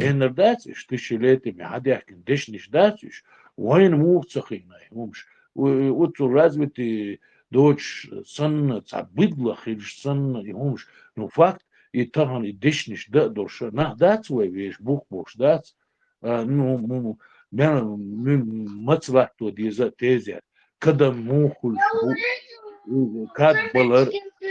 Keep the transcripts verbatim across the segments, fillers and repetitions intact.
Геннар дац уьш, тысячелетиями хьадаьхкина дешнаш дац уьш, вайна муха ца хиъна и хӀумаш? У-, у-, цу развитый доцуш санна, цхьа быдла хилча санна и хӀумаш. Ну, факт, и тахана и дешнаш дан а долуш, нах дац вай вешан, бух болуш дац. А, ну, ну, мел, м-, маца латто деза тезет. Кадам муха хуьлуш бу, и кад балар,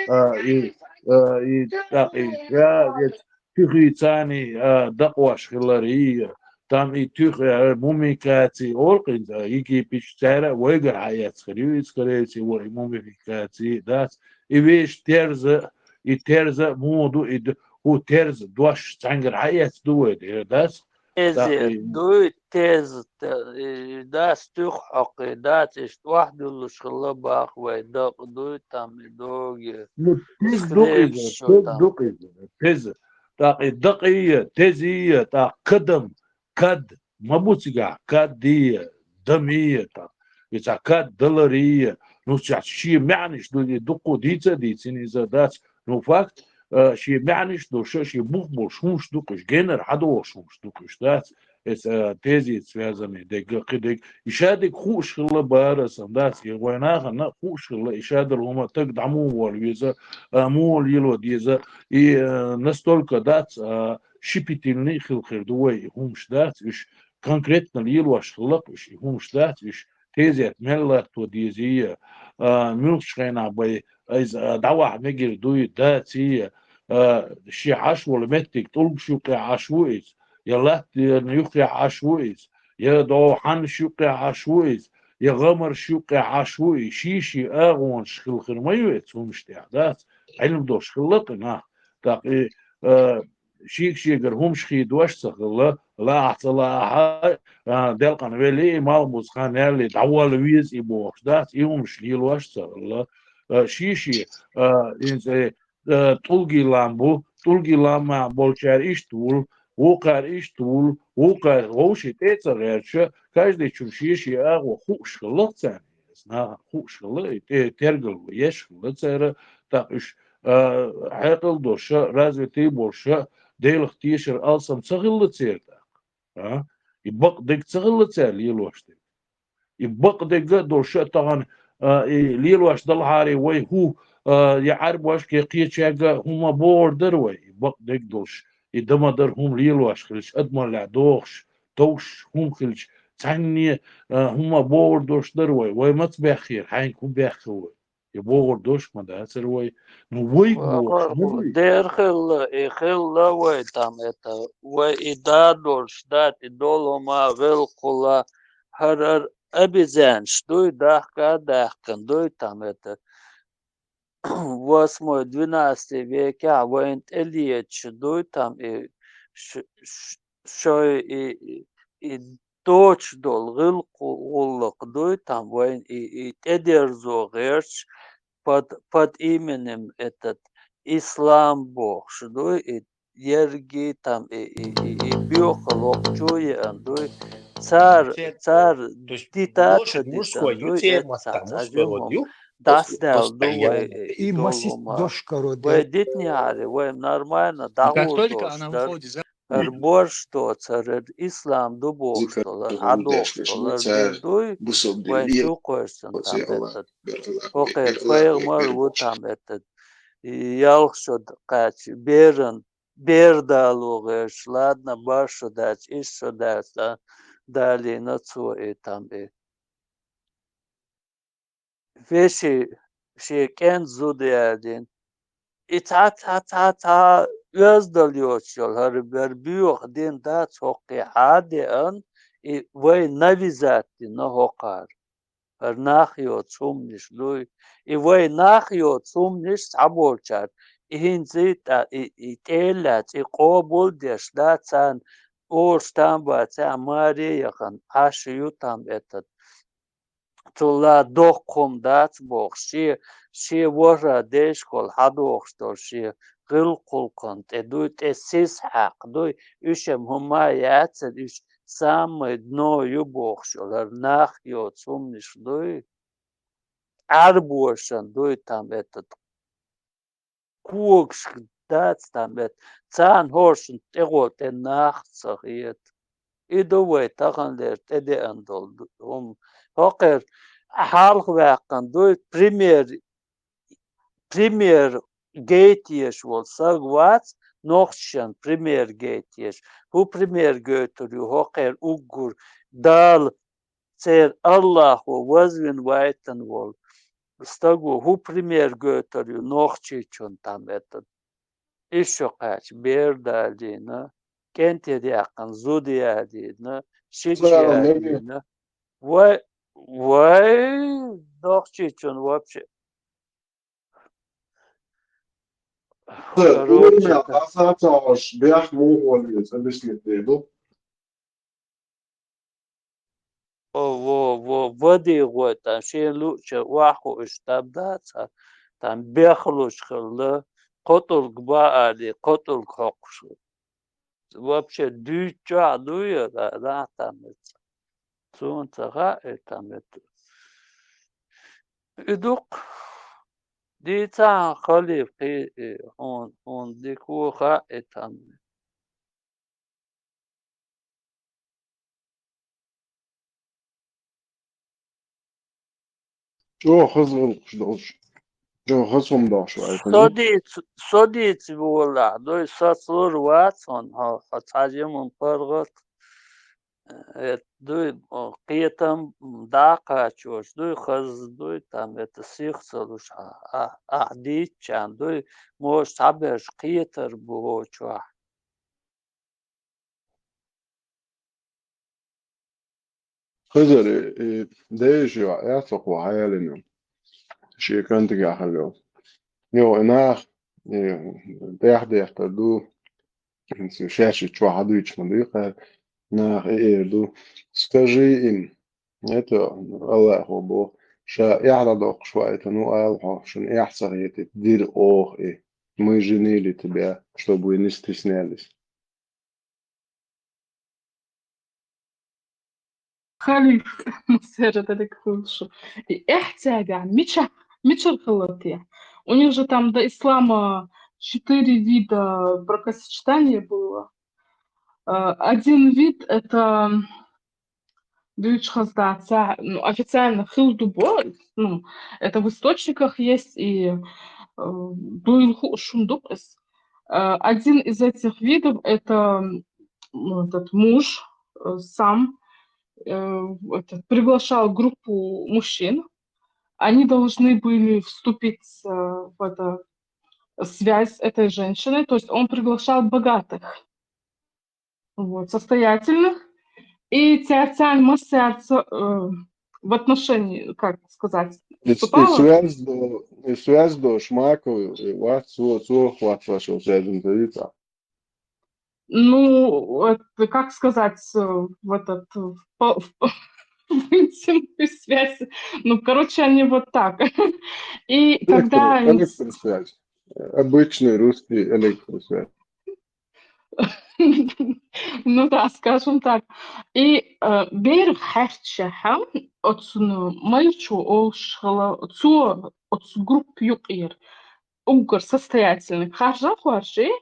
а, и, а, и, тӀаккха и, я, я, туьхий царний, а, дакъош хилар, и, там и туьха, а, мумификаци олу-кх иза, а, Египетчу цара а вайгара хьаэцна хир ю иза, скорее всего, и мумификаци дац. И вешан терза, и терза муха ду, и д-, хӀу терза дош цхьаьнгара хьаэцна ду вай дера, дац? Тезет тӀаккха и дуй, тезет, э, дац туьха хьокхий, дац иштта охьадуьллуш хилла баха вай, дакъа дуй, там и доги. Ну, теза ду-кх иза, хлеб теза ду-кх иза, теза. ТӀаккха и дакъий, тезий, тӀаккха кадам, кад, ма бу цигахь, каддий, дамий, тӀаккха. И цхьа кад даларий, ну, цхьа шен маьӀнаш ду, и дуккха дийца а дийцина иза, дац. Ну, факт, а, шен маьӀнаш долуш, шен бух болуш хӀумаш ду-кх уьш, геннара хьадогӀуш хӀумаш ду-кх уьш, дац? Эца, а, тезица связанный дерг, кхин дерг. И шадерг хууш хилла бара сан, дац? И вайн нахана хууш хилла, и шадолу хӀума таг дӀа муха волла веза, а, муха лело деза, и, а, настолько, дац, а, щепетильный хила хир ду вай и хӀумаш, дац? Уьш конкретно лелош хилла-кх уьш и хӀумаш, дац? Уьш тезет мел латто дезий, а, муьлххачу хенахь бай, иза, а, дӀаваха мегар дуй, даций, а, шен Ӏаш волу меттиг тӀулгаш юккъехь Ӏаш ву иза, я латта юккъехь Ӏаш ву иза, я догӀу хьаннаш юккъехь Ӏаш ву иза, я гӀамарш юккъехь Ӏаш ву иза, ший-ший агӀонаш хила хир ма ю эца хӀумаш тӀехь, дац? Ӏилма долуш хилла-кх и нах. ТӀаккха и, а, шега-шегара хӀумаш хийдош а ца хилла, лаахь ца лаахь а, а, делкъана велий, и малхбуза хан ялале дӀаволла веза и бохуш, дац? И хӀумаш лелош а ца хилла. А, ший-ший, а, хӀинца, э, тӀулгийн лам бу, тӀулгийн ламахь болчара иштта ву, вукхара иштта ву, вукхара вовшийн тӀе а ца гӀерташ, каждыйчун шен-шен агӀо хууш хилла-кх царна. Нахана хууш хилла, и тӀе-, тергал еш хилла цара, тӀаккха уьш, а, хьекъал долуш а, развитый болуш а, Делах тешар алсам ца хилла церан тӀаккха. А? И бакъдерг ца хилла цара лелош дерг. И бакъдерг а долуш а тахана, а, и лелош далахьара вай хӀу, а, я Ӏаьрбошка, я кхечаьрга хӀума богӀур дара вай. И бакъдерг долуш, и дан ма дара хӀума лелош хилча, адамаллехь догӀуш, товш хӀума хилча, цхьанне, а, хӀума богӀур долуш дара вай. Вай маца баьхкира, хьаьнга хӀун баьхкира вай? И богӀур долуш ма дацара вай. Ну, вайга бохуш ма дуй. Дера хилла, и хилла вай там это, вай и да долуш, да, и долу ма велхула, хӀара обезьянаш дуй, дахка а даьхкина дуй там это. Восьмой, двенадцатый векехь вайна тӀелеташ дуй там и ш-, ш-, шой и, и, и доцуш долу гӀил-, гӀуллакх дуй там вайна и, и тӀедерзо гӀерташ под, под именем этот ислам бохуш дуй, и ерриге там и, и, и, и боьха локхучу а еана дуй. Цара, цара дита а ца дитина дуй, эццахь цхьа жимма дӀасадаьлла ду вай и долу хӀума. Вай дитинехьара, вай нормально дӀагӀур долуш дара. ХӀара борш доцу, хӀара ислам ду бохуш долу, хӀара хьадохуш долу, хӀара дин дуй, вайн чу кхоьссина там этот. ХӀокхеран пайхамар ву там этот. Ялх шо кхаьчча, беран, бер дало гӀерташ, ладно, барх шо даьлча, исс шо даьлча, далийна цо и там и. Вешин, шен кӀентан зуда яьллина. И цхьа, цхьа, цхьа, цхьа оьздал йоцуш йолу хӀара бер боьха дин дац хӀокхе хьа а деана, и вай навязать дина хӀокхара. ХӀара нах йоцу хӀуманаш дуй. И вай нах йоцу хӀуманаш цхьаболчара. И хӀинца и тӀа, и, и тӀе а лаьцна, и къобал а деш дац царна, олуш там бацахь, маре а яхана, Ӏаш ю там этот. Цул а доккха хӀума дац бохуш, шен, шен ворхӀ дайшкахула хьадохуш долу шен гӀиллакх-гӀуллакхана тӀе дуй, тӀе сиз хьаькхна дуй, уьш-м хӀума а яцара, уьш самое дно ю бохуш йолу хӀара нах йоцу хӀуманаш дуй. Ӏаьрбошан дуй там этот. Когашка дац там, эт. Царна хӀоршна тӀегӀо тӀе нах ца хета. И ду вай таханлера тӀедеана долу ду-, хӀума. ХӀокхуьнан хьалха ваьккхина дуй, пример, пример гайтеш волу саг вац, нохчашна пример гайтеш. ХӀун пример гойтур ю хӀокхуьнан уггар Дала, церан Аллахо вазвина вайтина волу стаго хӀун пример гойтур ю нохчичунна там это? Ишшо кхаьчча, бер далийна, кӀентий яьккхина зуда ялийна, шича ялийна. Вай, вай, нохчичунна вообще. Короче, уйла, хьан сацахьаш бехк муха валийца, объяснить де ду? О, во, во, вадий гӀой, там, шен луъча охьахуъуш там дац, а, там, бехлуш хилла, кхотӀулг баали, кхотӀулг хьокхуш. Вообще, дуьйцу чохь дуй, а, да, да, там, это. Суна ца хаьа, э, там, это. И дукха дийцахьа халиф, кхи-, э, хьуна, хьуна дика ву хаьа, э, там. ЧӀогӀа хаза гӀуллакхаш долуш. ЧӀогӀа хаза хӀума долуш ваийтина. Со дийца, со дийца волахь, дуй, сацалур вац хьуна, хьо, хьо цхьа жиман паргӀат, э, дуй, о, кхетам дӀа а кхачош, дуй, хаза дуй, там, это, сих ца луш, а, а, ахь дийцчарна, дуй, может, цхьаберш кхетар бу хӀокху чохь. Хазар, и, и, дайша йоӀ яц хӀокхо хьаялийна. Шен кӀантигахь хилла йолу. Йо, и нах, и, тӀаьхьадехтар ду, шаьш чохь хьадуьйцуш ма дуй кхара, наха и эр ду: «Скажи им, это, Аллахо боху, ша эхь дӀадоккхуш ваийтина ву, ала хьо, шуна эхь ца хетийта дира оха и. Мы женили тебя, чтобы вы не стеснялись». Халиф, массеран дерг хуьлуш. И эхь цаьргахь мичахь, мичара хилла те? У них же там до ислама четыре вида бракосочетания было. Э, один вид — это дуьйцуш хаза дац, ну, официально хилла ду бо, ну, это в источниках есть, и, э, дуйла хууш хӀума ду иза. Э, один из этих видов — это, м, этот муж, э, сам, э, этот, приглашал группу мужчин. Они должны были вступить, э, в это, связь с этой женщиной, то есть он приглашал богатых, вот, состоятельных, и цаьрца массаьрца, э, в отношении, как сказать, и, и вступала. Связь до, и связь до Шмакова, и вац, цо, цо хватываешь связь. Ну, это, как сказать, э, в этот, в по-, в по-, в интимную связь. Ну, короче, они вот так. И когда они с- Электросвязь. Обычный русский электросвязь. Ну да, скажем так. И, э, берех хьаьрччехьа, оцу, ну, майрачо олуш хила, цо оцу группа юкъера уггар состоятельный харжа а хоржий,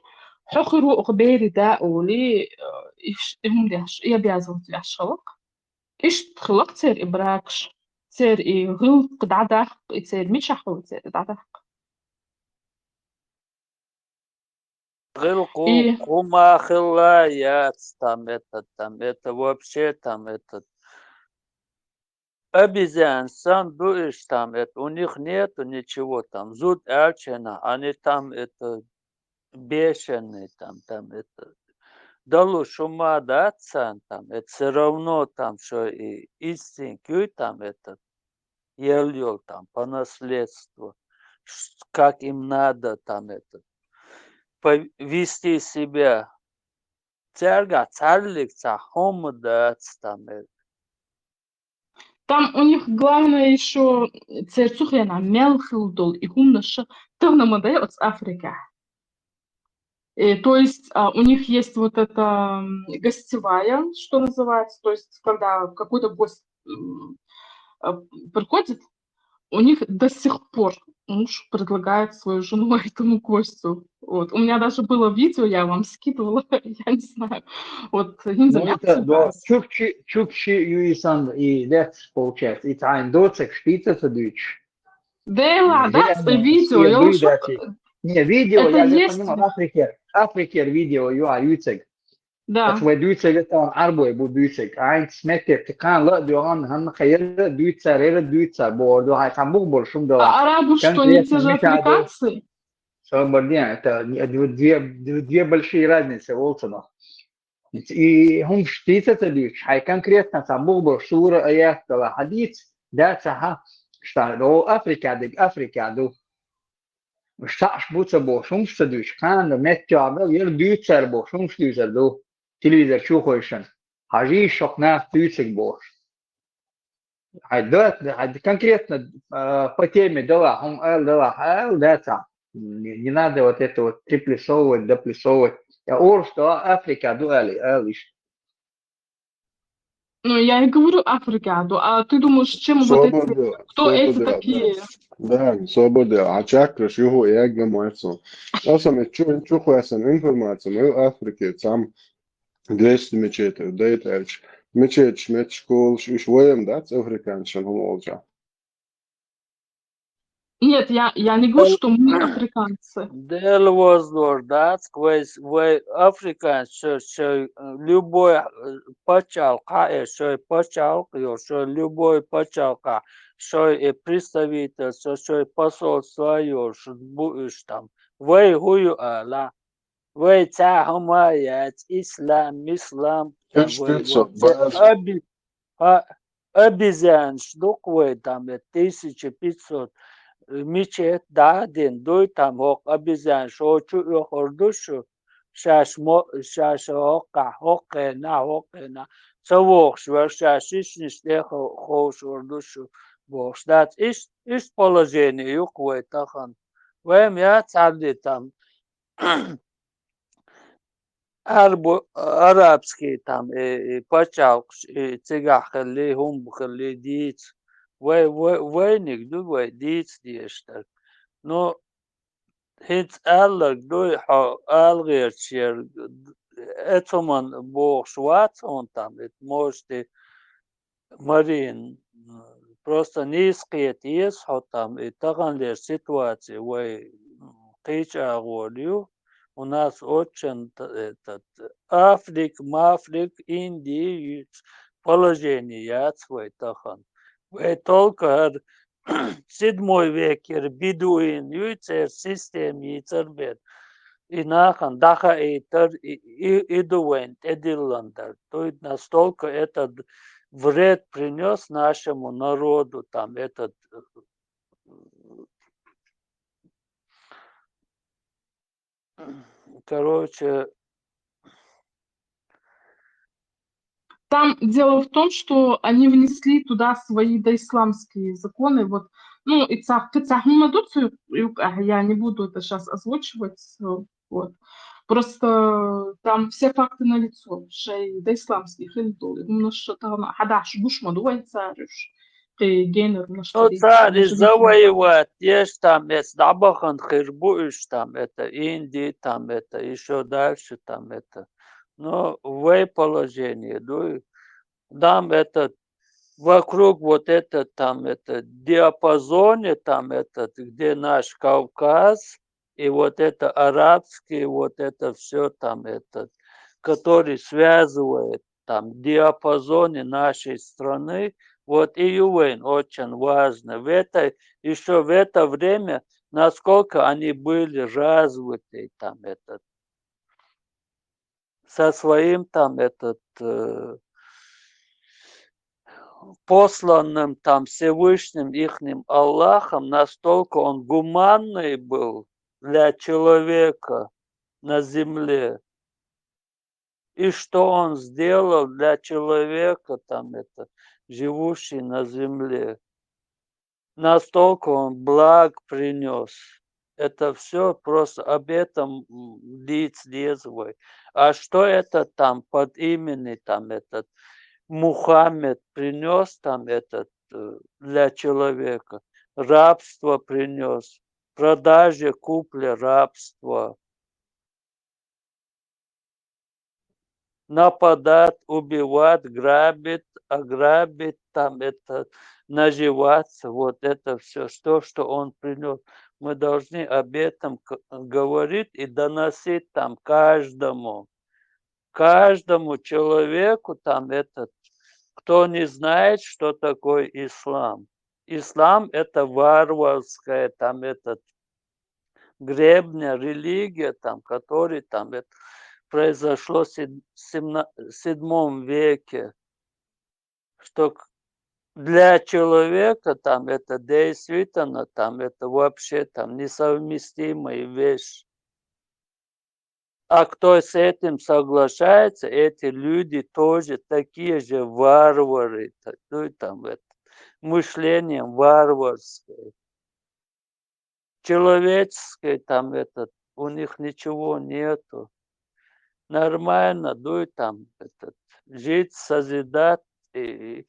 хьо хир ву оха берий да олий, э, иш-, и хӀума деш, и обязывать веш хиларх. Иштта хиларх церан и бракаш, церан и гӀиллакх дӀадаккха, и церан мичахь хила церан дӀадаккха. ГӀиллакх и хӀума хилла яц, там, это, там, это, вообще, там, это, обезьян санна ду иш, там, это, у них нету ничего, там, зуда аьлча хенахь, они там, это, бешеные, там, там, это, далуш хӀума дац царна, там, это, всё равно, там, что и инстинкт юй, там, это, елла йолу, там, по наследству, ш-, как им надо, там, это, повести себя. Цаьргахь цхьаллиг цхьа хӀума дац, там, это. Там у них главное ещё, церан цу хенахь мел хилла долу и хӀуманаш тахана ма дай оцу Африкехь. Э, то есть, а, у них есть вот эта, м, гостевая, что называется, то есть, когда какой-то гость, м, а, приходит, у них до сих пор муж предлагает свою жену этому гостю. Вот. У меня даже было видео, я вам скидывала, я не знаю. Вот, хинза Ну, это, да, чукчи, чукчи юисан и дец получается. И тайн доцек штица садуч. Да, да, видео, я уже... Не, видео, это я есть. Понимаю, Африке, Африке видео, юа юцек. Да. Ат вай дүүцэг тан арбой бу дүүцэг. Айн сметер тикан ла дюан хан хайр дүүцэр, эр дүүцэр бор дю хай хан бух бор шум дала. Арабы, что они те же африканцы? Собор дня, это две, две большие разницы, олсано. И хум штица это дүүч, хай конкретно там бух бор шура аят дала хадиц, да цаха, что Африка, Африка ду. Шаш буца бо шумш ца дүүч, кан меттё абел, ер дүүцэр бо шумш дүүцэр ду. Телевизор чухойшин. Хажи шок нас дүүцэг бо. Ай да, ай конкретно по теме дала, хум эл дала, эл да ца. Не надо вот это вот приплюсовывать, доплюсовывать. Я ор что Африка ду эл, эл иш. Ну, я и говорю Африка, а ты думаешь, чем вот эти, кто эти такие? Да, собода, а чакраш юху ягга майцо. Асам чу чуху асам информация, мы Африке, там двести мечетей, да это мечеть, мечеть школ, иш воем, да, африканцам хум олча. Нет, я, я не говорю, что мы африканцы. Дел воздор дац, квейс, вей африканец, шо, шо, любой пачал, каэ, шо пачал, ё, шо любой пачал, ка, шо и представитель, шо, шо посольство, ё, шо бу, иш там. Вей хую ала. Вей ца хама яц, ислам, ислам. Обезьянш дук вей там, э, тысяча пятьсот мечеть да дин дуй там хок обезьянш очу ёхор душу. Шаш мо, шаш хокка, хоккена, хоккена. Цавохш вер шаш ишниш те хош вер душу. Бохш дац иш, иш положение юк вей тахан. Вем я царди там. Арбу, арабский там и, и пачалкш, и цигахли, хумбухли диц. Вай, вай, вайник ду вай диц диештар. Но хиц аллаг дуй хо алгерчер, эцуман бохш вац он там, эт можете Марин, просто низкие тиес хотам, и таганлер ситуация вай кыч агорю. У нас очень этот Африк, Мафрик, Индии положение яц вай тахан. Вай только седьмой век ер бедуин юйцер систем йицер бед. И нахан даха эйтер и, и, и дуэн тедилландер. То есть настолько этот вред принес нашему народу, там этот, короче, Там дело в том, что они внесли туда свои доисламские законы. Вот, ну, и цах, цах, я не буду это сейчас озвучивать. Вот. Просто там все факты налицо. Шей доисламские хилдул. Именно что там хадаш гушма дуай царюш. Генер, ну что. Цари завоевать еш там, эс дабахан хирбу иш там, это Индии там, это еще дальше там, это. Но в положение, ну, там этот, вокруг вот это там, это диапазоне там, этот, где наш Кавказ, и вот это арабский, вот это все там, этот, который связывает там диапазоне нашей страны, вот и ювен очень важно. В это, еще в это время, насколько они были развиты, там, этот, со своим там, этот, э, посланным там Всевышним ихним Аллахом, настолько он гуманный был для человека на земле. И что он сделал для человека, там это, живущий на земле. Настолько он благ принес. Это все просто об этом лиц резвой. А что это там под имени, там этот Мухаммед принес, там этот э, для человека? рабство принес, продажа, купля, рабство. Нападать, убивать, грабить, ограбить, там это, наживаться, вот это все, то, что он принес. Мы должны об этом к- говорить и доносить там каждому, каждому человеку там этот, кто не знает, что такое ислам. Ислам — это варварская там этот древняя религия, там, которая там это произошло в седьмом веке, что для человека там это действительно там это вообще там несовместимая вещь. А кто с этим соглашается, эти люди тоже такие же варвары, ну и там это мышлением варварское, человеческое там этот, у них ничего нету. Нормально, ну и там этот, жить, созидать, и,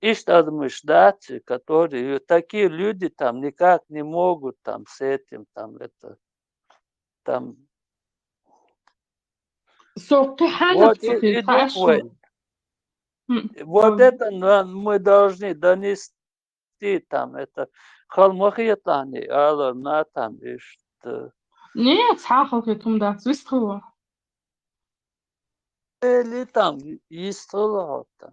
и что ждать, которые, такие люди там никак не могут там с этим там это, там. So, كيف حالك Вот, في и, и الحياة؟ вот это мы должны донести там это. Халмахиятани алар на там ишт. Нет, сахал хитум да, свистхуа. Или там истхуа там.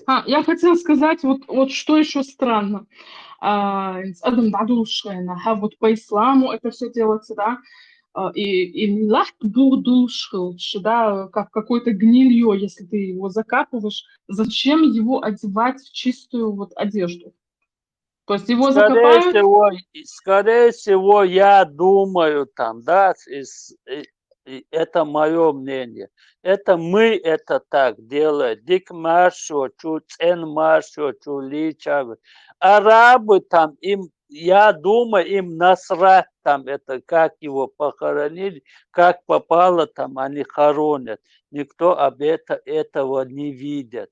А, я хотела сказать, вот, вот что еще странно. А, с Адам Дадулшена, ха, вот по исламу это все делается, да, а, и, и лахт будулшхилч, да, как какой-то гнилье, если ты его закапываешь, зачем его одевать в чистую вот одежду? То есть его Скорее закопают, всего, скорее всего, я думаю там, да, и с- и- и это мое мнение. Это мы это так делаем. Дик маршо, чу цен маршо, чу личавы. Арабы там им, я думаю, им насрать там это, как его похоронили, как попало там они хоронят. Никто об это, этого не видит.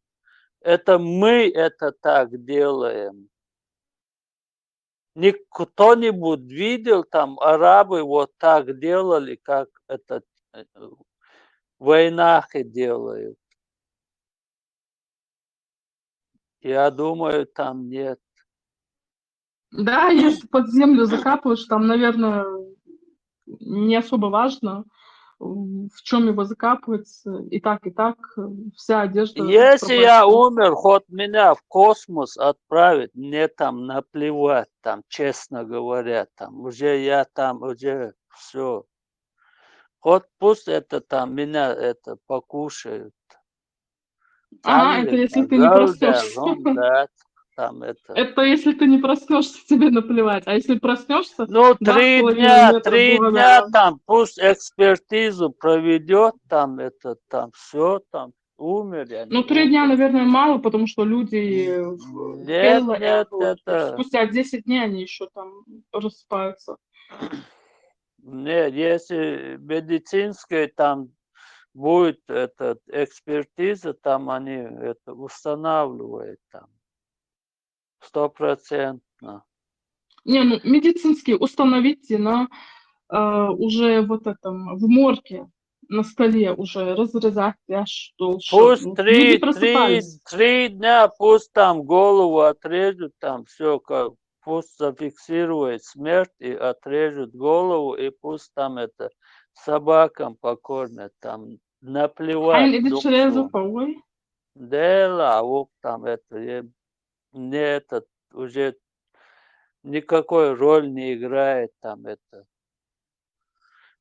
Это мы это так делаем. Ни кто-нибудь видел там, арабы вот так делали, как это э, в войнах и делают? Я думаю, там нет. Да, если под землю закапываешь, там, наверное, не особо важно, м, в чем его закапывать. И так, и так, э, вся одежда Если я пропачкана. Умер, хоть меня в космос отправить, мне там наплевать, там, честно говоря, там, уже я там, уже все. Хоть пусть это там, меня это покушают. Ага, это если ты не проснешься. Да, там это. Это если ты не проснешься, тебе наплевать. А если проснешься, Ну, два с три половиной дня, метра три было, дня да. Там, пусть экспертизу проведет, там это, там все, там умер я. Ну, три дня, наверное, мало, потому что люди в Нет, тело нет, это, это спустя десять дней они еще там рассыпаются. Нет, если медицинская там будет эта экспертиза, там они это устанавливают там стопроцентно. Не, ну, медицинский установить на э, уже вот этом, в морге на столе уже разрезать, я что, что, Пусть ну, три, люди три, просыпались. три дня, пусть там голову отрежут, там все, как, пусть зафиксирует смерть и отрежут голову, и пусть там это собакам покормят, там наплевать. Хайн иди Дуксу. Чрезу Пауэй. Дело, а вот там это, э, мне это уже никакой роль не играет там это.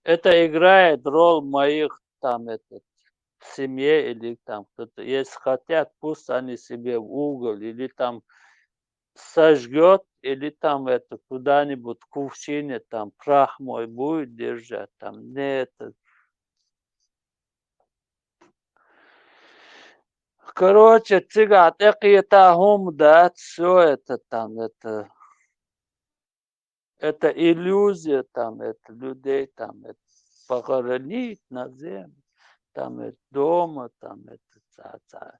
Это играет роль моих там этот в семье или там кто-то. Если хотят, пусть они себе в угол или там сожгет, или там это куда-нибудь в кувшине там прах мой будет держать, там не это. Короче, цыган, это там, это, это иллюзия там, это людей там, это похоронить на землю, там это дома, там это ца-ца.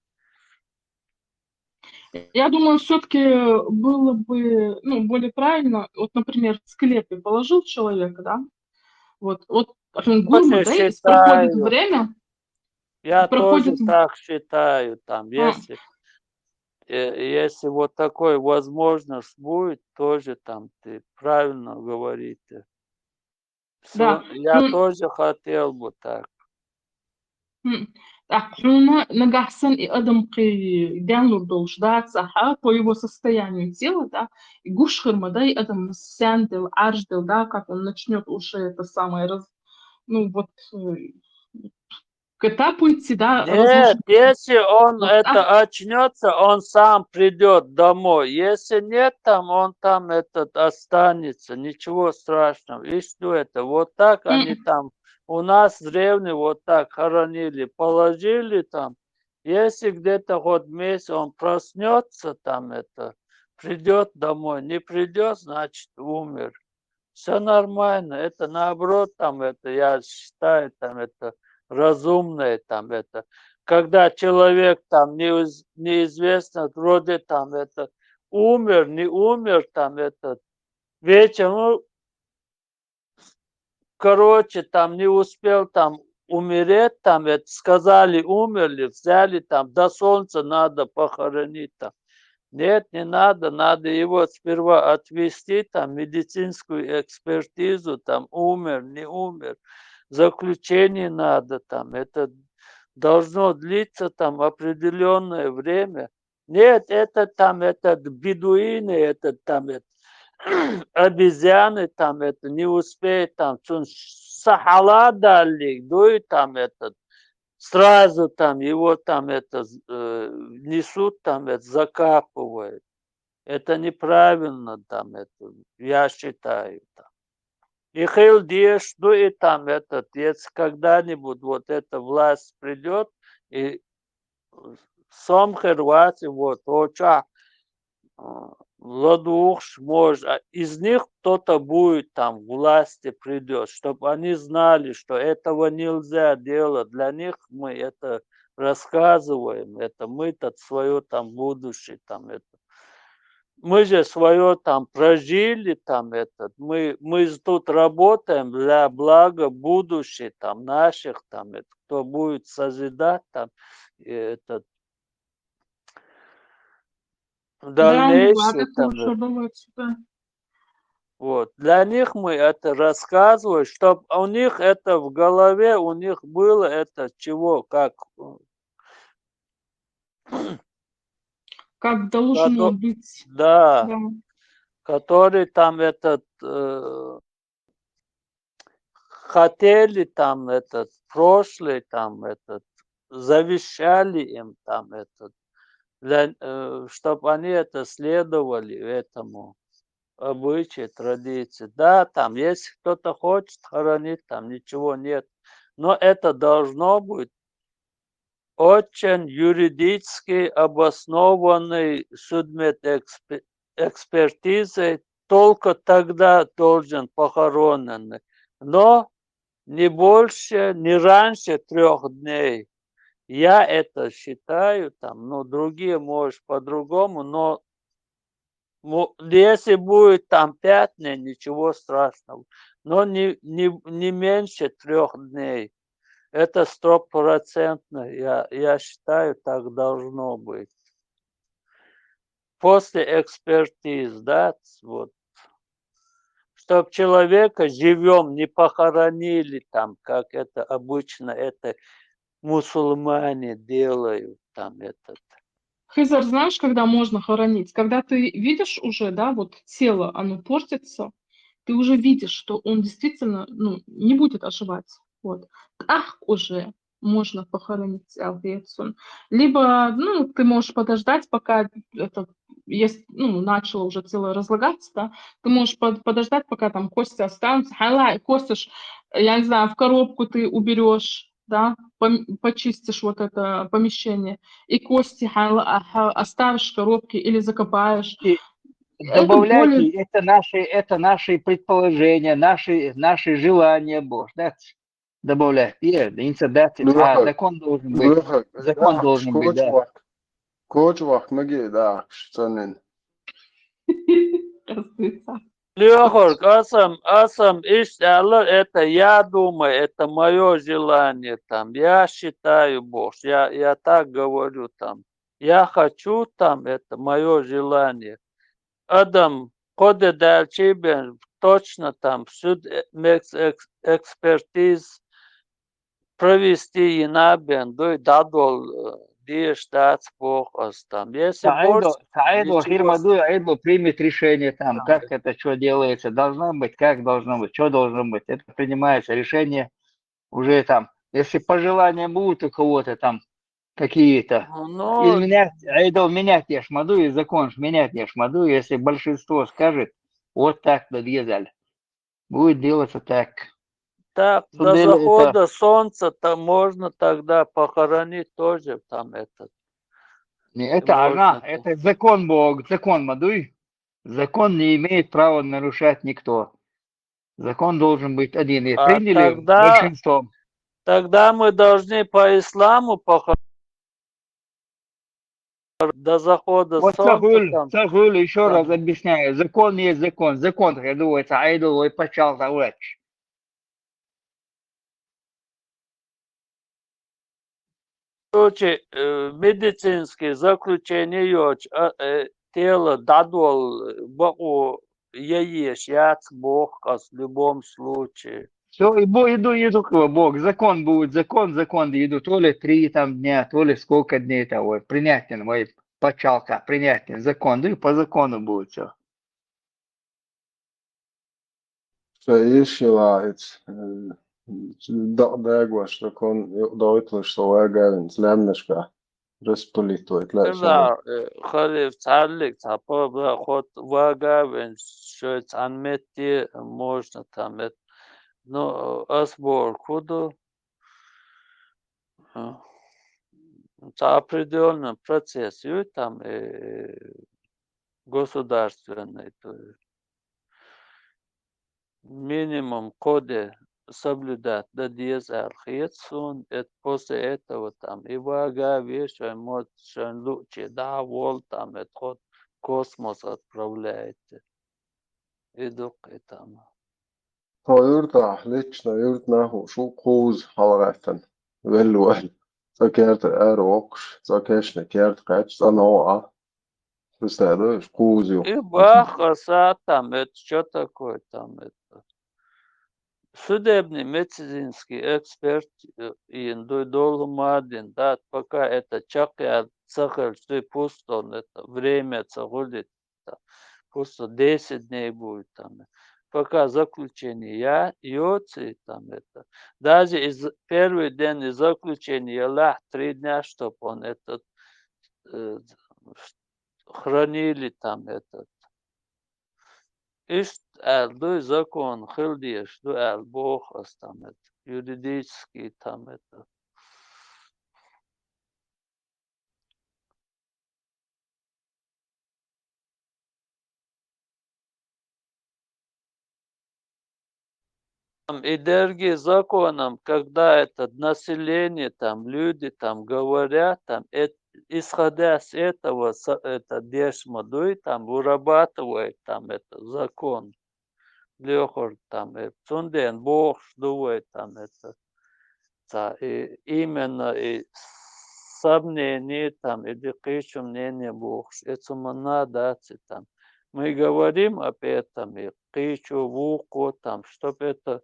Я думаю, все-таки было бы, ну, более правильно, вот, например, в склепе положил человека, да, вот, вот, Тоже проходит время, я тоже так считаю, там, если, э, если вот такой возможность будет, тоже там ты правильно говорите. Да. Я тоже хотел бы так. Ахуна нагахсан и адамхи дянлур долш да, саха, по его состоянию тела, да, и гуш хырма да, и адам сяндел, арждел, да, как он начнет уже это самое раз, ну вот, к этапу идти, да. Нет, если он вот это так. Очнется, он сам придет домой. Если нет, там он там этот останется, ничего страшного. И что это? Вот так они там у нас древние вот так хоронили, положили там. Если где-то хоть месяц он проснется, там это, придет домой, не придет, значит, умер. Все нормально, это наоборот, там это, я считаю, там это разумное, там это, когда человек там неизвестно, вроде там это умер, не умер, там это вечером, ну, короче, там не успел там умереть, там это сказали, умерли, взяли там, до солнца надо похоронить там. Нет, не надо, надо его сперва отвезти, там, медицинскую экспертизу, там, умер, не умер, заключение надо, там, это должно длиться, там, определенное время. Нет, это там, этот бедуины, этот там, это, обезьяны, там, это не успеет, там, сахала дали, дуй, там, этот, сразу там его там это э, несут, там это закапывают. Это неправильно, там это, я считаю, там. И хил деш, ну и там этот, если когда-нибудь вот эта власть придет, и сом хервати, вот, оча, ладугш, может, из них кто-то будет там в власти придет, чтобы они знали, что этого нельзя делать. Для них мы это рассказываем, это мы тут свое там будущее, там это. Мы же свое там прожили, там этот, мы, мы тут работаем для блага будущего, там наших, там это, кто будет созидать, там этот, в дальнейшем. Да, там, вот. Для них мы это рассказываем, чтобы у них это в голове, у них было это чего, как как должно быть. Да. Да. Который там этот э, хотели там этот прошлый там этот завещали им там этот для, э, чтобы они это следовали этому обычай, традиции. Да, там, если кто-то хочет хоронить, там ничего нет. Но это должно быть очень юридически обоснованной судмедэкспертизой, только тогда должен похороненный. Но не больше, не раньше трех дней. Я это считаю, там, ну, другие, может, по-другому, но если будет там пять дней, ничего страшного. Но не, не, не меньше трех дней. Это стопроцентно, я, я считаю, так должно быть. После экспертиз, да, вот. Чтоб человека живем не похоронили там, как это обычно это мусульмане делают, там этот. Хызар, знаешь, когда можно хоронить? Когда ты видишь уже, да, вот тело, оно портится, ты уже видишь, что он действительно, ну, не будет оживать. Вот. Так уже можно похоронить алгецун. Либо, ну, ты можешь подождать, пока это есть, ну, начало уже тело разлагаться, да, ты можешь под, подождать, пока там кости останутся. Хала, костишь, я не знаю, в коробку ты уберешь, да, почистишь вот это помещение, и кости оставишь в коробке или закопаешь. И добавляйте, это, более... это, наши, это наши предположения, наши, наши желания, Боже, да? Добавляйте, yeah, да, закон должен быть, закон должен быть, да. Коча вахка маги даккхаш цӀаннина. Лехарг, ас-м, ас-м иштта аьлар, это я думаю, это моё желание, там, я считаю, бохуш, я, я так говорю, там, я хочу, там, это моё желание. Адам кхо де даьлчий бен, точно там суд, э, мекс-, экс-, экспертиз провести йина бен дуй, дӀадолла, э, дезаш дац боху ас там. Если больше Саидо, Саидо, ничего хирма с- дуй, Аидло примет решение там, там, как это что делается, должно быть, как должно быть, что должно быть. Это принимается решение уже там, если пожелания будут у кого-то там какие-то, Ну, изменять, Аидло менять я ж могу, и закон ж менять я ж могу, если большинство скажет, вот так да дезаль. Будет делаться так. так, Ну, до дело это- захода солнца-то можно тогда похоронить тоже там этот. Не, это Можно она, это. Это закон Бог, закон Мадуй. Закон не имеет права нарушать никто. Закон должен быть один. И А приняли тогда- большинством. Тогда мы должны по исламу похоронить до захода Вот солнца Сахуль, там. Сахуль, еще там. Раз объясняю. Закон есть закон. Закон, я думаю, это Аидл, ой, почал товарищ. Короче, э, медицинские заключения йоч, а, э, тело дадвал, э, бакъо яеш яц боху ас в любом случае. Все, и бо-, иду, иду, Бог, закон будет, закон, закон, иду, то ли три там дня, то ли сколько дней того, принятен, мой почалка, принятен, закон, да и по закону будет все. Ша ишила иц, э, да, дагваш, закон, дойталаш со вагавинц лямнашка, распылитвайт лайшана. Да, э, халиф царлик, цапа, бля, хот вагавин, шой цанметти, можно там, это, ну, ас бор куду, а, ца определённый процесс, ю, там, э, государственный, то есть минимум коде соблюдать да деза аьлла хета суна, это после этого там и вага вешай, мод шайн лучи да вол там, это ход космос отправляете. И дукха и там. Хьо юртахь лична юртнахуш ву кхуза хьалагӀаьттина. Велла ваьлла. Цкъа керта ара воккхуш, цкъа кешна керта кхаьчча, цкъа новкъа. Представляешь, кхуза ю. И баха са там, это что такое там, это? Судебный медицинский эксперт, э, ин дуй долу мадин, да, пока это чакъяр ца хилча, дуй пустон, это время ца гулит. Там, просто десять дней будет там. Пока заключение я, йоций там это. Даже из первый день из заключения я лах три дня, чтоб он этот, э, хранили там этот. Иштта аьлла дуй закон хила дезаш ду аьлла боху ас там это. Юридический там это. Там и дерги законом, когда это население, там люди там говорят, там эт-, исходя с этого, со-, это дешма дуй, там вырабатывает там это закон. Лехур там, э, цунден бохуш ду вай там это. Ца, и именно и сомнение там, или кхечу мнение бохуш, это цу ма надо, ци там. Мы говорим об этом, и кхечу вукхо там, чтоб это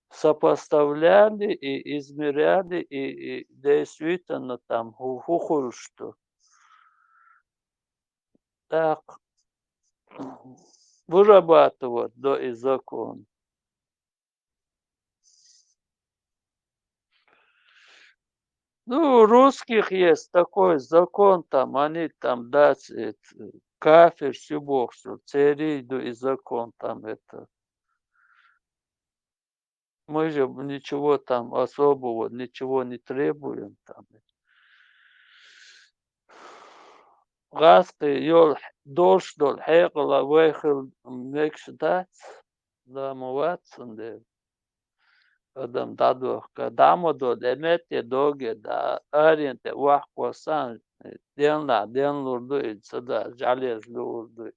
сопоставляли и измеряли, и, и действительно там ху-, ху хуьлуш ду. Так, вырабатывать до и закон. Ну, у русских есть такой закон, там, они там, да, ц-, э, ц-, кафир, сюбохсу, церий ду и закон, там, это. Мы же ничего там особого, ничего не требуем, там. ГӀазкхи йолу долуш долу хьекъала вай хила мегаш дац, да ма вац цундела. Адам дӀадохка, дӀа ма до, де метте доге, да, арен тӀе вахко сан, э, денна, денлур ду иза, ца да, жӀалез луур ду иза.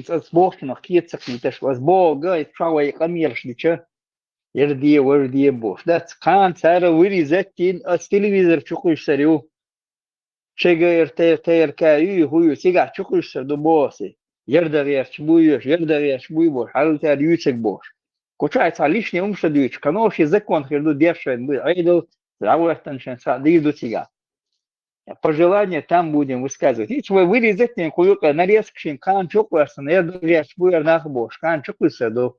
Ца бохучунах кхета ца кхийташ, ас боху, га, и чо вай къамелаш дича, яра де, вара де бохуш. Дац, кхана цара вири заттин, ас телевизор чу кхуьссар ю. Чега эр те-, Т Р К ю, хӀу ю, цигахь чу кхуьссар ду боху ас. Ярда гӀерташ буй, ярда гӀерташ буй бохуш, хьалла цара юьйцург бохуш. Кху чохь цхьа лишний хӀумаш ца дуьйцуш, кхано шен закон хир ду, деш шайн буй, Ӏедал, дӀахӀоьттина шайн цхьаъ дийр ду цигахь. Пожелание там будем высказывать. Ишта вай виризетнийн кху юкъа нарезка шин кхана чу кхоьссина, яра дагахь буй, яра нах бохуш, кхана чу кхуьссур ду.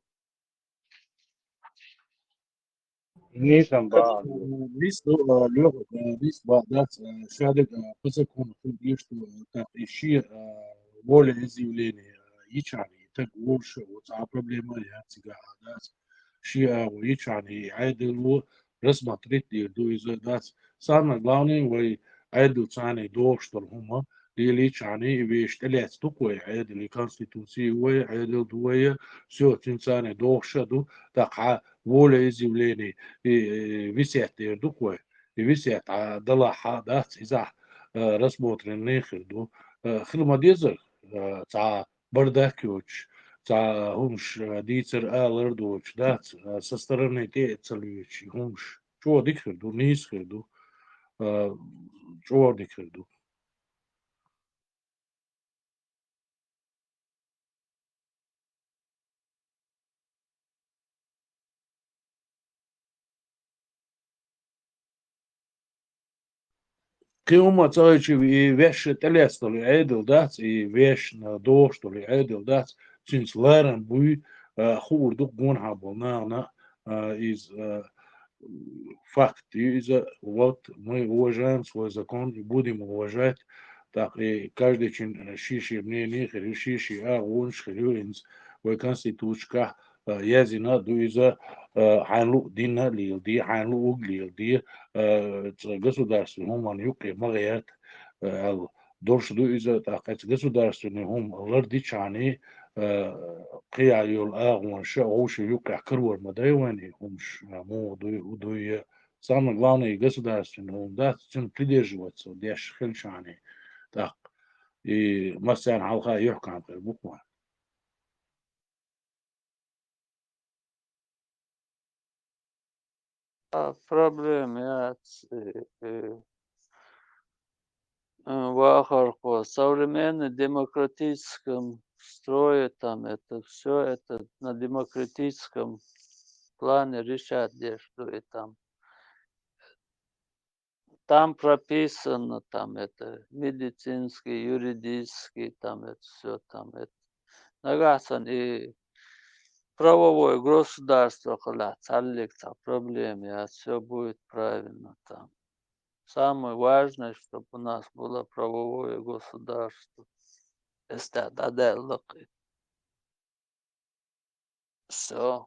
Нийсам бан. Э, вис ду, э, Лёха, э, вис бан дац, э, шадерг, э, по закону хила дезаш ду, э, так, и ши, э, волеизъявление, э, йичхьана, и таг волуш, вот, а проблема яц цигахь а дац. Ши агӀо йичхьана, и Ӏедало рассмотреть дийр ду иза дац. Самое главное, вай Ӏедал царний дохуш долу хӀума лелийчхьана, и вешан тӀелаьцна ду-кх вай Ӏедал, и Конституци вай, Ӏедал ду вай, всё, цуьнан царний дохуш а ду, тӀаккха волеизъявление, и, и весет дер ду-кх вай. И весет а далахь а дац, изахь, э, рассмотренный хир ду. Э, хила ма-дезара, э, цхьа бардак йоцуш, цхьа хӀумаш, э, дийцар алар доцуш дац, э, со стороны тӀе а ца лоьцуш и хӀумаш. ЧӀогӀа дика хир ду, нийса хир ду, э, чӀогӀа дика хир ду. Кхин хӀума ца хилча, и вешан тӀелаьцна долу Ӏедал дац, и вешан дохуш долу Ӏедал дац, цуьнца ларам буй, а, хуур ду гонахьа болу нахана, а, иза, а, факт ю иза, вот, мы уважаем свой закон и будем уважать. Так, и каждый чин ши-ши мнение хир ю, ши-ши агӀонаш хир ю, инца вай конституцешкахь, а, яздина ду иза, а, хьайн луъу дин а леладе, хьайн луъург а леладе, а, цкъа государственный хӀуманна юккъе ма гӀерта, а, аьлла. Долуш ду иза, тӀаккха эцу государственный хӀума лардичхьана, а, кхин йолу агӀонаш а вовшийн юккъехь карор ма дай вайна и хӀумаш, а, муха дуй, хӀу дуй. Самое главное, и государственный хӀума дац, цуьнан придерживаться деш хилчхьана, тӀаккха и массарна хьалха юьхькӀам хир бу-кх вайн. А, проблема яц, э, э, э, вахархо, современный демократическом строе там это, всё это на демократическом плане решать деш ду и там. Там прописано, там это, медицинский, юридический, там это всё, там это. Нагахь санна и правовое государство хилахь, цхьаллиг цхьа проблема яц, всё будет правильно там. Самое важное, чтоб у нас было правовое государство. Эс тӀе дӀадаьлла кхин. Всё.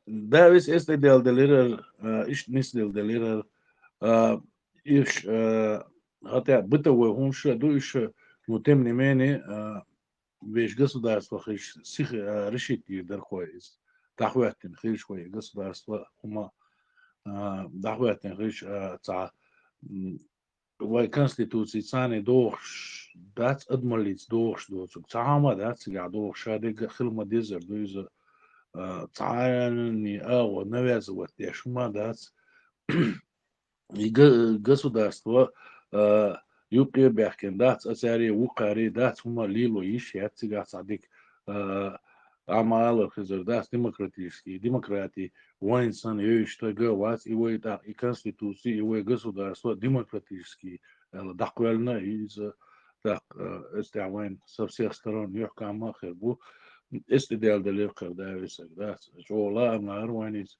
Да, вес эс тӀе делла делира, а, иштта нисделла делира, а, иш, а, хӀаьта бытовой хӀумаш а ду, иш, ну, тем не менее, а, вешан государство хилча сиха, а, решить дийр дара кхо иза. ДӀахӀоьттина хилча кхо и государство хӀума, а, дӀахӀоьттина хилча, а, цхьа, м, вай конституци царний дохуш дац, адамаллица дохуш доцург. Цхьа хӀума дац цигахь дохуш, ша дерг а хила ма-дезара ду иза, а, цхьанний агӀо навязывать деш хӀума дац. И га-, государство, а, юккъе а баьхкина дац, а цаьрий, вукхарий дац, хӀума лело йиш яц цигахь цхьа дика, а, Ӏама алар хезар дац, демократический, демократи вайн санна йовзуьйтуш стаг а вац, и вай тӀаккха и конституци, и вай государство демократический аьлла дӀакхоьллина, иза тӀаккха, а, эс тӀехь вайн со всех сторон юьхькӀам а хир бу. Эс тӀе делла делира кхара да весаг дац. ЧӀогӀа лаам лара вайн иза.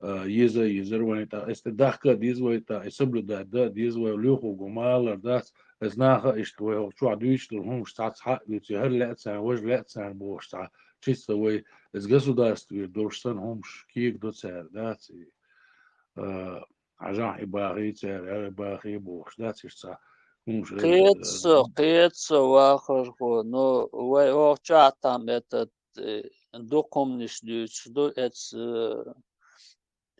А, еза а езара вайн тӀаккха, эс тӀе дахка а деза вай тӀаккха, и соблюдать дан а деза вай, лоьхург ма алар дац, эс наха а иштта вай хӀокху чохь дуьйцуш долу хӀумаш цхьацца хьаъ вуьйцу, хӀара лаьа царна, важа лаьа царна бохуш цхьа, чисто вай, эс государствера долуш санна хӀумаш кега до цара, дац и. а, хьажахь и бахий церан, и бахий бохуш дац иштта цхьа хӀумаш. Кхета со, кхета со, вахархо, ну, вай оха чохь там этот, э, дукха хӀуманаш дуьйцуш ду, эца, э,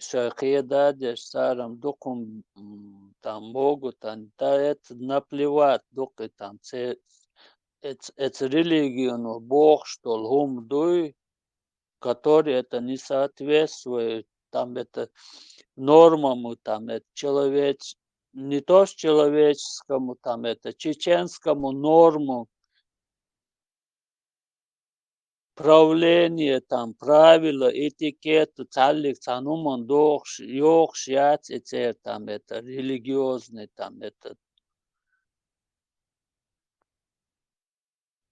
шайн кхеда а деш, цара-м дукха хӀума, м, там могут, там, да это наплевать ду кхин там, церан, эц-, эца религино бохуш долу хӀума дуй, который это не соответствует, там это нормам, там это человеч-, не то что человеческому, там это чеченскому норму, правление, там правила, этикету, цхьаллиг цхьана хӀуманна дохуш, йохуш яц и церан там это религиозный, там это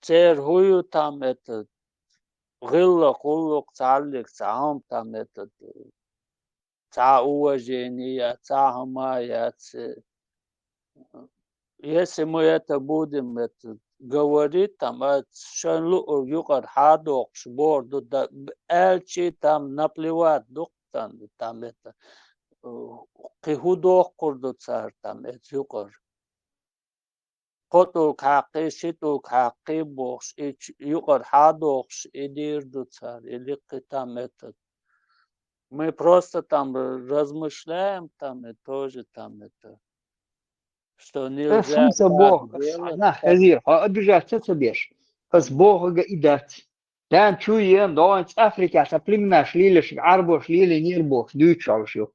церан хӀун ю там это, гӀиллакх, гӀуллакх, цхьаллиг цхьа хӀума там это, цхьа уважение яц, цхьа хӀума яц. Если мы это будем, это, говорить, там, а, шайн луъург юкъара хьадоккхуш бохур ду, да, аьлчи там наплевать ду, там, там это, э, кхин хӀун доккхур ду цара, там, эца юкъара. Кхо тӀулг хьаккхий, ши тӀулг хьаккхий бохуш, и ч-, юкъара хьадохуш, и дийр ду цара, и ликкхи там это. Мы просто там размышляем, там и тоже там это, что нельзя так делать. Ас хӀун ца боху, ас хьанах хезира, хьо обижаться ца деш. Ас бохург и дац. Тхан чу еана догӀанца Африкехь цхьа племенаш лелаш, Ӏарбош лелийнера бохуш, дуьйцуш Ӏалуш ю.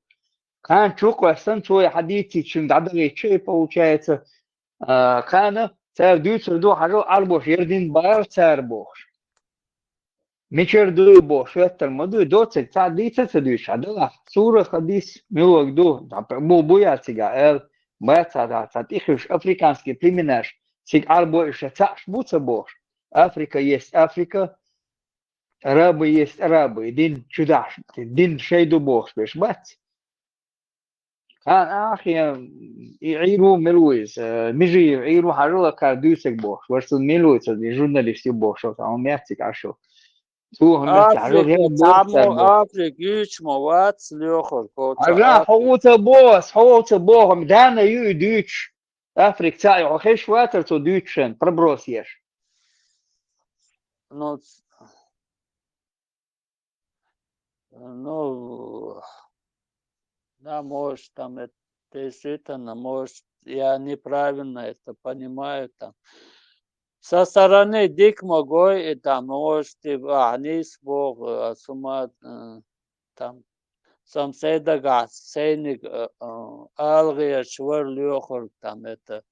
Кхана чу кхоьссина, цо и хьадийцийта шуна дӀадахийтича, и получается, а, кхана цара дуьйцур ду, хьажал, Ӏарбош яра дина бара цара бохуш. Мичара дуй бохуш, хӀоьттар ма дуй, доцург цхьа дийца а ца дуьйцуш, хьан далахь, сура, хадис, муьлхарг ду, бу, бу яц цигахь аьлла, бац цхьа, цхьа тӀехуьйсуш африканский племенаш, цига Ӏарбой иштта цхьаъш бу ца бохуш. Африка есть Африка, арабы есть арабы, и дин чудахьаш, дин шай ду бохуш берш бац. Кхана ахьа и Ӏийр ву мила ву иза, э, Межиев Ӏийр ву, хьажал, кхара дуьйцург бохуш, вара цунна мила ву иза, и журналист ю бохуш, аса хьуна меттиг Ӏаш ю. Цо хӀун меттиг хьажал, Африка, хӀун боху цхьаммо цара боху. Африка юьйцуш ма вац лоьхург, кхо цхьа Африка. Хьо ву ца боху, ас хьо ву ца боху, ам дана ю и дуьйцуш. Африка цхьаъ ю, хьо хезаш вацара цо дуьйцуш шен, проброс еш? Ну, ц-, ну, да, может, там это действительно, может, я неправильно это понимаю, там. Со стороны дика ма гой, и там, может, и ахьа нийса боху, а сама, э, там, сам сайдагахь сайниг, э, э, ала гӀерташ вара лоьхург, там, это,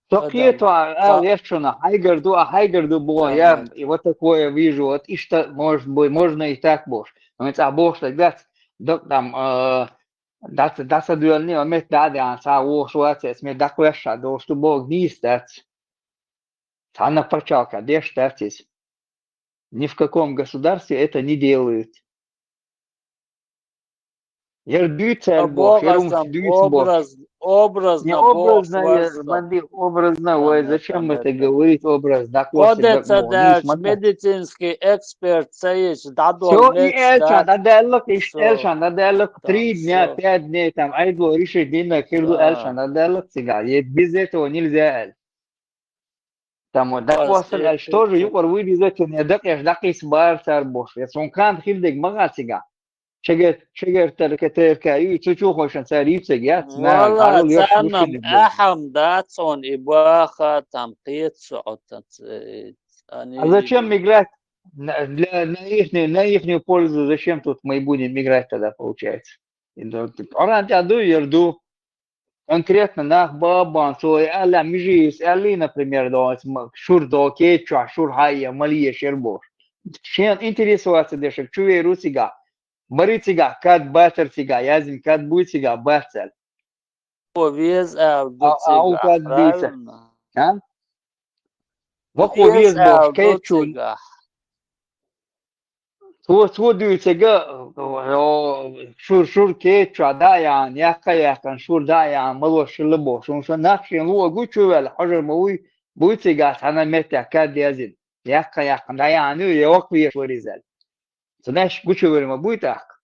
Со адам кхетор ала гӀерт шуна, хьайгара ду, а хьайгара ду боху, я, и вот такое вижу, вот иштта, может быть, можно и так бохуш. Амма цхьа бохуш дерг дац, дакъа там, а, дац, дӀасадоьллина, а метта дӀа а деана, цхьа вохуш вац, эс ме дӀакхоьссуш а долуш ду боху, нийса дац. Цхьана пачхьалкхе деш дац иза. Ни в каком государстве это не делают. Яра дуьйцу аьлла бохуш, яра хӀуманаш дуьйцу бохуш. Образ-, образно бохуш вара со. Не образно, вай, зачем это говорить, образ, дӀакхоьссина дакъа боху, нийса ма дац. Медицинский эксперт ца йича, дӀадолу. Всё, и аьлча, дӀадаьлла-кх, иштта аьлча, дӀадаьлла-кх, три дня, пять дней, там, айдло, риши дина, хир ду аьлча, дӀадаьлла-кх цигахь. Без этого нельзя аьлла. Там дӀакхоссар аьлча, тоже юкъара вуй деза, я дакъеш дӀакхийса бара цара бохуш. Я цунна кхана хир дерг ма хаьа цигахь. Чегар-, чегартарка терка ю, цу чухойшан цара йицаг яц, нагахь гӀарал йош царна мушкина бу. Ахьа-м дац хьуна и баха, там кхета со, э, а зачем играть? На, для, на ихнюю, на ихнюю пользу зачем тут мы будем играть тогда, получается? И да, Къуръан тӀехь ду, яра ду. Конкретно нах бан-бан, цо и аьлла, Межиевс аьллий, например, до, ма-, шура до кеччохь, шура хьаъ е, мала езаш яра бохуш. Шена интересоваться деш чу вер ву цигахь. Барий цигахь, кад бацара цигахь, яздина кад буй цигахь, бац аьлла. Веза аьлла ду цигахь, правильно? А? Ваха веза бохуш, кеччо. Цо, цо дуьйцург, о, шура, шура кеччохь дӀа а яхьана, яккха а яьккхина, шура дӀа а яхьана, малош хилла бохуш. ХӀунда аьлча нах шена луъург ву чу ваьлла, хьожар ма вуй, буй цигахь цхьана меттехь кад яздина, яккха а яьккхина, дӀа а яхьана ю, я ваха везаш вара иза аьлла. Цу нах гучувер ма буй тӀаккха.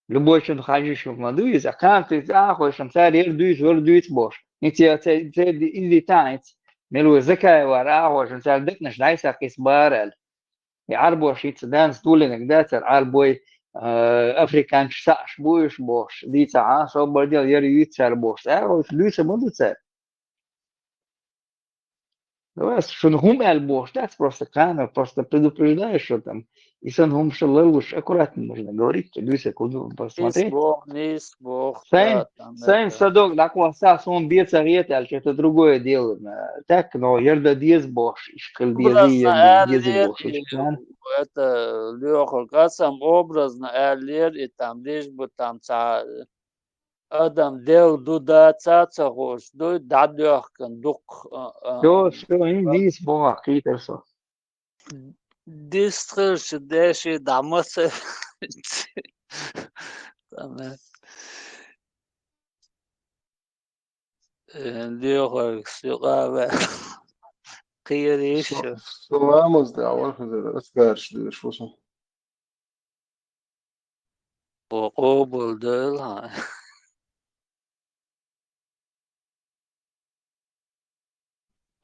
Любой чун хьажа шу ма ду иза, кхана ца ахош, цара яра дуьйцу, вара дуьйцу бохуш. Ница я ца, ца, иза тӀаьхьа, мел ву Закаевара ахош, цара декънаш дӀайса кхиса бара аьлла. И Ӏарбош хӀинца данца дулинарг дац цара, Ӏарбой, а, африканчу сааш бу уьш бохуш, дийца Ӏа, собар дел яра юьйцу цара бохуш. Ахош дуьйцу ма ду цара. Давай, шуна хӀума аьлла бохуш дац, просто кхана, просто предупреждаю, что там. И сан хӀума ша ларлуш, аккуратно нужно говорить, что дуьйса куду посмотреть. Нийса боху, нийса боху, Сайн, да, там сайн это. Садок, дакъоста, сон беца гӀета аьлла, что это другое дело. Так, но ярда деза бохуш, иштта хила деза, Образно ярда деза аьлла бохуш, иштта. Это, Лёха, касам образно аьлла, и там лишь бы там ца адам дел ду, дац а ца хууш ду, дӀадоьхкан дукха, а, а, Всё, всё, хӀинца дийца боху, кхийтар со. Дистхирчу деши дӀа ма ца Э, лехаргас юкъа а ваьа. Кхерийша. Со-, со ламаз тӀехь вара хезар, ас гарча деш ву со. Бо къобал дойла хьан.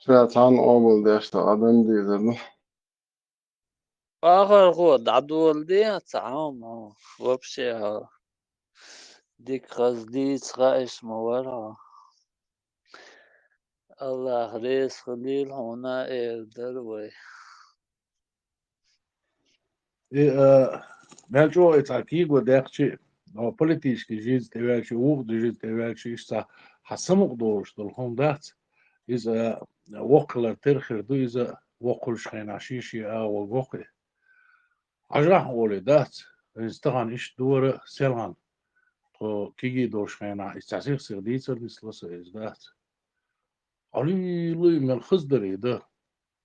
Ша цхьанна къобал деш ца Ӏа дан дезар ду. Ахархо дӀадоладе, цхьа хӀума, вообще, хьо дика хаза дийца хаийш ма вара хьо. Аллах реза хилийла хьуна, эр дара вай. И, а, мел чӀогӀа и цхьа кийго даьккхича, а, политический жизнь тӀеваьлча, вукху жизнь тӀеваьлча, иштта хьан самукъа долуш долу хӀума дац. Иза, а, воккхалар тера хир ду, иза воккхалш хенахь шен-шен агӀо воккхи. Хьажахь олий дац, иза тахана иштта дора, селхана, тхо кегий долуш хенахь, иза цхьа сих-сих дийцар нисло сан, иза дац. Хьалуй-луй, мел хаза дара и дан.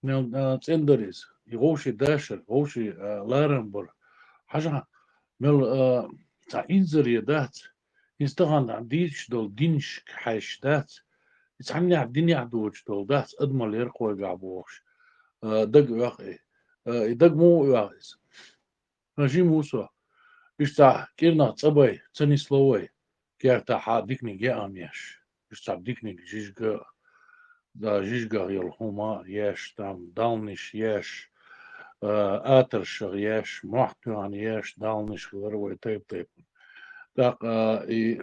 Мел, а, цӀена дара иза. И вовший дашар, вовший, а, ларам бар. Хьажахь, мел, а, цхьа инзаре дац. Иза тахана дийцаш долу динашка хьаьжча дац. И цхьаннехь динехь доцуш долу дац, адамал яра кхойгахь бохуш. А, дага оьху и. А, и дага муха оьху иза? Сан жима ву со. Иштта кӀирнах цӀа бай, ца нисло вай, кертахь диканиг яа ам еш. Иштта диканиг жижига, да, жижигах йолу хӀума еш, там, далниш еш, а, атаршах еш, мохь тоьхна еш, далниш хилар вай тайп-тайпана. ТӀаккха, а, и,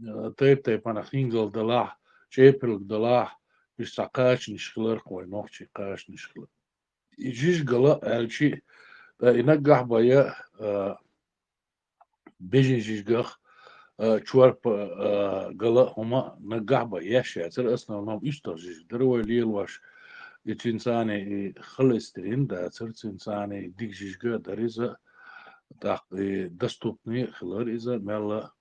а, тайп-тайпана хингал далахь, чӀепилг далахь, иштта кхачанаш хилар вай, нохчий кхачанаш хилар. И жижигала аьлчи, ткъа и наггахь бая, а, бежин жижигах, а, чорпа, а, гала хӀума наггахь бая еш яцара, основном уьстагӀ жижиг дара вай лелош. И цуьнан цӀарна и холестерин дацара, цуьнан цӀарна и дика жижига дара иза, тӀаккха и доступный хилар иза мелла.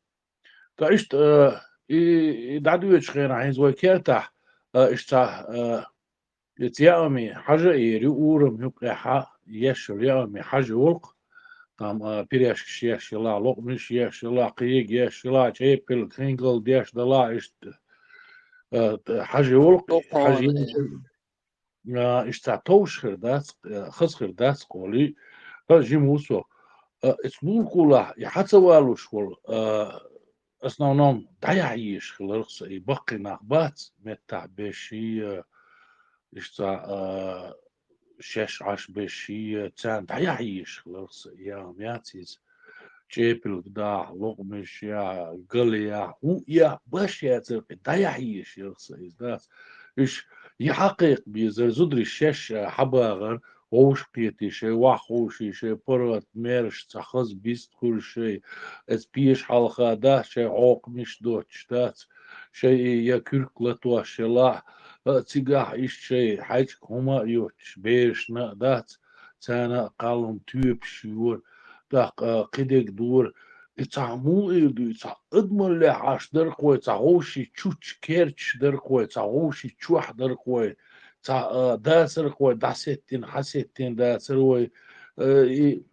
Ткъа иштта, а, и, и дӀадоьдучу хенахь хӀинца вай кертахь, а, иштта, а, Иза яами хьажа а йийр ю, урам юккъехьа еш йолу яами хьажа йолу-кх. Там, а, пиряжкаш еш йолахь, локъмаш еш йолахь, кхега еш йолахь, чӀепилг, хингал деш далахь, иштта, а, т-, хьажа йолу-кх, хьажа йолу, а, иштта товш хир дац, а, хаза хир дац-кх олий, хаза жима ву со. А, эцу лулахь и хьа ца валуш волу, а, основном дӀаяхьа езаш хиларх сан, и баккхий нах бац, меттахь беший, а, иштта, а, шаьш Ӏаш беший, а, царна дӀаяхьа езаш хиларх сан, яа ма яц иза. ЧӀепилг дахь, локъмаш яхь, гал яхь, хӀун яхь, баш яцара, кхин дӀаяхьа езаш ярх сан иза дац. Уьш, и хьакхайкха безар, зударий шаьш, а, хьабагӀар, вовшах кхетий шай, ваха ховший шай, паргӀат мераш цхьа хаза бист хуьлуш шай, эцу пеша хьалха дац шай хьокхамаш доцуш дац, шай и я куьрк латош елахь, а, цигахь иштта шай хьаьжкӀа хӀума а йоцуш, берашна а дац, царна а кхаллам тоьпаш йора, тӀаккха, а, кхидерг дора, и цхьа муха эр ду, и цхьа адамаллехь Ӏаш дара-кх вай, цхьа вовший чучча керчаш дара-кх вай, цхьа вовший чохь дара-кх вай, цхьа, а, дацара-кх вай, дӀасеттина, хьасеттина дацара вай, а, и,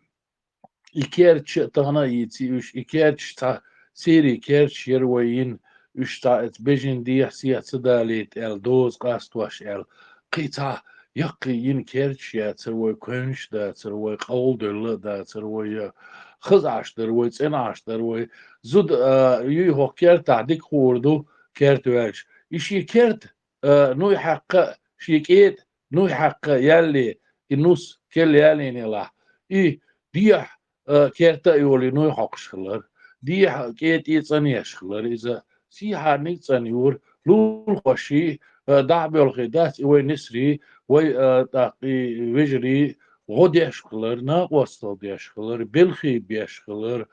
и керчаш а тахана а йийций уьш, и керчаш цхьа серий керчаш яра вай йина, уьш цхьа эцу бежин дехьа сехьа ца далийта аьлла, доза къастош аьлла. Кхин цхьа яккхий йина керташ яцар вай, кевнаш дацар вай, къовладелла а дацар вай, я хаза Ӏаш дар вай, цӀена Ӏаш дар вай. Зуда, а, юй хӀокху кертахь дика хуур ду, керта ваьлча. И шен керта, а, нуй хьаькхна, шен кӀета нуй хьаькхна ялале, и нус керла ялале елахь, и дехьа, а, керта а йолий нуй хьокхуш хилар. Дехьа кӀета а цӀанъеш хилар иза. Сийхьарниг цӀанйора, лулахоший, а, дӀа а боьлхий дац и вай несарий, вай, а, тӀаккха и вежарий гӀо деш хилар, накъосталла деш хилар, белхий беш хилар.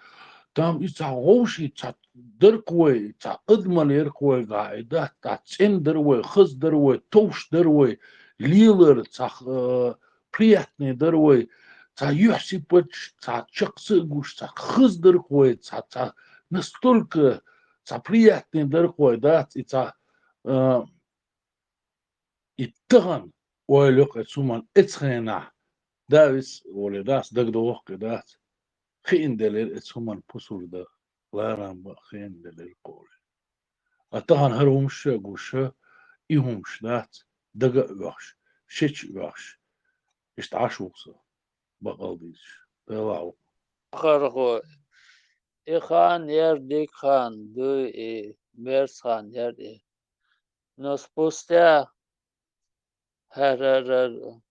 Там и цхьа гӀовший, цхьа дарг вай, цхьа адамаллерг вай гахь и дац, цхьа цӀена дар вай, хаза дар вай, товш дар вай, лелар, цхьа, а, приятный дар вай, цхьа юьхь-сипаташ, цхьа чекх ца а гуш, цхьа хаза дарг вай, цхьа, цхьа настолько цхьа приятный дарг вай дац, и цхьа, а, и тахана ойла йо-кх оцу хӀуманна, оцу хенахь, да виц волий дац, дагадогӀу-кх и дац, хиъна делира оцу хӀуманна пусар дан, ларам бан хиъна делира кхоле. А тахана хӀара хӀумаш а гуш, и хӀумаш дац, дага а оьхуш, шеча а оьхуш, иштта Ӏаш ву-кх со, бакъал дийцича. Делахь ву. Хархо, и хан яра дика хан дуй, и мерза хан яра и. Но спустя хӀара, хӀара, хӀара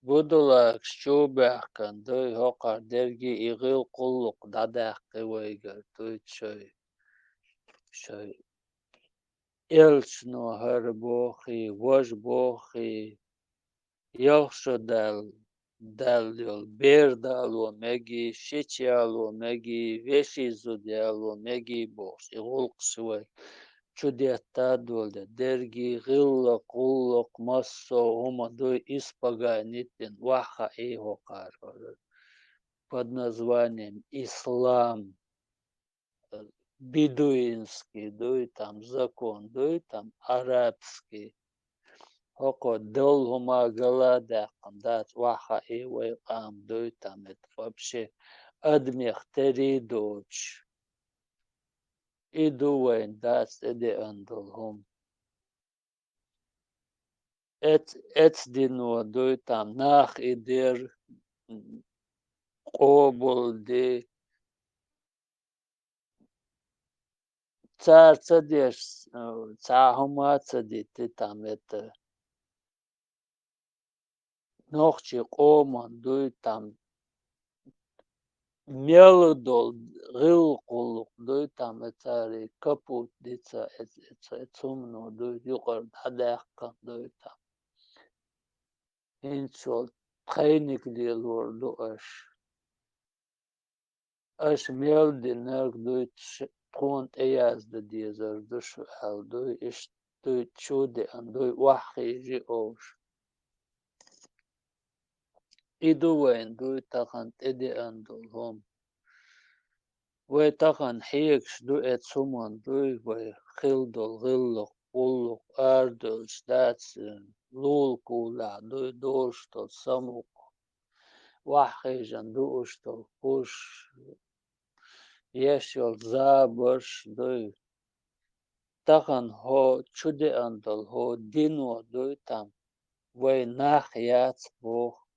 Будулакаш чу а баьхкина дуй, хӀокхара дерриге и гӀиллакх-гӀуллакх дӀадаьккхи вайгара дуй шоай, шоай. Элчано хӀара бохий, важа бохий, ялх шо даьлла, даьлла йолу бер дало мегий, шича яло мегий, вешин зуда яло мегий бохуш, и гӀуллакхаш вай чу детта а долу де, дерриге гӀиллакх, гӀуллакх, массо а хӀума дуй, испоганить дина, охьахаий хӀокхара под названием ислам, бедуинский дуй там закон, дуй там арабский. ХӀокхо долу хӀума гала а даьккхина дац, охьахаий вай къам дуй там, это вообще адамех тера доцуш. И ду вайна дац тӀедеана долу хӀума. Эц-, эцу дино дуй там, нах и дер къобалди. Цара ца деш, э, цхьа хӀума а ца дитти там, это нохчийн къоман дуй там, мел долу гӀиллакх-гӀуллакх дуй там, э, цара капут дица, э, э, э, цумно дуй, юкъара дӀадаьккхина дуй там. ХӀинца тхайниг лелор ду аша. Аша мел динарг дуй, ш-, тхуна тӀе яздан дезар ду шу аьлла дуй, иштта дуй, чу деана дуй, охьахийжи олуш. И ду вайна дуй тахана тӀедеана долу хӀума. Вай тахана хьегаш ду эцу хӀуманна дуй, вай хила долу гӀиллакх, гӀуллакх арадевлча дац, лулакулахь дуй, долуш долу самукъа, охьахийжина дууш долу куш, еш йолу забарш дуй. Тахана хӀо чу деана долу хӀо дино дуй там, вай нах яц боху,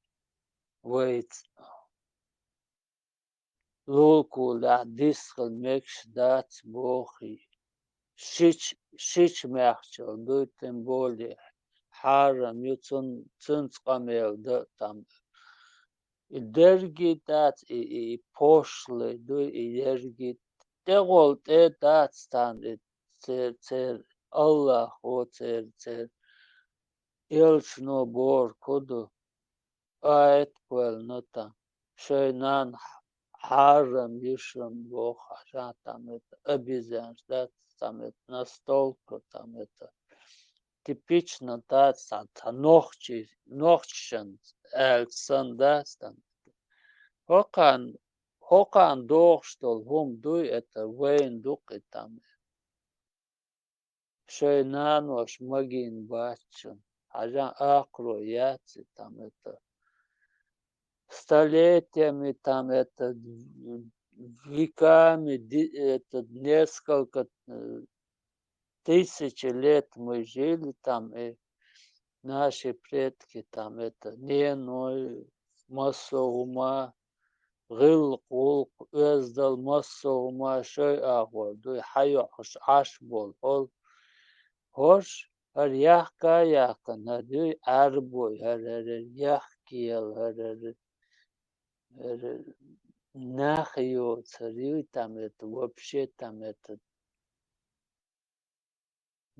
вайца. Лулакулахь дисхила мегаш дац бохий. Шича, шича мехчал дуй, тем более хьарам ю, цун-, цуьнца къамел дан а там. И дерриге дац, и, и, и пошлый дуй, и дерриге тӀегӀол тӀе дац царна, и цер-, церан Аллахо цер-, церан элчано бохург хӀун ду? Аят кхоьллина там, шайн нана хьарам ю шуна боху, хьажа там это обезьянаш дац, там это настолько, там это типично дац, цхьа, цхьа нохчий, нохчашан аьлча санна дац там. ХӀокхарна, хӀокхарна дохуш долу хӀума дуй, это вайна ду кхин там. Шайн нанош магийна бац шуна. Хьажа, акхаро яц и там это. Столетиями там это, веками, ди-, это, несколько, э, тысячи лет мы жили там, и наши предки, там это, неной, массо а хӀума, гӀиллакх, гӀулакх, оьздал, массо а хӀума шоай агӀор дуй, хьайоахаш Ӏаш бола хьол. ХӀорш, хӀара яхка а яьккхина, хӀара юй Ӏарбой, хӀара, хӀара яхкел, хӀара, хӀара, хӀара нах йоцар юй, там это, вообще, там это,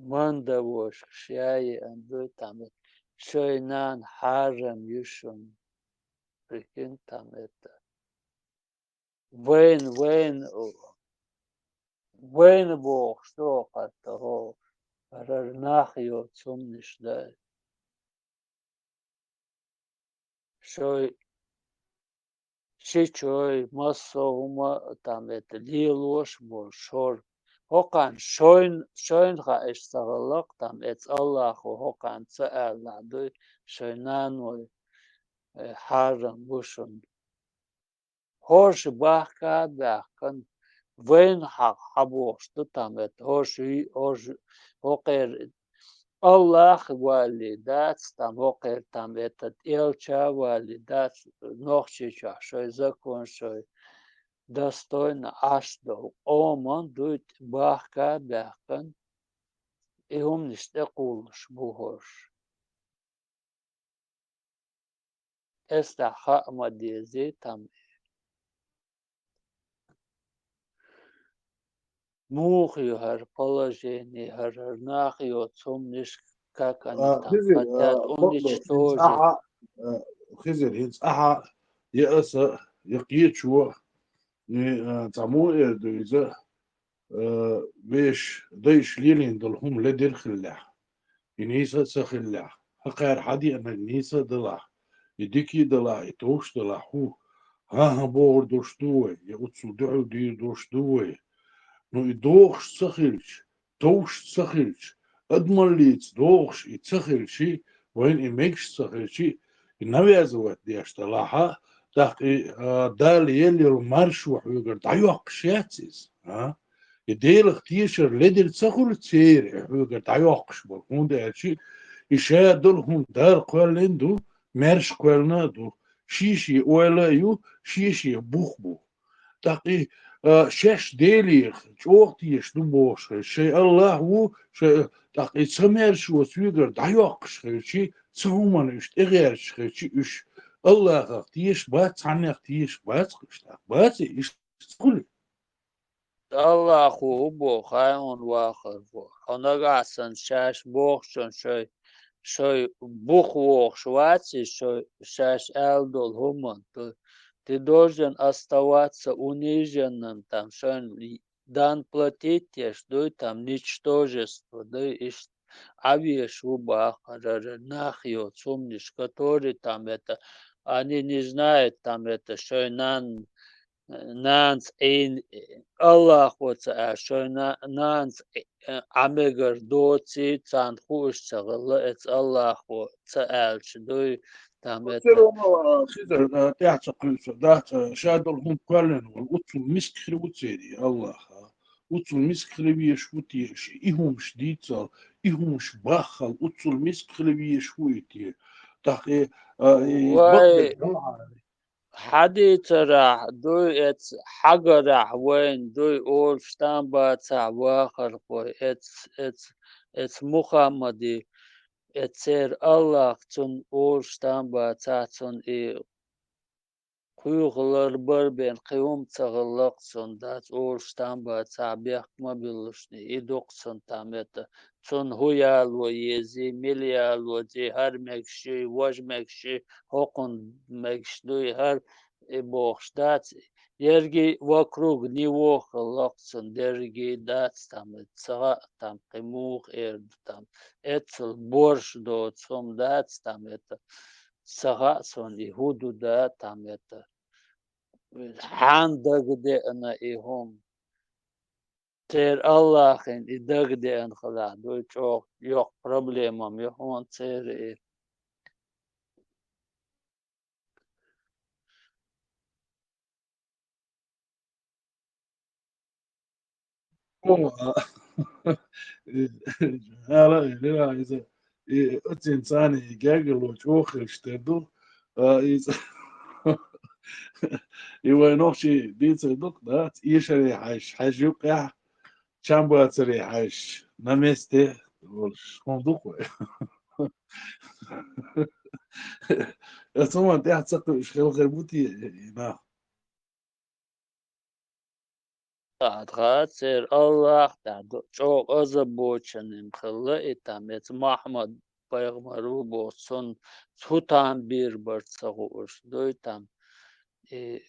манда вошкаш яй, ан дуй, там это, шоай нана хьарам ю шун. Прикинь, там это. Вайн, вайн, вайн бохуш ду хӀокхатта хӀо, хӀара нах йоцу хӀуманаш дай. Шоай шичой, массо а хӀума, там это, лелош болу шор. ХӀокхарна шойн-, шойн хаьаш ца хиллакх, там эца Аллахо хӀокхарна ца аьллахь дуй, шоай наной, э, хьарам бу шуна. ХӀорш бахка а баьхкина, вайна хьакъ хьабохуш ду там это, хӀорш, хӀорш, хӀокхеран Аллах валли дац, там хӀокхеран там это, элча валли дац, Нохчийчохь шоай закон, шоай достойно Ӏаш долу къоман дуй бахка а баьхкина, и хӀуманаш тӀекхуллуш бу хӀорш. Эстахь хаа ма дезий там. Муха ю хӀара положение, хӀара, хӀара нах йоцу хӀуманаш, как они там хотят уничтожить. Хизир, хӀинца ахьа, я аса, я кхечо, и, а, цхьа муха эр ду иза, э, вешан дайша лелийна долу хӀума ледира хиллехь, и нийса а ца хиллехь, хӀокхара хьадеанарг нийса а далахь, и дика а далахь, и товш а далахь, хӀу, хӀан-хӀа бохур долуш ду вай, я оццул дуьхьал дийр долуш ду вай. Ну, и дохуш ца хилча, товш ца хилча, адамаллица дохуш и ца хилча, вайна и мегаш ца хилча, и навязывать деш далахь, тӀаккха и, а, Дала елла йолу маршо хьоьгара дӀайоккхуш яц иза, а? И Делах тешар ледира ца хуьлу церан и хьоьгара дӀайоккхуш болу, хӀунда аьлча и ша долу хӀума Дала кхоьллина ду, маьрша кхоьллина а ду, шен-шен ойла а ю, шен-шен бух бу. ТӀаккха и, а, шаьш Делех чӀогӀа тешаш ду бохуш хилча, шайн Аллах ву, шайн, тӀаккха и ца маьрша цуьнгара дӀайоккхуш хилча, цу хӀуманна уьш тӀегӀерташ хилча, уьш Аллахах тешаш бац, цхьаннех тешаш бац, уьш тӀаккха бац, и иштта ца хуьлу. Аллахо хӀун боху, хьайна вахар бу. Хьо нагахь санна шаьш бохучун шай, шай бух вохуш вац и шай, шаьш аьлла долу хӀуманна. Ты, ты должен оставаться униженным, там, шайна дан платить деш дуй, там, ничтожество дуй, иштта Ӏа веш ву бахарара, нах йоцу хӀуманаш, которые там это, они не знают, там это, шайн нан-, нанас Ӏийна, Аллахо ца аьлла, шайн на-, нанас Ӏи-, Ӏа мегар доций, царна хууш ца хилла, эца Аллахо ца аьлча дуй, там это. Церан ма, а, ши дар, а, тӀаьхьа ца кхуьйсу, дац, а, ша долу хӀума кхоьллина волу, уццул миска хир ву церий, Аллаха. Уццул миска хила везаш ву те, ши и хӀумаш дийцал, и хӀумаш баххал, уццул миска хила везаш ву и те. ТӀаккха и, а, и вай, бакъдерг хьалхьара. Хьадийцарахь дуй эц, хьагарахь вайн дуй, олуш там бацахь вахархой, эц, эц, эц Мухаммади, эц церан Аллах цунна олуш там бацахь, цунна и кхуьйхалар бар бен кхин хӀума ца хилла-кх цунна дац, олуш там бацахь, бехк ма биллушний, и ду-кх цунна там это, цунна хӀун яло езий, мила яло езий, хӀара мегаш юй, важа мегаш юй, хӀокхунна мегаш дуй, хӀара и бохуш дац, ерригий вокруг него хилла-кх цунна, дерригий дац там, ца хаьа там, кхин муха эр ду там, эццул борш доцу хӀума дац там это. Ца хаьа суна и хӀун ду да там это. Хьан дагадеана и хӀума? Церан Аллахина и дагадеана хилахь дуй, чӀогӀа йоккха проблема ма ю хьуна церан и. Ала, ала, иза, И оцин цӀана и гергарло чӀогӀа хилча тера ду, а, и ц-, и вай нохчий дийцар ду-кх, да, эшаре хьаьжча, хьаьжа юккъехь, чам бацаре хьаьжча, на месте волуш хӀума ду-кх вай. Аса хӀуманна тӀаьхьа ца кхуьуш хила хир бу те и нах? Тхьа церан Аллах тӀехь ду-, чӀогӀа озабоченный хилла и там, эца Мухьаммад пайхамар ву боху, цунна хӀун там бийр бара ца хууш, дуй там. И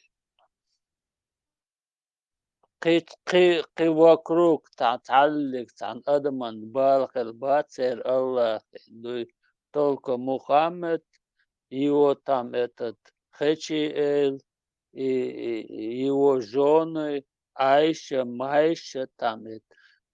кхин, кхин, кхин вокруг цхьа-, цхьаллиг цхьана адаман бала хила бац церан Аллахе, дуй, только Мухаммад, его там этот Хечи-Эйл, и, и, и его жёны, Айша, Майша, там это.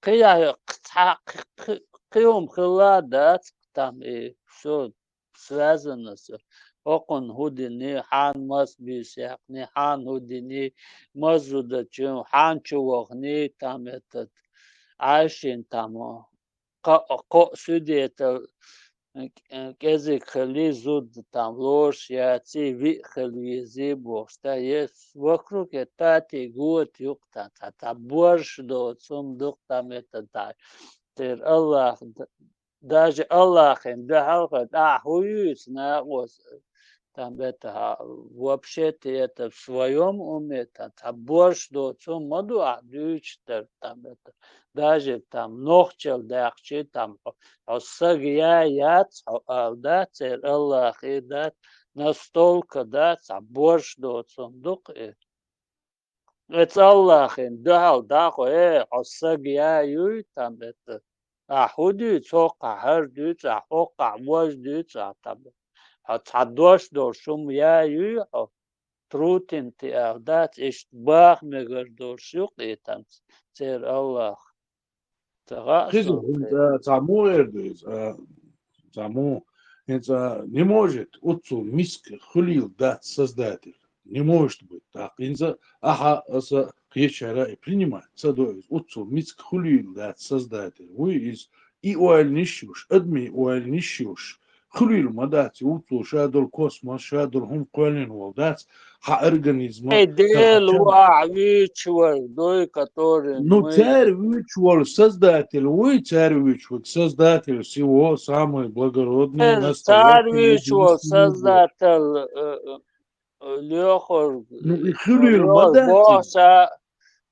Кхин я-, цхьа-, кхин, кхин, кхин хӀума хилла дац, там и всё связано со. ХӀокхунна хӀун дини, хьан мас буьйса яьккхини, хьан хӀун дини, мас зуда чу, хьан чу вахни, там этот, Айшин там, кхо-, кхо свидетель, э, кӀезиг хилий, зуда там лоруш яций, виъ хила везий бохуш, да, е вокруг это тати гот юкъ, та, та, та борш доцу хӀума ду-кх там это, та, церан Аллах, д-, даже Аллахин дуьхьал хьо тӀаккха хӀун юьйцу накъост, там это, а, вообще-то это в своём уме, та, та борш доцу хӀума ма ду ахь дуьйцуш дерг, там это. Даже там нохчалла даьккхича, там хьо, хьо саг я яц, хьо ала дац, церан Аллахе дац, настолько дац, цхьа борш доцу хӀума ду-кх и. Эца Аллахин дуьхьал дӀахо, э, хьо саг я юй, там это. Ахь хӀун дуьйцу, хӀоккхахь хӀара дуьйцу ахь, хӀоккхахь важа дуьйцу ахь, там. Хьо цхьа дош долуш хӀума я юй хьо, трутин ти ала дац, иштта баха мегар долуш ю-кх и там церан Аллах. Ца хаьа хеза, суна хӀинца, кхетта. Цхьа муха эр ду иза, а, цхьа муха. ХӀинца не может, оццул миска хуьлийла дац Создатель. Не может быть. ТӀаккха хӀинца ахьа, аса, кхечара и принимать ца до иза. Оццул миска хуьлийла дац Создатель. Вуй иза и ойланаш йолуш, адамийн ойланаш йолуш, хуьлийла ма дац, и оццул ша долу космос, ша долу хӀума кхоьллина волу дац, хьан организма. Эй, Дела ву ахь вуьйцуш вара, дуй, который Ну, мы цара вуьйцуш волу Создатель вуй, цара вуьйцуш ву Создатель всего, самый благородный, Э, настоящий цара вуьйцуш волу единственный Бог. Создатель, э, э, лоьхург, Ну, и хуьлийла ма лоьхург дац и. Боху ша,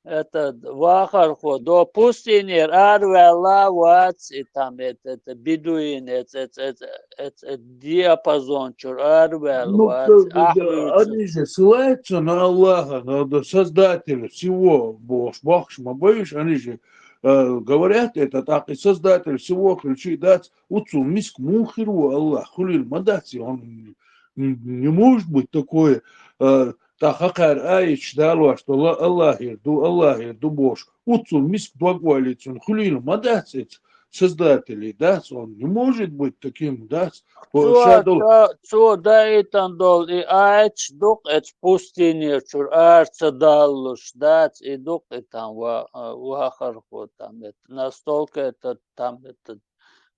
этот, вахархо, до пустынера араваьлла вац, и там, это, это, бедуин, это, это, это, это, это, диапазон чуьра араваьлла Ну, вац, да, ахь да, вуьйцу. Они же ссылаются на Аллаха, на, на Создателя всего, бохуш, бохуш ма баьлла уьш, они же, э, говорят это, так и Создатель всего хилчий дац, оццул миска муха хир ву Аллах, хуьлийла ма дац, и он, н-, не может быть такое, э, тӀаккха кхара аяташ далош долу, Аллахера ду, Аллахера ду бохуш, оццул миска дог ойла цунна хуьлийла ма дац иза, Создателей дац, он не может быть таким, дац. Цо, ша долу цо, цо даийтан долу и аяташ ду-кх эцу пустыне чуьра ара ца даллуш дац, и ду-кх и там ва-, а, вахархо там, это, настолько это, там, это,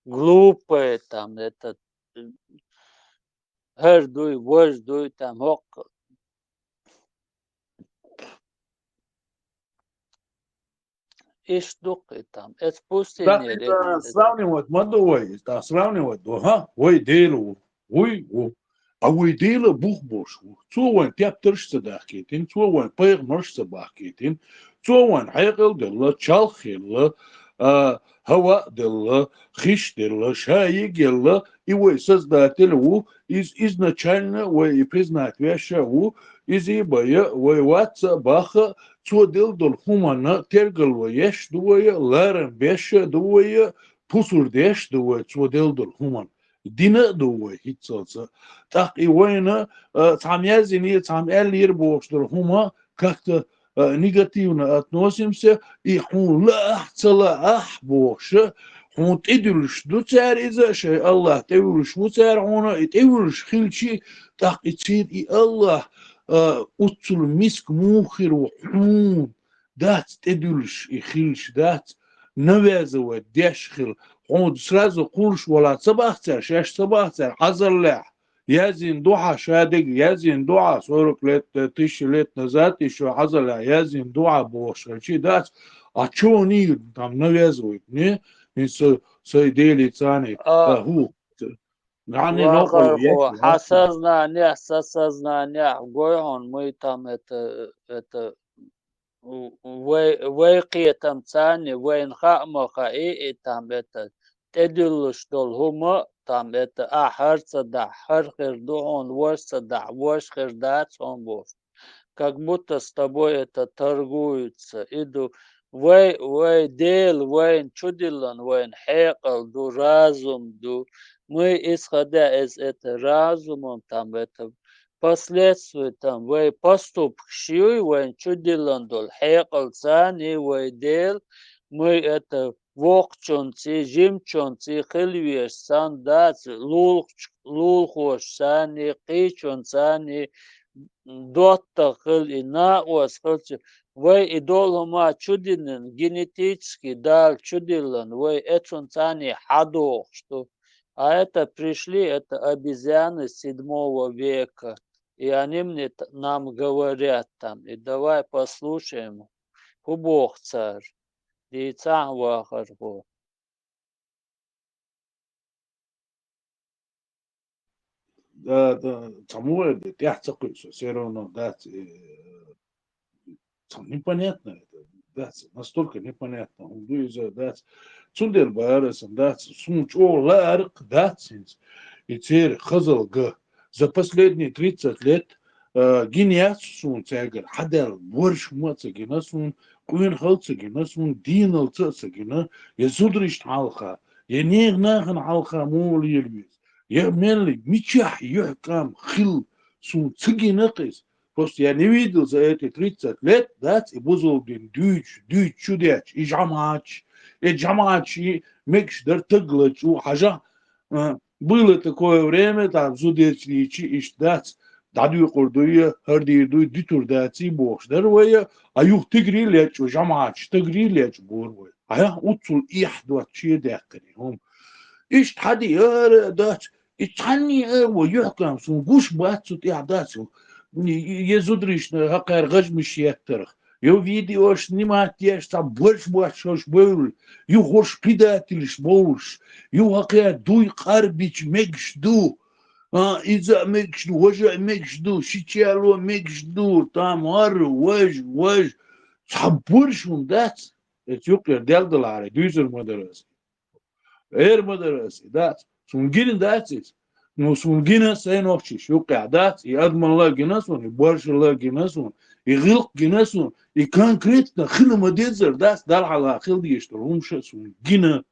глупое, там, это, хӀара дуй, важа дуй, там, хӀокху. Иштта ду-кх и там. Эцу пустынера, да, это, это. Сравнивать ма ду вай, да, сравнивать ду, ха? Вай Дела ву, вуй ву. А вай Дела бух болуш ву. Цо вайн тептарш а ца дахкийтина, цо вайн пайхамарш а ца бахкийтина, цо вайн хьекъал делла, чалх елла, а, хӀаваъ делла, хиш делла, шайиг елла, и вай Создатель ву, иза изначально вай и признать веш а ву, иза и бай а, вай вац а баха, цо делла долу хӀуманна тергало еш а ду вай, ларам беш а ду вай, пусар деш а ду вай, цо делла долу хӀуманна. Дина а ду вай хӀинццалц а. ТӀаккха и вайна, а, цхьамма яздина, цхьамма аьллера бохуш долу хӀума как-то, а, негативно относимся, и хьуна лаахь, ца лаахь бохуш, хьуна тӀедуьллуш ду цара иза, шайн Аллах тӀевуьллуш ву цара хьуна, и тӀевуьллуш хилчи, тӀаккха и церан и Аллах, а, оццул миска муха хир ву хьуна, дац тӀедуьллуш и хилча, дац, навязывать деш хила. Хьуна сразу кхурш вала ца бахцар, шаьш ца бахцар, хьазаллехь. Яздина ду хьа шадег, яздина ду хьа сорок лет, э, тысяча лет назад ещё хьазаллехь, яздина ду хьа бохуш хилчи дац, а чо ванийла там навязывать, не? Ин са, сай дели цани, А, а, ху. Гани нокъал вахархо, еш, хьа сознание, са сознание, гой хьуна, мы там это, это, у-, у-, вай, вай кхетам цани, вайна хаа ма хаи, и там это, тӀедиллуш долу хӀума, там это, а хӀара ца дахь, хӀара хир ду хьуна, ваш ца дахь, ваш хир дац хьуна бохуш. Как будто с тобой это торгуются. И ду, вай, вай Дела вайна чудиллан, вайна хьекъал ду, разум ду. Мы исходя из это разумом, там это последствия, там вай поступкаш юй, вайна чудиллан долу хьекъал цани, вай Дела, мы это воккхачунций, жимачунций хила веш санна дац, лулахош санний, кхечунций, доттагӀа хила и накъост хилча, вай и долу хӀума чудиллина, генетически Дала чудиллина, вай эцунций хьадохуш ду. А это пришли, это обезьяны седьмого века, и они мне т-, нам говорят там, и давай послушаем, хӀун боху цара. Дийцахьа, вахархо. Да, да, цхьа муха де, тӀаьхьа ца кхуьу со, всё равно дац, э, цхьа непонятно это, дац, настолько непонятно, хӀун ду иза, дац. Цундела бара сан, дац, суна чӀогӀа лааракх дац хӀинца. И церан хазалга за последние тридцать лет, э, гина яц суна цаьргара, хьадаьлла борш хӀума а ца гина суна, къонахалла а ца гина суна, дийналца а ца гина, я зударшна хьалха, я нехан нахана хьалха муха лела веза, я мелли мичахь юьхькӀам хилла суна ца гина-кх иза. Просто я не видел за эти тридцать лет, дац, и бузулдин дуьйцу, дуьйцу чу дечу, и жамач, и жамач, и мегаш дар таглачу, хьажа, а, было такое время, там, зудечу дийчи, иштта дац, дӀадуькъур дуй, хӀара дийр дуй, дитур дац, и бохуш дара вай, а юха тигри лечу, жамач, тигри лечу бора вай. А я уццул эхь доцче даьккхина, хӀума. Иштта хьади, ара, дац, и цхьанний а вай юьхькӀам суна гуш бац цу тӀехь дац. И, и, я зударшна хӀокхара гӀажмаш еттарх. Ю видеош снимать еш, цхьа борш боцуш бевлла, ю хӀорш предательш бовлуш, ю хӀокхара дуй къарбича мегаш ду, а, иза а мегаш ду, важа а мегаш ду, шичало а мегаш ду, там хӀара, важа, важа. Цхьа борш хӀума дац, эца юккъера делдалахьара, дуьйцур ма дара аса. Эр ма дара аса, дац. Суна гина дац иза. Ну, суна гина сайн нохчийш юккъехь дац, и адамалла а гина суна, и боршалла а гина суна, и гӀиллакх гина суна, и конкретно хила ма деззара дац, Далла хьалха хила дезаш долу хӀумаш а суна гина.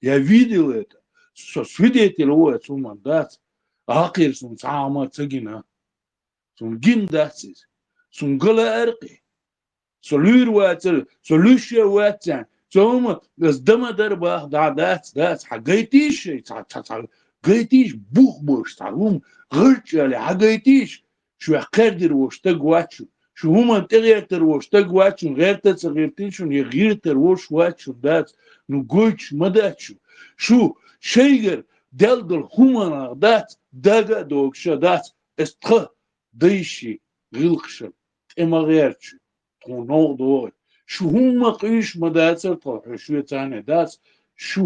Я видел это. Со свидетель ву эцу хӀуманна, дац. Ахир суна цхьа а хӀума ца гина. Суна гина дац иза. Суна ган лаьара-кх и. Со луьйр вацара, со луьйш а вац царна. Со хӀума, ас дан ма дара баха, да, дац, дац, хьан гайтийша шайн, цхьа, цхьа, цхьа, гайтийша бух болуш, цхьа хӀума гӀарчӀ яле, хьан гайтийша, шу кхердира волуш стаг вац шу, шу хӀуманна тӀегӀертар волуш стаг вац шу, гӀерта а ца гӀиртина шуна, я гӀиртар волуш вац шу, дац, ну гойтуш ма дац шу. Шу шайгара делла долу хӀуманах дац, дага а догуш а дац, ас тха дайши гӀиллакхашна тӀе ма гӀерта шу, тхуна новкъа догӀий. Шу хӀумма къуьйсуш ма дацара тхо, хьо шуьца цхьаьна дац, шу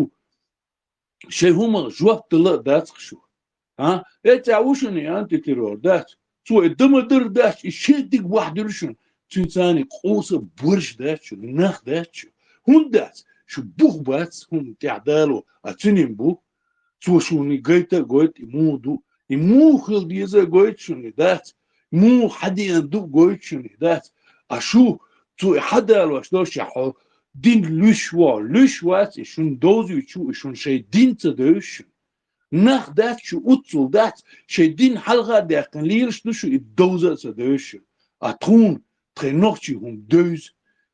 шайн хӀумах жоп дала а дац-кх шу. А? Э, цӀа ву шуна и антитеррор, дац? Цо и дан ма дара дац, и шен диг вахдира шуна, цуьнан цхьаьна къовса борш дац шу, нах дац шу. ХӀунда дац? Шу бух бац хӀуманна тӀехь дало, а цуьнан бу. Цо шуна и гайта а гойту, и муха ду, и муха хила деза а гойту шуна, и дац, муха хьадеана ду а гойту шуна, и дац. А шу цо и хьадалош долуш а хьо дин луьш ву, луьш вац, и шуна довзуьйтуш ву, и шуна шайн дин ца девза шуна. Нах дац шу, уццул дац, шайн дин хьалха а даьккхина лелаш ду шу, и довза а ца девза шуна. А тхуна тхайн нохчийн хӀума девза,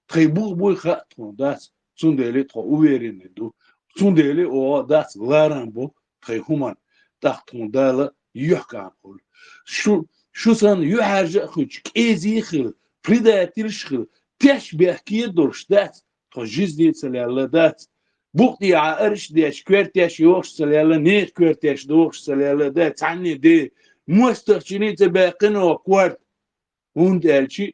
тхайн бух буй хаьа тхуна, дац, цундела тхо уверенный ду, цундела оха, дац, ларам бу тхайн хӀуманна, тӀаккха тхуна Дала юьхькӀам хуьлу. Шу, шу санна юьхьӀаьржа а хуьлуш, кӀезий а хила, предательш а хила, теш бехке а долуш дац, тхо жизни а ца лелла, дац, букъ тӀехьа арш деш, коьртеш йохуш ца лелла, нехан коьртеш дохуш ца лелла, да, цхьанне де, мостагӀчунна ца баьккхина оха корта. ХӀунда аьлча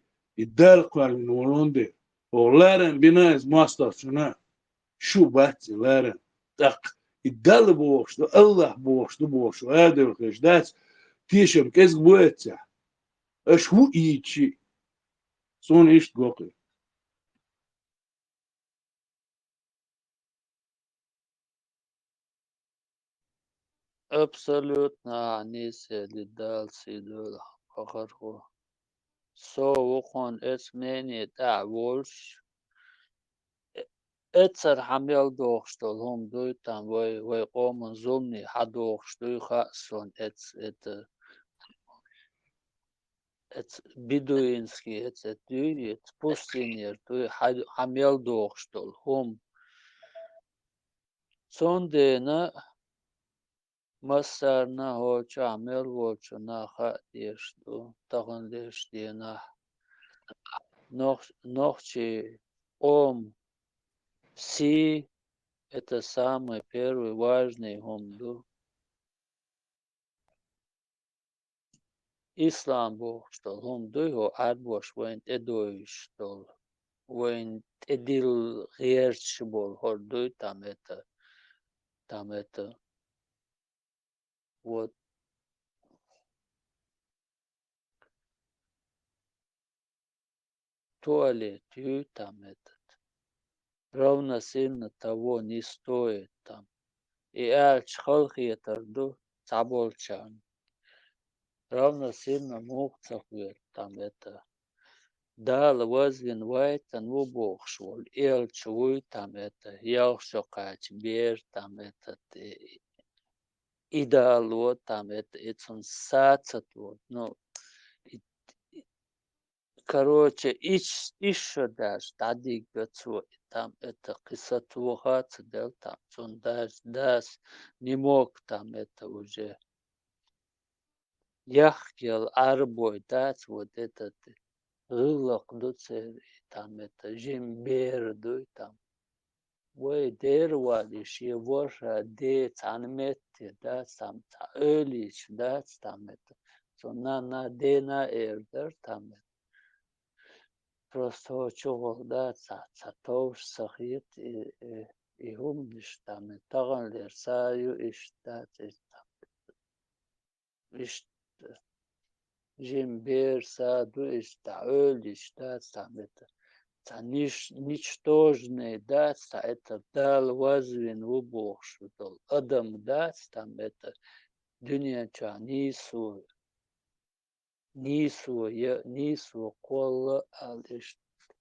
и Дала кхоьллина волу дела. Оха ларам бина иза мостагӀчунна. Шу бац и ларам. ТӀаккха и Далла бохуш ду, Аллах бохуш ду бохуш, адал хеш дац, тешам кӀезиг бу эццехь. Аша хӀу ийчи? Суна иштта го кхин. Абсолютно ахь нийса элира, Дала сий дойла хьан, кхахархо. Со ву хьуна эцу мнение тӀехь волуш, э-, эццара хьан мел дохуш долу хӀума дуй, там вай, вай къоман зуламе хьан дохуш дуй, хаьа суна эц-, эта, эц-, бедуинский, эц-, эц-, дуй, эц-, пустынера дуй, хьан, хьан мел дохуш долу хӀума. Цундела массарна а хӀокху чохь мел волчу наха а дезаш ду, тахана дезаш денахь. Нох-, нохчий къоман сий, это самый первый важный хӀума ду. Ислам бохуш долу хӀума дуй хӀо, Ӏарбоша вайна тӀедойуш долу, вайна тӀедилла гӀерташ болу хӀора дуй там это, там это. Вот. Туалет юй там этот. Равносильно того не стоит там. И аьлча халахетар ду цхьаболчарна. Равносильно муха ца хета там это. Дала вазвина вайтан ву бохуш волу элча вуй там это. Ялх шо кхача бер там этот. И, и Дала ву там это. И цунна сацат ву. Ну, и, и Короче, иш-, иша даже дӀадигга цо, и там это кхин сатоха ца делла, там цунна даже дас не мог там это уже. Яхкел Ӏарбой дац вот этот, гӀиллакх ду церан, и там это, жима бер дуй там. Вай дера валийша, шен ворхӀ де цхьана метте дац там, цхьа эвлийча дац там это. Цунна на, на дена эр дара там это. Просто хӀо чухула дац, цхьа, цхьа товш ца хета и, и, и хӀуманаш там это. Таханлера са ю иштта дац, иштта там. Иштта жима бер са ду, иштта дӀа эвлийча дац там это. Цхьа ниш-, ничтожный дац, цхьа это Дала вазвина ву бохуш долу адам дац там это дуьнен чохь нийсо, нийсо я, нийсо кхолла аьлла иштта.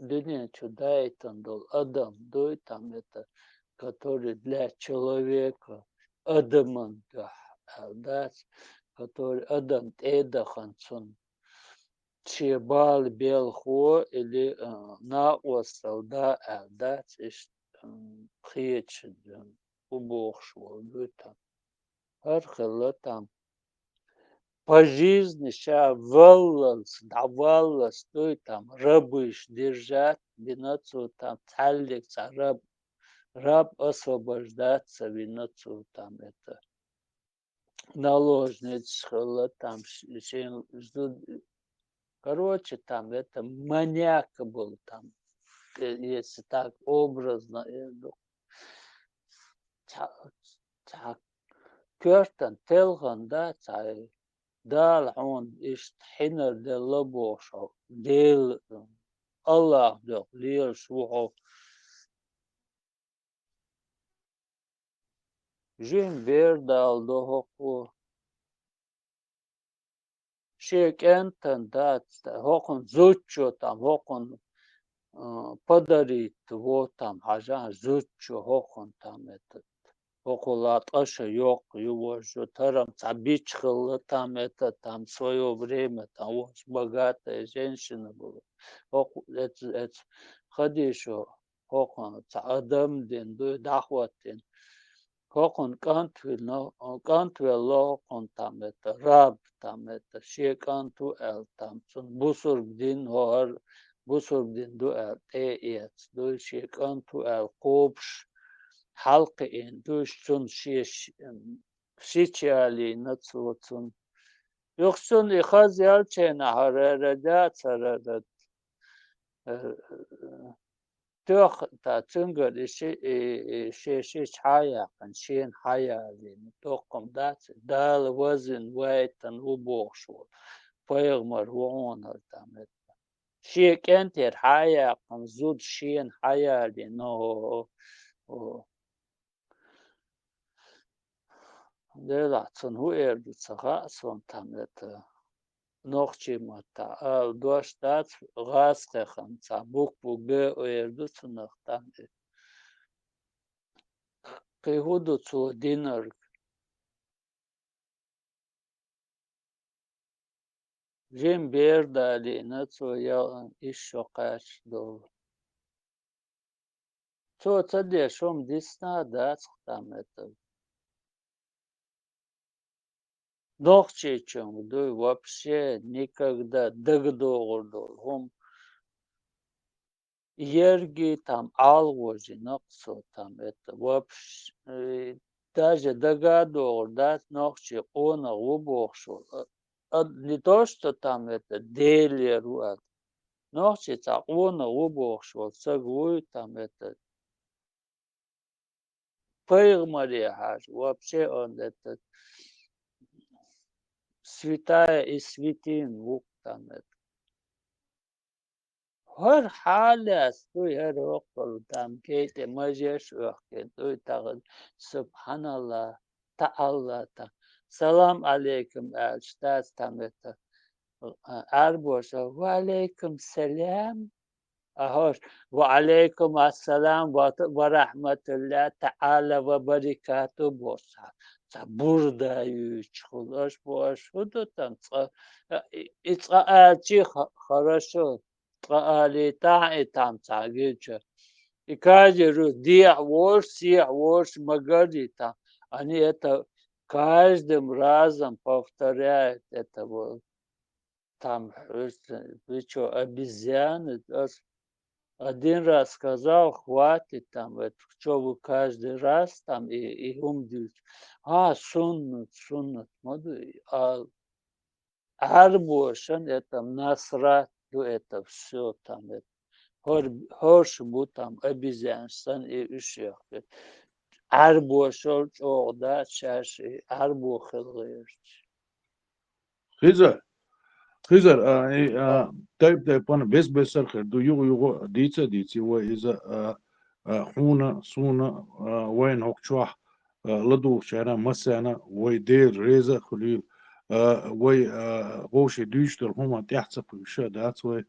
Дуьнен чу дайтан долу адам дуй там это, который для человека, адаман дуьхьа аьлла дац, который адам тӀе а дахана цунна, шен бала белхо или, а, накъостал да аьлла дац, иштта, м, кхечу, м, ву бохуш волу дуй там. ХӀара хилла там. По жизни ша валлалц, дӀаваллалц дуй там, рабыш держать вина цо там, цхьаьллиг цхьа раб, раб освобождать ца вина цо там это. Наложницаш хилла там ш-, шен зуд-, короче, там это маньяк был там. Э, если так образно, э, ну, цхьа, цхьа коьртан телхана да, цхьа Дала хьуна иштта хьинар делла бохуш хьо, Дела, Аллах дуьхьа лелаш ву хьо. Жима бер дала до хӀокхо. Шен кӀентан дац, хӀокхун зудчо там, хӀокхун, а, подарить во там, хьажа, зудчо хӀокхун там этот. ХӀокхула ткъа ша йоккха ю вожжо, тарам цхьа бича хилла там этот, там своё время там вожжо богатая женщина была. ХӀокху-, эц-, эц-, хадийшо, хӀокхун цхьа адам дин дуй, дӀахӀоттина. ХӀокхун кӀант вина, кӀант велла хӀокхун там это, раб там это, шен кӀант ву аьлла там, цунна бусург дин хӀо хӀара, бусург дин ду аьлла, тӀе а эца дуй, шен кӀант ву аьлла кхобуш, хьалкхиъна душ цунна шеш, м, шича ялийна цо цунна. Юха цунна и хаза ялчийнахьара радиацара, э, тоьхна, цуьнгара и ши-, и, и шен шича хьаяьккхина, шена хьаялийна, доккха-м дац, Дала вазвина вайтина ву бохуш волу пайхамар ву хьуна хӀара там это. Шен кӀентера хьаяьккхина зуда шена хьаялийна, о, о, о. Делахь, цунна хӀун эр ду ца хаьа суна там это. Нохчийн маттахь ала дош дац, гӀазкхехь цхьа буква Г эр ду цунах там это. Кхин хӀун ду цо динарг? Жима бер далийна цо, я ишшо кхаьчна долу. Цо ца деш хӀума дисна а дац-кх там это. Нохчийчуьнга дуй вообще никогда дагадогӀур долу хӀума. Ерриге там ӀалгӀожийнакх цо там это вообще, э, даже дага а догӀур дац, нохчийн къонах ву бохуш волу. А, а, не то, что там это Делера ву аьлла. Нохчийн цхьа къонах ву бохуш волу стаг вуй там это. Пайхамаре хьажа, вообще он это святая из святынь ву там это. ХӀара хьалаьцна дуй, хӀара хӀокхул там кей тӀе мажеш оьхкина дуй тахана, субхьаналлахӀ, таӀалла та. Салам алейкум аьлча дац там это, а, Ӏаьрбоша, ва алейкум салам. А хӀорш, ва алейкум ассалам ва, ва рахматуллахӀи таӀала ва баракатухӀу бохуш, цхьа, цхьа бурда юьйцуш хуьлу. Аша бу, аша хӀун ду там цкъа, и, и цкъа аьлчи ха-, хорошо, цкъа алийтахьа и там цхьа гича. И каждый раз дехьа волуш, сехьа волуш ма гарри там. Они это каждым разом повторяют это вот. Там, э, вы чё, обезьяны? Ас один раз сказал, хватит там, это чё вы каждый раз там и, и хӀума дуьйцу. А, суннат, суннат, ма ду, а Ӏаьрбошан это насрать ду это всё там, это хӀор-, хӀорш бу там обезьянаш санна и уьш яхкина. Ӏаьрбошал чӀогӀа дац шаьш и Ӏаьрбо хила гӀерташ. Хизар, хизар, а, и, а, тайп-тайпана бес-бесара хир ду, юха-юха дийца а дийци вай иза, а, а, хьуна, суна, а, вайна хӀокху чохь, а, ладугӀучарна массарна вай Дела реза а хуьлийла, а, вай, а, вовшийн дуьйцуш долу хӀума тӀаьхьа ца кхуьуш а дац вай.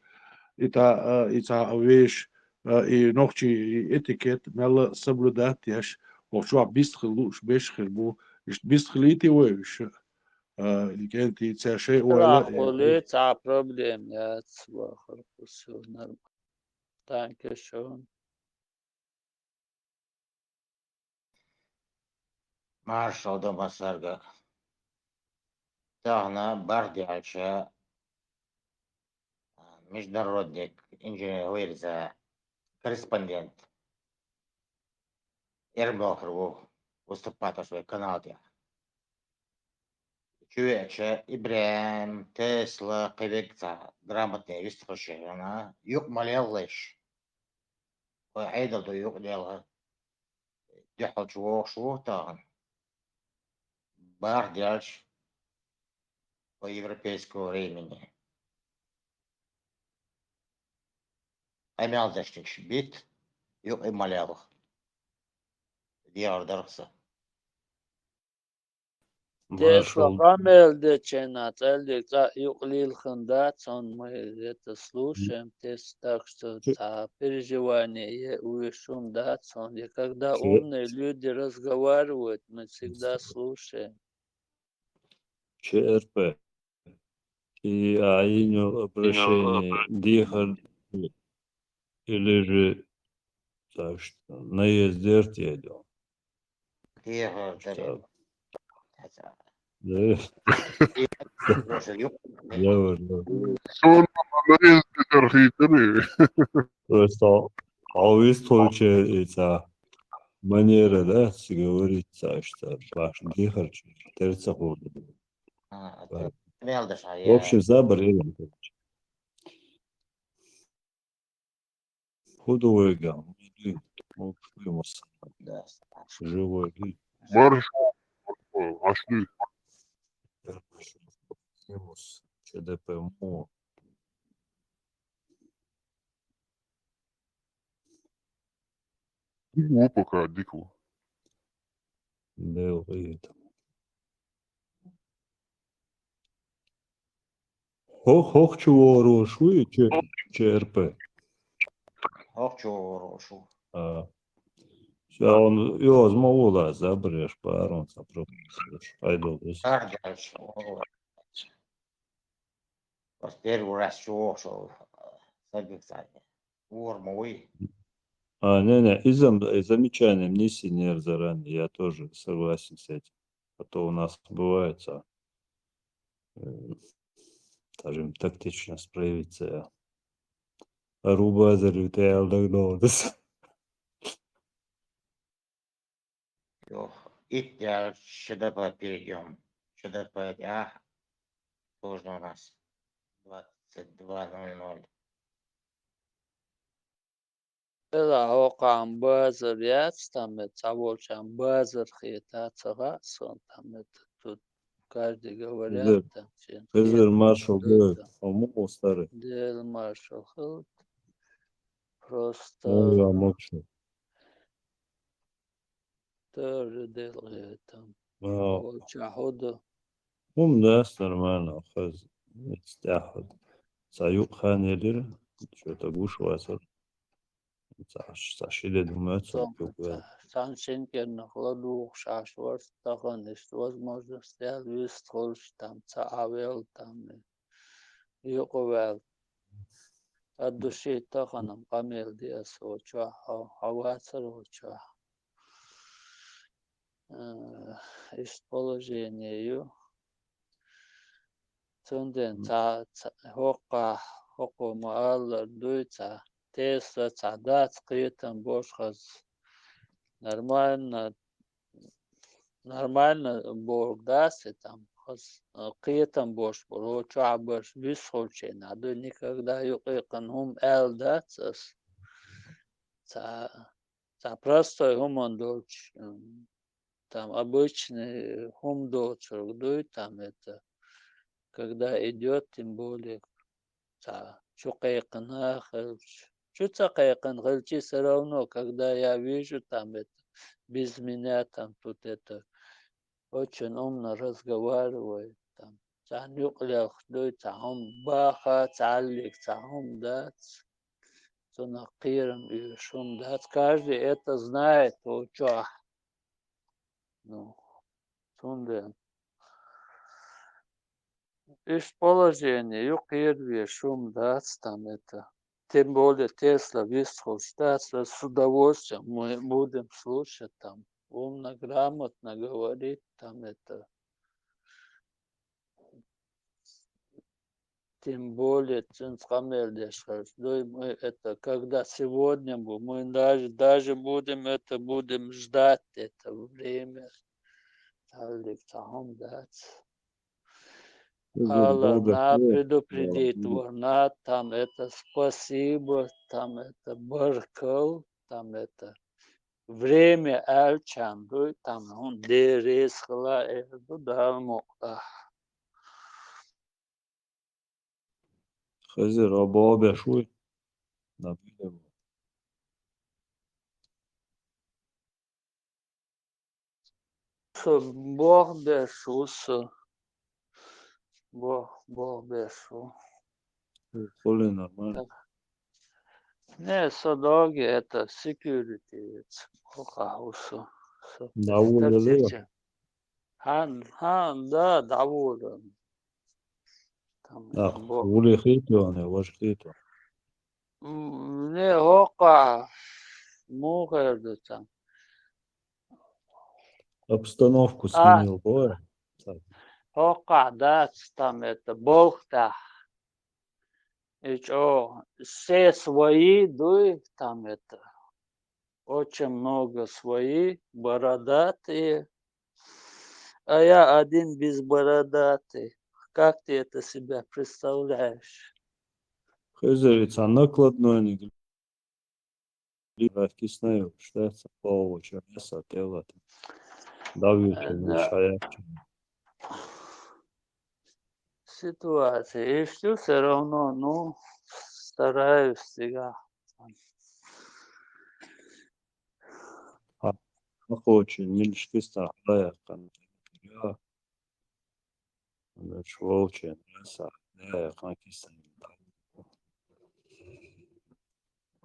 И та, а, и цхьа а веш, а, и нохчий, и этикет мелла соблюдать деш, хӀокху чохь бистхила лууш беш хир бу. Иштта бистхилийти вай уьш? А, и кӀентий цаьршай ойла, э, Хьули цхьа проблема яц, вахар, всё нормально. Danke schön. Маршал ду массаьрга. Тахана барх даьлча, а, международный инженер вайрза корреспондент Эрмохер ву выступать вай канал тӀехь. Чувеача ИбрахӀим, Тесла, кхин верг цхьа грамотный вистхуьлуш хилла, юкъа ма леллалаш. Вай Ӏедал ду юкъа лелха. Дуьхьалчу вогӀуш ву тахана. Барх даьлча по европейскому времени. Къамел дешнаш бит, юкъа ма лелха. ДегӀар дарх сан. Тесла Маршал. Къамел дечена цӀаллиг цӀа юкъ лилхина дац, он мы это слушаем, Тесла, так что Че- цхьа переживание е-, уьш хӀума дац, он, и когда Че- умные люди разговаривают, мы всегда слушаем. Ч Р П. И, а, имя, обращение, дехар или же, так что, наезд дерт я дё. Дехар дерт. Да. Просто наезд дерт. Просто а вис тхойче и ца. Манера, да, ца говорить, ца, что баш дихарча, тера ца ховргда. А, это мел да ша, в общем, забар я. Худо вайга, худо, живой. Маршо, аш дуй. Ц Д П мо. Дика ва пока, дика ва. Дело это. Хо-, хохчу воруш вуй, че, че Р П. Хохчу воруш ву. А. Всё, он, йоз ма вула, забреш, парон, сапро-, айдо, ус. Ардаш, о. Вот первый раз чух шо, сагик саги. Ур ма вуй. А, не, не, изам, э, замечание внеси, не, заранее, я тоже согласен с этим. А то у нас бывает, а, э, скажем, тактичность проявится, я. Аруба зарю, тэ алдак долдус. Йох, ит я Ч Д П перейдём. Ч Д П, да, тоже у нас двадцать два ноль ноль. Эла хӀокхаам базар яц, там это, цхьаволчаан базар хетац, ца хаьа сона, там это, тут каждый говорят, там, чен хезар хетац, маршал да, гойту, там. Хьо ма хов старый. Дела маршал хилда. Просто Ой, я мочу. Тоже делает там. А. Очень худо. ХӀума дац, нормально, хаз, тӀехьа. Ца юкъ хан елира, что-то гуш вацар. Ца, ца ши де думаю, ца Цом-, юкъ вел. Ца, цхьан шинкернах ладугӀуш Ӏаш вар, тахан иштта возможность ял вистхулш, там, ца Ӏавел, там, юкъ вел. От души таханам къамел де ас хӀокху чохь, хьо, хьо вацара хӀокху чохь. Э, иштта положение ю. Цундела ца, ца, хӀокхахь, хӀокхо ма-аллара дуй, ца Тесла, ца дац кхетам болуш хаза. Нормально, нормально бохург дац и там, хаза, э, кхетам болуш болу, хӀокху чохь берш висхуьлучу хенахь дуй, никогда юкъекъан хӀума аьлла дац ас. Ца, ца простой хӀуманна долчу, м, там обычный хӀума доцург дуй, там это, когда идёт, тем более, ца чу кхайкхина хилча. Чу ца кхайкхина хилча, всё равно, когда я вижу, там это, без меня, там тут это, очень умно разговаривает, там, цхьаьна юкъа лелхаш дуй, цхьа хӀума баха, цхьаьллиг цхьа хӀума дац, цунах кхерам оьшуш хӀума дац. Каждый это знает, хӀокху чохь. Ну, цундела. Иштта положение ю, кхера везаш хӀума дац там это. Тем более Тесла вистхуьлуш дац, с удовольствием мы будем слушать там. Умно, грамотно говорит там это. Тем более, цуьнца къамел деш хилча дуй, мы это, когда сегодня бу, мы даже, даже будем это, будем ждать это время. Цхьаьллиг цхьа хӀума дац. Аларна предупредить варна, там это спасибо, там это баркалла, там это время аьллачарна дуй, там хӀун дерриг хила эр ду Дала мукъ дахь. Хезира, хьо боху беш вуй? Набиуллина. Со боху беш ву со. Боху, боху беш ву. Хули нормально? Не, со доги это security яц. Хьо ву со. Со дӀаволале? Хьан, хьан, да, дӀаволале. Там, ах, бо- вули хийтоне, ваш хийто. М, не, хӀокхахь муха хир ду цхьаьна? Обстановку сменил, бой. ХӀокхахь дац там это болх тӀехь. И чӀогӀа се свои дуй там это. очень много свои, бородатые, а я один без бородатый. Как ты это себя представляешь? Хызар, ца накладной ниг либра кисна йолуш дац, палвача мяса тӀе лата. Давьюцун Да. Шаярча. Ситуация. И всё, всё равно, ну, стараюсь всегда. А, ну, очень, милишкиста, да, я кан. Я. Ана чувалчен, мяса, да, я кан кисна.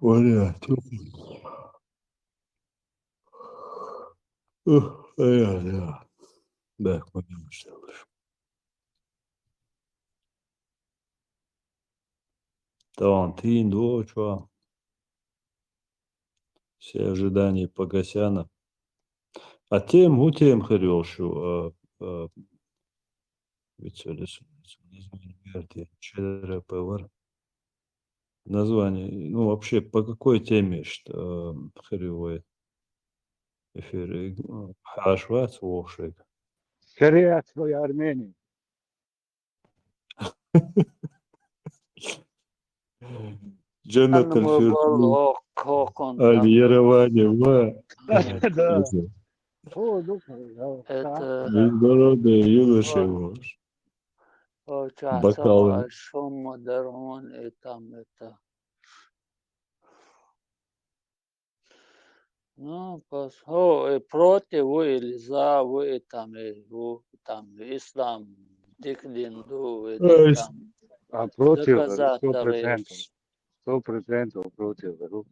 Вариант. Ух, я, я. Да, понял, что лучше. Талантин доча. Все ожидания погасяна. А тем, у тем хер йолуш ю, а, а, вицвелес, название верди, чедра повар. Название, ну, вообще, по какой теме, что, э, хер ю вай эфир, э, хьаш вац вохшег? Шариат вай Армения. Джаннат Ан аль-Фирдус, мубалла кокон аль там. Ереване, ва. Да. О, ну, да. Это Международная юношеская о, о, ча-, бокал. Сама шумма дарон, и там это. Ну, пос-, о, и против вы или за вы, и там, и вы, там, ислам, дик дин ду, и Э, там А против, говорю, сто процентов. Доказательства. Сто процентов против, говорю.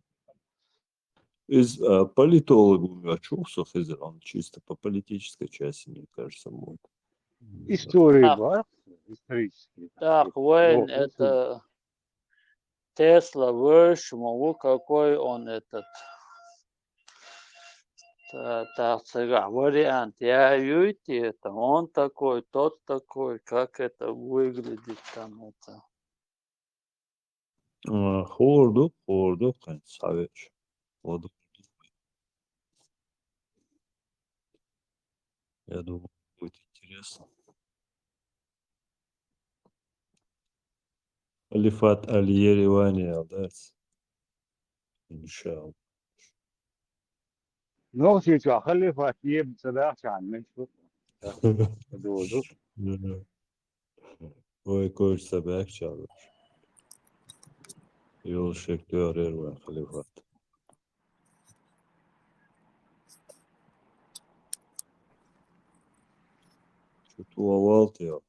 Из, а, политолог у меня чухсо хезер, он чисто по политической части, мне кажется, будет. История Так. была, исторический. Так, вайн Вот, это это Тесла вышму, какой он этот. Та-, так, цигахь вариант. Я юйти это, он такой, тот такой, как это выглядит там это. А, ховр ду, ховр ду, кхин схьавеча. Вот. Я думаю, будет интересно. Халифат аль-Еревани, да? Иншалла. Нохчийчохь халифат ебан ца дахча хьан мегаш ву. Дозу. Вай кхочуш ца баьхча. Йолуш шек тоьхнера вайн халифат. Чу ту валти йо?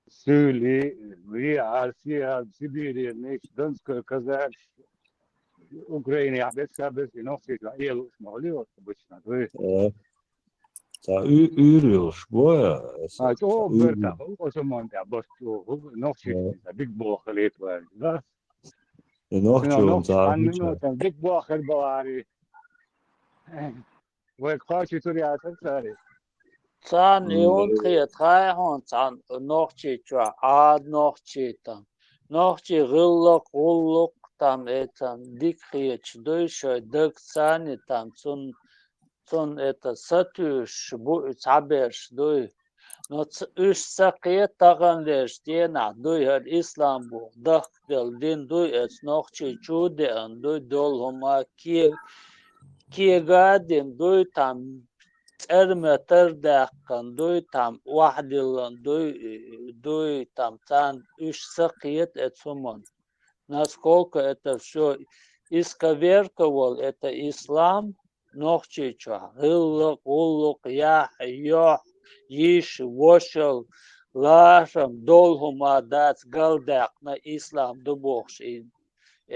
Суьйли, ви арси, а, Сибире, ниш, Донской казак, Украине, а, бес, а, бес, и нохчий, а, елуш, ма, ли, вот, обычно, ви. Э. Ца уь-, уьйр йолуш, боя, аса, А, ца чо уьйр берта, йолуш. О, сомон, да, бос, о, нохчий, Э. Ца, биг бохалет, ва, да? И нохчий, Ну, он нохчий, ца, ан, ну, ца. Там, биг бохал, балари. Вай кхочуьйтур яцара цара. Царна М, и хӀунда хета хаьий хьуна, цхьана нохчийчохь, Ӏада нохчий там. Нохчий гӀиллакх, гӀуллакх там, э, там, дика хеташ дуй, шоай дагца царна там, цунна, цунна это сатуьйсуш бу, цхьаберш дуй. Но ц-, уьш ца кхета таханлерчу денахь дуй хӀара ислам боху дахкаделла дин дуй, оцу нохчийчу деана дуй, долу хӀума ке-, кега а дина дуй, там цӀерметар даьккхина дуй, там охьадиллина дуй, дуй, там царна уьш ца кхета оцу хӀуманна. Насколько это всё исковерковал это ислам, нохчийчохь гӀиллакх, гӀуллакх, яхь, йохь, йиш, вошал, ларам, долу хӀума дац галдаьккхина ислам ду бохуш и,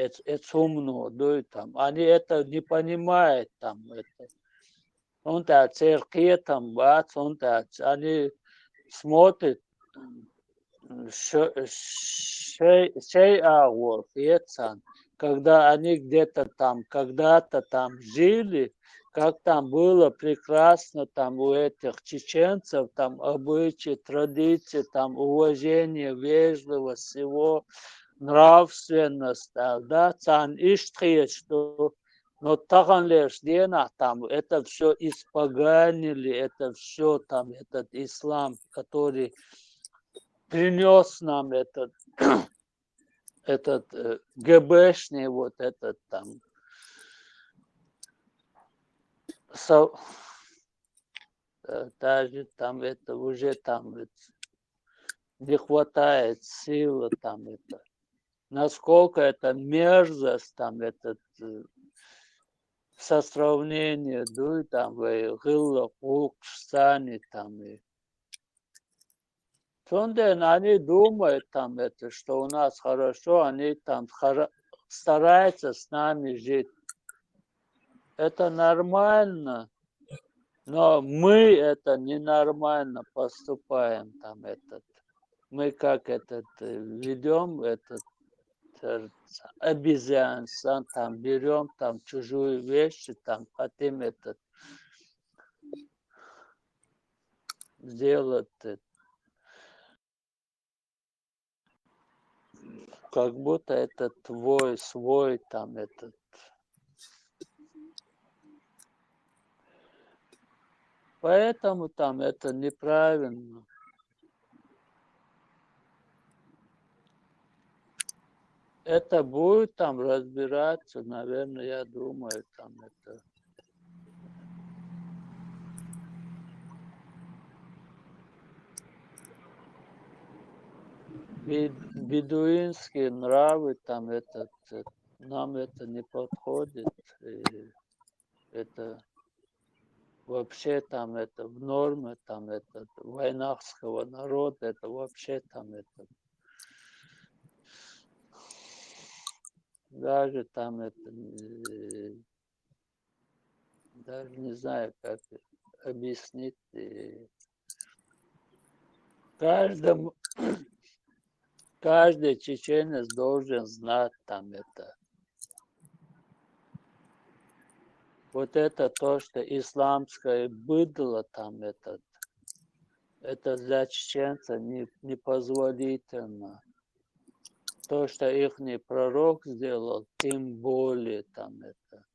эц-, эцу хӀумано дуй там. Они это не понимают там, это. ХӀунда аьлча церан кхетам бац, хӀунда аьлча они смотрят, ш-, шей, шей агӀор хета царна, когда они где-то там, когда-то там жили, как там было прекрасно там у этих чеченцев, там обычаи, традиции, там уважение, вежливость, всего, нравственность, а, да, царна иштта хеташ ду, Но таханлерча денахь там это всё испоганили, это всё там, этот ислам, который принёс нам этот, этот, э, ГБшный вот этот там со-, э, даже там это уже там это не хватает силы там это. Насколько это мерзость там этот, э, со сравнению дуй там, э, гӀиллакх, гӀулакхашцани там, э. Цундела они думают там это, что у нас хорошо, они там хара-, стараются с нами жить. Это нормально, но мы это ненормально поступаем там этот. Мы как этот, э, ведём этот, э, обезьянство, там берём там чужую вещь, там хотим этот сделать, э, как будто это твой, свой там этот. Поэтому там это неправильно. Это будет там разбираться, наверное, я думаю, там это. Бе-, бедуинские нравы, там это, э, нам это не подходит. И это вообще там это в норме, там это вайнахского народа, это вообще там это даже там это, э, даже не знаю, как объяснить. Э, каждому, каждый чеченец должен знать там это. Вот это то, что исламское быдло там этот, это для чеченца не, непозволительно. То, что ихний пророк сделал, тем более там это.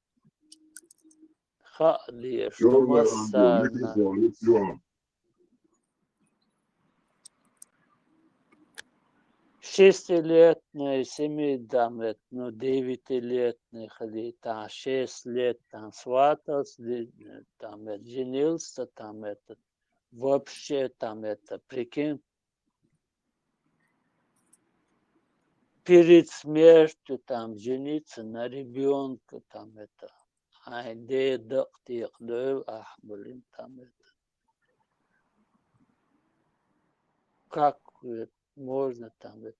Хаа дезаш ду массарна. Шестилетний, семи, там это, ну, девятилетний хилийта, шесть лет там сватался, де-, там это, женился, там это, вообще там это, прикинь, перед смертью там жениться на ребёнка, там это. Ай, де дакъ текъ дой, ах, блин, там это. Как, э, можно там, э,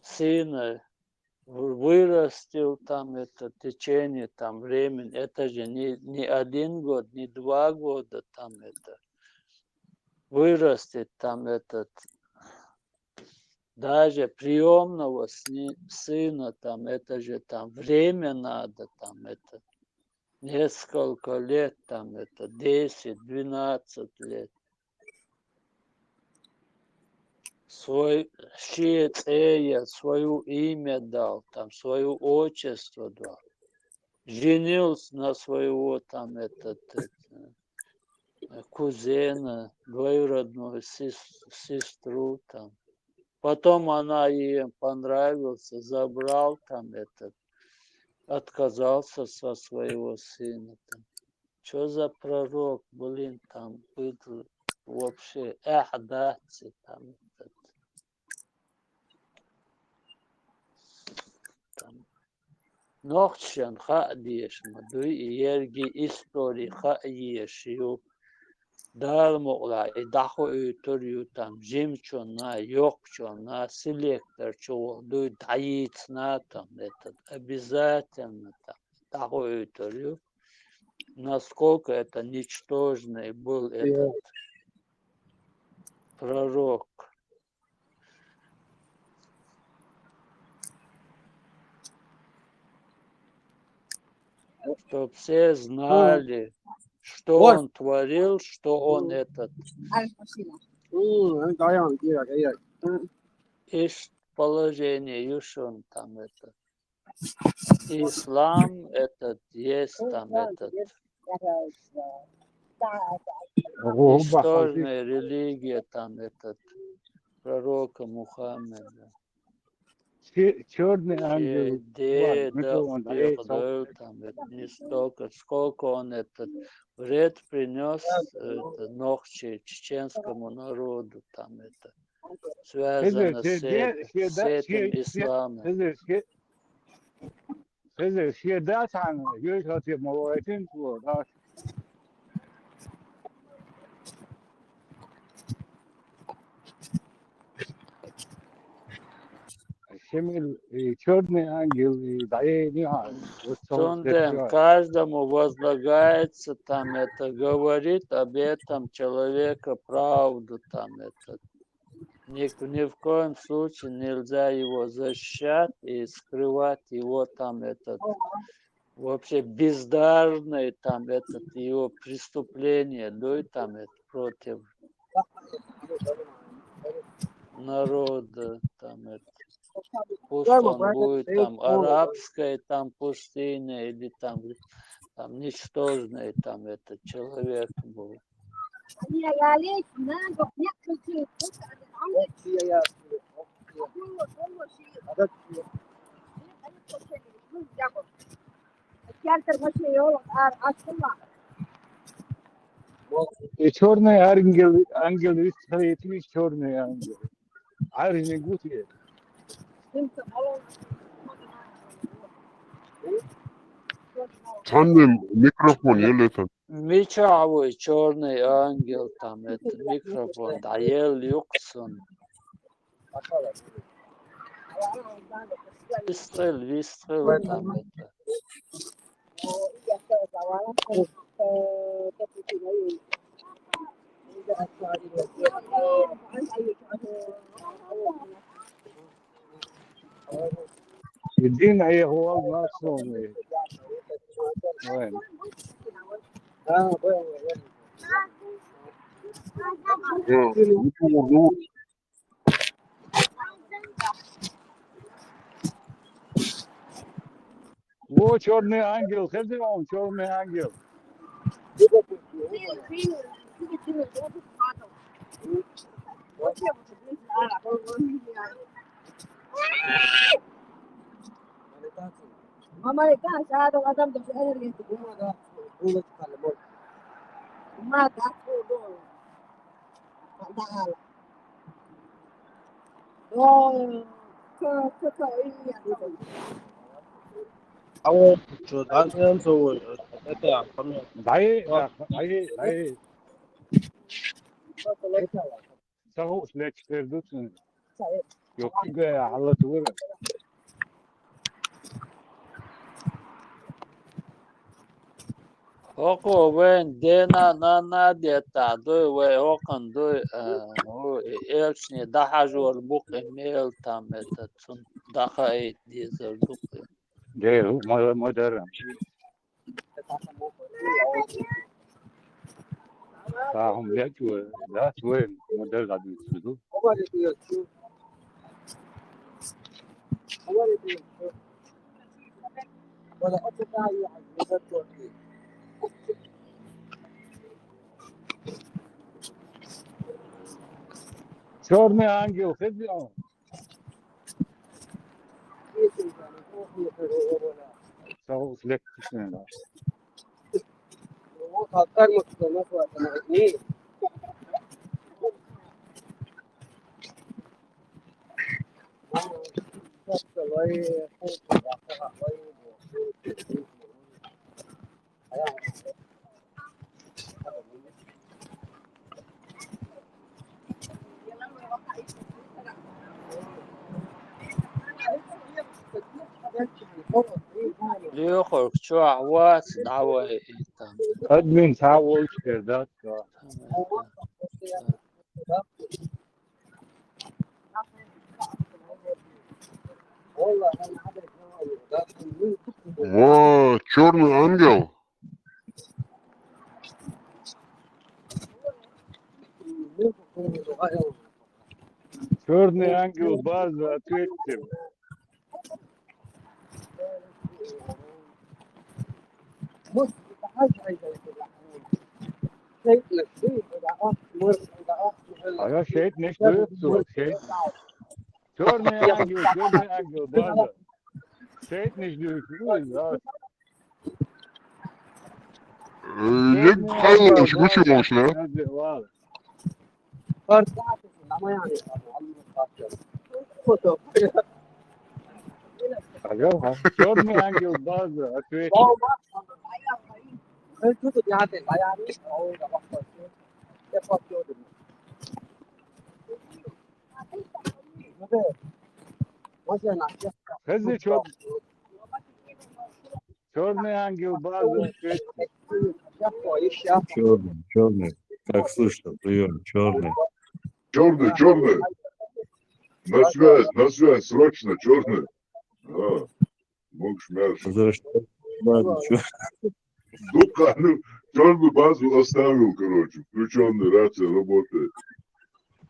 сына вырастил там это в течение там времени, это же не, не один год, не два года там это вырастет там этот, даже приёмного сни-, сына там, это же там время надо там это, несколько лет там это, десять, двенадцать лет. Свой ши цӀе я, своё имя дал, там, своё отчество дал. Женился на своего там, этот, э, кузена, двоюродную сес-, сестру там. Потом она ей понравился, забрал там этот, отказался со своего сына там. Чё за пророк, блин, там, быдло, вообще, эх, да, там, этот, там. Нохчашна хаа дезаш ма дуй, и ерриге истори хаа езаш ю. Дала мукъалахь, и дӀахоуьйтур ю там, жимачунна, йоккхачунна, селекторчу волу дуй дӀайийцина там, этот, обязательно там дӀахоуьйтур ю. Насколько это ничтожный был этот пророк. Чтоб все знали, что он творил, что он этот. Ишт положение, юшун там это. Ислам этот есть там этот, Ого, бахал. Ничтожная религия там этот, пророка Мухаммеда. Черный ангел. Де, да, там это, не столько, сколько он этот вред принес это, нохчи, чеченскому народу там это, связано с, с этим исламом. Хизир, шеда тан, юй хати мавайтин ту, да. Шемил, черный ангел, и дае не хан. Каждому возлагается там это, говорит об этом человека правду там это. Ни, ни в коем случае нельзя его защищать и скрывать его там этот вообще бездарное там этот его преступление, да, и там это против народа там это. Пусть он будет там арабской там пустыня или там там ничтожный там этот человек был. И черный ангел, ангел встретились, черный ангел. Арни гути. Цаннен микрофон елетан. Мичавый черный ангел там это микрофон да ел юксун. Вистрел, вистрел там это. Единая волна солнца. Ой. Во черный ангел, хезир он черный ангел. Мама, это сяда, адам да сяда, это гума да, гума да, гума да, гума да. Awo, что, да, это, это, Дай, дай, дай. Саху слечтердут. Yok, hallatılır. Око вен дена на на дета дуй ве окон дуй элчни дахажор бук эмел там это цун дахай дизер дук. Де модер модер. Сахум лечу да свой модер гаду суду. Черный ангел, хедион. Саху слечтердут. Лехор чуа вас давай это. Админ савол чердат. Во, черный ангел. Черный ангел база ответил. Ага, шайтӀанаш дуй цо, шайтӀанаш. Чёрный ангел, чёрный ангел, база. ШайтӀанаш дуй цо, да. Э, Егор Михайлович, гучу гӀош, да? Ага, ага. Чёрный ангел, база, ответь. Хези чёр-, чёрный ангел, база, ответь. Чёрный, чёрный. Как слышно, приём, чёрный. Чёрный, чёрный. На связь, на связь, срочно, чёрный. А, мукш мер. За что? Надо, чё? Дукха, ну, чёрный базу оставил, короче. Включённый, рация работает.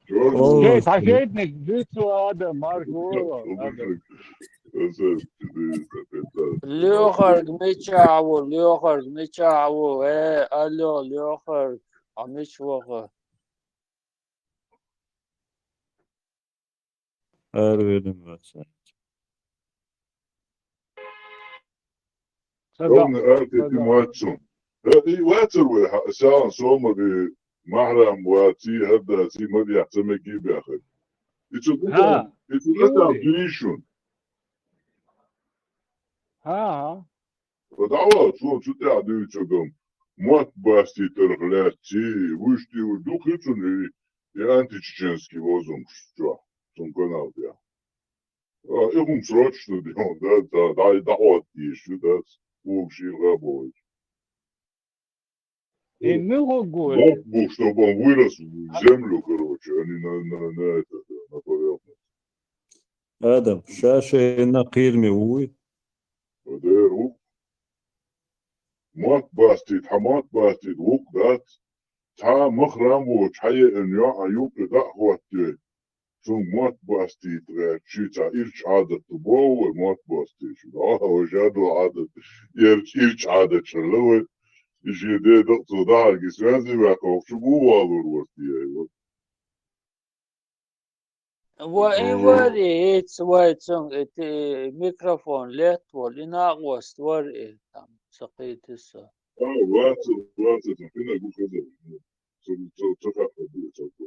Чёрный. О, Шейх, а шейтӀанаш дуй цо, Адам, марш вола, Адам. Лоьхарг, мичахь ву, Лоьхарг, мичахь ву? Э, алло, Лоьхарг, а мича ваха? Ара велин вац. Ца Ровно да, ара ца тӀе да. Ма цу. Э, и вацар вай, хьа, сян, сомари, Махьрам ваций, хӀара даций, ма дехьа, ца мегий баьхар. И цу Ха, дукха, и цу и дукха вуй. Дуьйшун. Ха, ха. Ва дӀавала, цо цу тӀехь дуьйцург ам. Мотт бастийтарх лаьцций, вуьшта и дукха ю цунна и, и античеченский лозунгаш чохь, цунна канал тӀехь. А, и хӀума срочно де, да, да, да, дӀахӀотта дезаш ю, да, вугаш иргӀа а бохуьйту. И муьлха гур? Бог, чтобы он вырос в землю, короче, а не на, на, на это, на поверхность. Адам, ша шайна кхераме вуй? Ва дера ву. Мотт бастийта, хьан мотт бастийта, вукх дац. Цхьа махрам воцуш, хьан еана йоӀ а юккъе дӀа а хӀоттае. Цунга мотт бастийта гӀерташ, ши цхьа ирча Ӏадат ду боху вай мотт бастийта. Ва ша ду Ӏадат, ирча, ирча Ӏадат шарла вай. И шен деда а цо дахьарга связи ваьккхина, чу бу валур вара те, ай, вот. Ва и вари, иц вай цунга, и ти-, микрофон летта волу, и накъост вари, там, ца кхийти со. А, вац, вац, там, хӀинца гу хезар. Цу, цу, цу хатта ду, цу, цу,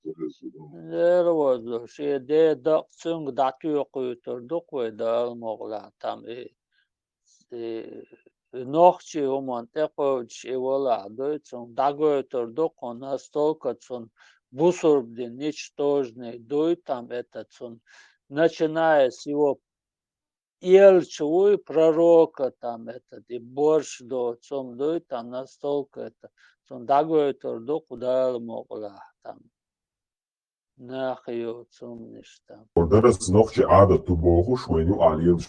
цу хезар. Лера ваза, шен ден дакъа цуьнга дӀатоькхуьйтур ду-кх вай, Дала мукъалахь, там, и, и нохчийн хӀуманна тӀекхевдаш и валахь дуй, цунга дӀагойтур ду-кх хьуна, настолько цунна бусурба дин ничтожный дуй, там, это цунна, начиная с его элча вуй, пророка, там, этот, и борш доцу хӀума дуй, там, настолько это, цунна дӀагойтур ду-кх Дала мукъалахь, там, нах йоцу хӀуманаш, там. Дарас нохчийн Ӏадат ду бохуш, вайн юкъахь лелаш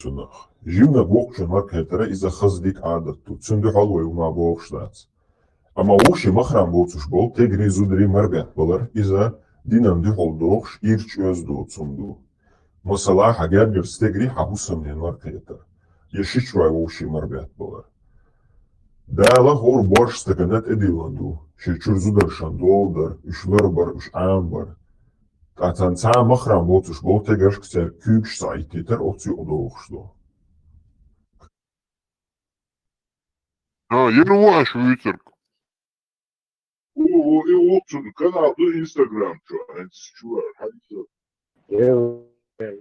цунах. Жимнаг воккхачун мара кхетара иза хаза дика Ӏадат ду, цуьнан дуьхьал вай хӀума бохуш дац. Амма вовшийн махрам боцуш болу тегарий, зударий марбеттабалар, иза динан дуьхьал дохуш, ирча оьзда доцу хӀума ду. Масала, хьан гергара стегарий хьан хӀусамненан мара кхетар, я шичой вовшийн марбеттабалар. Дала хӀора борш стагана тӀедиллина ду, шен чуьра зударшна дола дар, уьш ларбар, уьш Ӏамабар. Ткъа царна цхьа а махрам боцуш болу тегаршка церан куьйгаш схьаиттийтар оцу юкъа дохуш ду. А, яра ву аша вуьйцург? Ву, ву, и ву, цуьнан канал ду Instagram чу, хӀинца чу вара, хьан иза? Эл, эл,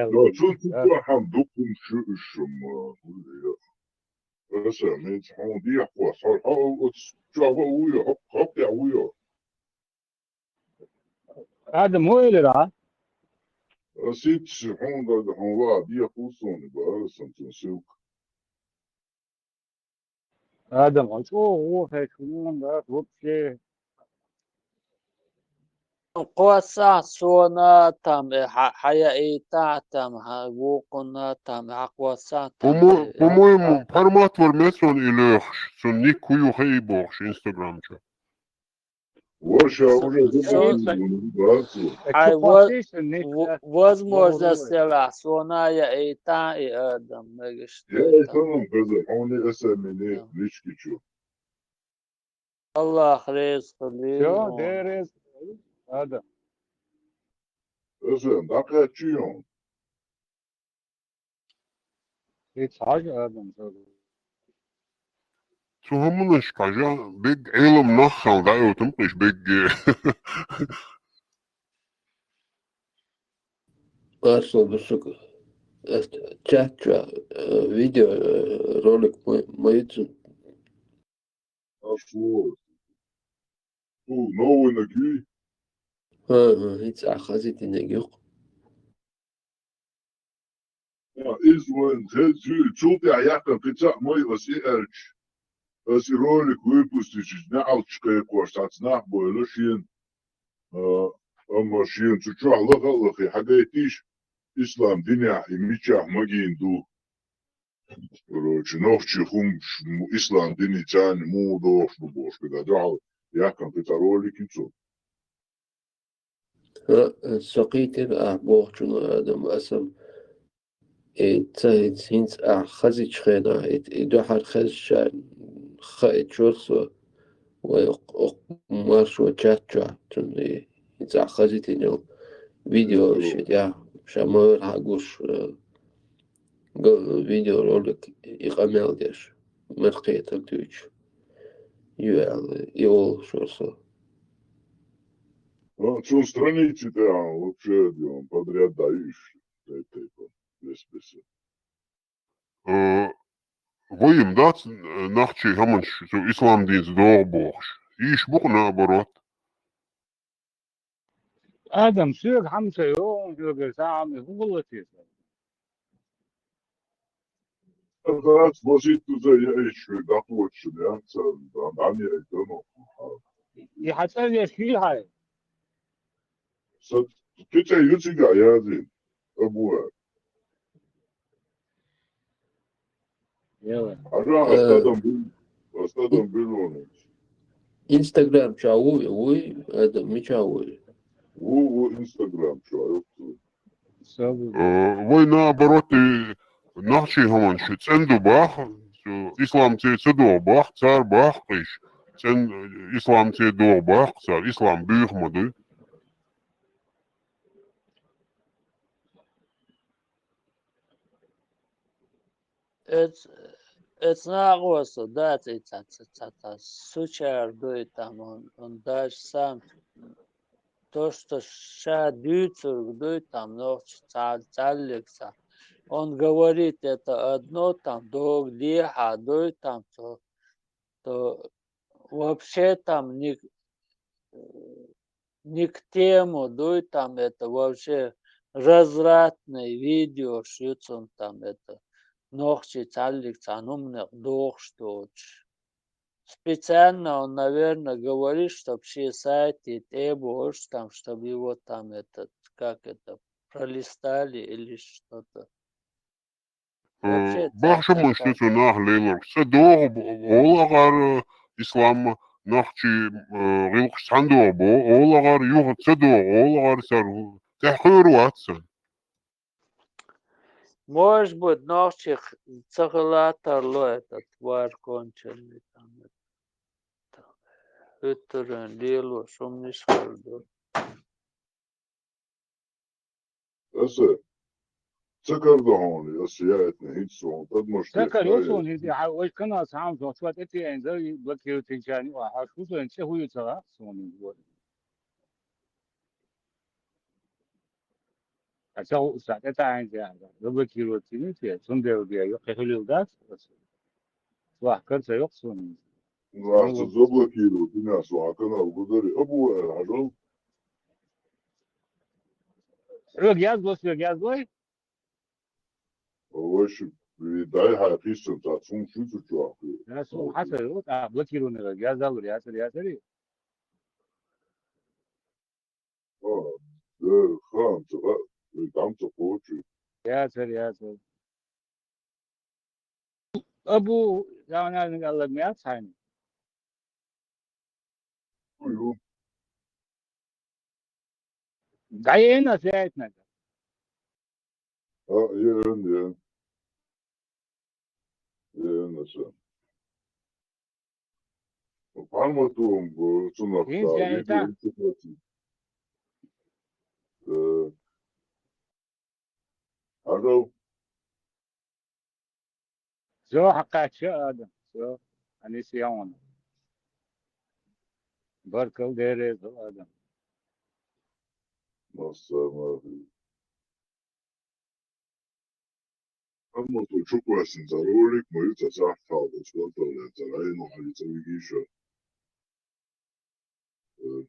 эл. Да, цуьнан чу хьан дукха хӀума шу, уьш шу, ма, ву, я. Аса, меца хьуна дехьа кхосса, хьо, хьо, оцу чохь ву, ву, я, хӀокху, хӀокху тӀехь ву, я. Адам, хӀун элира? Ас итташ хьуна дада, хьуна ва, дехула суна бара сан цун ссылка. Адам, хьо чӀогӀа вон хьаьжча хӀунда дац вообще? Кхоссахь сона там, э, хьа-, хьаяийта там, хьа-, вукхунна там, хьакхоссахь там, По-мо-, э, по-моему, э, формат вара меца ван и лоьхуш, цун ник хӀун ю хӀей бохуш Instagram чу. Ваша уже забыл, братцы. Хай, возможность делахь, сона я и та, и Адам, мегаш. Я и там, хӀуни эсамини лички чу. Аллах реза хилийла. Всё, Дела реза хилийла. Адам. Эсам, дӀакхаьччи хьуна. Ит хьажа, Адам, сага. Цу хӀуманаш хьажа, бегга Ӏилма нах хьалха дӀаоттам кхиш бегге. Арсо бусук. Эст чат чу, э, видео, э, ролик ма-, ма ицун. Ашло. Ху, новый нагий? Ха, ха, хӀинца а хазитинег юкъ. А, из вайн хезю, цул тӀехьа яхкан кхин цхьаъ май ас и аьлча. Ас и ролик выпустить, неӀалт кхайкхош цхьацца нах бойла шен. А, амма шен цу чохь лаха а лахе, хьагайтийша, ислам динехь и мичахь магийна ду. Короче, нохчий хӀумаш м-, ислам диний царна муха дохуш ду бохуш, кхидӀа дуьхьал яхкан кхин цхьа ролик ю цо. Ха, со кхийтира ахь бохучунна, Адам, асам, и ца хӀинца, хӀинца ахь хазичу хенахь, и, и дуьхьара хезачарна хаийтира со, вай окх-, окх-, маршо чат чохь, цунна и, и цхьа хазитина йолу видео шен тӀехь, ша ма-, вара хьан гуш, э, га-, видеоролик и къамел деш, мара кхетар дуьйцуш ю аьлла, и олуш вара со. Ну, цунна страници тӀехь вообще подряд даьш, тайп-тайпана, вес-веса. Э, вай-м дац, э, нохчий хӀуманаш цу ислам динца догӀу бохуш. Ийш бу-кх, наоборот. Адам, соьга хьамсайо, хьоьгара схьа хьамсайо, хӀун хилла те сан? Дац, босийтта уза яа иш хир дӀакхочушна, яц, дан, дан яа дан. И хьан цӀа веш хий хьай? Са кхин цӀе ю цигахь язйина, Абу. Яла. Ара, э, астадам бил-, астадам билонаш. Инстаграм чохь ву, вуй, Адам, мичахь вуй? Ву, ву, Инстаграм чохь, ёпта. Э, вай наоборот, и нохчий хӀуманаш цӀена ду бах, цу исламце ца догӀу бах, цара бах кхиш, цӀена исламце догӀу бах цара, ислам буьйху ма дуй. Эц-, эцна а гӀо со дац и ца, ца, ца, ца, сучара дуй там, он, он даже сам, то, что ша дуьйцург дуй там, нохча цхьа, цхьаьллиг ца. Он говорит это одно там, дог дехьа дуй там, то, то вообще там не, не к тему дуй там, это вообще развратный видео шуьцун там, это нохчий цхьаьллиг цхьана хӀуманех дохуш доцуш. Специально он, наверное, говорит, чтоб шен сайт и требуешь там, чтобы его там этот, как это, пролистали или что-то. Э, бахша муьш ду цу наха лелорг. Ца догӀу бо-, олу агӀар, э, ислам нохчий, э, гӀиллакхаш цхьаьна догӀу бо-, олу агӀар, юха ца догӀу олу агӀар, цара тӀехь кхуьур вац сан. Может быть, нохчех ца хила тарло этот вар конченый там, это, хӀуьттаран лело шумниш хир ду. Аса ца карадо хьуна, аса яийтина хӀинца суна, тӀадмаш ца карайо суна хӀинца, хьан вай канал цхьаьна суна, цо тӀе тӀеэна дай, блокируйтинчарна юкъа, хьан шу суна цӀе хӀун ю ца хаьа суна хӀинца. Ткъа ца хууш сан тӀе таьӀина, заблокировать йина те, цундела бен, кхин хилийла дац аса. Вахкар ца йоккху суна. Ну, а ца заблокировать йина, со а канал гудари, Абу аьлла, хьажал. Хьоьга язло, соьга язлой? Вай шу, дай хьайн хиссар ца цунна шу ца чохь. Я, со хьан ца йо, а, блокированный вай, яздалур, яцар, яцари? А, э, хаам ца хаьа, вай дам ца кхочу. Яцар, яцар. Абу, Ӏавнарниг Аллаг ма яц хьайна? Ю, ю. ДӀаена сайтнага. А, еана, еана. Еана са. Пхьарматум, цунах Ин та, зайта. Ин цунах. Э, Хьажал. Всё, хьакхаьчча, Адам. Всё. Анис яун. Баркал дереза, Адам. Масса мафи. Амма ту чуквасин за ролик, ма ю ца сахтал, ца спортал, ца райну, али ца вигиша. Э.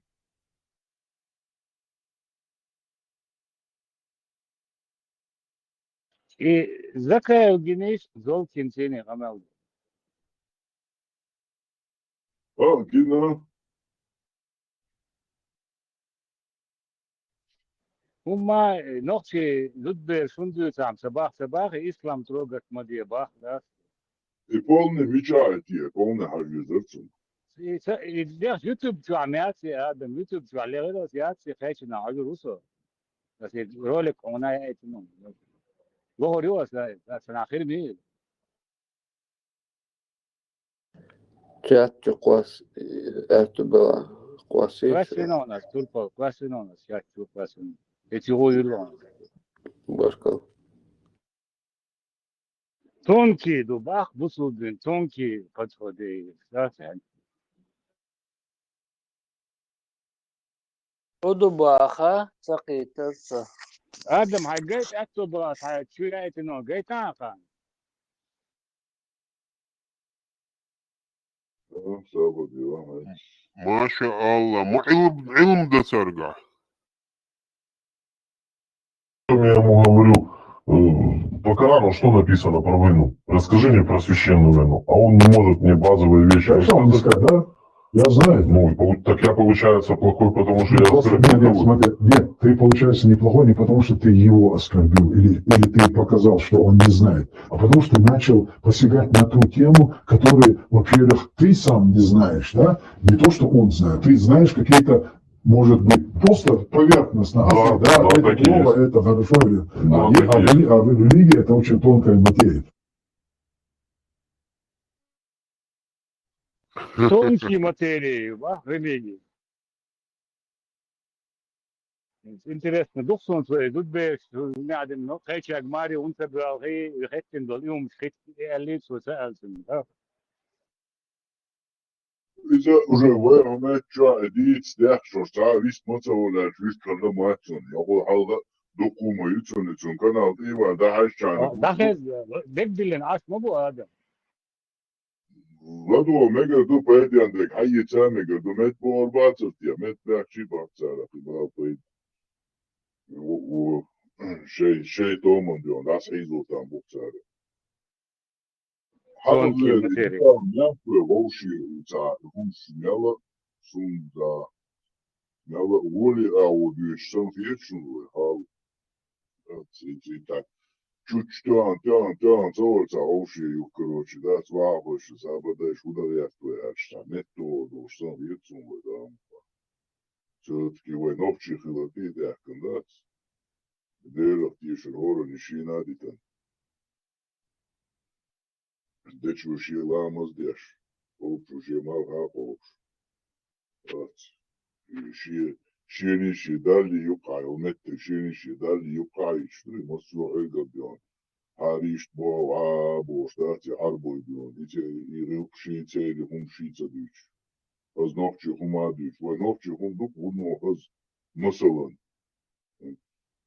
И закаев гиниш зол кинцини гамел. А, гина. Хумма, э, нохчи зудбер шунзуцам сабах, сабах, ислам трогать маде бах, да? И полный меча эти, полный хажи зерцун. И са-, и лех YouTube чу амяци, Адам, YouTube чу лех яци, хайчина хажи русо. Дас и ролик она эти, ну. Говорю, ас, ас нахир ми. Чат чу квас, э, это была квасица. Квасинонас, турпал, квасинонас, чат чу квасин. Эти уйлон. Баркал. Тонкий дубах, бусулбин, тонкий подходы. Да, Удубаха, сакъитаца. Адам, хай гайт атто была, хай чуяйте но, гайтаха. Маша Аллах, ма илм, илм да сарга. Я ему говорю, э, по Корану что написано про войну? Расскажи мне про священную войну. А он не может мне базовые вещи рассказать. Хорошо, он не скажет, да? Я знаю. Ну, и полу-, так я, получается, плохой, потому что я просто, нет, нет, оскорбил. Смотри, нет, ты, получается, неплохой не потому, что ты его оскорбил, или, или ты показал, что он не знает, а потому что начал посягать на ту тему, которую, во-первых, ты сам не знаешь, да? Не то, что он знает, ты знаешь какие-то, может быть, просто поверхностно. Да, а, да, да, это так и плохо, есть. Это хорошо. Да, а, так а, и есть. А религия — это очень тонкая материя. Тонкие материи, ва, религии. Интересно, духсун свои, тут беш, надо, но, хайчак, Мари, он собрал, хей, хеттин дол, и ум, хет, и алит, свой, да? Иза уже вай хӀама чоа дийц дехчо, ца вист ма ца волаьш, вист хӀама ма цун. Йохо хьалха дукха ма ю цун, цун канал тӀе ван, да хьаьшчана. А, да хез, дегдилин аш ма бу Адам. Ладо, мегар ду пайден дег, хьайица мегар ду, мет бор бацар тя, мет бяхчи бахцара, хи бал пайд. У, у, шей, шей томан дион, дас хизо там бухцара. Тонкие материи. Хьалха вовши ца, хумш мела, сунда, мела воли, а у дуьш сан фечун вай, хал. Ци, ци, так. Чуть тян, тян, тян, цо, ца, овши юк, короче, да, цва, больше, забадай, шуда, я твой, аж там, нет, то, душ сан фечун вай, да. Всё-таки вай нохчи хила, ты, да, кандат. Дерах тишер, гора, нишина, дитан. Дечо ший ламаз деш, кхобуш ший малхьа кхобуш. Ац. Ший, шийний ший далли юккъахь, ю меттиг шийний ший далли юккъахь йича дуй, массо а хьоьгар доьгӀна. Хьаришт боху, а, бохуш дац, и хьарбой доьгӀна. И це, и гӀилкх ший церан хӀума ший ца дуьйцу. Хаза нохчий хӀума а дуьйцу. Вай нохчий хӀума ду-кх, вуно хаза, масалан.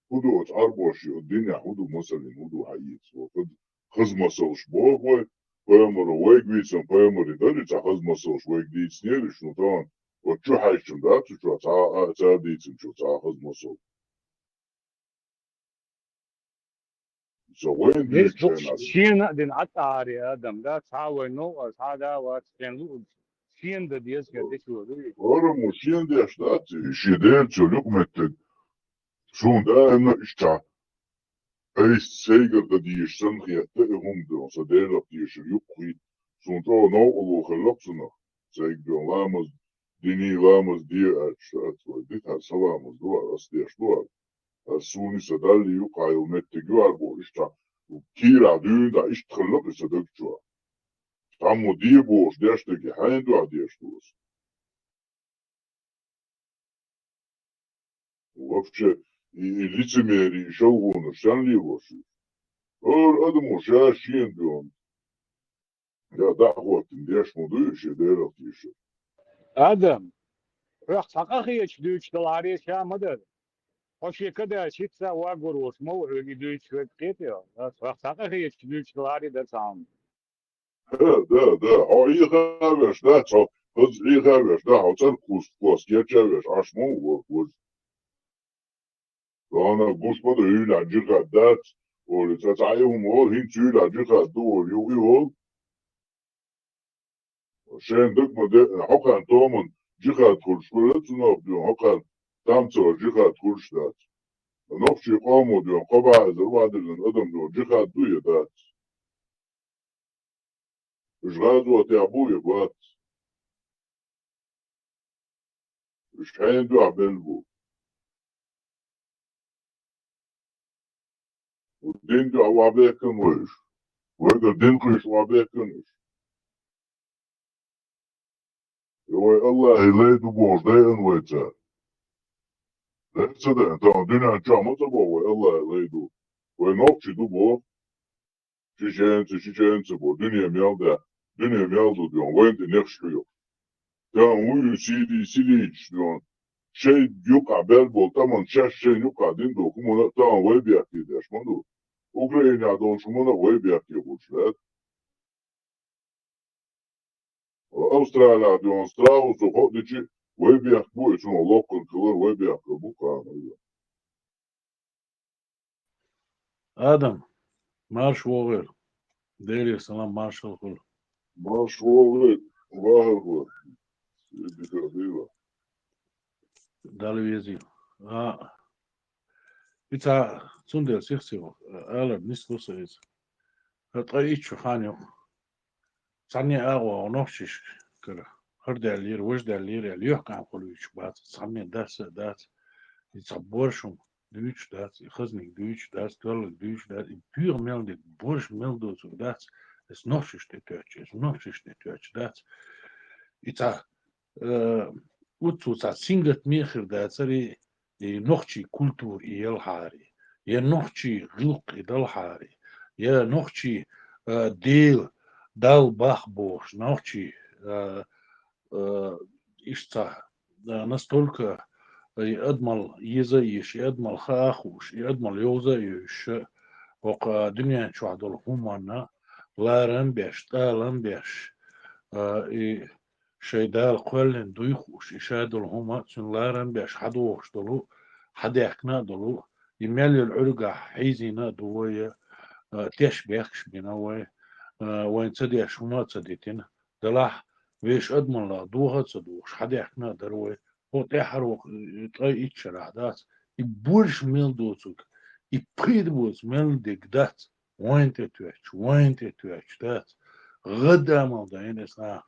ХӀун ду оцу Ӏарбош, оцу динехь хӀун ду, масалан, хӀун ду хьаэца? Вай хаза, хаза масалш боху вай, пайхамаро вайга вийцина, пайхамаре дара и цхьа хаза масалш вайга дийцинера, шу тахана, оцу чу хьаьжча дац, цу чохь цхьа а, цара дийцинчух цхьа а хаза масал. Со вайн Веза дукхуш дуьйцучу хенахь шена а дина Ӏа тӀаьхьара адам, да, цхьа а вайн новкъа, цхьа а да вац, шен луург, шена дан деза, шен дечо дуй. ХӀара мо шена деш дац, и шен дерриг цо юкъаметтиг. Суна даимна иштта айса сайгара дан дезаш санна хетта и хӀума ду, сан Делах тешар юккъахь. Суна чӀогӀа новкъарло хилла-кх цунах, сайга бен ламаз дини ламаз де аьлча, ац вай, дита са ламаз ду ара, ас деш ду ара. Ас суни са Далли юкъа йола меттиг ю ара бо, иштта кийра дуьйна да, иштта хилла кхы са даг чу. Таммо де бохуш деш дерг хьайна дуьхьа деш ду ас. Вообще, и, и лицемерие, и шалгӀонаш санна лелош ю. ХӀара адамо ша шена дуьхьа. Я дӀа а хӀоттина деш ма ду, и шен Делах тийша. Адам, хьох цхьа къахеташ дуьйцуш далахьара ша ма дара. Хьо шен кадаьча хӀинца вагор волуш ма ву хьоьга и дуьйцуш верг кхетий? Хьох цхьа къахеташ дуьйцуш далахьара дара цхьа хӀума. Да, да, да, хьо Ӏеха а веш дац, хьо хаза Ӏеха а веш дац, хьо цӀаркхуст кхос кеча а веш, Ӏаш ма ву ворхӀ важа. Тахана гуш ма ду, уьйла жихад дац, олий, цкъа цхьа и хӀума олу, хӀинца уьйла жихад ду, олий, юха и волу. Шен даг ма де, хьокхарна томан жихад хуьлуш хилла, цунах дуьйна хьокхарна там ца вар жихад хуьлуш дац. Нохчийн къомо дуьйна кхо бӀе эзар вадиллина адам дуьйна жихад ду я дац? Уьш гӀазотехь бу я бац? Уьш хьенан дуьхьа белла бу? Дин дуьхьа охьабехкан вай уьш. Вайгара дин кхуьйсуш охьабехкан уьш. И вай Аллахьан лай ду бохуш дайъина вай цара. Дайъа ца дайъина, тахана дуьнен чохь ма ца боху вай Аллахьан лай ду. Вай нохчий ду боху. Чеченцы, чеченцы бо, дуьне мел даьхна, дуьне мел ду дуьйна, вайна тӀе нехаш хьоькху. Тахана вуй Сири, сирийцаш дуьйна, шайн юкъахь бел болу тӀаман шаьш шайн юкъахь дина долу хӀуманна а тахана вай бехке деш ма ду. Украинехь долчу хӀуманна а вай бехке хуьлуш дац. Австралехь дуьйна страусу хӀоъ дичи вай бехк бу, и цунах локкхург хилар вай бехк бу кхана. Адам, марша вогӀийла. Делера салам, маршалла хуьлда. Марша вогӀийла, вахархо. Дала везийла. А, и цхьа цундела сих-сиха алар нисло сан иза. ХӀара ткъа итт шо хан ю. Цхьанне агӀо нохчашкара хӀара даьллера, важа даьллера аьлла, юьхькӀанхула вуьйцуш бац, цхьанне дас а дац, и цхьа боршам дуьйцуш дац, и хазниг дуьйцуш дац, тоьллиг дуьйцуш дац, и боьха мел дерг, борш мел доцург дац, эс нохчаш тӀе тоьттуш, эс нохчаш тӀе тоьттуш дац. И цхьа, э, уццу цхьа сингаттаме а хир дацара, и нохчийн культура и ялхьара, я нохчийн гӀиллакх и далхьара, я нохчийн, а, Дела, Далла бах бохуш, нохчийн, а, а, иштта, а, настолько и адамал еза а езаш, и адамал хаа а хууш, и адамал йовза а йовзуш, хӀокху дуьнен чохь долу хӀуманна ларам беш, тӀалам беш, а, и шайн Дала кхоьллина дуй хууш, и ша долу хӀума цуьнан ларам беш хьадохуш долу, хьадаьхкина а долу, и мел йолу Ӏуьргахь хьийзийна а ду вай, а, теш бехкаш бина вай, а, вайн ца деш хӀума а ца дитина, делахь вешан адамалла доха а ца дохуш, хьадаьхкина а дара вай. ХӀокху тӀаьххьара вокху, э, ткъе итт шарахь дац. И борш мел доцург, и пайда боцу мел дерг дац. Вайн тӀе тоьттуш, вайн тӀе тоьттуш дац. ГӀаддамал дайна аса.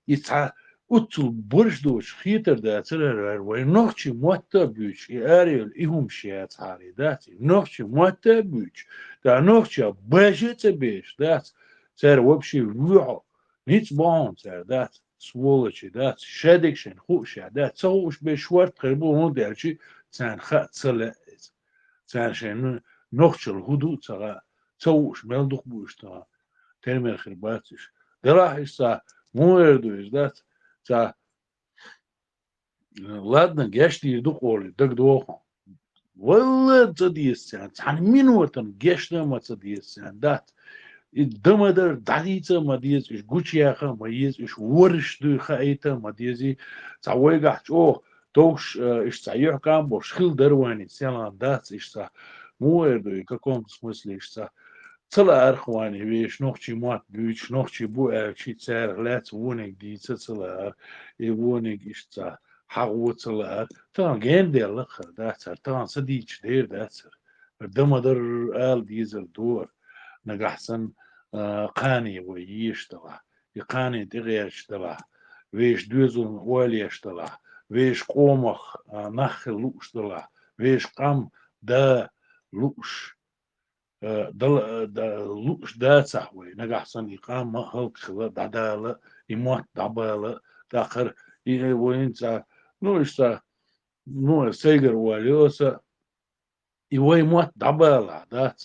И цхьа уццул борш доцуш хетар дацара, вайн нохчийн мотт а буьйцуш, и арайолу и хӀумаш яцахьара дац. И нохчийн мотт а буьйцуш, ткъа нохчийн баьш а ца беш дац. Цара вообще вуьйхьо, ницкъ бохьун цара дац. Сволочи дац. Шадерг шайна хууш а дац. Ца хууш бен шорта хир бу, хӀунда аьлча царна хаа ца лаьа иза. Царна шайна нохчалла хӀун ду а ца хаьа, ца хууш мел дукха бу уьш тахана. Термер хир бац уьш. Делахь иштта, муха эр ду иза дац, цхьа, ладно, гечдийр ду къоле, дагадогӀу. Валла ца деза царна, цхьана минотана гечдан а ма ца деза царна, дац. И дан ма дара, дӀадийца а ма деза, уьш гучуяха а ма еза, уьш ворхӀаш дуй хаийта а ма деза. Цхьа вайгахь чӀогӀа товш, э, иштта цхьа юьхькӀам болуш хила дара вайна, селхан дац иштта цхьа. Муха эр ду и, каком-то смысле иштта цхьа. Ца лаарх вайна вешан нохчийн мотт буьйцуш, нохчий бу аьлча, царах лаьцна вониг дийца ца лаар, и вониг иштта цхьа хьагӀо ца лаар. Тахана генделла а хир дац хӀара, тахана са дийцаш дер дац хӀара. ХӀара дан ма дарра ала дезар ду хӀара. Нагахь санна, а, кхане вай езаш далахь, и кхане тӀегӀерташ далахь, вешан доьзална оалаш далахь, вешан къомах, а, нах хила лууш далахь, вешан къам да лууш, э, дала, э, да-, лууш дацахь вай, нагахь санна и къам а хӀаллакьхила, дӀадала, и мотт дӀабала, тӀаккха и, э, вайна цхьа, ну, иштта, ну, сайгара оале аса, и вай мотт дӀабалахь дац,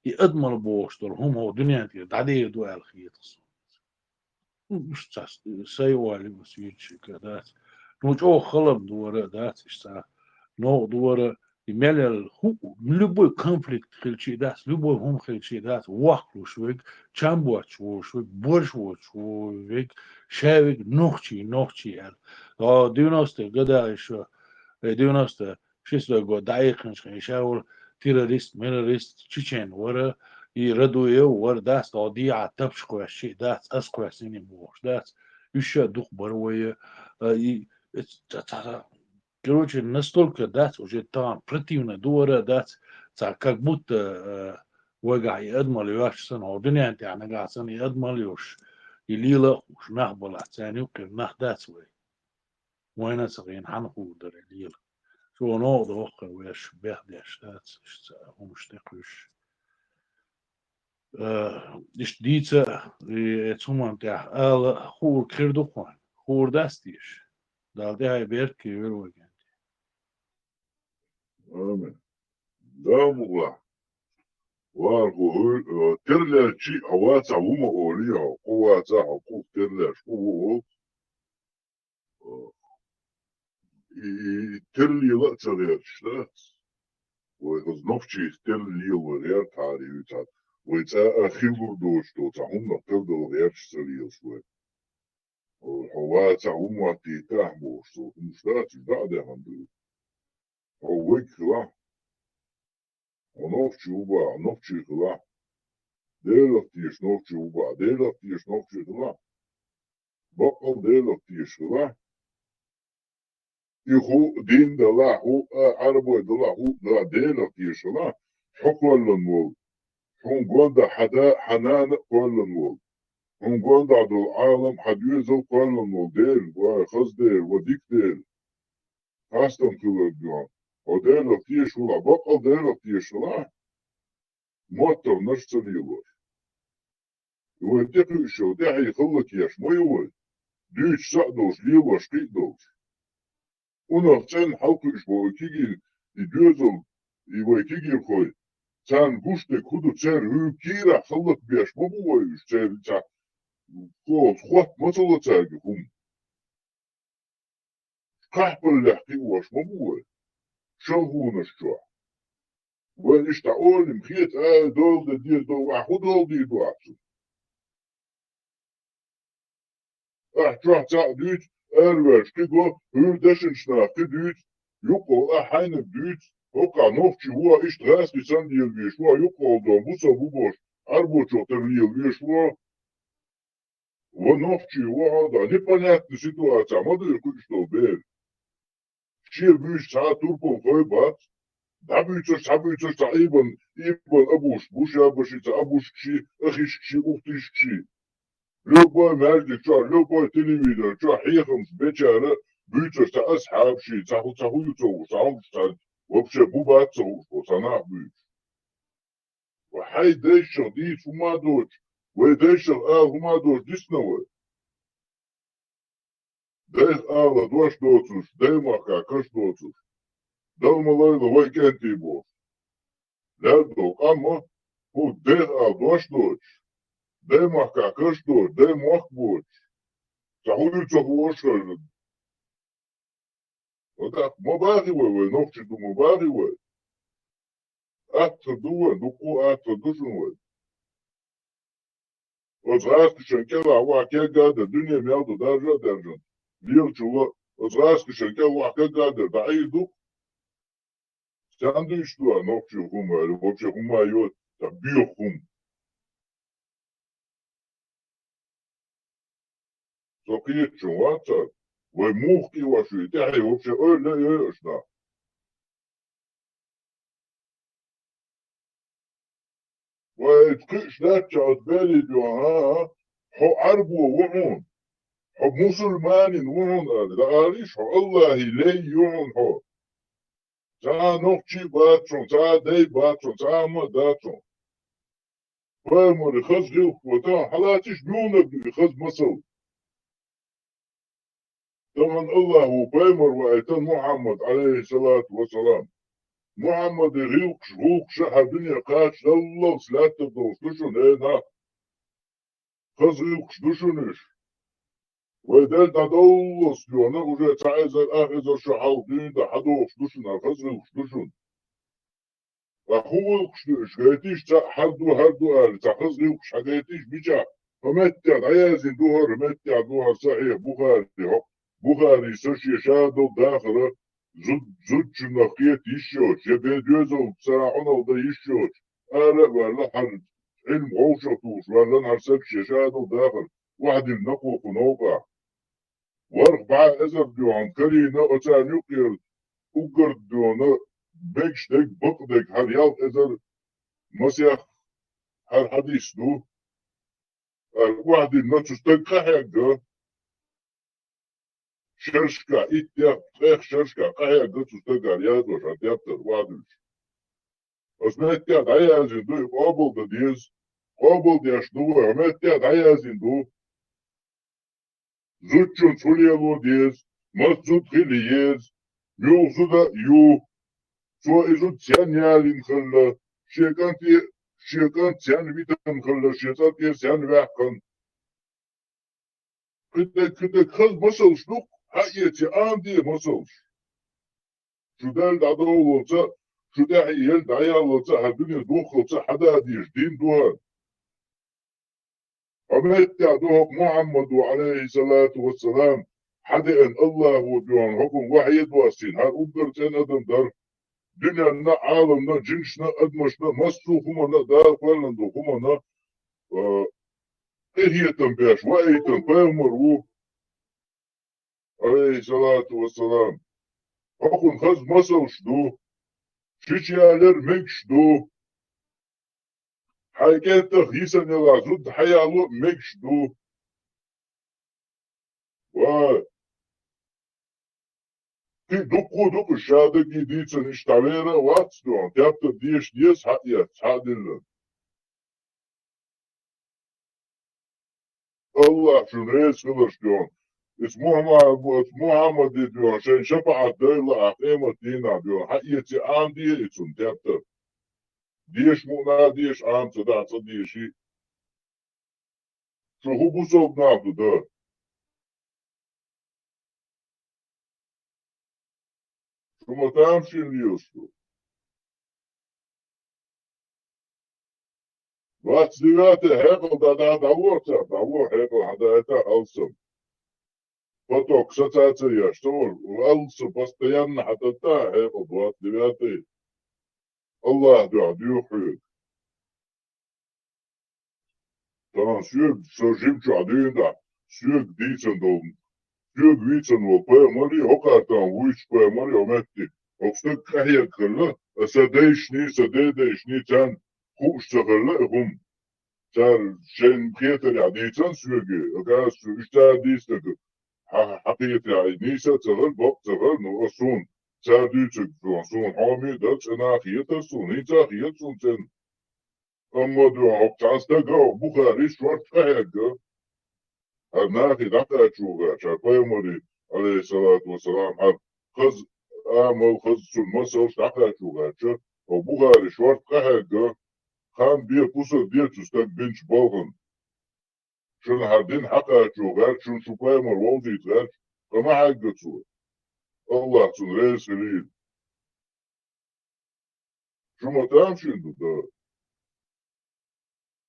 и адамал бохуш долу хӀума хӀокху дуьнен тӀера дӀадер ду аьлла хета суна. Ну, уьш ца с-, сай оале ма суьйцуш ка дац. Ну, чӀогӀа халам дора а дац, иштта. Новкъа дора, и мел ял хӀу-, любой конфликт хилчий дац, любой хӀума хилчий дац, вохлуш вег, чам боцуш волуш вег, борш воцуш вег, ша вег нохчий, нохчий аьлла. А, девяностые года ещё, э, девяносто шестой год дӀаихкинчу хенахь ша вара террорист, миррорист, чечен вара, и Радуев вара, дац, тхо дехьа тапча кхоьссича дац, ас кхоьссина бохуш дац. Уьш ша дукха бара вай, а, и, ца, ца, ца, короче, настолько дац, уже тахана противно дора дац, ца, как будто, а, вайгахь и адамал йоьшуш санна, хӀокху дуьнен тӀехь нагахь санна и адамал йоьшуш, и лела а хууш нах балахь, царна юккъера нах дац вай. Вайна а ца гӀина, хьанна хуур дара лела. Цо новкъа дохкура веш, бехдеш дац, иштта хӀумаш тӀекхуьйсуш. Э, иштта дийца, и, э, цу хӀуманна тӀехь ала хуур хир ду хьуна. Хуур дац теша. Дала тӀаьхье беркате вира вай кӀентий. Амин. Дала мукъ лахь. Вархо, хӀу-, э, терлаьрчий а вацахь ву ма олий хьо, кху вацахь хьо, кху терлаьрча, кху ву олу. И, и, и тера лела а ца гӀерташ дац. Вай хаза нохчий тера лело гӀертахьара юьйцахь, вай цкъа а хилур доцуш долу цхьа хӀуманах тера дала гӀерташ ца лелаш вай. Хьо вацахь ву моттийта ахь бохуш, цо хӀумаш дац, уьш дӀа а даьхна ду. Хьо вайга хилахь. Хьо нохчи ву бахахь, нохчи хилахь. Делах теша нохчи ву бахахь, Делах теша нохчи хилахь. Баккъал Делах теша хилахь. И хӀу дин далахь, хӀу а Ӏарбой далахь, хӀу а Делах теша хилахь. Хьо кхоьллина волу. Хьуна гондахь хьан да, хьан нана а кхоьллина волу. Хьуна гондахь долу Ӏалам, хьан доьзал кхоьллина волу Дела, вай хаза Дела, вай дика Дела. Хастам хилар дуьхьа. Хьо Делах теша хилахь, баккъал Делах теша хилахь. МоттаргӀанаш ца лелош. Вай тӀекхуьуш йолу тӀаьхье хӀаллакъеш ма ю вай. Дуьйцуш цхьаъ долуш, лелош кхин а долуш. Унах цӀенна хьалакхуьуш боху кегий, и доьзал, и вай кегийрхой. Царна гуш дерг хӀун ду, церан хӀуьлга кийрахь хӀаллакбеш ма бу вай уьш, церан цхьа кхолца хотта ма ца ло цаьрга хӀума. Кхахьпаллех кхиош ма бу вай, шалхонаш чохь. Вай иштта олим хета, ай, дола де деза, дола, ахь хӀун дола дийр ду ахь цунна? Ахь чохь цхьаъ дуьйцу, араваьллачу кхин го, хӀуьра дешначу наха кхин дуьйцу, юккъехула ахь хьайниг дуьйцу, хӀокхахь нохчи ву, иштта гӀазкхи санна лелавеш ву, юккъехула дон бусалба ву бохуш, Ӏарбочух тера лелавеш ву. Ва нохчи ву хьо, да, непонятная ситуация, ма дуьйра кхуьуш долу бер. Шен буьйса цхьа а турпалхой бац, дӀабуьйцуш, цхьа буьйцуш, цхьа ийбан, ийбан абуш, буш а баши, цхьа абушкаши, ахишкаши, ухтишкаши. Любой маьждиг чохь, любой телевизор чохь хьехамаш бечара буьйцуш цхьа асхьабаши, цхьа хӀу, цхьа хӀу ю ца хууш, цхьа хӀумаш цхьа вообще бу бац ца хууш, цхьа нах буьйцуш. Ва хьайн дайшах дийца хӀума а доцуш, вай дайшах ала хӀума а доцуш дисна вай. Дайх ала дош доцуш, даймахка каш доцуш. Дала ма лайла вай кӀентий бохуш. Лаьрда долу къам а, хӀу дайх ала дош доцуш, даймахка каш доцуш, даймохк боцуш. Ца хӀун ю ца хууш хьуна. Ва тӀаккха ма бахи вай, вай нохчи ду ма бахи вай. Аттар ду вай, дуккха а аттар ду шуна вай. Оцу гӀазкхашан кӀелахь вахь кегга а дара, дуьне мел ду даржа а даьржина. Лелачул а оцу гӀазкхашан кӀел вахь кегга а дара, дӀа Ӏийр ду. Стенна дуьйцуш ду а нохчи хӀума, аьлла, вообще хӀума а йо, ца беху хӀума. Со кхетачун вац цара, вай муха кӀиош ву и тӀаьхье вообще ойла а йой аша нах. Вай кхуьуш дац чохь оцу Берлин дуьхьа, а, а, хьо Ӏарбо ву хьуна. хьо мусульманин ву хьуна аьлла, ала йиш хьо, Аллахьи лай ю хьуна хьо. Цхьа нохчи бац хьуна, цхьа дай бац хьуна, цхьа ма дац хьуна. Пайхамари хаза гӀиллакх ва тахана хьалацийша муьлханиг ду и хаза масал. Тахана Аллахьа ву пайхамар ваийтина Мухьаммад, Ӏалайхиссалату вассалам. Мухьаммади гӀиллакхаш, гӀулакхаш хӀара дуьне кхача даллалц лаьттара долуш ду шуна, э, нах. Хаза гӀиллакхаш ду шуна уьш. Вай дерг дӀадовллалц доьна, уже цхьа эзар, ах эзар шо хьалха дуьйна тӀа хьадохуш ду шуна, хӀара хаза гӀиллакхаш ду шуна. Ткъа хӀун гӀиллакхаш ду уьш, гайтийша цхьаъ, хӀара ду, хӀара ду аьлла, цхьа хаза гӀиллакхаш хьагайтийша мичахь? ХӀокху меттехь дӀаяздина ду хӀара, меттехь ду хӀара Сахьихь Бухари, хӀокху Бухари со шен шадолу дахар зуд-, зудчунах кхета йиш йоцуш, я бен доьзалца хьуналла дан йиш йоцуш, ара а ваьлла, хӀара Ӏилма вовшах тухуш ваьлла хӀара саг шен шадолу дахар охьадиллина кху новкъахь. ВорхӀ бӀе эзар доьхьан карийна оцарна юккъера уггар доьхьан мегаш дерг, бакъдерг хӀара ялх эзар масех хӀара хьадис ду. Ара охьадиллина цу стаг къахьегна, шершка, иттех, ткъех шершка къахьегна цу стага ара яздеш, хӀара тептар охьадуьллуш. Аса меттехь дӀаяздина ду и къобалдан деза. Къобалдеш ду вай, хӀара меттехь дӀаяздина ду. Зудчунца хӀун лело деза, маца зуда хила еза, муьлха зуда а ю, цо и зуда цхьаьна ялийна хилла, шен кӀанте, шен кӀант цхьаьна витина хилла, шен цӀа тӀера цхьаьна ваьккхина. Кхидерг, кхидерг хаза масалш ду-кх, хьаэций Ӏамаде масалш. Шу Далла дӀадовллалца, шу тӀаьхье елла дӀаяллалца, хӀара дуьне духхалца хьада дезаш дин ду хӀара. Хьо меттехь ду хӀокху Мухьаммада, Ӏалайхиссалату вассалам, хьадеана Аллахо доьхьан хӀокхунна вахье а доссийна, хӀара уггар цӀена адам дара. Дуьненна а, Ӏаламна а, жинашна а, адамашна а, массо а хӀуманна а, Дала кхоьллина долу хӀуманна а, а, къинхетам беш ваийтина пайхамар ву, Ӏалайхиссалату вассалам. ХӀокхунна хаза масалш ду, шича ялар мегаш ду. Хьайн кӀентах йисина ялахь зуда хьаяло а мегаш ду. Ва кхин дуккха а ду-кх уьш, шадерриге дийцина, иштта дӀавер а вац доьхьан, тептар деша деза хьаэцна, хьадиллина. Аллах шуна реза хиларш доьхьан. Иза Мухьаммад, Мухьаммаде доьхьан, шайн шапаӀат дойла ахь къемат дийнахь доьхьан. Хьаэций Ӏамаде и цунна тептар. Деша мукъана а деша, Ӏама ца дахь а ца деший. Шу хӀун бусалба нах ду, да? Шу ма тамашийна лелаш ду. Двадцать девятое хьекъал дӀа-, дӀа-, дӀавоху цара, дӀавоху хьекъал хьадаийтахь алсам. Поток саца а ца еш, ца вара, алсам постоянно хьататтахь хьекъал двадцать девятое. Аллах дуьхьа доьху хьоьга. Тахана соьга, со жимчохь дуьйна, соьга дийцина долу, соьга вийцина волу пайхамарий, хӀокхара тахана вуьйцучу пайхамарий, хӀо метте, хӀокху стаг къахьегна хилла, сан дайшний, сан дедайшний, царна хууш ца хилла и хӀума. Цара шайна кхетарехь дийцина соьга, аса цу уьш цара дийцинарг хьа-, хьан кхетарехь нийса а ца хилла, бакъ а ца хилла, ну, аса суна цара дуьйцург суна, суна хьоме а дара, цӀена а хетара суна, хӀинца а хета суна цӀена. Амма дуьхьа хӀокху цхьана стага, хӀокху Бухарис шорта къахьегна, хӀара нахе дӀакхачо гӀерташ, хӀара пайхамарий, Ӏалайхиссалату вассалам, хӀара хаза амал, хаза цунна масалш дӀакхачо гӀерташ, хӀокху Бухарис шорта къахьегна, хан бен, пусар ден цу стага бинчу балхана. Шуна хӀара дин хьакхачо гӀерташ, шуна шу пайхамар вовзийта гӀерташ, къа ма хьегна цо. Аллах цунна реза хилийла. Шу ма тамашийна ду, да.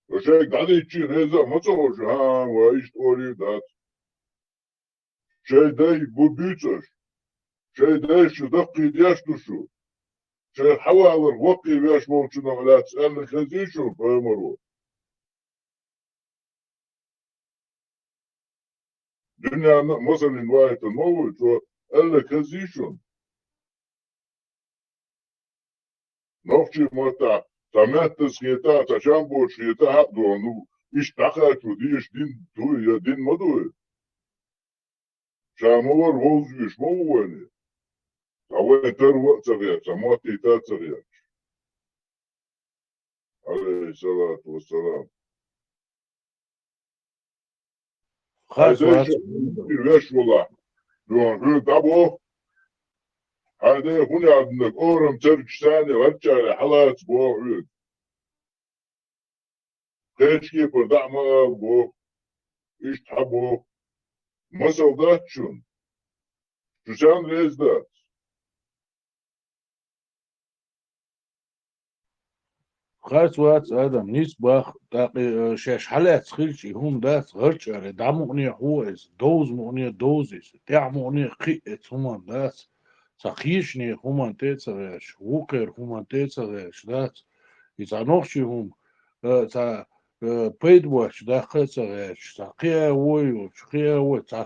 Ва шайга дӀадийцча а реза а ма ца хьожу, хӀан, ва иштта олий а дац. Шайн дай бу буьйцу аша. Шайн дайша даккхий деш ду шу. Шайн хьавалар ваккхий веш волчунах лаьцна аьлла хезий шуна пайхамаро? Дуьненна а масална ваийтина ма ву, цо аьлла хезий шуна? Нохчийн маттахь цхьа меттаза хета а, цхьа чам боцуш хета а хьаъ доху, ну, иштта дӀакхачо дезаш дин ду я дин ма ду? Ша ма вара вовзаш веш, ма ву вайна. Цхьа вай тарва а ца гӀерташ, цхьа моттийта а ца гӀерташ. Алейхиссалату вассалам. Хас Хьайда вац. Веш вала. Дуан хӀу дабо. Хьайда хӀуни аднак орам царгаш сани гӀаччаре хьалац бо хӀуд. Кхечке пар дӀа ма ал бо. Ишт хьа бо. Масал дац шун. Шу сан рез дац. Харц вац, Адам, низ бах, тӀаккха, э, шаьш хьалаьцна хилча, и хӀума дац, гӀарчӀаре, дӀа мукъане хьо эца, довз мукъане довз эца, тӀехь мукъане кхиъ эца хӀуман дац, цхьа кхечане хӀуман тӀе а ца гӀерташ, вукхера хӀуман тӀе а ца гӀерташ дац. И цхьа нохчий хӀума, э, цхьа, э, пайда боацаш даккха а ца гӀерташ, цхьа кхиа вой йолча, кхиа вой, цхьа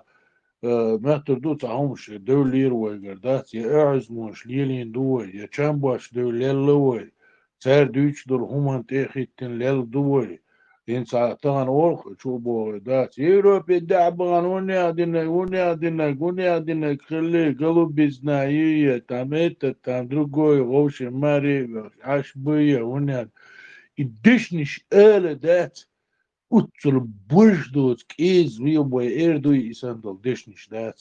Э, моттар ду, цхьа хӀумаш девллера вайгара дац, я оьгӀазмонаш лелийна ду вай, я чам боацаш девлла лелла вай, цара дуьйцуш долу хӀуманна тӀе а хӀиттина лелла ду вай. ХӀинца тахана орху чу а богӀий дац. Европе дехьа бахана, унех динарг, унех динарг, унех динарг хилли, голубизна, и, там это, там другое, вовше маре, аш бу я, унех. И дешнаш ала дац. Уццул бождоц кӀеза виъ бой эр дуй и сан долу дешнаш дац.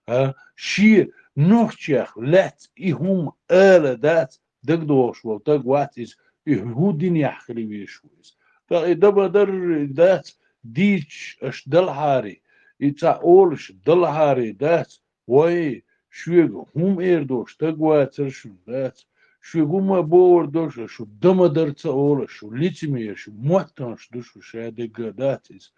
А? Шен нохчех лаьцна и хӀума ала дац, дагадогӀуш волу таг вац иза, и хӀу динехь хила везаш ву иза. ТӀаккха и дабадар дац, дийцаш аша далхьари, и цхьа олуш далхьари дац, Вай, шуьга хӀума эр долуш стаг вацара шуна, дац? Шуьга хӀума бовр долуш, шу дама дар ца олуш, шу лицемераш, шу моттанаш ду шу, ша дегга дац иза.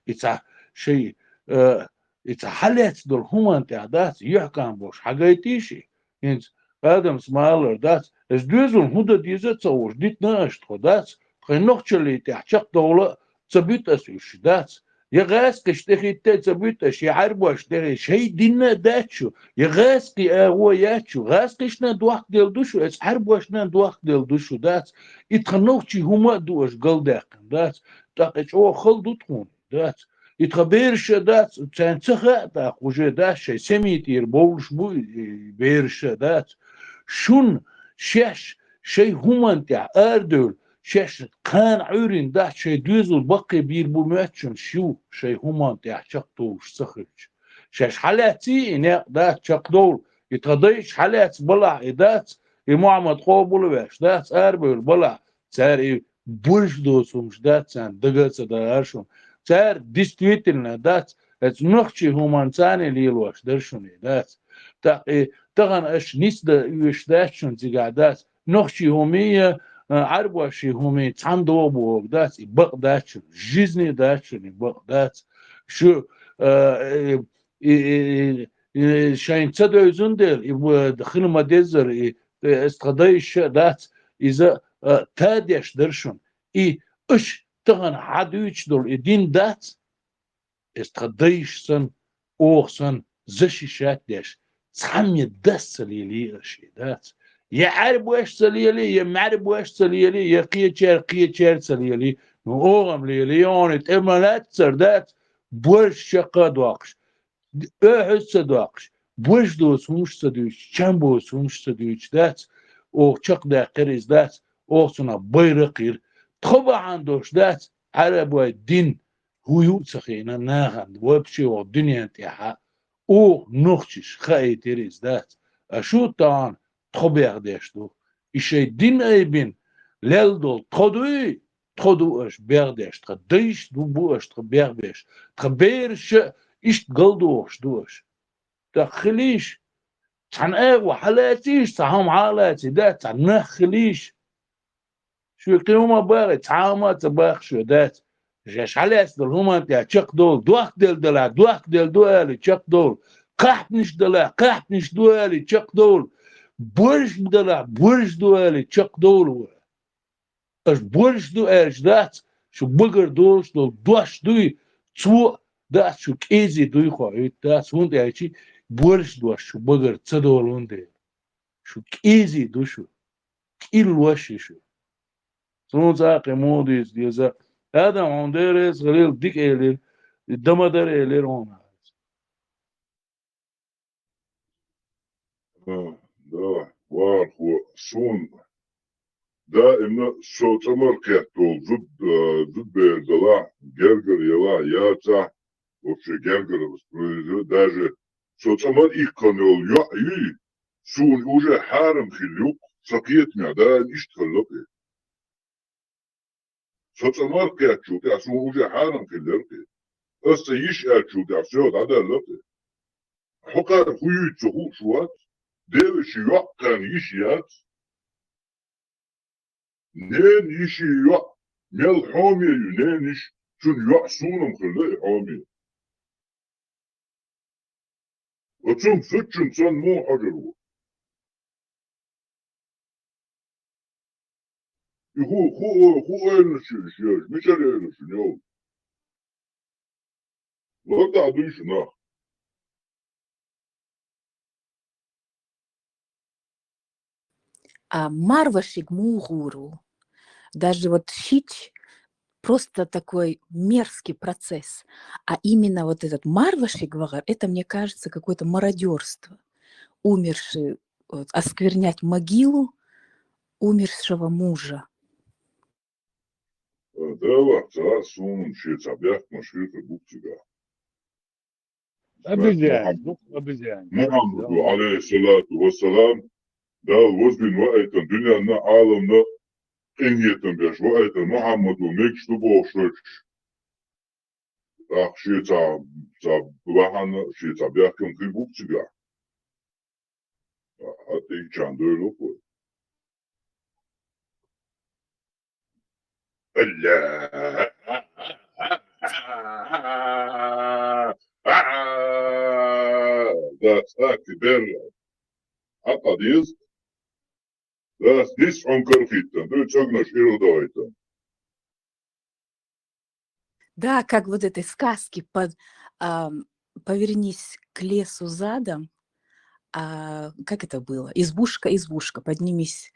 И цхьа шай, э, и цхьа хьалаьцна долу хӀуманна тӀехь дац, юьхькан болуш хьагайтий ши? ХӀинца Адамс ма-аллара дац, ас доьзална хӀун дан деза а ца хууш, дитина аша тхо, дац? Тхайн нохчаллий тӀехь чекхдовла а ца буьту ас уьш, дац? Я гӀаскхиш тӀехӀитта а ца буьту аша, я Ӏаьрбош тӀехӀитта, шай динна а дац шу, я гӀаскхи агӀо яц шу, гӀаскхишна дохкаделла ду шу, эца Ӏаьрбошна дохкаделла ду шу, дац? И тхан нохчий хӀума а ду аша галдаьккхина, дац? ТӀаккха чӀогӀа хала ду тхуна, дац? И тхан бераш а дац, царна ца хаьа тӀаккха уже, дац? Шай семьи тӀера бовлуш бу и бераш а, дац? Шун шаьш шай хӀуманна тӀехь арадевлла, шаьш кхана Ӏуьйрина дахьа шайн доьзал баккхий бийр бу моьтту шуна шу, шайн хӀуманна тӀехь чекхдовлуш ца хилча. Шаьш хьалаьцций и некъ дац чекхдовла, и тхан дайша хьалаьцна балахь и дац, и Мухьаммад къобал а веш дац, арабевлла балахь, цара и бождоцу хӀумаш дац царна дага а ца дагӀар шуна. Цара действительно дац, эца нохчий хӀуманна царна лелош дара шуна и дац. ТӀаккха и тахана аша ницкъ дан оьшуш дац шуна цигахь дац, нохчий хӀумий, а, Ӏаьрбоший хӀумий цхьана догӀу боху дац, и бакъ дац шуна, жизни дац шуна, и бакъ дац. Шу, а, и, и, и, и, и шайн ца девзина дела, и, а, хила ма-деззара, и, и, эс тхан дайша а дац, иза, а, тадеш дара шуна. И аша тахана хьадуьйцуш долу и дин дац, Эс тхан дайша санна, оха санна, защищать деш, цхьамма дас ца лелий аша, дац? Я Ӏаьрбош ца лелий, я маьрбош ца лелий, я кхечаьрга, кхечаьрга ца лелий, ну, оха-м лелий, оха тӀе ма лаьццара, дац? Борш чаккха а доккхуш, оьхьуз ца доккхуш, борш доцу хӀумаш ца дуьйцуш, чам боцу хӀумаш ца дуьйцуш, дац? Оха чекхдаьккхира иза, дац? Оха цунах байра а кхийра. Тхо бахьана долуш, дац? Ӏаьрбой дин хӀу ю а ца хиъна нахана, вообще ваха дуьнен тӀехьа, оха нохчаш хаийтира иза, дац? А шу тахана тхо бехдеш ду. И шайн дин айбина лелла долу тхо дуй, тхо ду аша бехдеш, тхан дайша ду бу аша тхан бехбеш, тхан бераша а иштта галдохуш ду аша. ТӀаккха хилийша, цхьана агӀо хьалацийша, цхьа хӀума хьалаций, дац, цхьа нах хилийша. Шуьга кхин хӀума бахий, цхьа хӀума а ца баха шуьга, дац? Шаьш хьалаьцна долу хӀуманна тӀехь чекхдовла, дохкаделла далахь, дохкаделла ду али, чекхдовла, кхахьпнаш далахь, кхахьпнаш ду али, чекхдовла, борш далахь, борш ду али, чекхдовла вай. Аша борш ду аьлча, дац, шу багара долуш долу дош дуй, цо а, дац, шу кӀезий дуй хьо, дац, хӀунда аьлча борш дош шу багара ца долун дела. Шу кӀезий ду шу, кӀиллош ю шу. Суна цкъа кхин муха дийца деза. Адам, хьуна Дела реза хуьлийла, дика элира, и дан ма дара элира хьуна. Да, вархо, сун. Даимна со цӀа мара кхетта волу зуд-, а, зудбер далахь, гергара ялахь, яцахь, вообще гергара, даже со цӀа мара иккхана йолу йоӀ юй, суна уже хьарам хилла ю-кх, сан кхетамехь даим иштта хилла-кх и. Со цӀа мара кхеттачул тӀаьхьа суна уже хьарам хилла-кх и. Ас цӀа йиш аьллачул тӀаьхьа со дӀадаьлла-кх и. Хьо кхара хӀун юьйцу хууш вац? Девешин йоӀ кхарна йиш яц. Ненан йишин йоӀ мел хьоме ю, ненан йиш, цуьнан йоӀ суна-м хилла и хьоме. Оцунна зудчунна санна муха хьожур ву? И хӀу, хӀу, хӀу ойла шу, шу, мичара ойла шу, йо? Ларда дуй шу нах. А марвашиг мугӀур ву. Даже вот шич — просто такой мерзкий процесс. А именно вот этот марвашиг вагӀар, это, мне кажется, какое-то мародёрство. Умерший, вот, осквернять могилу умершего мужа. Э, Дала цара суна шен цхьа бехкамаш хир бу цигахь. Обезьян, Мухам-, ну, обезьян. Мухаммаду, алейхиссалату вассалам, Дала возвина ваийтина дуьненна, Ӏаламна къинхетам беш ваийтина Мухаммаду мегаш ду бохуш верг. ТӀаккха шен цхьа, цхьа бахьана, шен цхьа бехкам хир бу цигахь. ХӀаъ, тӀе чан дойла вай. Алла! Да, кстати, берла. Хьакъ деза. Да, дис хьуна карахийтина, дуй цӀогнаш иргӀадойту. Да, как вот этой сказки, под, ам, «Повернись к лесу задом». А, как это было? «Избушка, избушка, поднимись,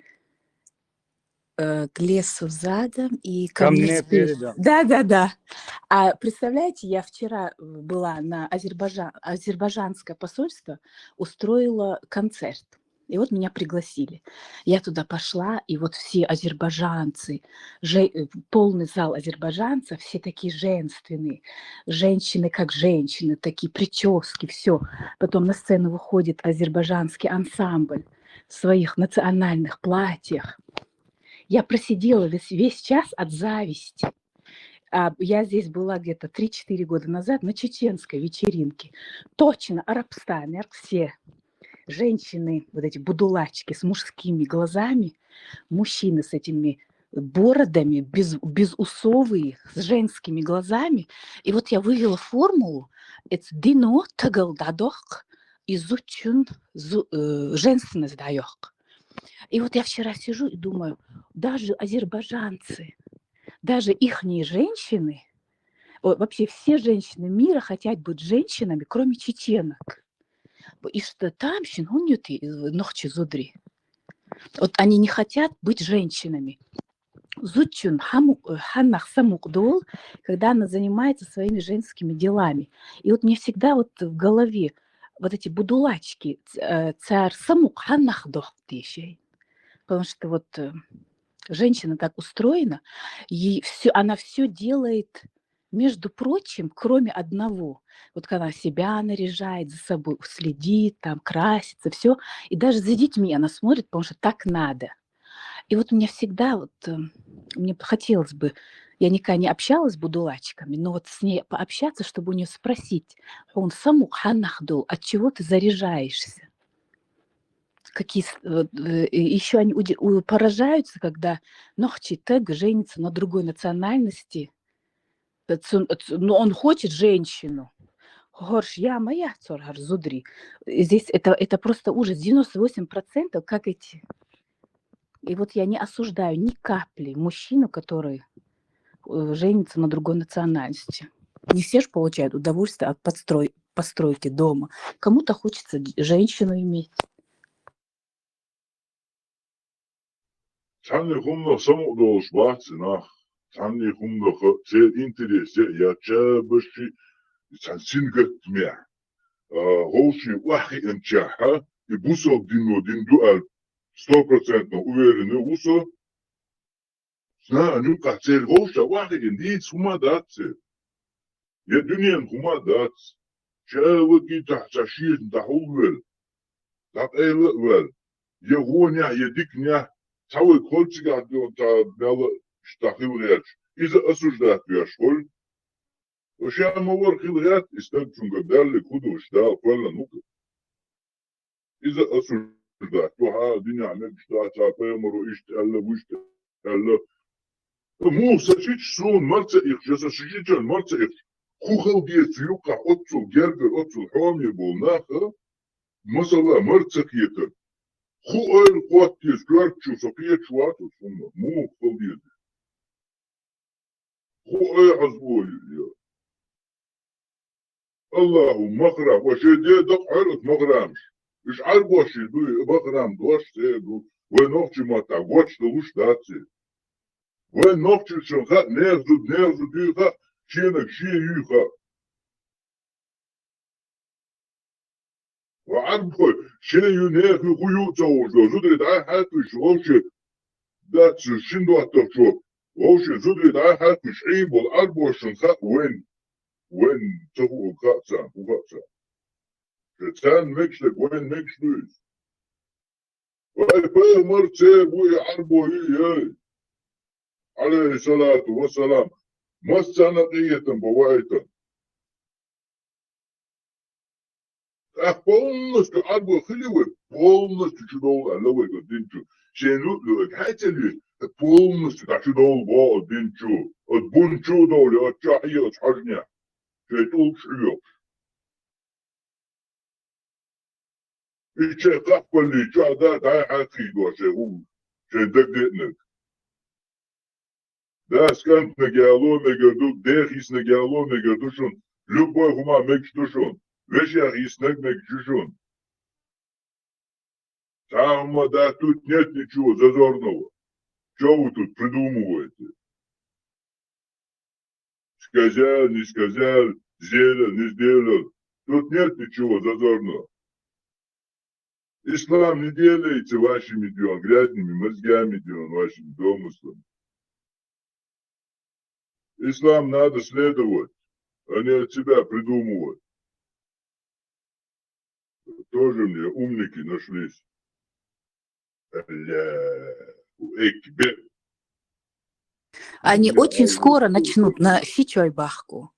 э, к лесу задом и ко мне спереди». Да, да, да. А представляете, я вчера, э, была на Азербайджан, азербайджанское посольство устроила концерт. И вот меня пригласили. Я туда пошла, и вот все азербайджанцы, же-, э, полный зал азербайджанцев, все такие женственные. Женщины как женщины, такие прически, всё. Потом на сцену выходит азербайджанский ансамбль в своих национальных платьях. Я просидела весь, весь час от зависти. А, я здесь была где-то три-четыре года назад на чеченской вечеринке. Точно, Арабстан, все женщины, вот эти будулачки с мужскими глазами, мужчины с этими бородами, без-, безусовые, с женскими глазами. И вот я вывела формулу: «Эц дино тагал дадох, и зудчун зу-, э, женственность даёх». И вот я вчера сижу и думаю, даже азербайджанцы, даже ихние женщины, о, вообще все женщины мира хотят быть женщинами, кроме чеченок. Бо иштта тамашийна хӀунда ю те, э, нохчий зударий? Вот они не хотят быть женщинами. Зудчун хьаму-, э, хьаннах самукъадолу, когда она занимается своими женскими делами. И вот мне всегда вот в голове вот эти будулачки, ц-, э, цар самукъа хьаннах дохку те шайн. Потому что вот, э, женщина так устроена, ей всё, она всё делает, между прочим, кроме одного. Вот когда она себя наряжает, за собой следит, там, красится, всё. И даже за детьми она смотрит, потому что так надо. И вот мне всегда вот, э, мне б хотелось бы, я никогда не общалась с будулачками, но вот с ней пообщаться, чтобы у неё спросить: «Хьуна самукъа хьаннах долу, от чего ты заряжаешься?» Какие с-, вот, э, и ещё они уди-, у-, поражаются, когда нохчий таг женится на другой национальности. Э, цун-, э, цу-, ну, он хочет женщину. ХӀорш я ма яц хӀара зударий. Здесь это, это просто ужас. Девяносто восемь процентов как эти. И вот я не осуждаю ни капли мужчину, который, э, женится на другой национальности. Не все ж получают удовольствие от подстрой-, постройки дома. Кому-то хочется дж-, женщину иметь. Цхьанне хӀуманах самукъа долуш бац и нах. Цхьанне хӀуманах церан интересе я чабашши, цхьана сингаттаме. А, вовшийн охьахиъначехьа, и бусалба дино дин ду аьлла, сто процентов уверенный ву со. Царна юкъахь церан вовшашца ваха хиъна дийца хӀума дац церан. Я дуьненан хӀума дац. Ша ваги тахь, ца шезна дӀахьулвелла, дӀакъайла а ваьлла, я вонехь, я диканехь, цхьа вайга хӀора цигахь дуьйна ца мел а иштта хила гӀерташ, иза осуждать веш хуьлу. Ва ша ма вара хила гӀерта, и стаг цуьнгара даьллиг хӀун ду, уьш Дала кхоьллина ву-кх. Иза осуждать ду, хьа, динехь мегаш дац, хьа, пайхамаро иштта аьлла, вуьшта аьлла. Муха сан чича суна мара ца ихча, сан чичанна мара ца ихча, хӀун хила деза цу юккъехь оццул гергара, оццул хьоме болу нах а, масала, мара ца кхетар. ХӀун ойла кхотта деза коьртачу, со кхеташ вац оцу хӀуманах, муха хила деза. ХӀун айхьаза олийла? Аллаху махрам, ва шайн ден дакъа хьоьру оцу махрамаш. Уьш Ӏарбоший ду, и махрам дош церан ду, вайн нохчийн маттахь гочдалуш дац и. Вайн нохчашна хаьа, нехан зуда нехан зуда юй хаьа, шенаг шен юй хаьа. Ва Ӏарбхой, шен ю, нехан ю, хӀун ю а ца хууш, зударий дӀай-хьай кхуьйсуш, вовшийн дац, шина доттагӀчо, вовшийн зударий дӀай-хьай кхуьйсуш, Ӏийна болу Ӏарбошна хаьа вайн, вайн ца хууг хаьа царна, хӀун хаьа царна. Ша царна мегаш дерг вайн мегаш ду иза. Вай пайхамар церан ву и Ӏарбо ю, ей, Ӏалайхиссалату вассалам, массарна а къинхетам бан ваийтина. ТӀаккха полностью Ӏарбой хили вай, полностью чудовла аьлла вайга оцу дин чу. Шен луъ-луъург хьаьццалуьйш, полностью дӀа чудовла боху оцу дин чу, оцу бун чу а довлий, оцу чохь а, оцу хьожанехь, шайн тӀулгаш Ӏуьйохуш. И шайн кхаккхаллий чохь да, дӀай-хьай кхийдо шайн хӀума, шайн дагадеанарг. Дас кӀантниг яло мегар ду, ден хисниг яло мегар ду шуна, любой хӀума мегаш ду шуна, вешех йиснарг мегаш ю шуна. Цхьа а хӀума дац, тут нет ничего зазорного. Чё вы тут придумываете? Сказал, не сказал, сделал, не сделал. Тут нет ничего зазорного. Ислам не делается вашими, дён, грязными мозгами, дён, вашими домыслами. Ислам надо следовать, а не от себя придумывать. Тоже мне умники нашлись. Аллаху Экбер. Они очень скоро начнут на сичой бахку.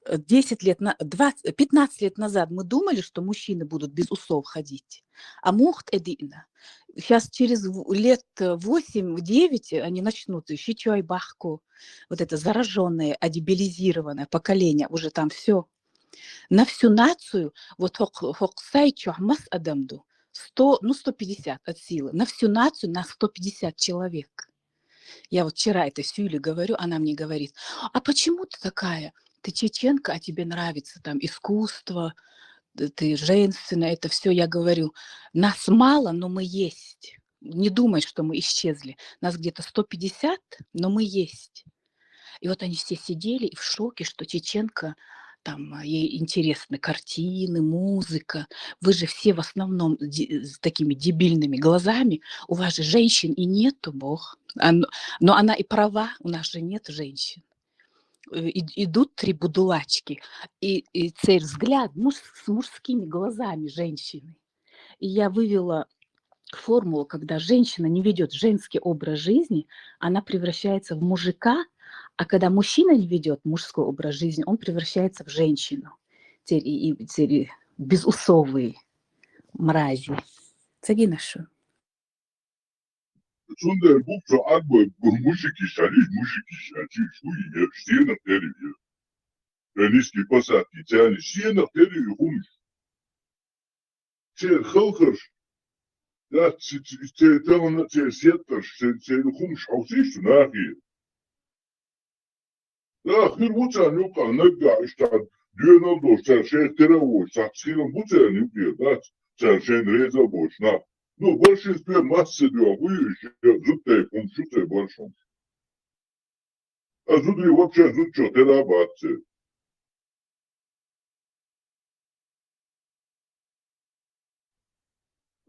Э, десять лет на, двадцать, пятнадцать лет назад мы думали, что мужчины будут без усов ходить. А мухт эдина. Сейчас через в-, лет, э, восемь-девять они начнут и сичой бахку. Вот это заражённое, одебилизированное поколение, уже там всё. На всю нацию, вот хӀокху, хӀокху сайт чохь маса адам ду? Сто, ну, сто пятьдесят от силы. На всю нацию на сто пятьдесят человек. Я вот вчера это Сюле говорю, она мне говорит: «А почему ты такая? Ты чеченка, а тебе нравится там искусство, т-, ты женственная, это всё». Я говорю: «Нас мало, но мы есть. Не думай, что мы исчезли. Нас где-то сто пятьдесят, но мы есть». И вот они все сидели и в шоке, что чеченка, там, а, ей интересны картины, музыка. Вы же все в основном де-, с такими дебильными глазами. У вас же женщин и нету, бог. А, но, но она и права, у нас же нет женщин. Э, и-, идут три будулачки, и, и цей взгляд муж-, с мужскими глазами женщины. И я вывела формулу, когда женщина не ведёт женский образ жизни, она превращается в мужика, а когда мужчина не ведёт мужской образ жизни, он превращается в женщину. Церий, и, церий безусовые мрази. Цигина шу. Цундела бу-кх цу Ӏарбой мужикаш, ша лиш мужикаш, ша чуьйш ву и, я стенах тери ву. Риски посадки царна стенах тери ву хӀумаш. Церан халхарш, да, ц-, ц-, церан тахана, церан сеттарш, церан, церан хӀумаш хьовсийша цу нахе. Да, хир ву царна юккъахь наггахь иштта доьналла долуш, цара шайх тера а воцуш, цхьацца хилам бу церан юкъера, дац, цара шайна реза а боцуш нах. Ну, большинстве масса доьгӀу ю уьш, зудтайпа хӀумаш ю церан борш хӀумаш. А зударий вообще зудчо тера а бац церан.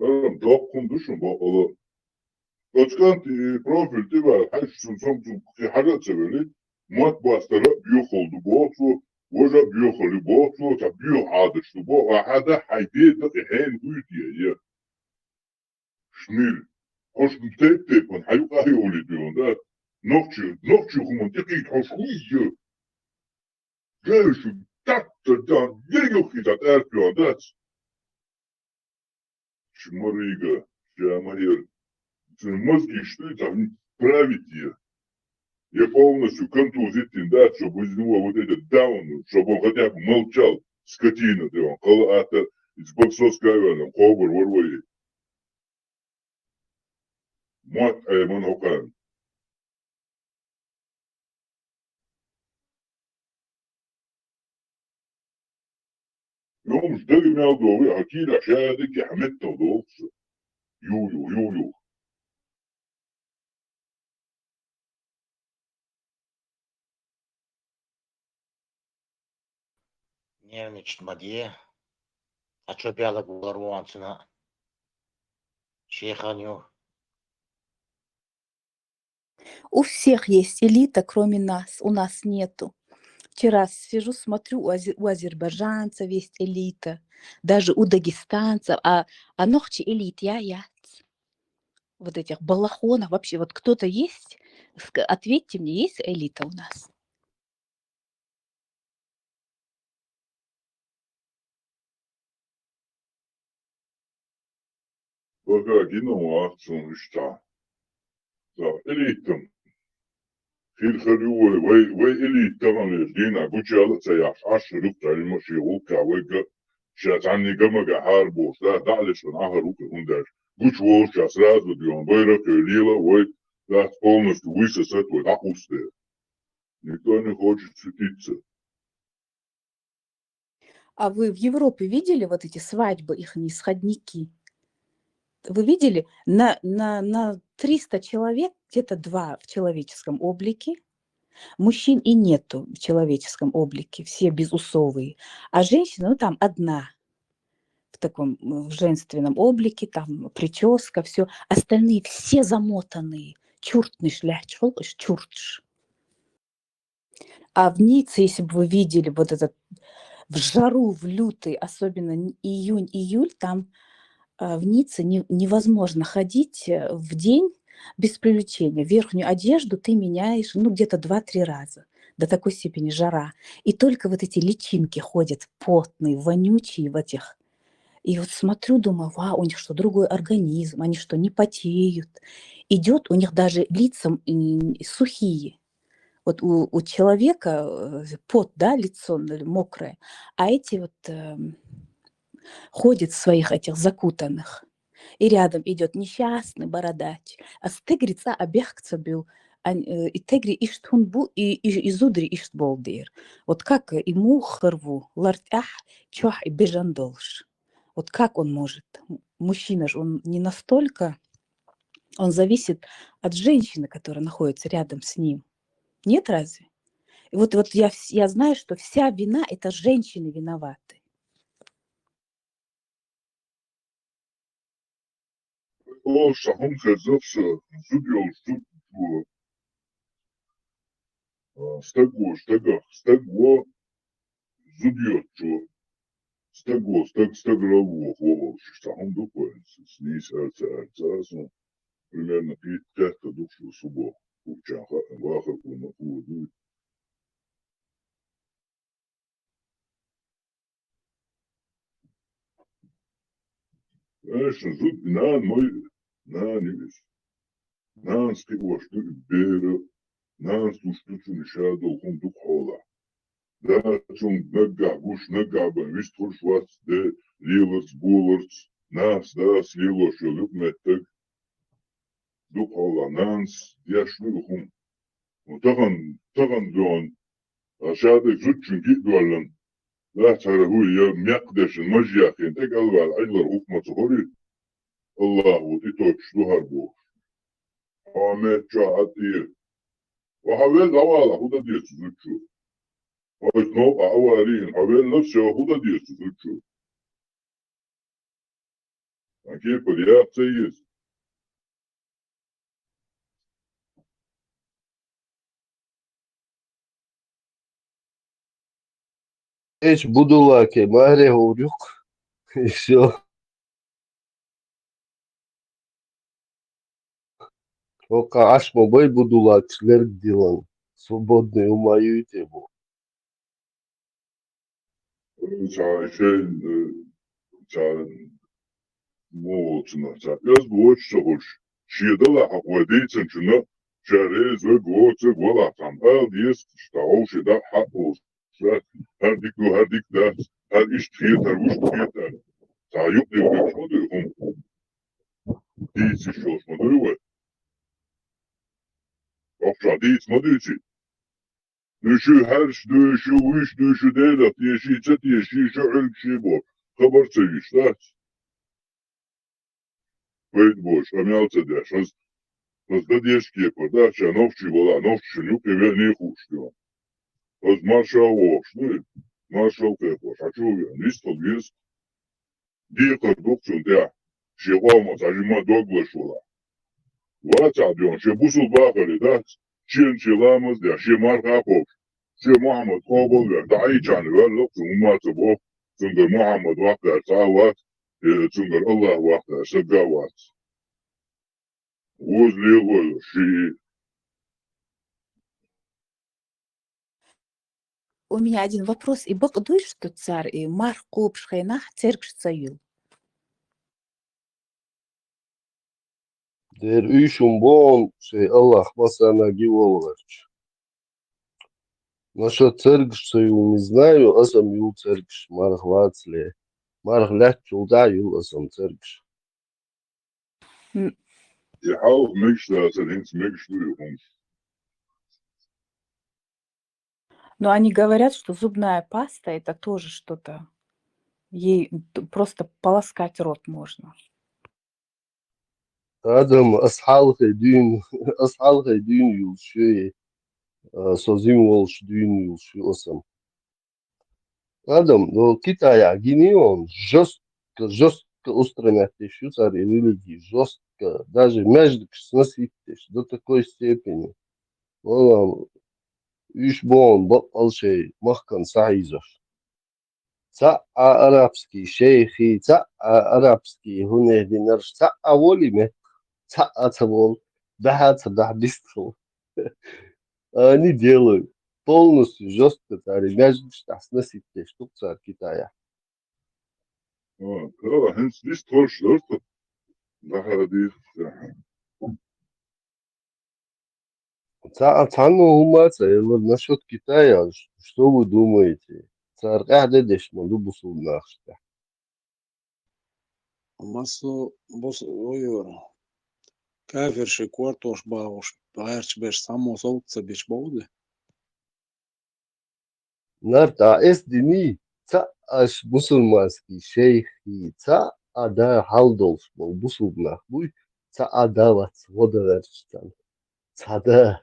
Ам, доккхун ду шун бакъала. Оцкант и профиль тӀе ваьлла, хьаьжча цун цомцун кхин хьажа а ца велли, мотт бостара а боьхалла ду боху цо, важа а боьхалла ю боху цо, цхьа боьха Ӏадаташ ду боху, а хьада хьайн деда и хьенан буй те, я? Шнир. Хьо шун тайп-тайпана хьан юкъа а йолуьйтуьйту, да? Нохчи, нохчи хӀуманна тӀекхийта хьо шу ю. Гайша, так-то, да, я юххе цхьа тӀаьрпа йогӀу дац. Ши ма рига, ша ма яра. Цуьнан мозги, что ли, там править е? Я полностью контузить дац, чтобы из него вот это даун, чтобы он хотя бы молчал, скотина ты, он, кхала атта, из боксовская ваьлла, кхобар вар вай. Мотт Ӏеман хӀокхарна. Йомаш дага мел догӀу, хьан кийра ша дагахь меттал догӀу со. Ю, ю, ю, ю. Нервничать ма де. А чо баьлларг валар ву онцана? Шехан ю. У всех есть элита, кроме нас. У нас нету. Вчера сижу, смотрю, у азе-, у азербайджанцев есть элита, даже у дагестанцев, а, а нохчи элита я яц. Вот этих балахонов вообще, вот кто-то есть? Ск-, ответьте мне, есть элита у нас? Бага гина вац суна иштта. Ца элитам. Хир хир ю вай, вай, вай элита тахана веш, дийна гуча а ца яхаш, Ӏаш хир ю цхьа ма шен гӀуллакхехь вайга, ша цхьанне гамага хьарбош, да, даӀлеш ван ахар ву хӀунда аьлча, гуча волча сразу дийна байракх лела а вай, дац полностью высосать вай, дӀакхуссу дела. Никто не хочет светиться. А вы в Европе видели вот эти свадьбы, ихние сходники? Вы видели? На, на, на триста человек где-то два в человеческом облике. Мужчин и нету в человеческом облике, все безусовые. А женщина, ну, там одна в таком, м, в женственном облике, там прическа, все. Остальные все замотанные. Чуртныш лаьтташ хӀокхуш, чурташ. А в Ницце, если бы вы видели вот этот, в жару, в лютый, особенно н-, июнь, июль, там, а, в Ницце не-, невозможно ходить, э, в день без привлечения. Верхнюю одежду ты меняешь, ну, где-то два-три раза. До такой степени жара. И только вот эти личинки ходят потные, вонючие в этих. И вот смотрю, думаю: «Вау, у них что, другой организм? Они что, не потеют?» Идёт, у них даже лица, м, сухие. Вот у, у человека, э, пот, да, лицо н-, мокрое, а эти вот, эм, ходят в своих этих закутанных. И рядом идёт несчастный бородач, а стегры цкъа а бехк ца буьллу, ан-, э, и тегри иштта хӀунда бу, и, и, и зудари иштта болу дера. Вот как, и муха хир ву, лар тӀехь, чохь и бежан долуш? Вот как он может? М-, мужчина же, он не настолько, он зависит от женщины, которая находится рядом с ним. Нет разве? И вот, вот я вс-, я знаю, что вся вина — это женщины виноваты. Олуш цхьа хӀума хезна со, зуда йолуш зуда, а, стаг ву, стагах, стаг ву, зуда йоцучо, стаг ву, стаг, стаг ралвоху олуш, цхьа хӀума ду-кх вайн, с-, с-, нийса аьлла ца аьлла ца а суна, примерно кхетта ду-кх шу, со боху, хӀокхучарна хаьа, вахархо ма хӀун ду. Конечно, зуда нана ма ю, нана ю иза. Нанас кхиош ду и бер а, нанас луш ду цунна ша долу хӀума дукха хьолахь. Да цунна наггахь гуш, наггахь бан вистхуьлуш вац, де леларца, боларца, нанас, дас лелош йолу юкъаметтиг. Дукха хьолахь нанас деш ду и хӀума. Тахана, тахана дуьйна, а, ша дерг зудчуьнга гиъ доьллина, лаьцна хӀара хӀуй я мекх дешна маж яьккхина, тӀекӀалваьлла Ӏилар хӀух ма ца хуьлий, Аллахо тӀетоьттуш ду хӀара бохуш. Хьо меттачохь а тӀера. Ва хьо велла дӀавалахь, хӀун дан деза цу зудчо? Хьо иза новкъа аварийна, хьо велла, всё, хӀун дан деза цу зудчо? Окей, подъяв ца есть. Эч будулаке маре хурюк. И всё. Ока ашма бай будулак лерг дилан. Свободный умаю те бу. Ца шен, э, ца муцна, ца пес гоч согуш. Шедала хакъвадицан чуна, шарез ве гоца гвала хам. Ал дес, шта ол шеда хакъвус. Хар дик ду, хар дик да, хар ишт хетар, вушт хетар. Ца юк дил дик шо ду хум. Дийци шо шо ду ве. Охша дийц ма дийци. Ну шу хьарш ду, шу вуьш ду, шу делах теши, ца теши, шу хьулк ши бо. Хабар ца виш, дац? Вейд бош, амял ца деш, аз, аз да деш кепар, да, ша нохчи вала, нохчи шу нюк и вени хуш ду. Аз марша вохш, ну, маршал кепар, хачу вен, вистал вис. Дикъар дукцун тя, ши къома, ца жима доглаш вала. Ва ца дюн, ши бусул бахали, да? Шин ши ламаз дя, ши марха копш, ши Мухаммад къобал вер, да ай чан вер, лукцун умма ца бо, цунгар Мухаммад вахтар ца ват, э, цунгар Аллах вахтар сагга ват. Воз легъой ши. У меня один вопрос. И бакъ дуй, что цар и марх къубш хенах цергш ца юл? Дер уьшун бон, шей Аллах масана ги волгарч. Наша цергш ца юл, не знаю, асам юл цергш, марх лацле. Марх лячул да юл асам цергш. М. И хьал мегаш да, ца динц мегаш ду и хумс. Но они говорят, что зубная паста — это тоже что-то. Ей т-, просто полоскать рот можно. Адам, ас хьалхе дюйн, ас хьалхе дюйн юл шуй, а, со зим волш дюйн юл шуй осам. Адам, но Китая гини он жёстко, жёстко устранять теш ю цар и религии, жёстко, даже между сносить теш до такой степени. Валам, уьш бон, бакъал шей, махкан саизош. Ца а арабский шейхи, ца а арабский хунех динарш, ца а воли мет, ца а ца вол, даха ца дах бистху. Они делают полностью жёстко цари, между штас сносить теш тук цар Китая. А, кала, хинс дис торш дорта. Даха дис. Ца, ца ну ума ца, я вот насчёт Китая, ш-, что вы думаете? Цар къяхда деш ма ду бусул нахшта. Масу бус уйур. Кафир ши квартош бауш, гӀерч беш само солкца бич бауди? Нарт а эс дини, ца аш мусульманский шейхи, ца а да хьал долш бол бусулнах буй, ца а да вац, вода гӀерч цан. Ца да.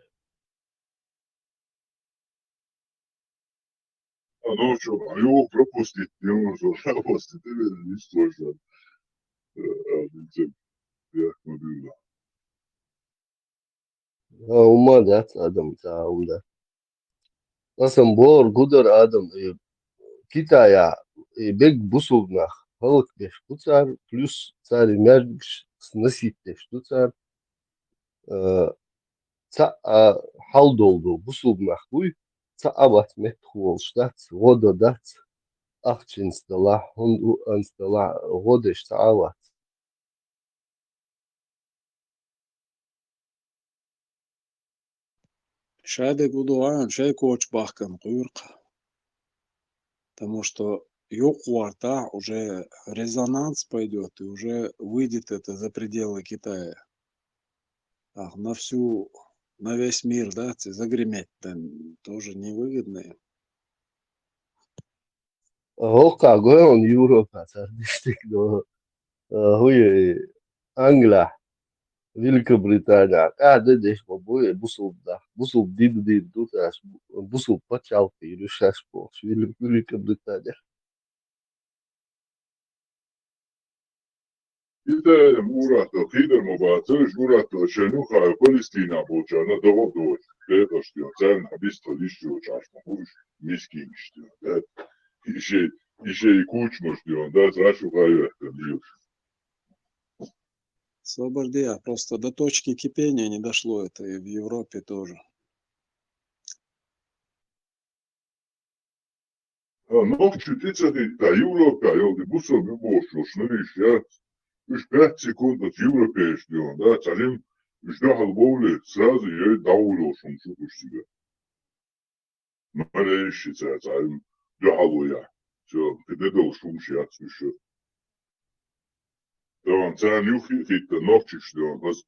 А ну чё, а его пропустить не можно, пропустить, или не сложно. Э, а, ну, тем, я смотрю, да. А, ума да, адам, ца, ума да. Асам бор гудар адам, э, Китая, э, бег бусулнах, халк беш куцар, плюс цари мярдгш сносить теш дуцар, э, ца а хьал долду бусулнах буй, ца а вац мет хулш дац, года дац, ахчинс дала, хун у анс дала, годеш ца а вац. Шайда гудугӀан шайкочу бахкан кхуьйрукх. Потому что юкъ вартахь уже резонанс пойдёт, и уже выйдет это за пределы Китая. Ах, на всю, на весь мир, да, ц-, загреметь, там, тоже невыгодно им. ХӀокху гойон Европа цара диштиг до, а, хӀуе, Англа, Великобритания, къаьхьа де деш ма бу, э, бусулба нах, бусулба дин дийр ду, аш бусулба пачхьалкх дийр ю шаьш бохуш, Вели-, Великобритания. Израиль-м ур-атталла кхийдар ма бацар уж, ур-атталла шоай юххе Палестинехь болчарна догӀа а доцуш, декъашта йо, царна хьан бистхила йиш йоцуш Ӏаш ма бу уж, мискинаш йо, да? И шай, и шай кучмаш йо, да, цхьа шу хьайоьттина лелаш. Собар де, просто до точки кипения не дошло это, и в Европе тоже. А, нохчий тӀе ца хӀитта, Европехь йолу и бусалба ю бохуш йолуш нуьйш яц. Уьш пять секунд оцу европейцашна дуьхьал, да, цхьа жима уьш дуьхьал бовлий, сразу йой дӀагӀур йолуш хӀума шу уьш цига. Малейшица цхьа жима дуьхьал ву яхь. Всё, кхин де долуш хӀумаш яц уьш. Тахана царна юххе а хӀитта нохчаш дуьхьал, аса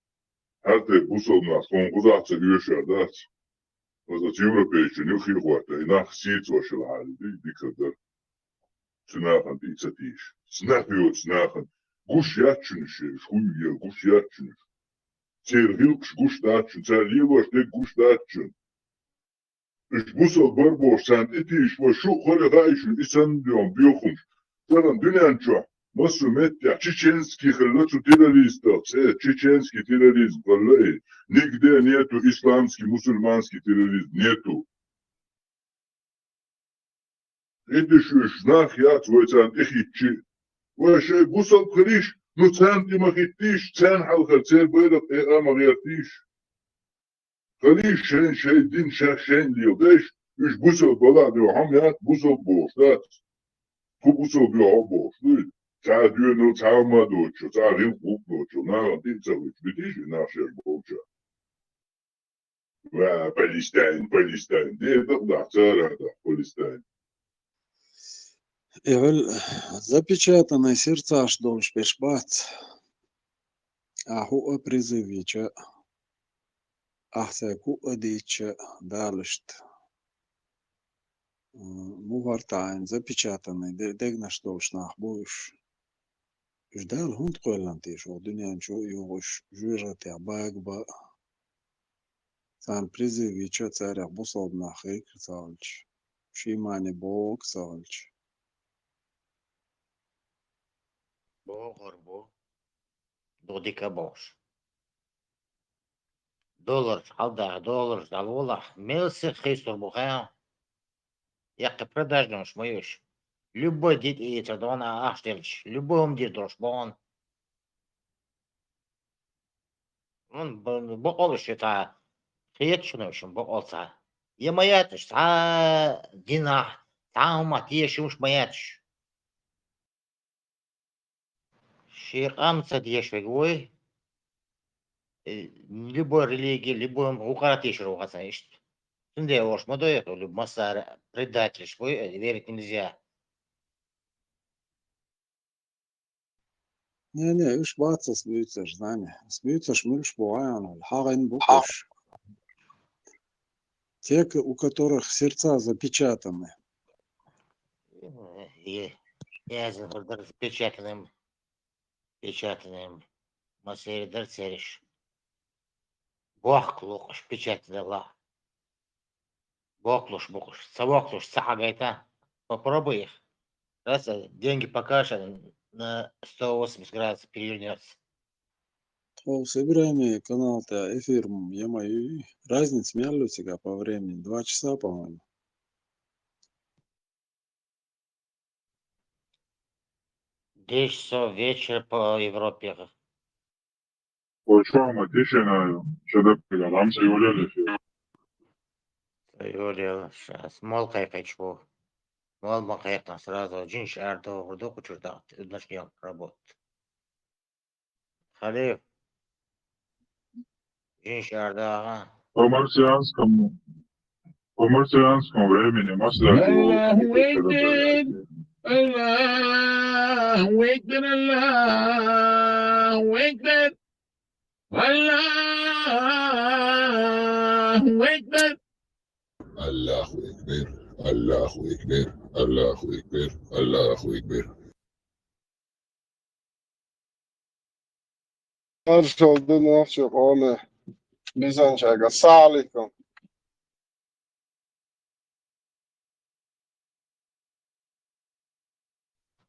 хьаьрте бусалба нах тхуна кхузахь ца оьшур дац. Аса оцу европейчун юххе а хӀотта, и нах сийцош хилахьара, дика дара. Цу нахана тӀе а ца тийша. Снах йоцу нахана. Гуш яц шуна уьш, уьш хӀун ю, гуш яц шуна уьш. Церан гӀиллакхаш гуш дац шуна, цара лелош дерг гуш дац шуна. Уьш бусалба бара бохуш, царна тӀе тийша, вай шу а хӀара хаьий шуна, и санна доьху хӀумаш. Тахана дуьнен чохь массо а меттехь чеченский хилла цу террористах цӀе, чеченский терроризм хилла и. Нигде нету исламский, мусульманский терроризм, нету. И дуьш уьш нах яц вай царна тӀехӀиттича. Вай шайн бусалба хилийша, ну царна тӀе ма хӀиттийша, царна хьалхара церан байракх тӀе а ма гӀертийша. Хилийша шайн, шайн дин шаьш шайна леладайша, уьш бусалба балахь дуьхьал хьо ма яц, бусалба бохуш дац. Кху бусалба ю хьо бохуш дуй? Цхьа а доьналла, цхьа а хӀума доцуш, цхьа а гӀиллакх-гӀуллакх доцуш, нахана тӀе а ца хӀуьттуш, битийша и нах шаьш болчохь. Ва, Палестайн, Палестайн. Де дакъа дахь, цара а дахь, Палестайн. И хӀуьлла запечатанный сердцаш долуш берш бац. Ахьа хӀуъа призыв йича, ахьа сайн куъа дийцича, Дала иштта, м, мухӀар таӀийна, запечатанный де-, дегнаш долуш нах бу уьш. Уьш Дала хӀунда кхоьллина теша оха дуьнен чу а юха уьш жоьжахатех бага бан а? Царна призыв йича, царех бусалба нах хир ца хилча, шимане богӀург ца хилча. БогӀур бу. Дукха дика а бохуш. Долларш хьалдаха, долларш дӀаволахь, мел сиха хийцалур бу хаьа. Яккхий продажнаш ма ю уьш. Любой дитӀа ийцар догӀна а ахча делча, любой хӀума дийр долуш богӀун. Вон б-, бакъалуш ю цхьа, кхеташ хӀуна уьш бакъал цхьа. Я ма яц уьш, цхьа динахь, цхьа хӀумах тешамаш ма яц уьш. Шен къам ца дешверг вуй, э, любой религия, любой вукхара тешар ву хьан сан иштта. Цундела ош ма дойху, люб массара предателаш вуй, э, верить нельзя. Не, не, уьш бац ас буьйцурш, знани. Ас буьйцурш муьлш бу гӀайгӀанал, хьагӀин бу уьш. Те, к-, у которых сердца запечатаны. Э, э, яздина хир дара запечатанным, печатанным. Масера дара цераш. Бохк лукъуш печатана ла. Бохклуш букъуш. Ца бохклуш ца хьагайта. Попробуй их. Раз, э, деньги покажешь, она на сто восемьдесят градусов перевернётся. Тхо Сибрайме канал тӀе эфир м-, я ма юй. Разница мел ю цига по времени? Два часа, по-моему. Десять часов вечера по Европе. Ой, чё, мы тишина, чё да, прям, там всё, Юля, эфир. Юля, щас. Мол кхайкхийча бу. Мол ма кхайкхина, сразу джинш ардо, гурду кучур да, начнём работать. Халиф. Джинш ардагӀа. По марсианскому, по марсианскому времени, Аллаху акбар, Аллаху акбар, Аллаху акбар. Аллаху акбар, Аллаху акбар, Аллаху акбар, Аллаху акбар. Маршалла ду нохчийн къоме. Бизанчаьрга. Ассаламу алейкум.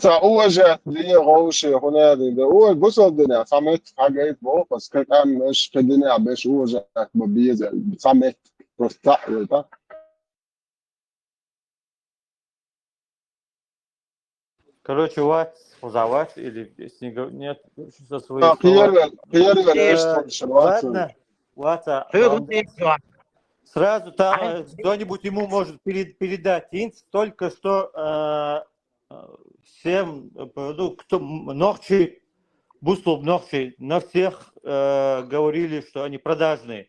Ца уважать дие гъовши хунеди, да, у гусал дине, хамет, хагайт, бо, пас катан, меш, кадине, абеш уважать, бо, биезе, хамет, просто, это. Короче, вац, хуза вац или снега нет, со своей А, слова. Хервер, Хервер, Э, эш, Ладно, ваца, Хьуьйра вам дийцо. Сразу там Ай. э, кто-нибудь ему может пере- передать инц, только что э, э, всем, э, ну, кто м- нохчий, бусул нохчий, на всех э, говорили, что они продажные.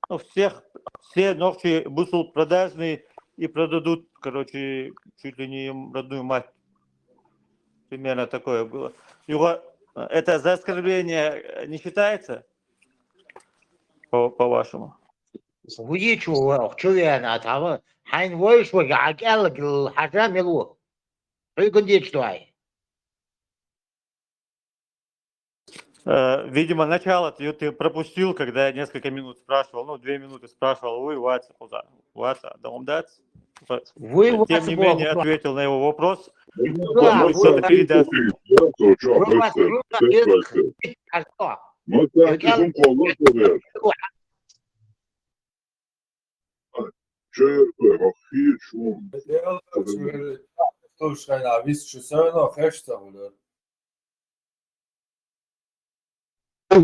Ну, всех, все нохчи бусул продажные и продадут, короче, чуть ли не родную мать. Примерно такое было. Его, э, это за оскорбление э, не считается? По- по-вашему? Вуйичу вах, чу вена тава. Хайн войш вага акел гил хажа милу. Хьуьйгун дийч дуай. Э, Видимо, начало ты, ты пропустил, когда я несколько минут спрашивал, ну, две минуты спрашивал, вы, ваца, куда? Ваца, да он дац. Вуй Тем ваца не менее, бо. Ответил на его вопрос. Да, Попробуй вуй что-то передать. Вуй ваца, вуй ваца. Ма так кизун колла ковер. Чер вахи чун. Хто шайна вис чу сойно хешта гулер.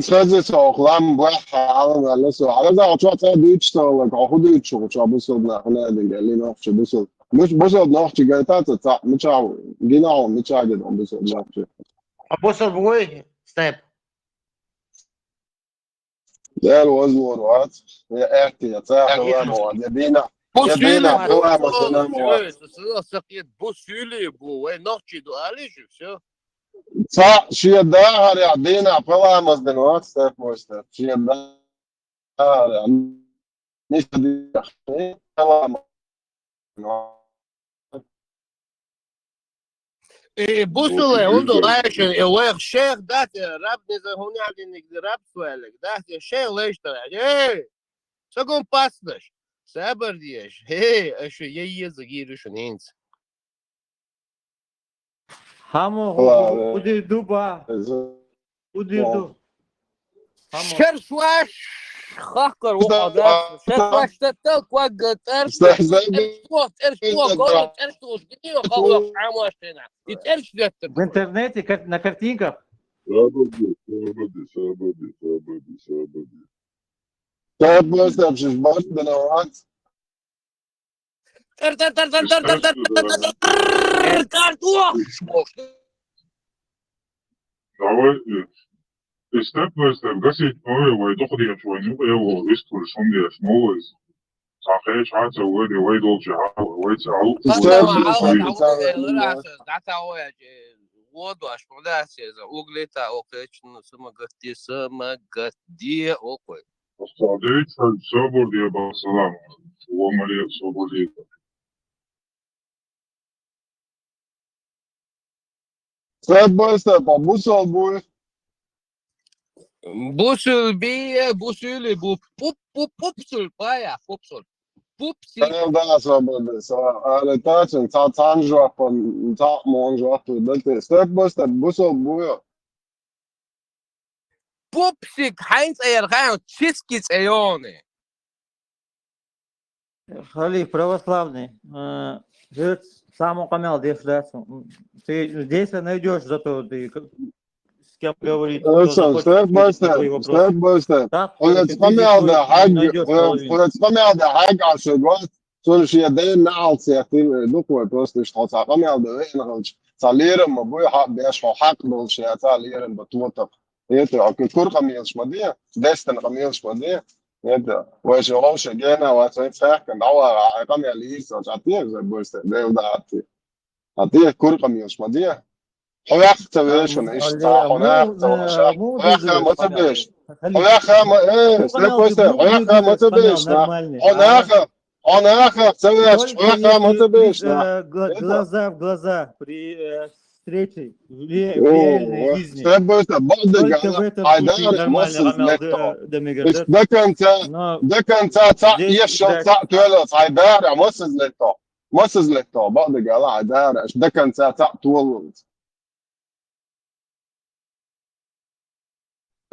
Сразу со охлам бах алан аласо. Алан да очо ца дийч со ла ко худийч со очо бусул на хна динга ли нохчи бусул. Муш бусул нохчи гайта ца ца мича гинал мича гидон бусул нохчи. А бусул буй степ. Дел воз вор вац. Я эхти я ца хла мо я дина. Бу Я сюли дина бу. хла мо сна мо. Сакет бу сюли бу. Вай нохчи ду али жу все. Ца шия да харя дина хла мо сна вац степ мо степ. Шия да харя. Миш дина хла мо. Э, бусуле, он до лайше, э, вай шех дат, э, раб не за хуня дин не раб суэлек, дат, э, шех лэш та, э, сагон паснаш, сабар диеш, э, эше е е за гириш нинц. Хамо Ладно. Уди дуба, Уди ду. Хамо. Шер шуаш, хахкар о Да, хада, шер да. Шуаш таттал куа гатар, Стой, стой, тер шуа, тер шуа, Да. гол, тер шуа, гиди о хава, амашена. И тер шуа, В интернете, кар- на картинках. Сабади, сабади, сабади, сабади, сабади. Тот быстро обжиж баш дана вац. Тер, тер, тер, тер, тер, тер, тер, тер, тер, тер, тер, картух. Давай, э, степ by step, гасить, ой, вай, доходи я чуаню, я его выступлю, сон я смолой. Сахе, шаца, вай, вай, долча, вай, цау. Степ Ама, by ама, step. ама, э, лера, дата, ой, э, воду, аж продать, э, за углета, окей, ну, самогади, самогади, окей. Остадыч, собор, я, салам. Салам алейкум, собор, я. Степ by step, а бусул буй. Бусул бие, бусули бу, пуп, пуп, пупсул, пая, пупсул. Пупси. Тел да собор да, са, але тачин, ца цан жопан, ца мон жопу, да ты. Степ by step, бусул буй. Пупсик, хайнц эйр, хайнц чиски цейоны. Халиф православный. Э, говорит, сам укамял деш да. Ты здесь найдешь, зато ты к- с кем говорить. Э, Кто со, захочет степ by ответить на твои step, вопросы. Степ by step. Так, Хулец ты камял здесь да не хаг, найдёшь половины. хулец камял да хаг, а что год. Сон шия дэн на алцех, ты, э, духовой просто что ца камял да вен халч. Ца лирам ма буй ха беш хо хак дол шия ца лирам ба туотак. Это, а кур камил шмади, дестен камил шмади. Это, вай шо гена ва ца цех кан дава, а камял лир ца ца ты, за бой степ, дэл да ты. А ты кур камил шмади. Хавах ца вешун, иш ца хавах ца вешун. Хавах ма ца беш. Хавах ма, э, степ by step, хавах ма ца беш. Хавах, хавах ца веш, хавах ма ца беш. Э, гла- Глаза в глаза при э, встрече, в ре- в реальной жизни. Степ by step, бадыга, Только в этом айда, случае нормально мосыз Рамел лето. Д- Демигер, да? До конца, Но до конца ца здесь ешо играть- ца туэло, айда, мосыз лето. Мосыз лето, бадыга, айда, до конца ца туэло.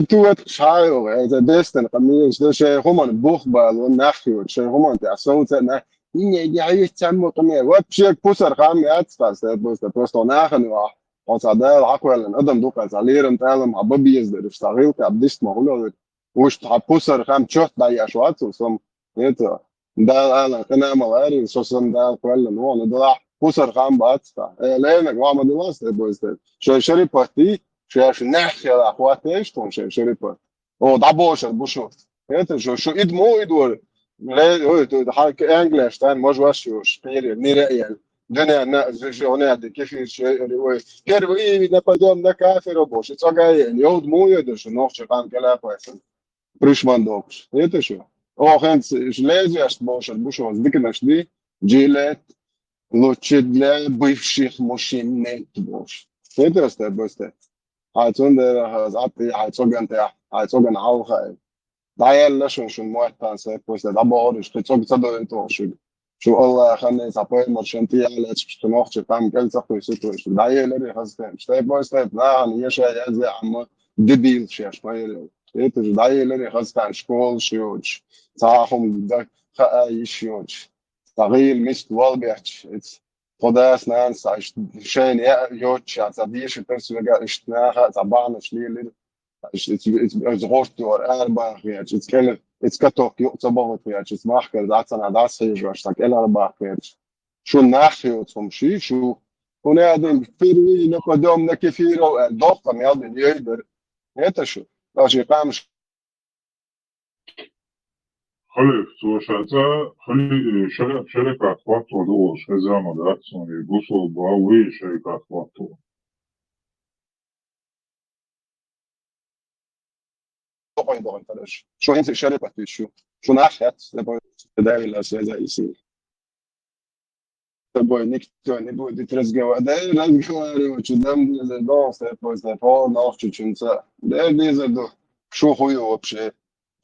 Туэт шайо, это дестен, камил, что шей хуман бух бал, он нахью, шей хуман, ты асоуца на, не, я есть сам камил. Вообще, пусар хам, я отстал, просто, просто он ахану, а. Хьо цхьа Дала хьакхоьллина адам ду-кх, цхьа лерам тӀалам хьан бан беза дераш, цхьа гӀиллакх-бистмах хуле а, уьш хьан пусар хам чот дӀаеш вац, со сам, это, Дала алан къинамал арий, со сам Дала кхоьллина вон, ну, делахь пусар хам бац цхьа. Э, Ленаг, ма ма дилас, тӀе бойстед. Шай шерипатти, шай шу нах хела хватаеш тхуна шай шерипат. О, дӀабошар бу шу. Это шу, шу ид мо ид вар. Ле, ой, ту, ха, англеш тан, мож ваш шу, шпири, нира ян. Дуня на, зу, шу, не, де, кефир, шу, ой, ой. Первый нападём на кафира, бо, шу, цогай, йод мо йод, шу, нохчи, кам, кела, пойсан. Пришман докш. Это шу. О, хенц, ш-, лезвияш бошар бу шу, здыкнаш ди, жилет, лучше для бывших мужчин нет, бош. Это, сте, босте. Хьай цундела хаза атти, хьай цоган тӀехь, хьай цоган хьалха. ДӀаелла шун, шун моттан сеппусе, дӀабохуриш, кхин цог ца дойн тохушиг. Шу Аллахьан цхьа пайхамар шен тӀе яллачкаш, шу нохчи там кӀел ца кхуьйсу тхуьш. ДӀаелари хазтан. Степ бой степ, нахана еша язде амма дебил шеш пайрел. Это же дӀаелари хазтан школа шиёч. Цхьа хум да хаа йиш йоч. Цхьа гӀийла миска вал бехч. Эц Тхо дас-нанас, аш шайна яа йоцча, цхьа деша тас вега, иштта наха, цхьа бахьанаш лелира. Аш, иш, иш, иш гӀорт йора, арабаха хеташ, иш кӀел, иш каток юкъ ца бохут хеташ, иш махкара дӀа ца на дӀа схьежош, цхьа кӀел арабаха хеташ. Шу нах йоцу хӀума ши, шу. ХӀуна адам впервые нападём на кефиров, э, дохка мел бин йой дар. Это шу. Аш и къамаш Халиф, цо ша цӀа, хали-, э, шаре-, шарикат хӀотто ду олуш, хеза ма дац, цунна и бусул ба вуй шарикат хӀотто. Дохуй, дохуй, тараш. Шу хӀинца шарикат ю шу. Шу нах хет, не бой, давила связа иси. С тобой никто не будет разговаривать. Да, разговаривать, что там диза дол, степ, степ, о, нохчи чунца. Да, диза ду. Шу хуй вообще.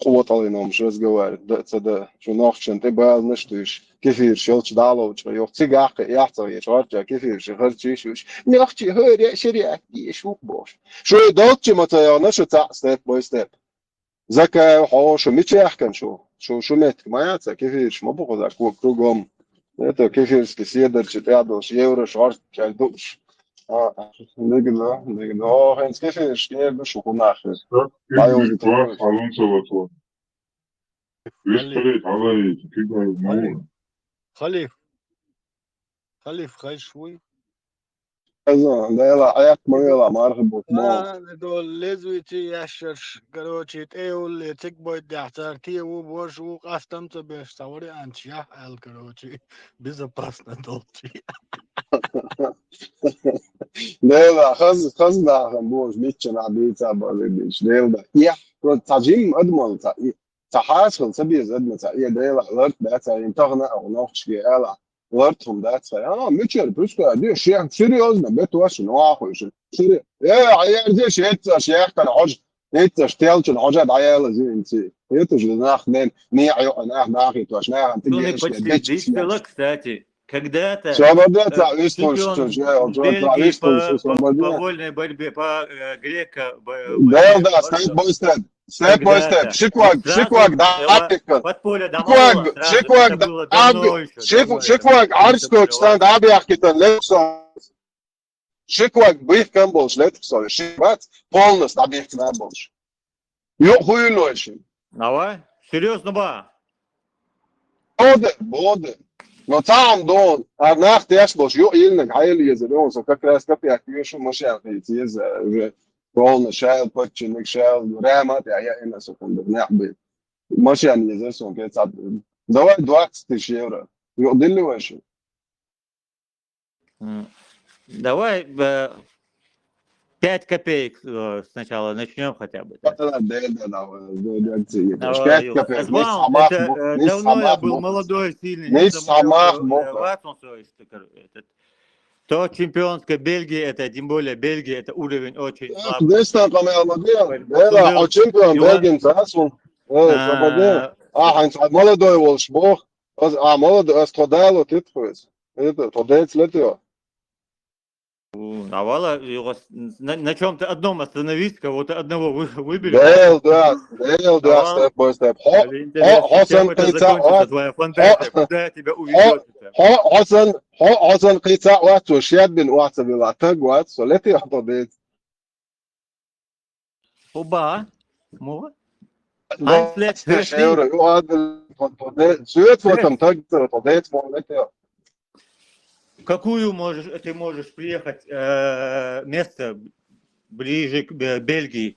Къоталлин номаш разговаривать. Да, ца да. Шу нохчан тӀе балнаш туьш. Кефир шелч даловча. Йох, цигахка, яхца, еш, харча, кефир ши, харчи шуш. Нохчи, хори, шариат, еш, ух, бош. Шу и долчи ма ца яна, шу ца, степ, бой, степ. Закай, хьо, шу мича яхкан шу? Шу, шу меттиг ма яца, кефирш ма бу хӀуза, ку-, кругом. Это кефирский седарчи тӀе а долуш, евро шорт чай дууш. А, дигда, дигда. О, хӀинца кефирш кер ду шу хӀу нах. Ай, уже кефирш. Халун ца лото. Виспарит, алай, кигай, ну. Халиф. Халиф хайш вуй? Аза, дела, аят ма вела, марха бут, мо. А, до лезвийчи яшаш, короче, тӀе улле, цик бойт дяхцар, те ву, бош ву, къастам ца беш, ца вариант, яхь ал, короче, безопасно долчи. Дела, хаз, хаз нахам, бош, мичча на бийца бали бич, дела. Яхь, просто ца жим адмал, ца, и, ца хьасхал, ца беза адмал, ца, и дела, ларт, да, ца, ин тахна, а, нохчки, ала. Лартхум дац хай. А, мичара, пускай, де, шех, серьёзно, бет ваши, ну, ахуй, ши. Сери-, э, а я здесь, это, шех, кан, хож, это, штел, чин, хожа, да, я, ла, зин, ци. Это же нах, нен, не, а, ё, нах, нах, и то, аш, нах, ты Шуны геш, почти беч, дистала, кстати. Когда-то, Свобода, э, ца, вистон, чемпион что, же, он, ца, Бельгии вистон, по, что, по, по свобода. Вольной борьбе, по, э, греко, бо-, Да, борьбе, да, вот стоит, что. Бой, стоит. Степ, бой, степ. Когда-то. Шикваг, вот сразу шикваг, да, села апика. Подполье домового Шикваг, сразу. Шикваг, это было да, давно ещё, шик-, давно ещё. Шикваг, арскочтан, да, бяхкитан, лексо. Шикваг, бих кам болш, лексо. Шикваг, полностью, да, бих кам болш. Ё, хуй нойши. Давай, серьёзно ба. Боде, боде. Но цаам дон, а нах теш болш, ё, илнаг, хайлиезер, он, со как раз копьяк, ё, шо машина, езер, уже. Полный шайл, подчинник шайл, ряма, я, я, я на секунду, не бы. Машина не засунул, я цап. Давай двадцать тысяч евро. Ё, дилли вообще. М, давай, э, пять копеек, э, сначала начнём хотя бы, да. Да, да, да, да, да, да, да, да, Давай, пять Юра. Копеек. Азвал, не самах это, бу-, э, не давно я самах был бу-, молодой, сильный, не не самах самах бу-, э, бу-, Ватсон, то есть, это, этот, То чемпионская Бельгия, это тем более Бельгия, это уровень очень Эх, слабый. Десь там, там, я могу. Борьба. Да, да, Супер. А чемпион Юра. Бельгии, да, сун. Э, А, свободен. А, ханч, а молодой волш, бог. Аз, а, молодой, аз тодало, ты твой. Это, тодец лет его. А вала, его с- на, на чем-то одном остановись, кого-то одного вы- выбери. Дел да, дел да, Давай. Step by Step. Хо, Или интересно, хо, хо, чем это санкция, закончится, хо, твоя фантазия, хо, куда тебя уведет это? хо, хо, сан, хо, хо, санкция, вот, что, шедбин, вот, что было, так, вот, что, лети, а то, блин. Оба? Мова? Ein Fleck, Евро, вот, вот, вот, вот, цвет, вот, там, так, вот, вот, вот, вот, Какую можешь, ты можешь приехать э, место ближе к э, Бельгии?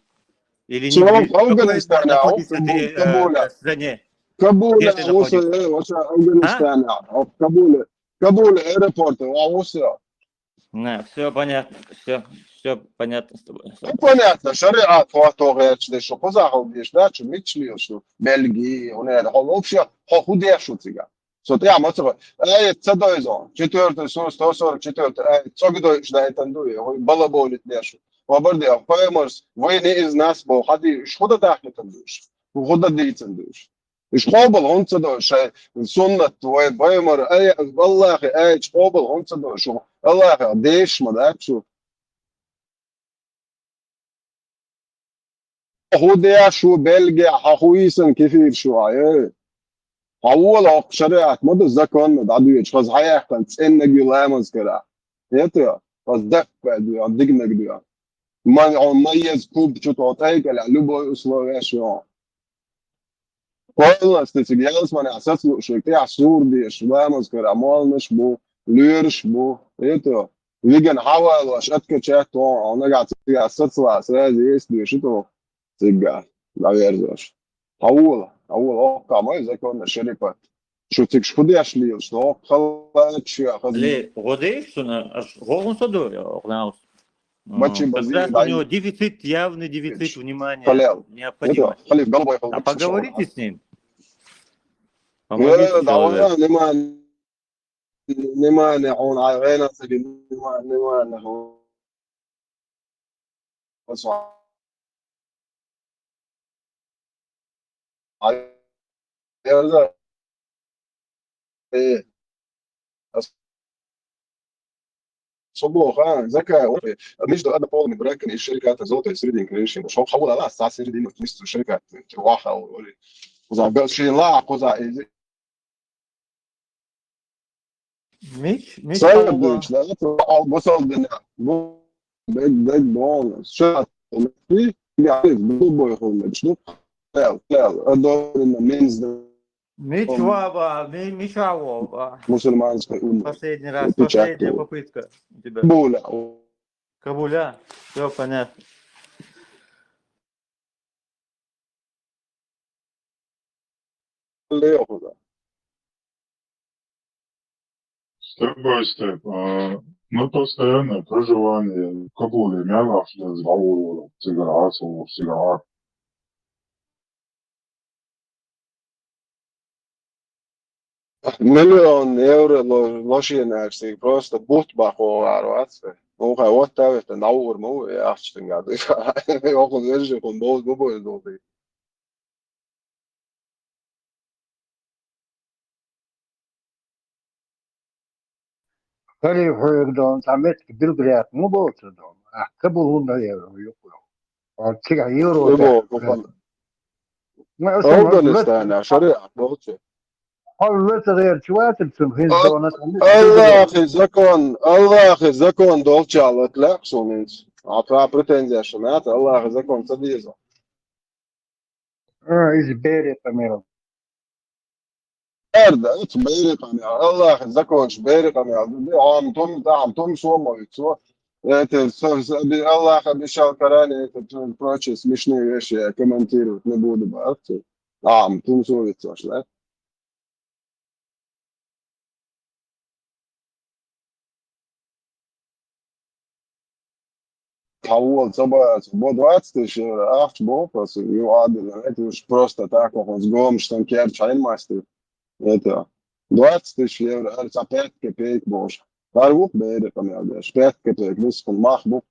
Или не Чего? ближе? В какой Афганистане, а находится он ты Кабуле. э, стране? Кабуле, Где ты вот, находишься? э, вот, Афганистане, а, в Кабуле. Кабуле, аэропорт, а, вот, всё. Не, все понятно, все, все понятно с тобой. Ну, понятно, шариат, вот, то, говорит, что, что, куда, говоришь, да, что, мечли, что, Бельгии, он, это, он вообще, хо, худешу тебя. Что ты, а, вот, э, это, дойзо, четвёртый сур, сто сорок четвёртый, э, что, говоришь, да, это, дуй, балаболит, дешу. Вабарди, а, поймешь, вы не из нас, бо, ходи, что, да, это, дуешь. Куда, да, это, дуешь. Иш къобал хӀунца до, шай суннат вай баймар, ай, Аллахи, ай, къобал хӀунца до, шу, Аллахи, деш ма дац шу. ХӀу де шу Бельгия, хьа хӀу йисан кефир шу, ай, ай. Хьа вола хӀокху шариат ма ду, закон ма ду, дӀадуьйчу, хаза хьаяккхана цӀеннаг ю ламаз кара. ХӀета, хаза даккха ду, дигнаг ду. Ма, ма еза куб чу тӀо тӀайкӀала, любой условия шу. Полностью цига ялсаманехь сацалуш верг, тӀехь сур деш, ламаз кара, молланаш бу, лоьраш бу, это, виган хьавалош, откачать, то, а нагахь цига сацала, сразу есть деш, это, цига, наверзош. Хьавола, хьавола, оккха мой законно шерипат. Шу цига шу деш лелаш, оккха халач, шу хаза. Ле, гӀо деш шуна, аш гӀо хӀун со ду, окнаус? Мачи Как бази, раз у дай. него дефицит, явный дефицит внимания, Халел. Это, необходимость. халиф головой халиф. А поговорите с ним. Э, Помогите да, человеку. внимание, внимание, он, ай, вена, внимание, внимание, он. Ай, я, да. Э, ас-, субоха, закай, вот, э, между однополыми браками и шерикатом золотой серединки решили. Шо хавла ла, са середину, то есть шерикат, э, ваха, вот, за, шин ла, коза, э, Мич, мич, Сай хавла. дыч, да, это ал босал дня. Бу, бек, бек, бон. Сейчас, я, любой хумыч, ну, тел, тел, одобрено, мензда, Мич ваба, ми-, мич ваба. Мусульманской уммы. Последний раз, Отпечатку. Последняя попытка у тебя. Буля. Кабуля. Все понятно. Лео, да. Step by step. А, ну, постоянное проживание. Кабуле, мягаш, да, згавур, сигарат, сигарат. Миллион евро ло-, лошиенаш, просто бут бахо, арватсе. Ну, хай, вот, да, это, наур, ну, я, что, гадыш. Охун, держи, хун, бол, бобой, долды. Халиф хьоьга дон, цхьа меттиг билгалъяьхна ма боцу дон. Ахь Кабул хӀунда яра хьо юкъа? Хьо цигахь Европа. Любо, купан. Ма, аса хьо Афганистана, шариат болчу. Хьо лоьца гӀерчу вацар цунна хӀинца Ал-, дона тӀе. Аллахи закон, Аллахи закон долча лат лаксунец. А пра претензия шаната, Аллахи закон ца деза. А, иза бере къамел. Эрда, это бери къамел. Аллахи законш бери къамел. Ам том, ам том сома вицо. Это со-, со-, оби-, Аллах обещал в Коране, это, т-, прочие смешные вещи я комментировать не буду, братцы. Ам том со вицо, да? Хьавола ца бац, бо двадцать тысяч евро, ахча бо, просто, ю, адина, это уж просто так, он с гомш, там, керч, хьайн мастер. Это, двадцать тысяч евро, ар ца пять копеек бо. Ар вух бери къамел деш, пять копеек, висхун мах бу.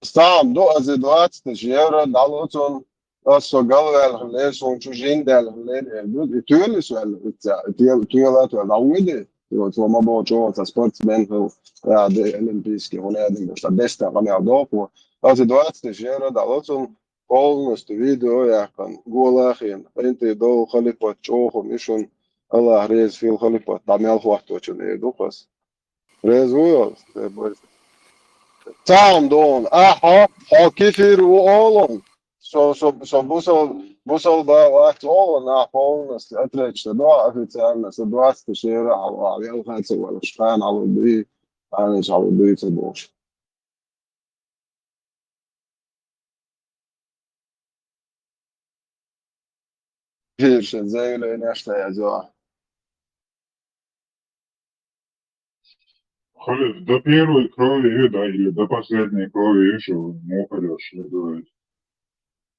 Сам ду, ази двадцать тысяч евро дало цун, ас со галваьлла хилла, суна чу жин даьлла хилла, аьлла, и тоьлуш ваьлла, и ца-, и тел-, тоьлат ваьлла, дӀаводе. Вот, цо ма боху чӀогӀа цхьа спортсмен хилла, я, де олимпийский, хӀунда аьлла, цхьа бестан къамел доху. Аса двадцать тысяч евро дало цунна, полностью видео яьккхина, гола а хиъна, къинтӀера довла халипат чӀогӀа хӀума и шуна, Аллах реза хила халипат, дӀа мел хӀотточунна эр ду-кх ас. Реза ву йо, Степ Байстеп? Цхьа хӀума ду хьуна. Ахьа, хьо кефир ву олу хьуна. Со, со, со бусал-, бусалба вац олу хьуна, ахьа полностью отречься до официально, со двадцать тысяч евро хьалха, велха ца валаш, хана хьалха дуй, хана хьалха дуй ца бохуш. Кефир шен заявление аш ца язо. Хали до первой крови, да, или до последней крови ещё мухарёшь, я говорю.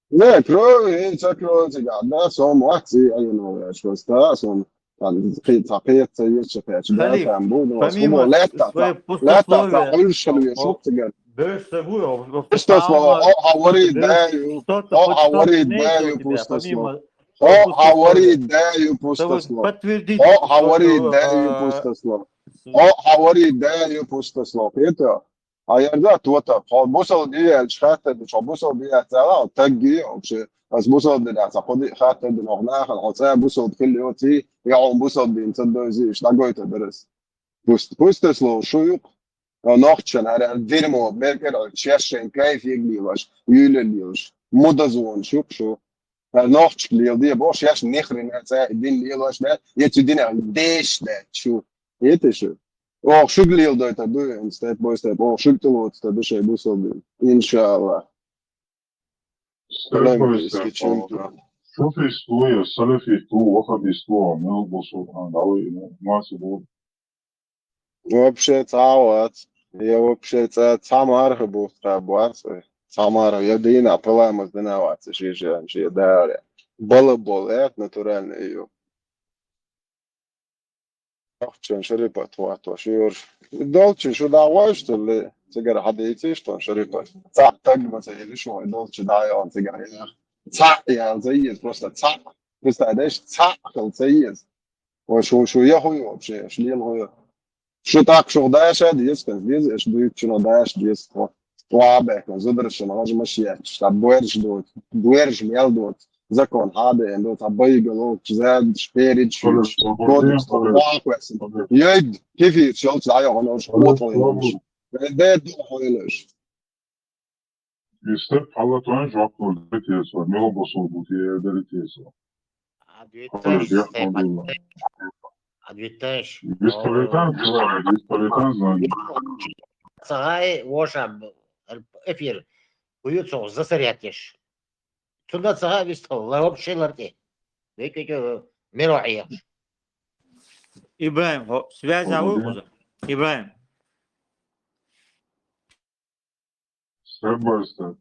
Не, крови, и ца крови цигахь, да, со ма вац, и Ӏенош вац, да, со там кхин-, цхьа кхета ца еза, ца кхета, да, Халиф, там бу, но помимо ас хӀума лаьтта, своей лаьтта, пустословия, хьуьлшал веш, о, цигара. Беш ца гуй, о, о, Пустослов, о, хьан варий да ю, что-то, о, хоть хьан что-то варий да имеется ю, у тебя, пустослов. Помимо О, хьан варий да ю, чтобы пустослов. Подтвердить, о, хьан варий да ю, а, пустослов. О, хьан варий да ю, пустослов. Хета? А ярда тота, хьо бусалба ди аьлча хаттар ду, хьо бусалба ди аьлча ала, таг гий вообще. Ас бусалба ди аьлча, хьо ди хаттар ду, нах нахана, хьо цӀа бусалба хилла йоций, я хьо бусалба дин ца дойзи, иш дӀагойта дара ас. Пуст-, пустослов шу юкъ. А нохчан хӀара дерьмо, беркара, шаьш шайн кайф ег лелаш, юьйлал лелаш. Мудазон шу юкъ шу. ХӀара нохчик леладе бохуш, шаьш ни хрена цӀа дин лелаш, да? Я цу динах деш дац шу. Эта шу. Оха шуьга леладойтар ду, Степ Байстеп, оха шуьга тӀелоцур ду шайн бусалба дин. Иншаллах. Степ бай степ, Аллах. Суфист ву я, салафист ву, ваххабист ву, мел бу со, а, давай, ну, масса бу. Вообще цхьа а вац. Я вообще цхьа, цхьа марха бу, цхьа бу вац. Цхьа марха, я дина, паламаз дина вац, ши, ши, ши, да, балабол, э, натуральный ю. Ахчан шарипат ватош юрш. Долчу шу дӀагӀойш тулли, цигара хьадийциш тон шарипат. Цхьаъ таг ма ца йили шу вай долчу дӀайогӀун цигара ях. Цхьаъ ял ца еза, просто цхьаъ. Представляешь, цхьаъ хила ца еза. Вай шу, шу я хуй вообще, аш лел хуй. Шу тӀаккха шух даша деза, каз деза, аш дуьйцучуна даша деза тхо. Ва бехкан, зударшна гӀажмаш яц, ша буьрш доц, буьрш мел доц, закон хьабеан доц, а байгал оцу зад шперид шуьйш, кодекс тхо вахвесна. Йойд, кефир, шалч дӀайохана ош, вот хойнаш. Де ду хойнаш. И степ хьалатван жоп лур де тесо, мел босо бу те дери тесо. Ответаешь, Степ, ответаешь. Ответаешь. Беспалитан, беспалитан, значит. Цагай воша эфир. Хуюцо засорятиш. Цунда цагай вистхал, ла вообще ларти. Векеке меро аяш. Ибраим, хо, связь а вы уже? Ибраим. Степ бай степ.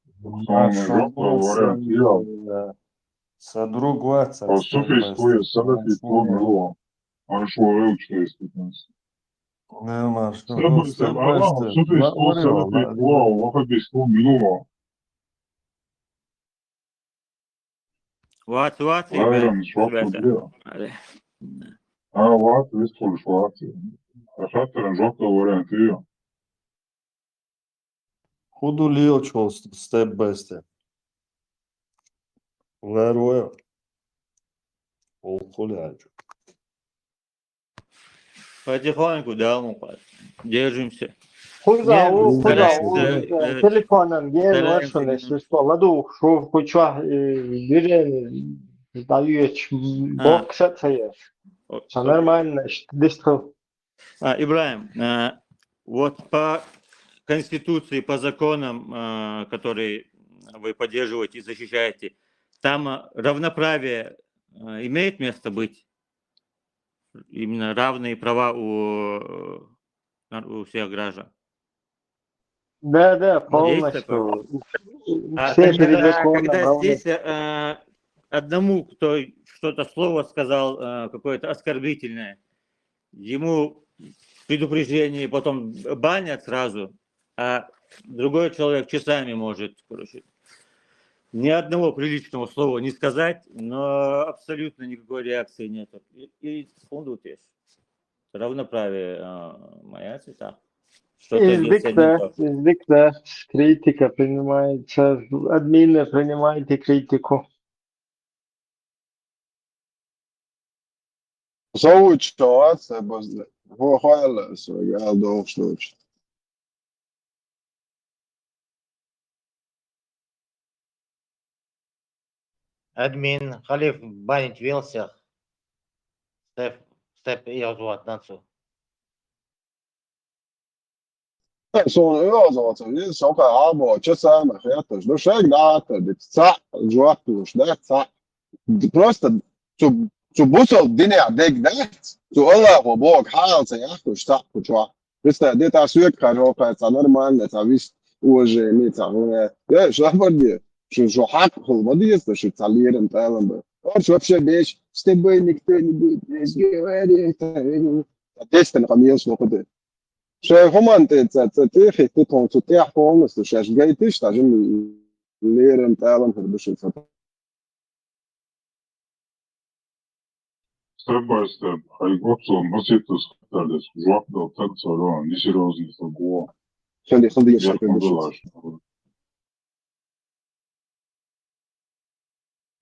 Самый жёсткий вариант, я. Са друг вац, а степ бай степ. Суфист ву я, салафист ву я, мила. Аш ву я, что есть пятнадцать. Не, ма, что, степ бай степ. Ала, суфист ву, салафист ву, ваххабист ву, мила. Вац, вац, Лайран, ребят, ребята. Аре. А, вац, вистхуьлуш вац. А хаттаран жоп дала вариант ю. ХӀун ду лелачул степ бай степ? Лаьро я. Олхули хьаьжу. Потихоньку, да, ну, держимся. Хуза, у, хуза, у, телефонан, ген вашун, если что, ладу, шу, куча, э, бирен, даёч, бокса цаеш. Всё нормально, дистхил. А, Ибраим, а, вот по Конституции, по законам, а, которые вы поддерживаете и защищаете, там, а, равноправие, а, имеет место быть? Именно равные права у, у всех граждан. Да, да, полностью. Есть такое? А все перед законом равны. Когда здесь, э, одному, кто что-то слово сказал, э, какое-то оскорбительное, ему предупреждение, потом банят сразу, а другой человек часами может, короче, Ни одного приличного слова не сказать, но абсолютно никакой реакции нету. И, и секунду утешь. Равноправие а, моя цвета. Что-то здесь не Издыкта, то. Издыкта, критика принимается. Админы, принимайте критику. Зовут что, а, це бозде. Хо-, хойлес, гаал дохштуч. Админ, халиф банить велсех. Степ, степ и озвать нацу. Сон и озвать, и сока або, че саме, хеташ. Ну, шег да, это, ца, жуатуш, да, ца. Просто цу, цу бусал дине дег да, цу Аллаху Бог, хаал ца, яхуш, ца, кучуа. Представь, где-то суек, хорошая, ца, нормально, ца, вис, уважение, ца, э, я, шабарди, что, что хак, хул, вот есть, что, ца, лирен, талан, бы. Орш вообще беш, с тобой никто не будет разговаривать, ца, э, ну, ца, тестен, там, есть, вот, это. Шоай хуман тӀе ца, ца тӀехь, тӀе тхуна цу тӀехь полностью шаьш гайтиш, ца жим леран тӀалам хир бу шуьца. Step by step. Хьай гопсо масийтус хаттардес. Жоп дал таг царо, несерьёзный саго. Хили, хили, Я шаьш гайтиш. хабалаш.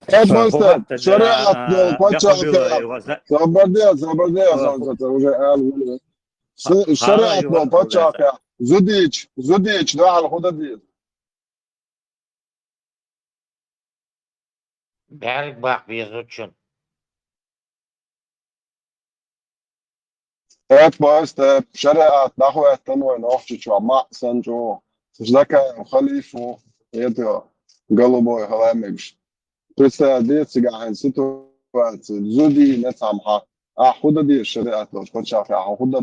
Степ бай степ, Хо-, шариат а, дол я пачака. хабила его за- Забарде, забарде, А, за, за, за, уже эл вуле. а, Шариат его дол пачака. Зудич, зудич, да, ал худа ди. Бярг бах безучун. Степ бай степ, шариат, нахуй это, ну, нохчи чё, ма, сан чё. Закай, халифу, это, голубой халамикш. Представь, дед, сега хайн ситуация, зуди, не сам ха. А худа ди шариат дол пачака, а худа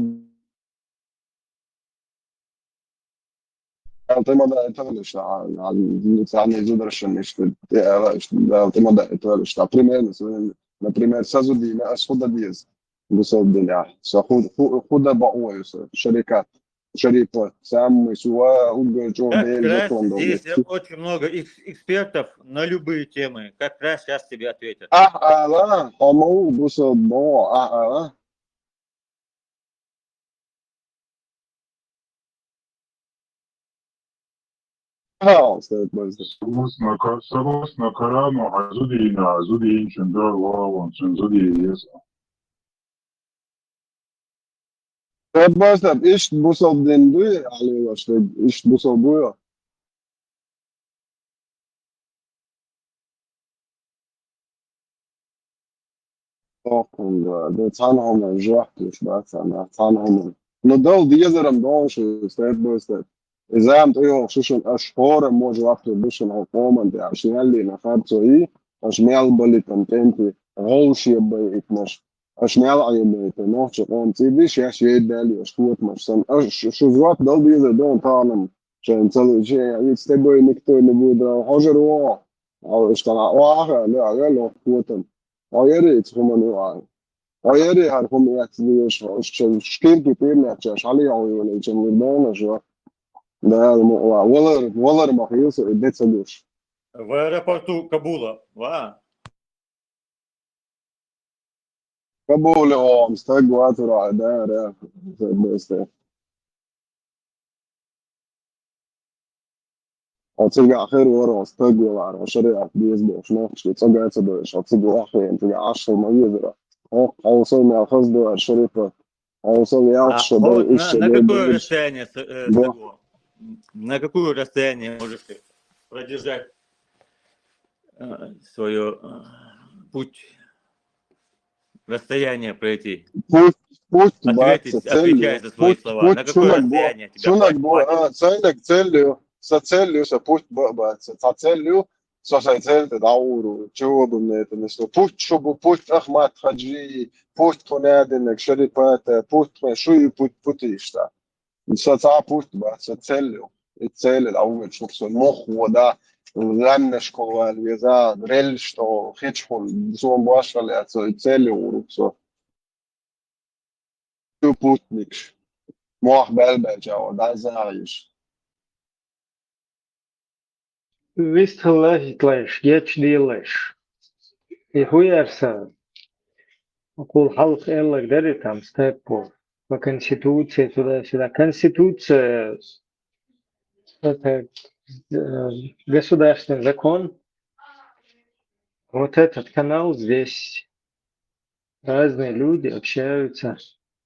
Алтема да это лишь, а, а, не, а не зудра шен, что, э, что, да, Алтема да это лишь, а, примерно, с-, например, сазуди, на, а схуда диез, гусол диля, са ху-, ху-, худа баоюса, шарикат, шарипа, самый суа, угар чё, Как бей, раз закон дал, здесь есть. Очень много экс- экспертов на любые темы. Как раз сейчас тебе ответят. А, а, ла, хамау, гусол, бо, а, а, ла. Ха, стоит быстро. Согласно Ка-, согласно Корану, хьай зудийна, зудийн чун дар лалон, чун зудий ес. Стоит быстро, ишт бусал дин дуй, али лашты, ишт бусал буй. Охунда, да цан хоман, жуахтуш, да, цан, да, цан хоман. Но дал дезерам дон шу, степ бай степ. Изам то йо шушун аш хора мож вахту бушун хо коман, да, аш ялли на хабцо и, аш мял бали там темпи, гол ши бай итмаш. Аш мял ай бай, то нохчи ком ци диш, аш ей дали, аш куот маш сан. Аш шу, шу зуат дал дезер дон танам. Шен цалу, че, ведь с тобой никто не будет, да, хожер во. А что, а, а, да, да, лох куотам. А я ре, цхуман, а. А я ре, хар хум, я ци диш, аш, аш, шкинки пирна, че, аш али, а, я, не, че, не, да, на, же. Да, ну, а, валар, валар махился, и деца душ. В аэропорту Кабула. Ва. Кабуле ом, стаг ватура, да, да, да, да. Оциг ахир вор, стаг вар, шари ат без бо, шно, что цага это дойш, оциг ахир, цага ашо ма визра. О, а усо ме ахаз до шарифа. А усо я А, что вот до на, ища на до какое до. Расстояние с- э, Во. того? На какое расстояние можешь ты продержать свое путь, расстояние пройти? Путь, путь, Ответить, бац, целью. отвечай за свои Путь, слова. путь, На какое шунак бо, расстояние тебя шунак хватит? бо, а, целью, целью, со целью, со путь, бо, бац, со целью, со, со цель, да, уру, чего бы мне это не шло. Путь, чтобы путь Ахмат Хаджи, путь Хунядина, Шарипата, путь, шуи путь, путь ишта. Со ца путь, бац, со целью. И цель, да, увы, чтоб со мох вода, главное школа, веза, рель, что, хич хол, сон башка, со и целью уру, со. Ю путник. Мох бел бел чао, да, знаешь. вистхила хӀитла иш, гечдийлла иш. И хӀу яр сан? Акул хьалха эллаг дари там степпо. По конституции туда-сюда. Конституция — это, э, государственный закон. Вот этот канал здесь. Разные люди общаются,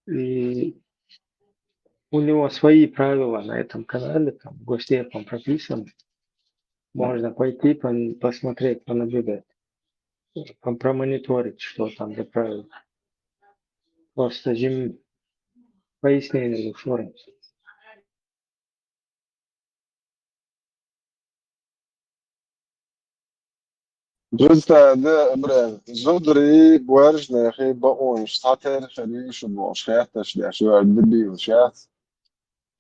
и у него свои правила на этом канале, там, Госдепом прописаны. Можно пойти пон-, посмотреть, понаблюдать, пон-, промониторить, что там за правила. Просто жим пояснение ушёрен. Представь, да, бля, зударий, боьршанахий бакъонаш цхьатерра хир ю шу бохуш, хетташ деш, вер дебил шац.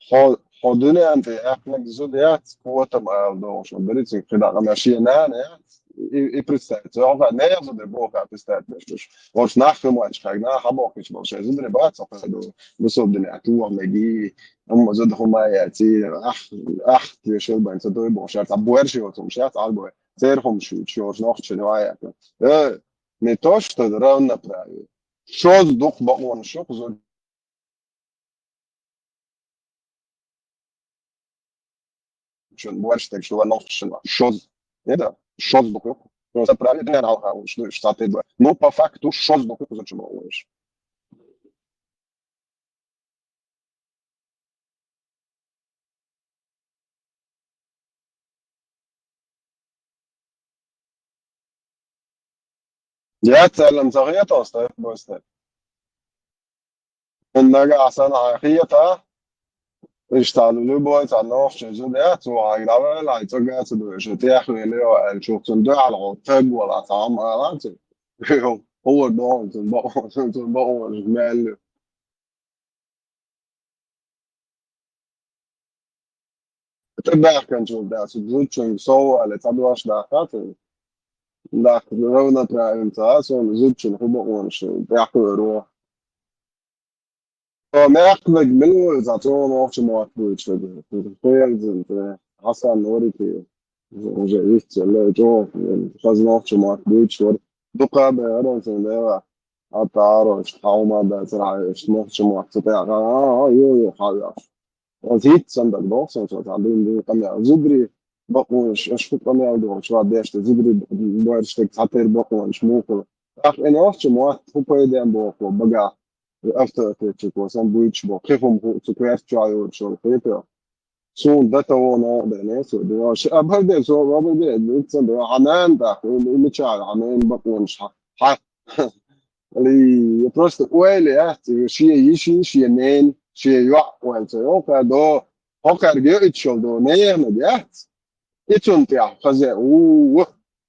Хьо, хьо дуьнен тӀе аьхнарг зуда яц, котам ала догӀуш, берриг кхидӀа къамел шен нана яц. И, и представь, цо хьо нехан зударий боху представь деш уьш. Оцу нах хи моьллаш хаьгна, хьан бохкича болу шайн зударий бац хьо кхайду, бусалба динехь тоха меги, амма зуда хӀума яц, и ах, ах, те шел бан ца дой бохуш, цхьа боьрша йоцу хӀума шац, Ӏарбой. Церан хӀума шу, чу йоцу нохчашна ваьа. Э, не то что равноправие. Шозза дукха бакъонаш ю-кх зуда. Шун боьрша стаг шу ван нохчашна. Шозза. Не да, шозза дукха ю-кх. Просто правильно, дуьнен хьалха уьш ду, уьш цхьатерра. Ну, по факту, шозза дукха ю-кх зудчун бакъонаш. Яц аьлла ца хета оцу тайпа бой стаг? ХӀунда нагахь санна хьан хета? Иштта любой цхьа нохчо зуда яц, цо хьайга дӀаваьлла, хьайн цӀа гаца дуьйш, тӀехвелла йо аьлла, чух цунна дуьхьал хьо таг вала цхьа хӀума ала ца. ХӀора дохуна цунна бакъо-, цунна бакъонаш мел ю. ТӀебаьхкинчул тӀаьхьа цу зудчуьнга сов аьлла, цхьа дош даха ца. Даха равноправие ца, суна зудчун хӀун бакъонаш тӀехкхоьру. О, мехканиг мила ву иза, цо нохча мотт буьйцуш верг? Кхерзина, те, Хьасан Нурики. Уже виц ца ле, чӀогӀа, хаза нохча мотт буьйцуш вара. Дукха бен аронсан дела. Хьатта арош, хьан хӀума дацара хьан, иштта нохча мотт ца тӀе а, а, а, йо, йо, хьан веш. Оцу хӀитта санна даг доху сан, цо цхьа дин, дин къамел. Зударий бакъонаш, аша хӀун къамел дохуш ван деш, те зударий боьрша стаг цхьатерра бакъонаш муха. ТӀаккха и нохча мотт хӀун пайден боху багахь? Авторитетчико сан буьйцуш бо, кхин хӀума хӀу-, цу коьрта чохь йоцуш йолу хетар. Суна дата вон оха ден эсо, а барден, со, а барден, ниццан, хьан нана тӀаккха, и, и мичахь, хьан нана бакъонаш, хьан, хьан, и, просто ойла яц, шен йиши, шен нен, шен йоӀ ойла ца йоккха, до, хӀокхаьрга йоуьйтуш йолу до, неханаг яц. И цунна тӀехь хаза, у,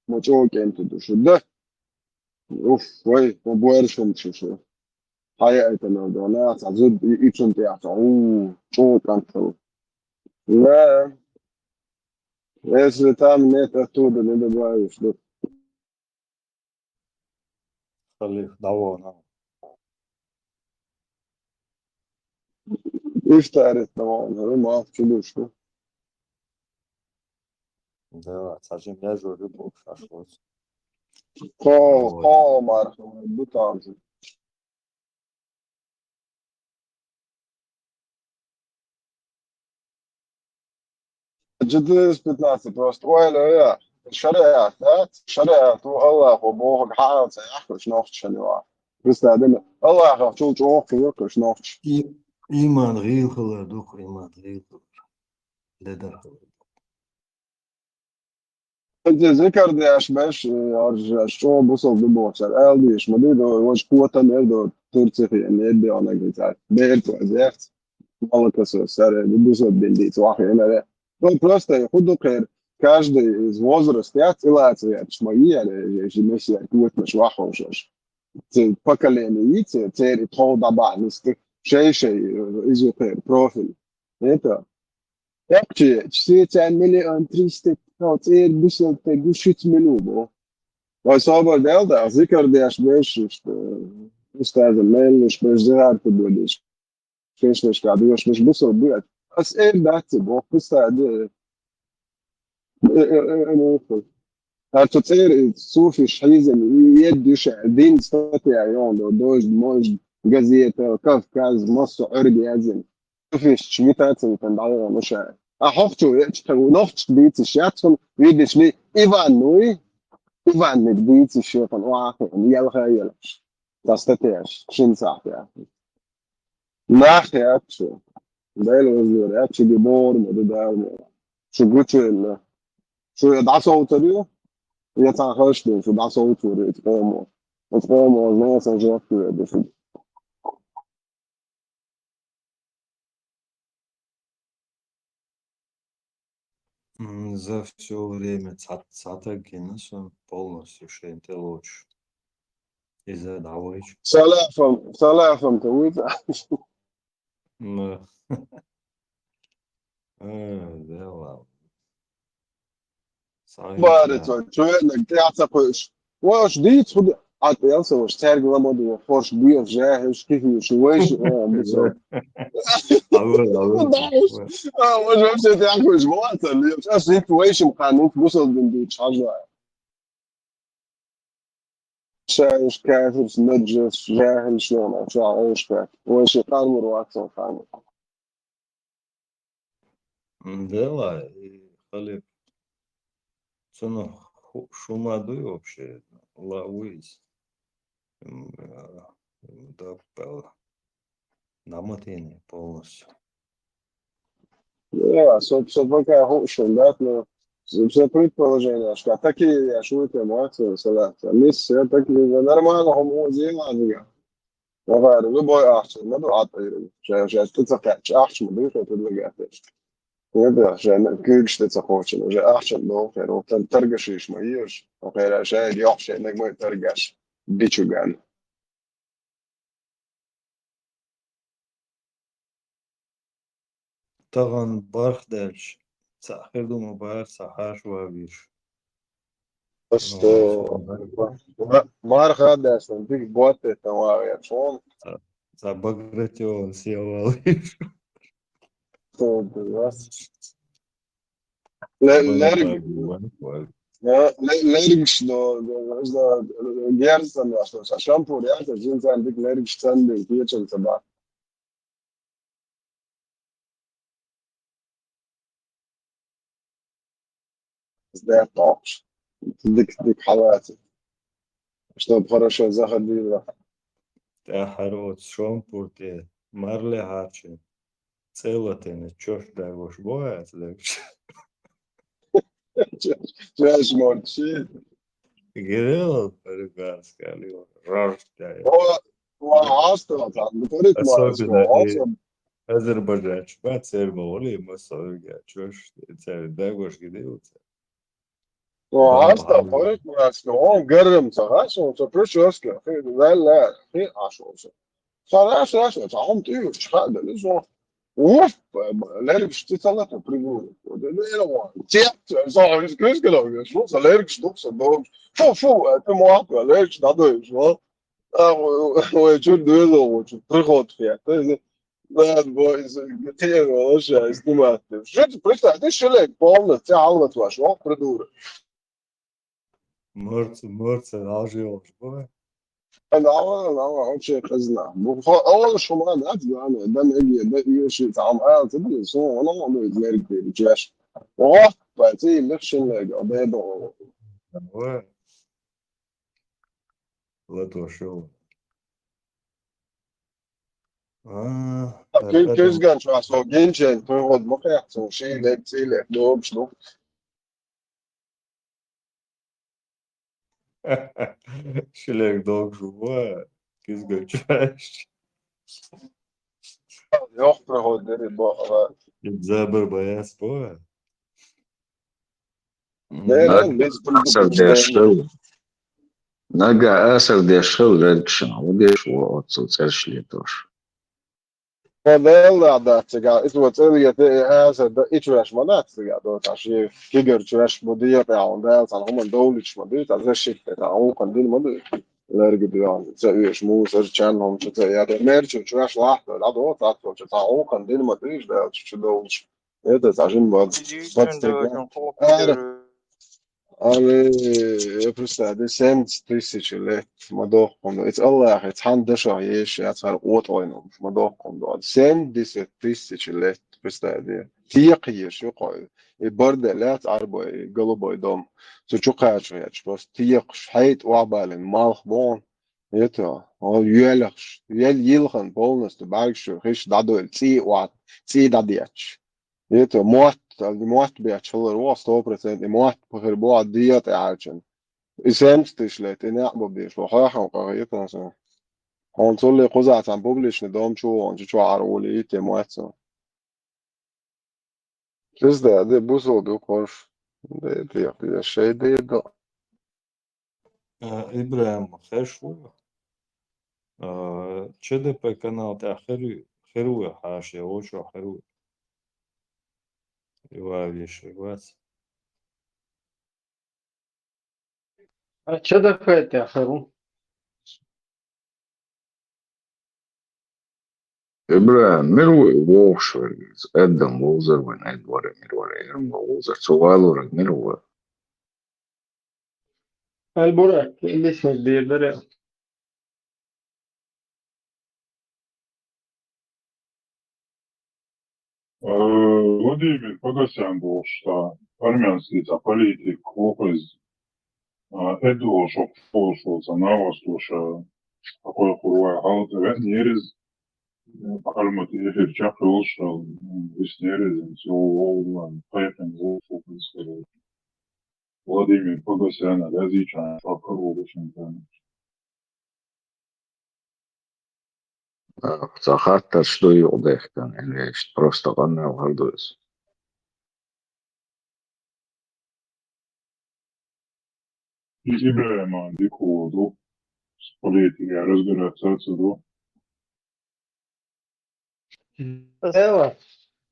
ма чӀогӀа кӀентан ду шу, да. Уф, вай, ма боьрша хӀума шу шу. Хьан яийтина до, нах, цхьа зуда и, и цунна тӀехь цхьа, у, чӀогӀа кӀант хилла. Да. Если там нет оттуда, не добавишь, да. Халих, дӀавахана. Ифтарит дӀавахана, ма чу дуьш ду. Да, цхьа жимма яжор ю бохуш аш воцу. Кхо, кхо марха ду там же. Четыреста пятнадцать просто. Ойла я. Шариат, да? Шариат ву Аллахо бохург хьаала ца яхкаш нохчашна ван. Христа дина. Аллахах чул чӀогӀа хир кхуш нохчаш. И-, иман гӀийла хилар ду-кх, иман гӀийла хилар. Ледар хилар. Хьуьнца зикар деш беш, э, аржаш, чӀогӀа бусалба ду бохучара ала дезаш ма ду, до, важа котам яр до, Турцихе, медде ванаг вицар. Берца аз яц. Молокосос, саре, ду бусалба дин дийца, вахе, мере. Ну, просто, хӀун ду кхер, каждый из возраст яц, и лаца яц, ма яр, э, жи месси яр, котмаш вахошаш. Цу поколение йиц, церан тхов дӀабахьа нисти, шай-шай, э, изу кхер, профиль. Это. Эккхича, шесть миллион триста, ну, цӀера бусалба стаг ву шиц мила ву боху. Вай собар делла, зикар деш беш, иштта, устаза меллуш беш, зирарта беш, кешнашка доьшуш беш, бусалба бу. Ас эр дац, боху, устаза. Э, э, э, э, муха. ХӀара цу цӀера и суфиш хьийзина, и едда ю ша, дин статья йоӀ, дождь, мождь, газета, Кавказ, массо а Ӏуьрга яздина. Суфиш чу витаций тан дӀавахана ю ша. А хьох чу веача, тхан нохчашка дийцаш яц хьуна, видиш ли, Иван нуй, Иванниг дийцаш ю хьуна, оаха, ялха а елаш. Та статьяш, шин сахьтя. Нах яц шу. Дела вазлур яц, шу ди бор ма ду, дал ма. Шу гучуьнна. Шу я дӀасовцар ю, я цхьа хаш ду, шу дӀасовцар ю, ит къомо. Ит къомо, зно сан жоп ю, я ду шу. М, за всё время ца-, цатагина сон полностью шен тӀе лоцуш. Иза дӀавайча. Салафам, салафам, та вуйца. М. Э, да ладно. Сай Бари да. Цо, чу веанарг тӀаьхьа ца кхуьуш. Ваш дийца хӀу Ӏа тӀе ялса ваш цаьрга ламо ду, хорш беш, жаьхӀиш, кхихьиш, вайши, о, бусал. Алло, алло. А, ваш вообще тӀаьхьа кхуьуш, ма ваца, леш. Ас ит вайшим кханут, бусал дин дийца, хьажа. Шаьш, кафирш, наджас, жаьхӀилш, лона, ша, ошка. Вайши къармур ваца, хана. М, дела, и халип. Цунах ху-, шума дуй вообще? Ла уйс. М, а, да, пал. Намотение полностью. Да, со, со пока ху-, шун, да, но с-, все предположения, что такие, я шутка, эмоции, салат. Они все такие, да, нормально, ху-, музей, ладно. Вагар, любой ахча, ма ду атайру. Ша, ша, ты ца кач, ахча, ма ду, что предлагаешь. Нет, да, ша, на, кык, что ца хочешь, уже ахча, да, хер, вот, тар-, таргашиш, ма ешь. Охера, ша, я, ша, наг мой таргаш. Бичуган. Тахана барх даьлча, цхьа хир ду ма бара, цхьа хьаша ван вийш. Просто Ну, ма-, ма-, марха даьлча, дика ботта там ван вийш. Цхьа, цхьа Багратион сел ван вийш. Что ты, а? Ле-, Ван лерг-, фаг, ван фаг. Э, ле-, лергаш до, до, до, герзан, а что, са шампур, я, са жинсан дик лергаш цандин, кечен са ба. Сдэ токш. Дик, дик халати. Чтоб хорошо заходило. ТӀаьхьара оцу шампур тӀе марли хьарчина. ЦӀе латийна чош дагош бохьа аьлла лергаш. Чош морчи. Гирел парикмахерская, рождая. О, о, астра, там, парикмахерская, Особенно и астра. Азербайджанчу, ба, церма вали, ма сорга, чош, церма дагош гидеуца. О, астра, парикмахерская, он гарам ца, ха, сон ца прическа, хи, ла, ла, хи, а шо ца. Ца, ца, ца, ца, хьун тӀе ю, чха, да, ли, со. Уф, лергаш ци ца лата придумал. Да, да, да, ва. Теп, со, из крыска, да, я, шо, ца лергаш, дух, ца, дом. Фу, фу, это муак, лергаш, да, да, шо. А, ой, ой, чё, да, да, вот, чё, приход, я. Да, да, да, бо, из, где, вообще, снимать. Что ты, представь, ты человек полный, тебя аллат ваш, вот, придурок. Морца, морца, алжи, алжи, бо. Нава, нава, вообще казна. Бу хо, ол шума да, главное, да, меги, да, и ши там, а, ты, блин, со, оно, оно, из Америки, чеш. О, пойти, или шин лего, да, да. Давай. Лето шоу. А, Кин-, это Кизган, что, а, со, гинчен, ты вот, ну, как, со, ши, лек, ци, лек, ну, ну. Шилег дог жуга, кизган чаьш. Йох, проходит, бо, ала. Забар баяс, бо. Нага асар деш хил. Нага асар деш хил, лергшин, хӀу деш, во, оццул цӀерш летош. Ма Дала дац цигахь, иза цӀе лета, и аса да, и чуьраш ма дац цигахь, до, цхьа ши кигар чуьраш ма ду, я, тӀаьхьа, Дала цхьана хӀуман довлуьйтуш ма ду, цхьа защита, цхьа гӀуллакхан дин ма ду. Лерга ду, ца уьш, мусар, чан хӀума чу ца яда. Мер чу чуьраш лахь, да, до, цхьа цо чу, цхьа гӀуллакхан дин ма ду, Дала чу, чу довлуш. Это цхьа жин ма ду. Бац текла. Ара. Али, я представляю, семьдесят тысяч лет ма доккхун ду. Эца Аллахьа цхьана дашах еш яц хӀара къотӀойн уж ма доккхун ду. Семьдесят тысяч лет, представляю. Текхаеш ю кхой. И барда лаьц Ӏарбой, и голубой дом. Цу чу кхача хеташ, просто текхаш, хьайта охьабалина малх бохун. Это, о, йоьлхаш, йоьл йилхан полностью бӀаргаш хиш дӀадойла, цӀий охьа, цӀий дӀадетташ. Это, мотт, мотт бетташ хилар ву, сто процентный мотт пхир бу а дегӀа тӀе хьаьрчина. И семьдесят тысяч лет, и некъ бу беш, ву хьоьхьан къа хетан сан. Хьуна цулли кхуза цхьана публичный дом чу вон, чу чу Ӏар вули, и те мотт сан. Чизда, де бусалба ю кхош. Де, де, де, шей де до. А, ИбрахӀим, хеш ву? А, Ч Д П канал тӀа хир, хир ву, хьаша, я вочо хир ву. Ива виш, ивас. А Ч Д П тӀа хир ву. ИбрахӀим, мир ву вокхуш верг? Эддам вовзар вайн, Эдваре мир вара, Эрма вовзар. Цу валураг мир ву? Альбура, личный дир даре. Э, Владимир Погосян бохуш цхьа армянский цхьа политик, вокхуьйза, а, Эдуо шо кхочуш волу цхьа нагӀош луша, а, кхойкхур вай хьал тӀе веанера иза, э, Ӏаламат эфир чекхйолуш, э, виснера иза, цо вовлан кхайкхина вовшахкхуьйсура. Владимир Погосяна разийчхьана шо каро гучун тана. Цхьа хаттарш ду юкъадехкан, или иштта просто къамел хӀара ду иза? И ИбрахӀиман дика хӀума ду, политикехь разбираться ца ду. Эла,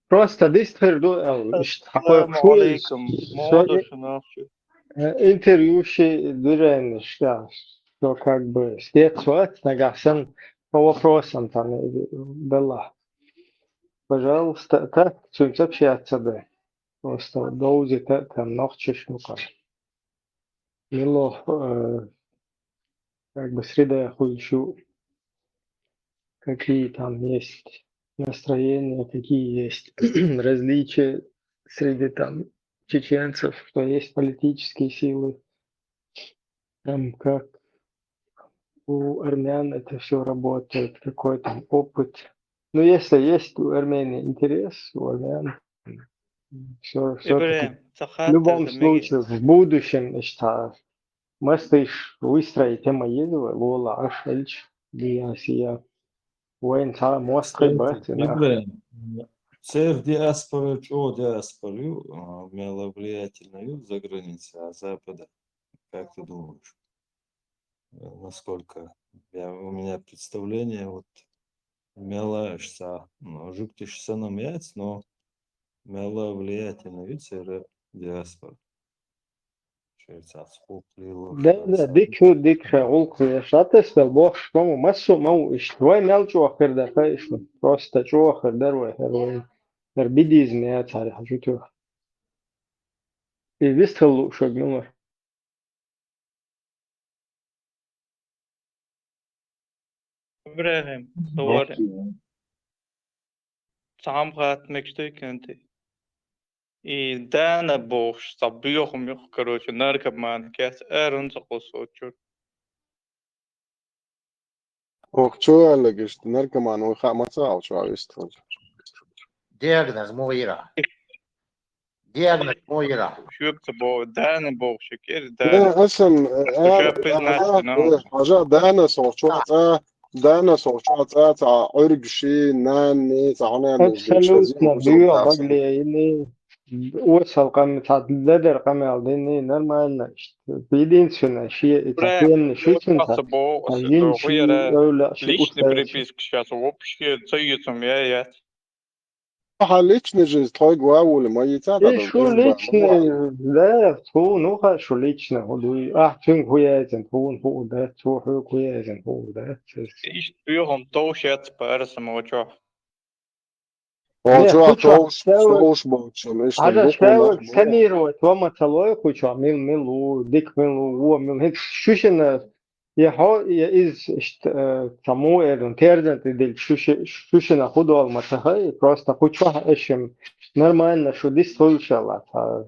просто дистхир ду, эла, иштта хьакхойкхуш ву иза. Ассаламу алейкум. Шо Муха ду шуна ахча? Э, интервью ши дуьренаш, да, шо как бы стец вац, нагахь санна по вопросам там, э, белла. Пожалуйста, так, цуьнца общаться дай. Просто довзи та, там нохчаш ну-ка. Мило, э, как бы среда хуйшу, какие там есть настроения, какие есть различия среди там чеченцев, что есть политические силы, там как у армян это все работает, какой там опыт. Ну, если есть у Армении интерес, у армян, все, все-таки ИбрахӀим, в любом случае, в будущем, иштта, мастиш выстроить тема еза вай, лола Ӏаш элча, диасия. Вайн цхьа мостхий бац, нах. ИбрахӀим, церан диаспора чӀогӀа диаспора ю, а, мела влиятельна ю за границей, а Запада. Как ты думаешь? Э, насколько я, у меня представление, вот, мела ша, ну, жуьгтиш санна яц, но мела влиятельна ю церан диаспора. Шерца цхьа гӀуллакх лелош. Да, да, дика ю, дика ша гӀуллакх лелош. Атта ас дала бохуш ма ву, массо а ма ву иштта. Вай мел чӀогӀа хир дара, ха, иштта. Просто чӀогӀа хир дара вай, хӀара вай. ХӀара бидизм яцара хьажу туьха. И вистхила лууш верг ма вара. ИбрахӀим, товарищ. Цхьа хӀума хатта мегаш дуй кхин? И Дана бохуш, цхьа боьха муьлхха, короче, наркоман кеца ара хӀунда ца кхуссу оцу чуьра? Оха чу аьлларг иштта наркоман вуй хаа ма ца Ӏалчохь вистхуьлу. Диагноз муха йира? Диагноз муха йира? Шуьга ца боху, Дана боху ши кӀира, Дана. Аса, э, ша пизнача, э, хьажа, Дана сох чохь цӀа, Дана сох чохь цӀа, цхьа Ӏуьргаши, нанни, цхьа хьуна. Абсолютно, дуьйгӀа багле йини. Осал къам, цхьа ледара къамел дини, нормально. Единственное, ши, и цхьа пенна ши цунца, а йина ши эвла ши личный приписка сейчас вообще ца йицум я яц. Хьан личный жизнь тхойга ван вули ма йийца. И шу личный, да, тхуна хаа шу личный хӀу дуй. Ахь цуьнга хӀу яйзина, тхуна хӀу дац, цо хьоьга хӀу яйзина, хӀу дац. Иштта боьхам товш яц парасам вачохь. О, не, чувак, хуча, товш, шевер, товш болчун, ишта хажа буквально шевер, бу-, санировать ва ма ца лой хуча, мил, мил у, дик мил у, во мил, хик шушина, я хо, я из, ишт, э, тому, эрун, терден, ты дил, шуши-, шушина худол ма ца хай, просто хуча, эшим, нормально, шу дис хулшала, та,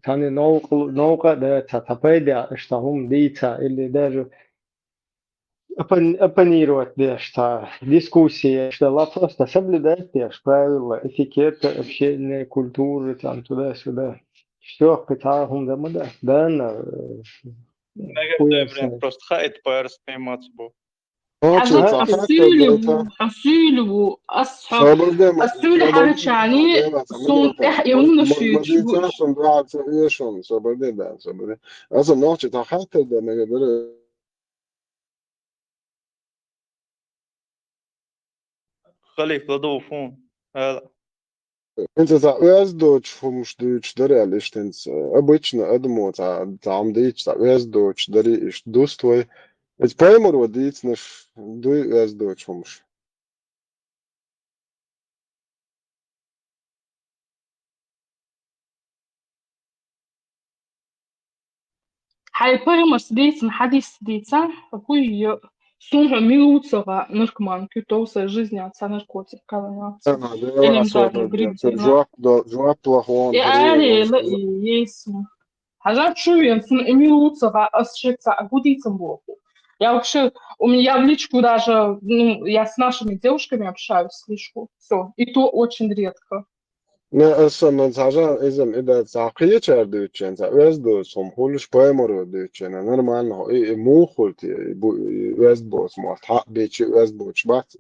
тани наука, наука, да, та, та пайда, ишта хум дица, или даже оппон-, оппонировать деш, та дискуссия, что ла просто соблюдать деш правила этикета, общения, культуры, там, туда-сюда. Все, пита хум да мада. Да, на, э, Мега уясни. Просто хайт парс пемац бу. О, хажа чё, а, хасюлю, хасюлю, ас-, хасюлю харчани, сун тех именно шучу. Сун да, ца ешон, собаде, да, собаде. Аса ночи та хатер да, мега да. Халиф, ладу фун. Ала. ХӀинца ца оьздочу хӀумаш дуьйцуш дара аьлла, иштта хӀинца, э, обычно адамо ца, ца хӀума дийцча, ца оьздочу дари иштта дус твой. Эца пайхамаро дийцинарш дуй оьздочу хӀумаш? Хьайн пайхамарс дийцина хьадис дийца, хӀуй йо, сун хьо мила ву ца гӀа, наркоман, куьтов сай жизни а ца наркотик кхалана. Ана, Дела, Элем особо, жадный гриб да, дина. Жоп, да, жоп плохой, И Дела, арела, особо. И ей сун. Хьажа чу вен, сун и мила ву ца гӀа, ас шек ца а гу дийцам боху. Я вообще, у меня, я в личку даже, ну, я с нашими девушками общаюсь в личку. Всё. И то очень редко. Не, аса ман цхьажа изам и дац, цхьа кхечара дуьйцучен, цхьа оьздоцу хӀума хуьлуш пайхамаро дуьйцучен, нормально хьо, и, и муха хуьлу те, и бу-, и оьзда боцу мотт, хьаъ бечи оьзда боцуш бац?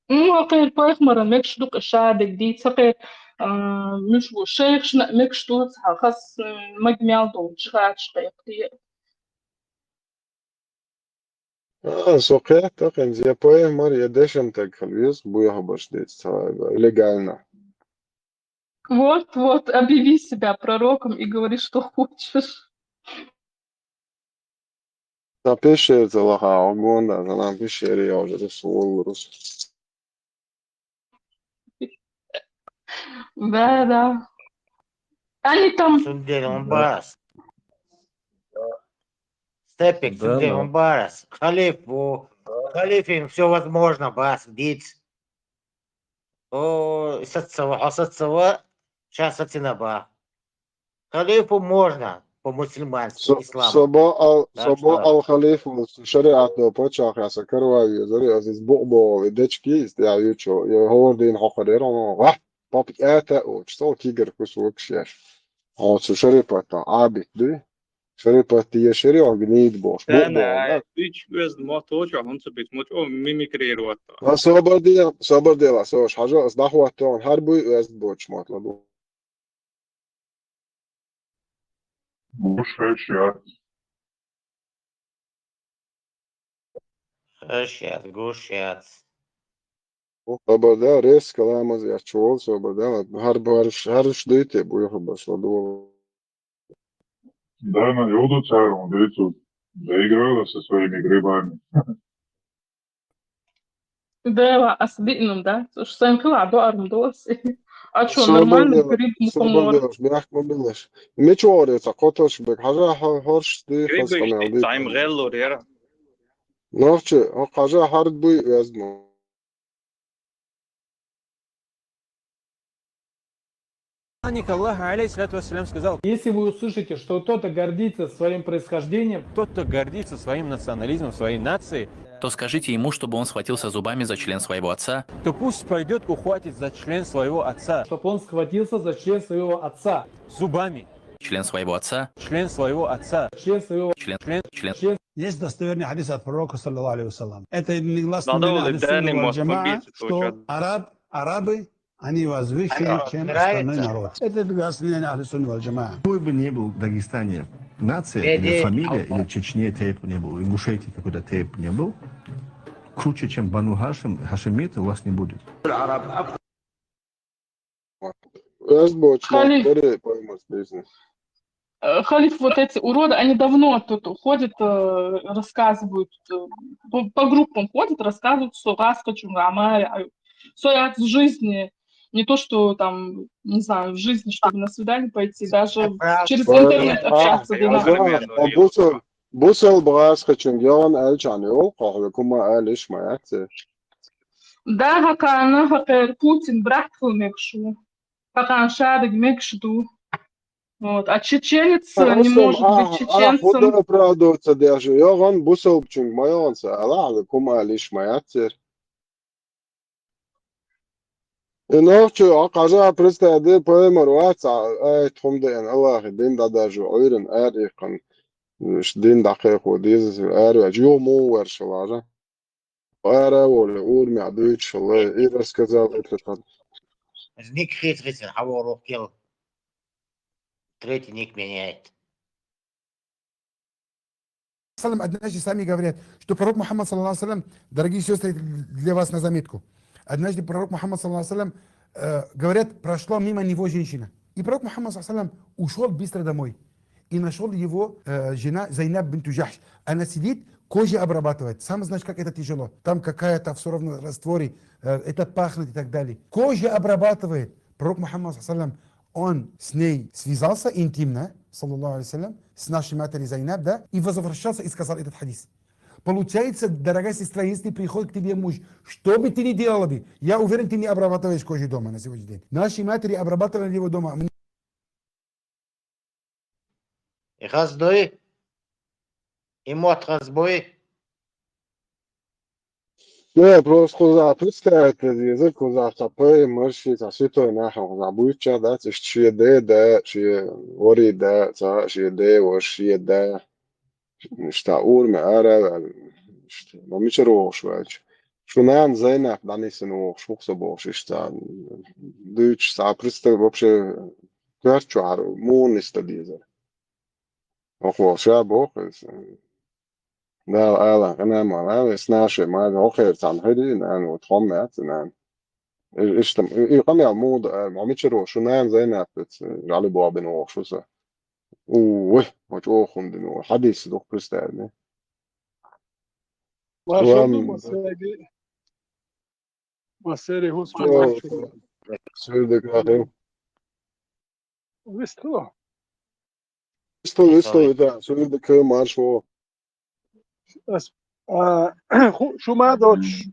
Ну, хӀокхеран пайхамаран мегаш ду кху шадерг дийца, хӀокхеран, а, муьш бу шайхашна а мегаш ду, цхьа хас, м, маг мел долу жихачу кхайкхаде. А, со кхетта, хӀинца я пайхамар, я дешам таг хила веза, буьйхьа баш дийца ца легально. Вот, вот, объяви себя пророком и говори, что хочешь. Ца пещера ца лаха, гонда, ца нам пещера я уже рус, вол рус. Да, да. Они там Сунделон Барас. Степик, да, Сунделон Барас. Халиф, о, халифин всё возможно, бас, диц. О, сацава, о, сацава, щас сацина ба. Халифу можно по-мусульмански, исламу. Собо ал-, собо ал-халифу шариат до пачах я са карвави, зари азиз бу-, бо, и дечки, истя ючо, я хор дин хохор, я рон, ва, пап, это, о, что кигер кусок шеш. О, цу шарипата, абит, ды? Шарипата, я шарио, гнид бош, бу-, бо, да? Ич вез моточо, он цепит, мочо мимикрировать. Ва собо дела, собо дела, сош, хажа, аз дахват, он, хар буй вез боч, мот, ладу. Гуш хешат. Хешат, гушат. Собарда, резко ламаз я чувол, собарда, хар, хар, хар уж дойте, буй хабар, сладу. Да, на юду цару, дойцу. Заиграла со своими грибами. Дела, ас биънам, да? Уж сайн хила а доарм долас. А чё, нормально, гриб мухомор. Собар делаш, бяхма белаш. Мичо ори ца котош бек, хажа ха-, хорш ды, гриб хас камел ды. Тайм геллор яра. Нохчи, о, хажа хард буй везмо. Посланник Аллаха, алейхиссалату вассалям, сказал: Если вы услышите, что кто-то гордится своим происхождением, тот, кто гордится своим национализмом, своей нацией, то скажите ему, чтобы он схватился зубами за член своего отца. То пусть пойдет, ухватит за член своего отца. Чтоб он схватился за член своего отца. Зубами. Член своего отца. Член своего отца. Член своего Член, член, член. Есть достоверный хадис от пророка, саллаллаху алейхи ва саллям. Это единогласное мнение Ахлю Сунна валь Джамаа, что араб, арабы, они возвышены, чем остальной народ. Это единогласное мнение Ахлю Сунна валь Джамаа. Какой бы ни был в Дагестане нация, или фамилия, или в Чечне тейп не был, в Ингушетии какой-то тейп не был, круче, чем Бану Хашим, хашимит, у вас не будет. Халиф. Э, Халиф, вот эти уроды, они давно тут ходят, э, рассказывают, э, по, по группам ходят, рассказывают, что газ хочу, а, со я в жизни Не то, что там, не знаю, в жизни, чтобы на свидание пойти, даже Правда. через Правда. интернет общаться, А, да, а, например. а, бусал-, бусалба гӀазкхичунга яхана аьлча йолу, кхо хьоьга хӀума ала йиш ма яц. Да, хӀокхарна, хӀокхеран Путин брат хила мегаш ву. ХӀокхарна шадерг мегаш ду. Вот. А чеченец А, не Руслан, может а, быть а, чеченцем. хӀун оправдываться деш ю? ЙогӀан бусалбачунга ма йогӀан ца ала, хьоьга хӀума ала йиш ма яц церан. И нохчо, а, кхажа, представь, де, пайхамар вац, а, ай, тхума деана, Аллахе дин дӀадажо, Ӏуьйранна ара иккхина, ш-, дин дӀакхайкхо деза, ара ваьлча, юха муха ваьрша вара? Ара а волий, урамехь дуьйцуш хилла, и рассказал это. Ник хийцахицар, хьан вогӀур ву кхел. Третий ник меняет. Салам, однажды сами говорят, что пророк Мухаммад, саллаллаху алейхи ва саллям, дорогие сестры, для вас на заметку. Однажды пророк Мухаммад, саллаллаху алейхи ва саллям, э, говорят, прошла мимо него женщина. И пророк Мухаммад, саллаллаху алейхи ва саллям, ушел быстро домой. И нашел его э, жена Зайнаб бинту Джахш. Она сидит, кожа обрабатывает. Сам знаешь, как это тяжело. Там какая-то все равно растворы, э, это пахнет и так далее. Кожа обрабатывает. Пророк Мухаммад, саллаллаху алейхи ва саллям, он с ней связался интимно, саллаллаху алейхи ва саллям, с нашей матерью Зайнаб, да, и возвращался и сказал этот хадис. Получается, дорогая сестра, если приходит к тебе муж, что бы ты ни делала бы, я уверен, ты не обрабатываешь кожу дома на сегодняшний день. Наши матери обрабатывали его дома. И хаза дуй, и мотт хаза буй. Не, просто кхузахь представить деза, кхузахь цхьа пайхамар, шен цхьа ситой нах, кхузахь буьйцуш дац, иштта шен ден да, шен варий да, цхьа шен ден ваша, шен да. Иштта урамехь ара а ваьлла, иштта, ма мичара вогӀуш ваьлча. Шун нана Зайнаб дӀанисана вогӀуш ву-кх со бохуш, иштта дуьйцуш цхьа представь вообще коьрта чохь муха нисдан дезара. ХӀокхо ша боху иза. Дала Ӏалан къинхьа ма вала, ас нашей ма хӀокхеран цхьаьна хир ю, нана, вот хьо ма яц, нана. И, иштта, и, и къамел муха ду, а, ма мичара ву, шун нана Зайнаб, жӀаьла бохбина вогӀуш ву со. Уй, ма чӀогӀа хӀума дина ву, хьадис ду-кх представь де. Ва шо ду массаьрга, массаьрга хӀусма. Суьйдагахь. Вистхила? Вистхила, вистхила, да, суьйдагахь марш ву. Ас, а, ху-, шу ма доцуш,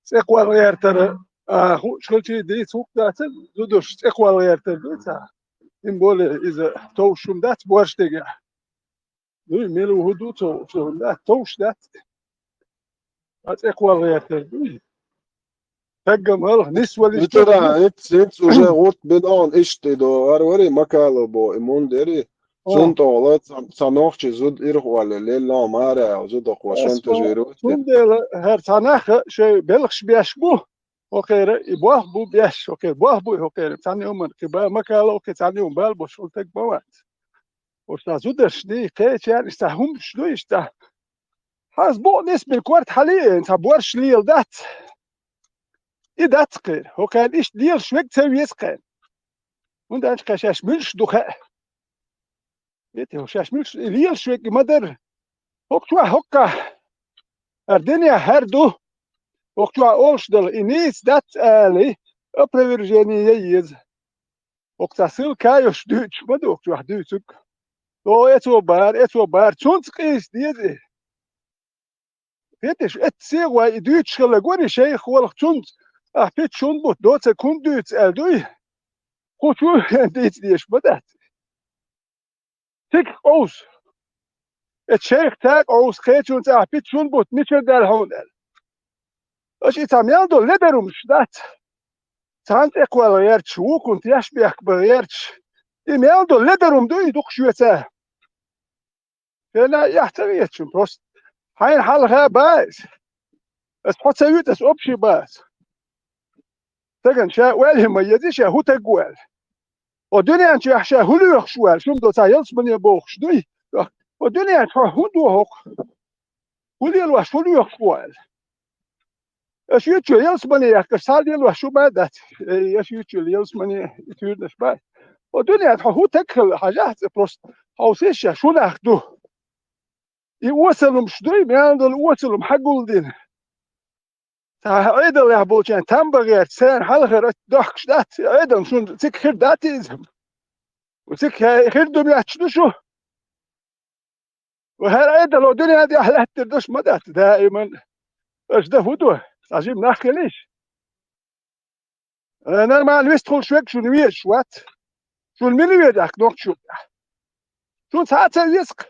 цӀе кхолла гӀертара, а, хууш хилчий дийца хӀума дац, зударш цӀе кхолла гӀертар ду ца. Тем более иза товш хӀума дац борш дегахь. Дуй, мила ву хӀун ду ца хууш хӀума дац, товш дац. А цӀе кхолла гӀертар дуй. Стагга малх, нисвала Витара, иштта, иштта уже гӀурт бина он иштта и до, ар вари макало бо, и мун дери. О. Цунна тӀехула цхьа, цхьа нохчий зуда ирхъолла лелла мара аьлла, зуда кхо шантажировать. Цундела хӀара цхьа нах шайн белхаш беш бу, хӀокхера и болх бу беш, хӀокхера болх бу, хӀокхера цхьана юман кхин ба макало, кхин цхьана юман бала бош хӀун таг ма вац. Ош цхьа зударшний, кхечарна иштта хӀумаш ду иштта. Хьан букъ нисбина корта хьалиъна, цхьа борш лела дац. И дац кхера. ХӀокхарна иштта лелаш верг ца веза кхарна. ХӀунда аьлча кхин шаьш муьлш ду хаьа. Вити, хӀокху шаьш муьлш, и лелаш верг ма дара. ХӀокху чохь хӀокхахь. ХӀара динехь хӀара ду. ХӀокху чохь олуш дала, и нийса дац ала, опровержение ян еза. ХӀокху цхьа ссылка йолуш дуьйцуш ма ду, хӀокху чохь дуьйцург. О, эцо бара, эцо бара, цунца къийса деза и. Хеташ, эццехь вай и дуьйцуш хилла гори шайх валха цунца, ахь пичча хӀунда бутт, доцург хӀунда дуьйцу аьлла дуй? Кху чу дийца дезаш ма дац. Цигахь къовса. Эцу шайх цхьа а къовса, кхечунца ахь пичча хӀунда бутт, мичара даьлла хьуна аьлла. Аша и цхьа мел долу ледарумаш дац. Цхьаьна тӀекхолла гӀерташ, вукхунна теш бехк бан гӀерташ. И мел долу ледарум ду и дукха шоьца. Шена а эхь ца веачун просто. Хьайна хьалха бац. Ас хьо ца вуьту, ас общий бац. Стагана ша ойла ма еза, ша хӀун таг ву аьлла. О дуьнен чохь ша хӀун лоьхуш ву аьлла, шуна до цхьа ялсамане бохуш дуй? О дуьнен чохь хӀун ду хӀокху? ХӀун лелош, хӀун лоьхуш ву аьлла? Аша юьтчу ялсамане яхкаш, цхьа лелош шу ма дац. Эй, аша юьтчу ялсамане и туьйранаш бац. О дуьнен хьо хӀун таг хилла, хьажахь цӀе просто. Хьо сиша шу нах ду. И осалумаш дуй, мел долу осалум хьан гулдина? Ӏедалехь болчарна там бан гӀерта, царна хьалхара дохкуш дац, Ӏедал шуна цига хир дац иза. Цига хи-, хир ду моьттуш ду шу. Ва хӀара Ӏедало дуьнен тӀехь лаьттара долуш ма дац даиман. Аша дан хӀун ду? Цхьа жима нах хилийша. Э, нормально вистхуьлуш верг шуна везаш вац. Шуна мила веза аьлла нохчо? Шуна цхьа а ца веза-кх.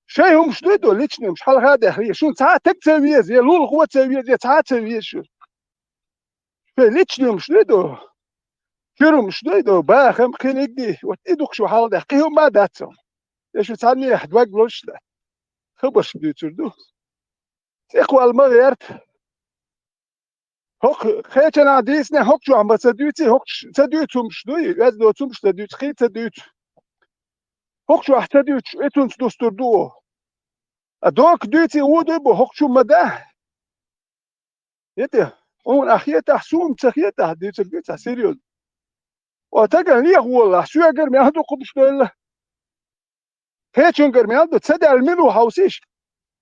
Шайн хӀумаш дуй ду, личный хӀумаш, хьалха а даьхна. Шуна цхьа а таг ца веза, я лулахо ца веза, я цхьа а ца веза шуна. Шайн личный хӀумаш дуй ду. Чуьра хӀумаш дуй ду, бахам, кхин игди, вот и ду-кх шу хьалха даьхна, кхин хӀума а дац хьуна. Я шу цхьаннех дог лозуш дац. Хабарш дуьйцур ду. ЦӀе кхолла ма гӀерта. ХӀокху кхечанхьа дийцинехь, хӀокху чохь ма ца дуьйций, хӀокху ш-, ца дуьйцу хӀумаш дуй, оьзда доцу хӀумаш ца дуьйцу, кхин ца дуьйцу. ХӀокху чохь ца дуьйцуш, и цунца дустур ду оха. А дока дуьйций, вон дуй бу, хӀокху чу ма да. ХӀета, хьуна ахь хетахь, суна ца хетахь, дуьйцург дуьйцахь, серьёзно. О, тагана леха волалахь, соьгара мел дукха хӀумаш девлла. Кхечуьнгара мел ду, ца даьлла мила ву хьовсийша.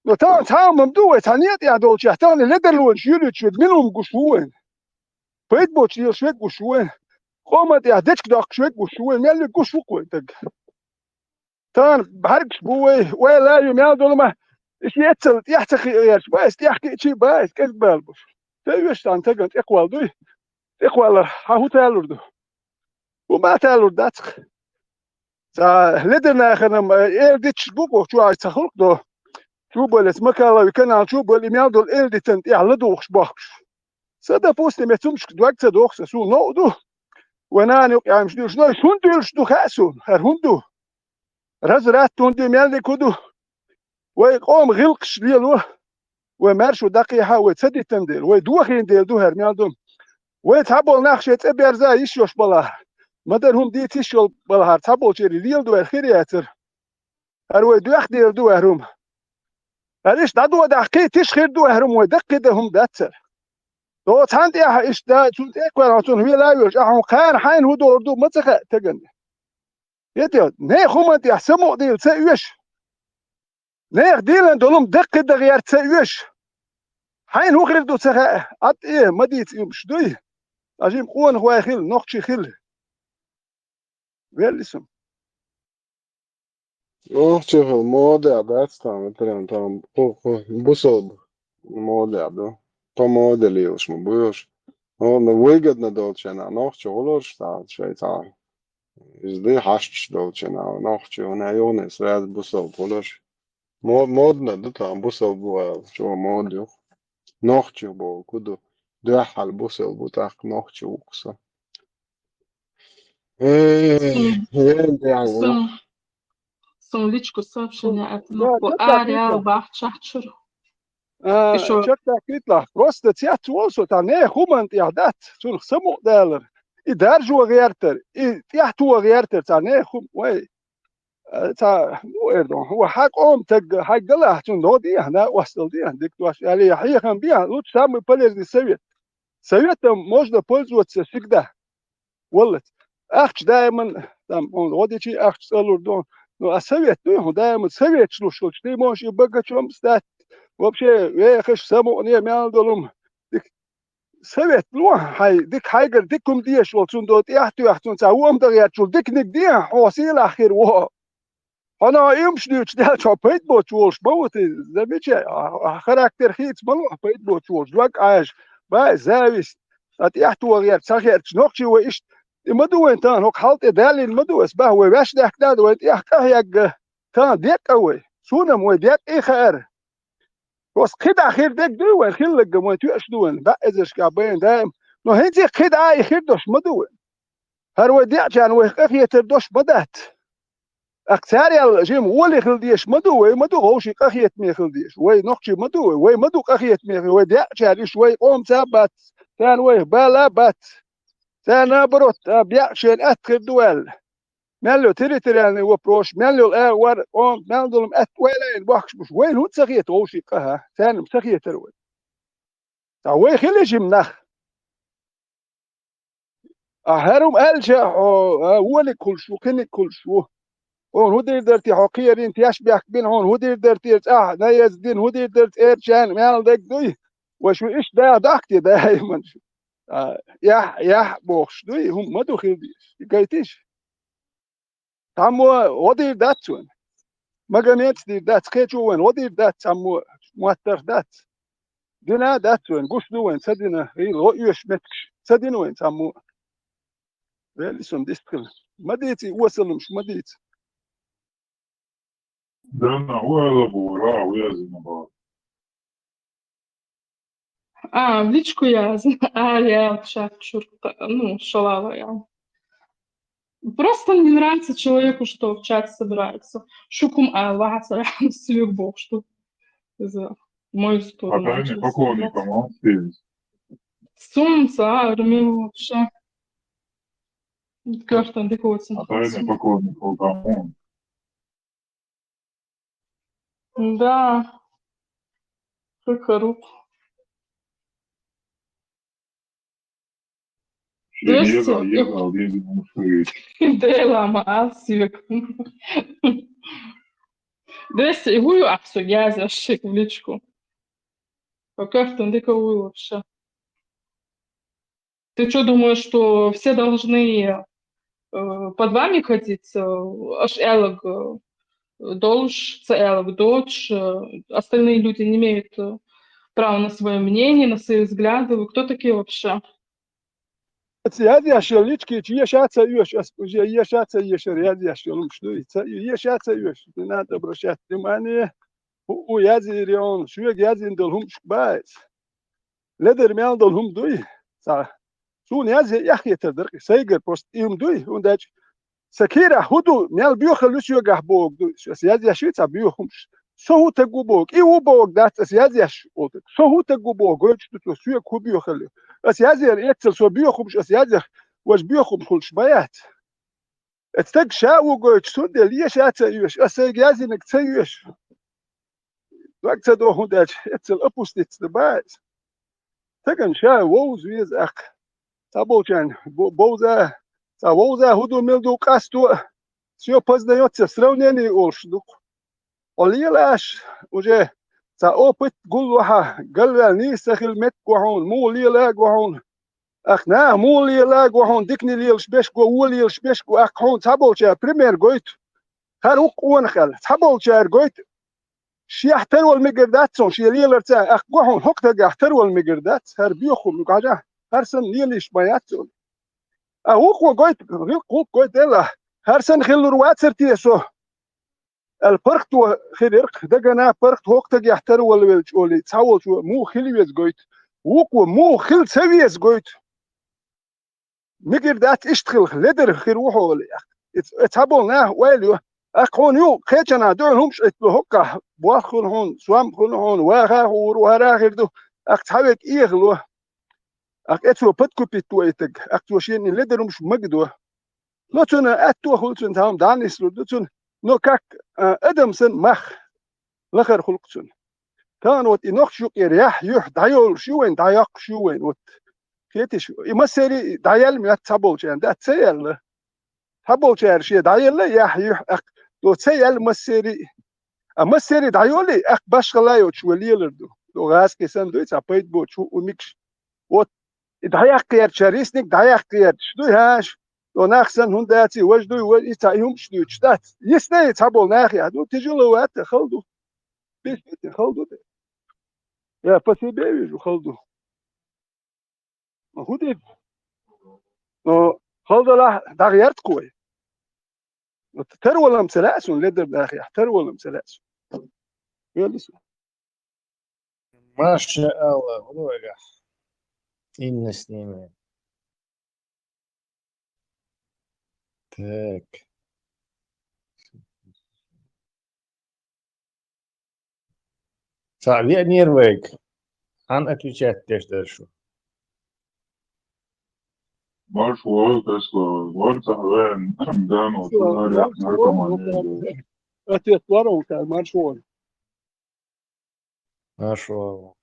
Но тахана цхьа а хӀума ма ду вай, цхьа некъа тӀехь долчехь, тахана ледар лонаш юьлуьйтуш верг мила хӀума гуш ву вайна? Пайда боцуш лелаш верг гуш ву вайна? Къоман тӀехь дечиг доккхуш верг гуш ву вайна? Мел верг гуш ву-кх вайна таг? Тахана бӀаьргаш бу вай, ойла ю мел долу ма, иштта эццал тӀех ца кхиъ гӀерташ, ба иза тӀех кхиъчий, ба иза кӀезиг бала буш. Ца оьшу цхьана тагана тӀекхолла дуй? ТӀекхоллар хьан хӀун талур ду? ХӀума а талур дац-кх. Цхьа ледар нахана-м, э, эр диташ бу-кх чу аш ца хӀуллакх до. Чу боллица Макалави канал чу боллий мел долу эр дитан тӀехь ладугӀуш бохкуш. Са, допустим, я цумашка дог ца доху сан, суна новкъа ду. Вай нана юкъа ямаш дуьлуш, но хӀунда дуьлуш ду хаьа суна, хӀара хӀунда ду? Разврат хӀунда ю, мел дика хӀун ду? Вай къоман гӀиллакхаш лело. Вай маьрша даккхийхьа, вай ца дитина дела, вай дохийна дела ду хӀара мел ду. Вай цхьаболу нах шайн цӀе берза йиш йолуш балахь, ма-дарра хӀума дийца йиш йолу балахьара, цхьаболчеран леладо аьлла хир яцара. ХӀара вай доьхна дела ду аьлла хӀума. ХӀара иштта дӀадодахь, кхин тиша хир ду аьлла хӀума, вай даккхий дан хӀума дац хӀара. До цхьана тӀехь иштта да, цунна тӀе а кхоьллина, цунна хьоьла а йолуш, ахьа хьуна кхана хьайна хӀун догӀур ду, ма ца хаьа тагана. ХӀета, нехан хӀуманна тӀехь самукъадийла ца оьшу. Нехан дийна долу хӀума даккхий дан гӀерта ца оьшу. Хьайна хӀун хир ду ца хаьа, Ӏад э, ма дийца и хӀумаш дуй. Ткъа жима къонахой хила, нохчий хила. Велли сан. Нохчий хила модехь дац там, ветеран там, кху-, кху-, бусалба модехь ду. Тхо моде лелаш ма бу уьш. Ну, выгодно долчу хенахь нохчо гӀуллуш там шайца. Иза ду хьашташ долчу хенахь нохчо, хӀунда юхане сразу бусалба гӀуллуш. Мо-, модно ду там бусалба ву аьлла, чӀогӀа мода ю. Нохчо бохург хӀун ду? Дуьххьал бусалба ву, тӀаккха нохчо ву-кх со. Э, Сын, ен дегӀ ву. Сын, сын личку сообщение Да, атанахку да, да, арял да. Бахчахчур. А, И шо чакхдаккхийталахь, просто цец волу со, цхьа нехан хӀуманна тӀехь дац, цунах самукъадалар. И даржо гӀертар, и тӀехь то гӀертар, цхьа нехан хӀума, вай. Э, цхьа, ну, эр ду, хьо хьан къоман таг, хьайга галахь, цунна догӀа дехьа, накъосталла дехьа, дика дош аьлла, я хьехам бехьа, лучше самый полезный совет. Советом можно пользоваться всегда. Валлац. Ахча даиман, там, он, гӀо дичи ахча цӀалур ду. Ну, а совет дуй, хьо даиман советаш луш хилча, ты можешь и богачом стать. Вообще, вехаш, самукъане, мел долу хӀума. Дика совет ло хьайн, дика хьайгара, дика хӀума дезаш волу, цунна до тӀехь а тоьхна, цунна цхьа вон дан гӀерташ волу, диканиг де, хьо сийлахь хир ву. Хьо но и хӀумаш дуьйцуш даьлча, хьо пайда боцуш волуш ма ву те, замечай, а, а характер хийца ма ло хьо пайда боцуш волуш, дог Ӏаьжа, бай, зависть, а тӀехь то гӀерта, ца гӀерташ, нохчий вай иштта, и ма ду вайн тахана, хӀокху хьал тӀе далийна ма ду ас, баха вай ваьш даьхкина да, вайн тӀехь къахьегга, тахана деккъа вай, суна-м вай деккъа и хаьара. Просто кхидӀа хир дерг дуй вайн, хилларг вайн тоьаш ду вайн, баьӀ эзаршкахь байна даим. Но хӀинца кхидӀа а и хир долуш ма ду вайн. ХӀара вай деачарна вайх къахетар долуш ма дац. ТӀаккха цара ял жима гӀоле хила дезаш ма ду, вай ма ду вовшийн къахетаме хила дезаш. Вай нохчий ма ду вай, вай ма ду къахетаме хила, вай деачара уьш вай къомаца а бац, царна вайх бала а бац. Цара наоборот, а, беа шайна атта хир ду аьлла. Мел йолу территориальный вопрос, мел йолу агӀор, къоман мел долу атта ойла а йина бохкуш буш, вайна хӀунда ца хета вовшийн къа, хӀа? Царна-м ца хетара вай. Ткъа вай хила жима нах. А хӀара хӀума аьлча, хьо, а, вониг хуьлуш ву, кхиниг хуьлуш ву. Хьуна хӀун дийр дара те, хьо кхерийна теш бехк бина, хьуна хӀун дийр дара те, цӀахь наеза дина, хӀун дийр дара цӀерачарна, мел дерг дуй? Вай шу иштта да даккхте даиман шу. А, яхь, яхь бохуш дуй, хӀума ма ду хила дезаш. И гайтиш? Цхьаммо гӀо дийр дац вайн. Магомец дийр дац, кхечо вайн гӀо дийр дац, цхьаммо моттарх дац. Дина дац вайн, гуш ду вайн, ца дина, гӀийла гӀо оьшуш меттигаш. Ца дина вайн цхьаммо. Вели сун дистхила. Ма дийца и осалумаш, ма дийца. Данна, хӀу аьлла бу, ра, хӀу яздина бу? А, в личку яз. А, я в чат чурка. Ну, шалава я. Просто не нравится человеку, что в чат собирается. Шукум а, ваха сарахам сюк бок, что за мою сторону. А тайный поклонником он стиль. Сумца, армию вообще. Кёртон декоцин. А тайный поклонник он там он. Да. Хыкарук. Десте, егал, егал, егал, егал. Делама, а, сивек. Десте, и вую, а, всё, я за шик в личку. Как ты, ну, дика вую вообще. Ты чё думаешь, что все должны, э, под вами ходить? Э, аш элаг, э, долж, ца элаг додж, э, остальные люди не имеют, э, права на своё мнение, на свои взгляды. Вы кто такие вообще? Ца язъяш йолу личкийчу еша ца оьшу, ас уже еша ца ешар язъяш йолу хӀумаш дуй. Ца еша ца оьшу, не надо обращать внимание. У, у язйийр йону, шуьга язйина долу хӀумаш бац. Ледар мел долу хӀума дуй? Ца. Суна язъе эхь хетар дара, сайгара просто и хӀума дуй, хӀунда аьлча сан кийрахь хӀун ду, мел боьхалла ю соьгахь бохург ду. Аса язъеш ю цхьа боьха хӀумаш. Со хӀун таг ву бохург, и ву бохург дац аса язъеш волу таг. Со хӀун таг ву бохург гойтуш ду цо, соьга хӀун боьхалла ю. Аса язъяр эццал со боьха хӀумаш, аса язъяр важа боьха хӀумаш хуьлуш ма яц. Эцу стаг ша а ву гойтуш, цундела еша а ца оьшу, аса сайга язйинарг ца оьшу. Дог ца доху, хӀунда аьлча эццал опуститься дан бац. Стагана ша вовза веза аккха. Цхьаболчарна бо-, бовза, цхьа вовза хӀун ду, мила ду, къасто а, всё познаётся в сравнении олуш ду-кх. Хьо лелаш, уже цхьа опыт гулло хьан, галваьлла нийса ца хила меттиг го хьуна, муха лела а го хьуна. Аккха наха муха лела а го хьуна, дикане лелаш беш го, вон лелаш беш го, аккха хьуна цхьаболчара пример гойту. ХӀара вукху къонах аьлла, цхьаболчара гойту. Шех тарвала мегар дац цунна, шен леларца, аккха го хьуна хӀокху тагах тарвала мегар дац, хӀара боьха хӀума ю, хьажахь, хӀара санна лелийш ма яц цунна. А вукхо гойту, гӀиллакх-гӀуллакх гойту, делахь, хӀара санна хиллур вацара те со? Аьлла, паргӀато хир яра-кх, дагана паргӀат хӀокху тагехь тарвала велча олий, цхьаволчо муха хила веза гойту, вукхо муха хила ца веза гойту. Мегар дац иштта хилла, ледар хир ву хьо олий. И ц-, и цхьаболу наха ойла йо. Аккха хьуна юха кхечанхьа дуьхьал хӀумаш а эцло, хӀоккхахь болх хуьлу хьуна, сом хуьлу хьуна, ваха а хуур ву, хӀара а хир ду, аккха цхьаверг эхало. Аккха эцо подкупить во и таг, аккха цо шена и ледар хӀумаш магадо. Но цунна аьтто а хуьлу, цунна цхьа хӀума дӀа а нислур ду цунна. Но как, а, адам санна мах лахара хуьлу-кх цунна. Тахана вот и нохча юкъера яхь юьхь дӀайолуш ю вайн, дӀайоккхуш ю вайн. Вот хеташ, и массерий дӀаяьлла моьтту цхьаболчарна, дац, ца яьлла. Цхьаболчара шен дӀаелла яхь юьхь, аккха, до ца яьлла массерий. А массерий дӀайолий, аккха башхалла йоцуш вай лелар ду. До гӀазкхи санна дуй, цхьа пайда боцуш хӀу, хӀу мигаш. Вот и дӀаяккха гӀерташ, рисник дӀаяккха гӀерташ дуй хьаша. До нах санна хӀунда дац и, важа дуй, важа и, цхьа и хӀумаш дуьйцуш дац. Йисте и цхьаболу нахехь ду, тяжело вац, хала ду. Бес бетин хала ду те. Я по себе вижу, хала ду. ХӀун де? Но хала далахь, дӀагӀерта кхо вай. Вот тарвалам ца лаьа суна, ледар дахехь, тарвалам ца лаьа суна. Велли суна. Маша Алла, хӀун ду вайгахь? Инна с ними. Так. Цхьаъ веанера вайга. Хьан отвечать деш дара шу? Марш вогӀу, Тесла, вара цхьаъ веана, Дано, цу наркоман. Ответ вара, марш вогӀу. Марш вогӀу.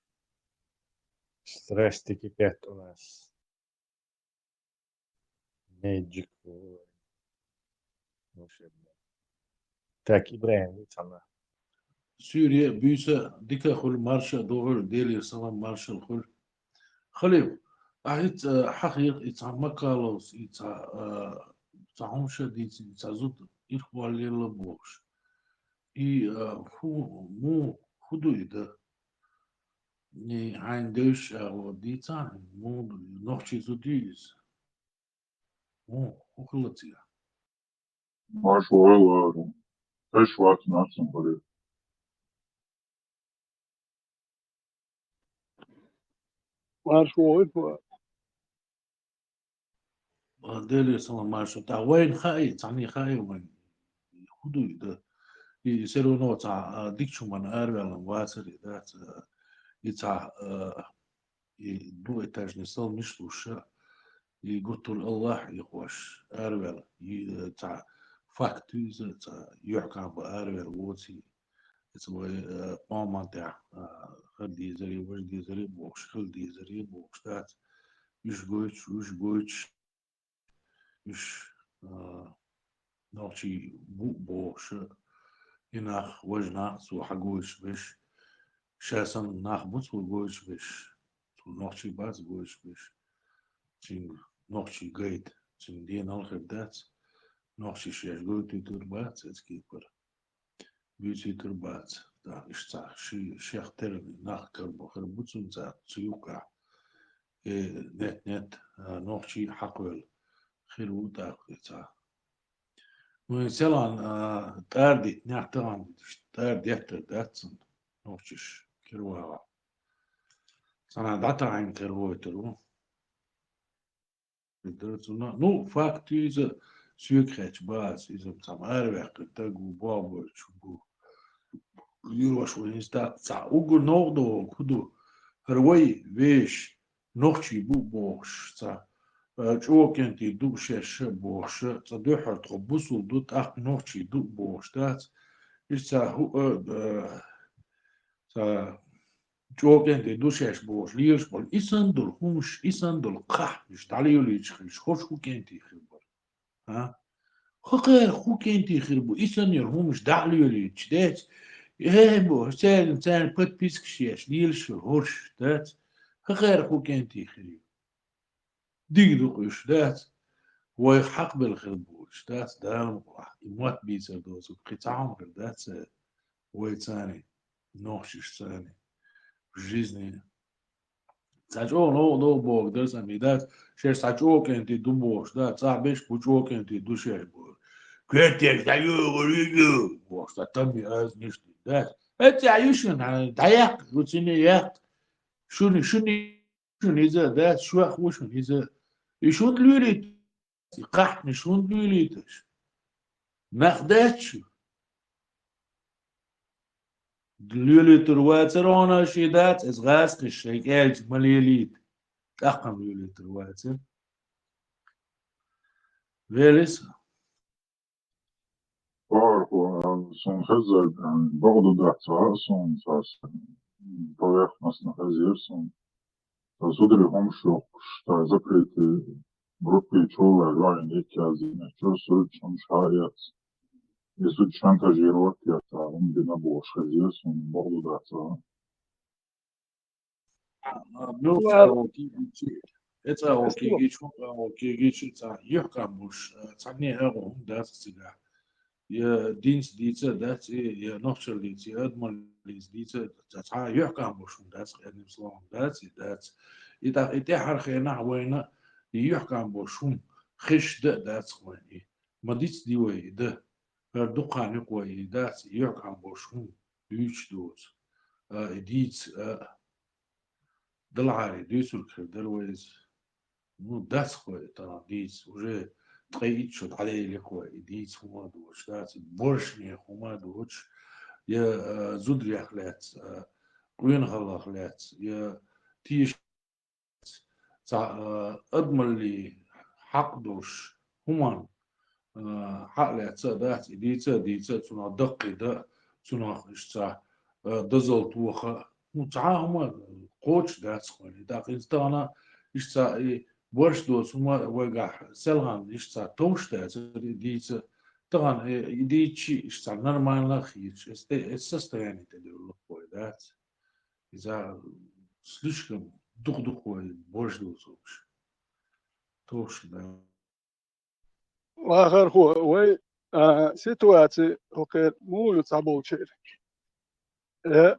Страсти кипят у нас. Magic. Волшебно. Так, Ибрахим, вуьйцу хьуна. суьйре а, буьйса а дика а хуьлу, марша а догӀийла, Делера салам-маршалла хуьлу. Халиф, ахь ицца, э, хьахийра, и цхьа Макаловс, и цхьа, э, цхьа хӀума ша дийцина, и цхьа зуда ирхъоллаелла бохуш. И, э, хӀу-, муха, хӀун ду и дан? И хьайна девзаш агӀо дийцахьа, муха ду, нохчийн зуда юй иза? Муха, хӀун хилла цигахь? Марша вогӀийла, Лара. Тхаьш вац нацан баре. Марша вогӀийла. Делера салам-маршалла. ТӀаккха вайна хаьий, цхьанне хаьий вайна? ХӀун ду и дан? И всё равно цхьа, а, дикачу хӀуманна араваьлла вацара и, дац, а, и цхьа, а, и двухэтажный салмаш луш а, и гуттар а Аллахь а хьехош араваьлла, и, э, цхьа факт ю иза, цхьа юьхькӀам бан араваьлла воций. Иза вай, э, къоман тӀехь, э, хила дезарий, важа дезарий бохуш, хила дезарий бохуш дац. Уьш гойтуш, уьш гойтуш, уьш, а, нохчий бу бохуш, и нах, важа нах цо хьагойтуш берш, ша санна нах бу цо гойтуш берш, цо нохчий бац гойтуш берш, цуьнга нохчий гайта, цуьнан денал хир дац, нохчий шаьш гойтуьйтур бац оцу кепара. Буьйцуьйтур бац, тӀаккха иштта цхьа ши-, шех тера нах карабо хир бу цунна цхьа цу юккъехь. Э, нет-нет, а, нохчий хьакхоьлла хир ву тӀаккха и цхьа. Ну, и селхана, а, тӀара диттинехь, тахана тӀара деттар дац цунна, нохчаш кхера вагӀахь. Цхьана дӀатахьийна кхера войтур ву. Дара цунна. Ну, факт ю иза, соьга хаьттича бац, иза цхьамма араваьккхина стаг ву, бохбуьйцуш ву. Юьрош ву иза тӀаккха цхьа уггар новкъа догӀург хӀун ду? ХӀара вай вешан нохчий бу бохуш цхьа, а, чӀогӀа кӀентий ду шаьш бохуш, цхьа дуьххьара тхо бусулба ду, тӀаккха нохчий ду бохуш дац. Иза цхьа хӀу-, а, а, цхьа чӀогӀа кӀентий ду шаьш бохуш лелаш болу, и санна долу хӀумаш, и санна долу кхахьнаш дӀалелийча хилча, хӀорш хӀун кӀентий хир бара? А? ХӀокхара хӀун кӀентий хир бу, и санна йолу хӀумаш дӀа а лелийча, деций? Э, бохуш, церан, церан подпискаш еш, лелаш йолу хӀорш, дац? ХӀокхара хӀун кӀентий хир ю? Дика ду-кх уьш, дац? Вайх хьакхабелла хир бу уьш, дац? Дала мукъалахь, и мотт бийцар доцург кхин цхьа хӀума хир дац, э, вай царний, нохчаш царний, в жизни. Цхьа чӀогӀа новкъа догӀу бохург дара сан, и дац, шаьш цхьа чӀогӀа кӀентий ду бохуш, дац? Цхьа берш бу чӀогӀа кӀентий ду шаьш бохуш. Коьртехь дӀайогӀур ю бохуш, цхьа таммий аз ништи, дац? ХӀетте а ю шуна, дӀаяккха, гуцине яккха. Шуна, шуна шуна иза, дац, шух ву шуна иза. И шуна лелийта, и кхахьнаш шуна лелийташ. Нах дац шу? Лелийтур вацара хьуна ши дац, иза гӀазкхаша шайга аьлча ма лелийта. ТӀаккха-м лелийтур вацара. Велис? Бахархо, а, суна хезар, а, бакъду дац, а, суна цхьа поверхностно хезира суна. Сан зударий хӀумаш йохуш, сан запрети группе чу ваьлла вайна иккхазина, чу суьрташ хӀумаш хьаэц. И зуда шантажировать яц, а, хӀума дина бохуш хезира суна, бакъду дац, а. А, ну, Ва- кегийчи, эца Ва кегийчи, ва кегийчи, ца, юьхькам буш, а, цхьанне а гӀо хӀума дац цигахь. Я динца дийца а дац, и, я нохчалла дийца, я адамаллица дийца а дац, цхьа юьхькам буш хӀума дац, одним словом, дац, и дац. И тӀаккха и тӀаьхьара хенахь вайна и юьхькам буш хӀума хиш да а дац вайна и. Ма дицди вай и да. ХӀара дуккха а никъ вай и дац, и юьхькам буш хӀума дуьйцуш доцу. А, и дийца, а, далахьара и дуьйцург хир дара вай иза. Ну, дац-кх вай тахана дийца, уже ткъе итт шо дӀалелира-кх вай и дийца хӀума а доцуш, дац, и боршане хӀума а доцуш, я, а, зударех лаьцна, а, къонахаллех лаьцна, я теша цхьа, а, адамаллин хьакъ долуш хӀуманна, а, хьа а лаьцна а дац, и дийца а дийца а, цунах даккхийда а, цунах иштта цхьа, а, дозалла тоха а, ну, цхьа а хӀума кхочуш дац-кх вайна. ТӀаккха иза тахана иштта цхьа и борш доцу хӀума вайгахь селхана иштта цхьа товш дацара и дийца, Тахана, э, и дийчи, иштта нормально хийташ, эс те, эс состояние тӀе девлла вай, дац? Иза слишком дух-духой бож дозуш. Тохаш, да. Вахархо, вай, а, ситуаци хӀокхер муха ю цхьаболчера? Э,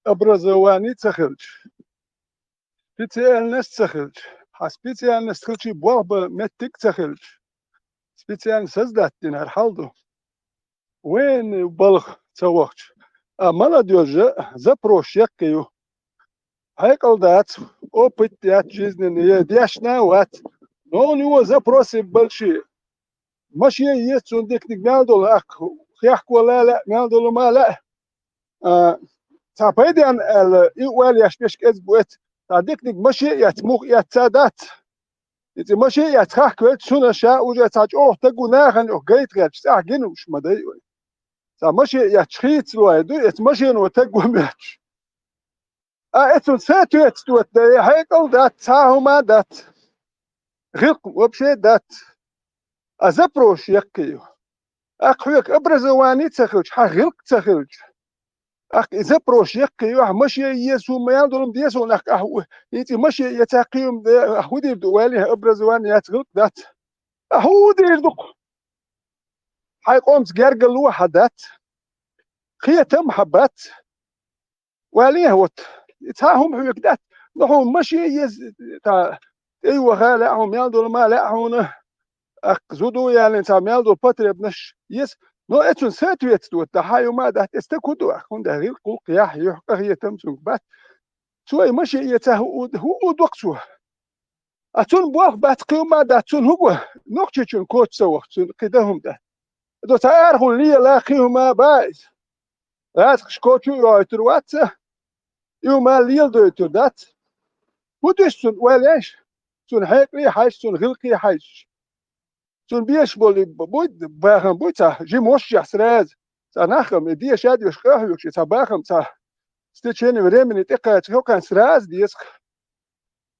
образование ца хилча, специальность ца хилча, хьан специальность хилча болх бан меттиг ца хилча, специальность саздатдина хӀара хьал ду. Военный балха ца вахча, а молодёжь запрос яккхий ю. Хьекъал дац, опыт яц жизненный, е дешна вац. Но у него запросы большие. Машен еза цунна диканиг мел долу, ахь хехко лаьа, мел долу ма лаьа. А, цхьа пайденна аьлла, и ойла еш беш кӀезиг бу эца. Цхьа диканиг машен эца, муха эца ца дац. И цӀе машен эца хахкавелча, цунна ша уже цхьа чӀогӀа таг ву нахана юкъа гайта гӀерташ, цӀахь гина уьш ма дай вай. Цхьа машен эцча хийцалой ду, эца машено таг ву моьттуш. А эцун са тоьца тоьца дай, хьекъал дац, цхьа хӀума дац. ГӀиллакх вообще дац. А запрос яккхий ю. Аккха хьоьга образование ца хилча, хьан гӀиллакх ца хилча. Аккха и запрос яккхий ю, ахь машен еза хӀума мел долу ма деза хьуна, ахь, ахь у-, и цӀе машен эца кхин хӀума де, ахь хӀун дийр ду, вале, образование яц, гӀиллакх дац. Ахь хӀун дийр ду-кх? Хьайн къомца гергарло хьан дац. Кхетам хьан бац. Вале, вот, и цхьа хӀума хьоьга дац. Но хьуна машен еза, та, тӀе йоха лаьа хьуна, мел долу ма лаьа хьуна. Аккха зуда ялийна цхьа мел долу потребносташ еза. Но эцун са тоьца тоьца дай, хьан хӀума дац, эца стаг хӀун ду ахь, хӀунда гӀиллакх, гӀуллакх яхь, юьхь, къахетам цуьнга бац. Цо и машен эца хӀу-, хӀу-, хӀу-, доккху цо. А цунна болх бац, кхин хӀума дац, цунна хӀун го? Нохчийчунна коч ца вахча, цунна кхин дан хӀума дац. До цхьа арахула лела, кхин хӀума бац иза. ГӀазкхаша коча а йойтур вац, и хӀума леладойтур дац. ХӀун дуьсу цунна, ойла еш? Цунна хьекъале хьаьжча, цунна гӀиллакхе хьаьжча. Цунна беш болу буй, бахам буй цхьа, жима вошшехь сразу. Цхьа нах-м и деша а доьшуш къахьоьгуш, и цхьа бахам цхьа с течением времени тӀекхача хӀокхарна сразу деза-кх.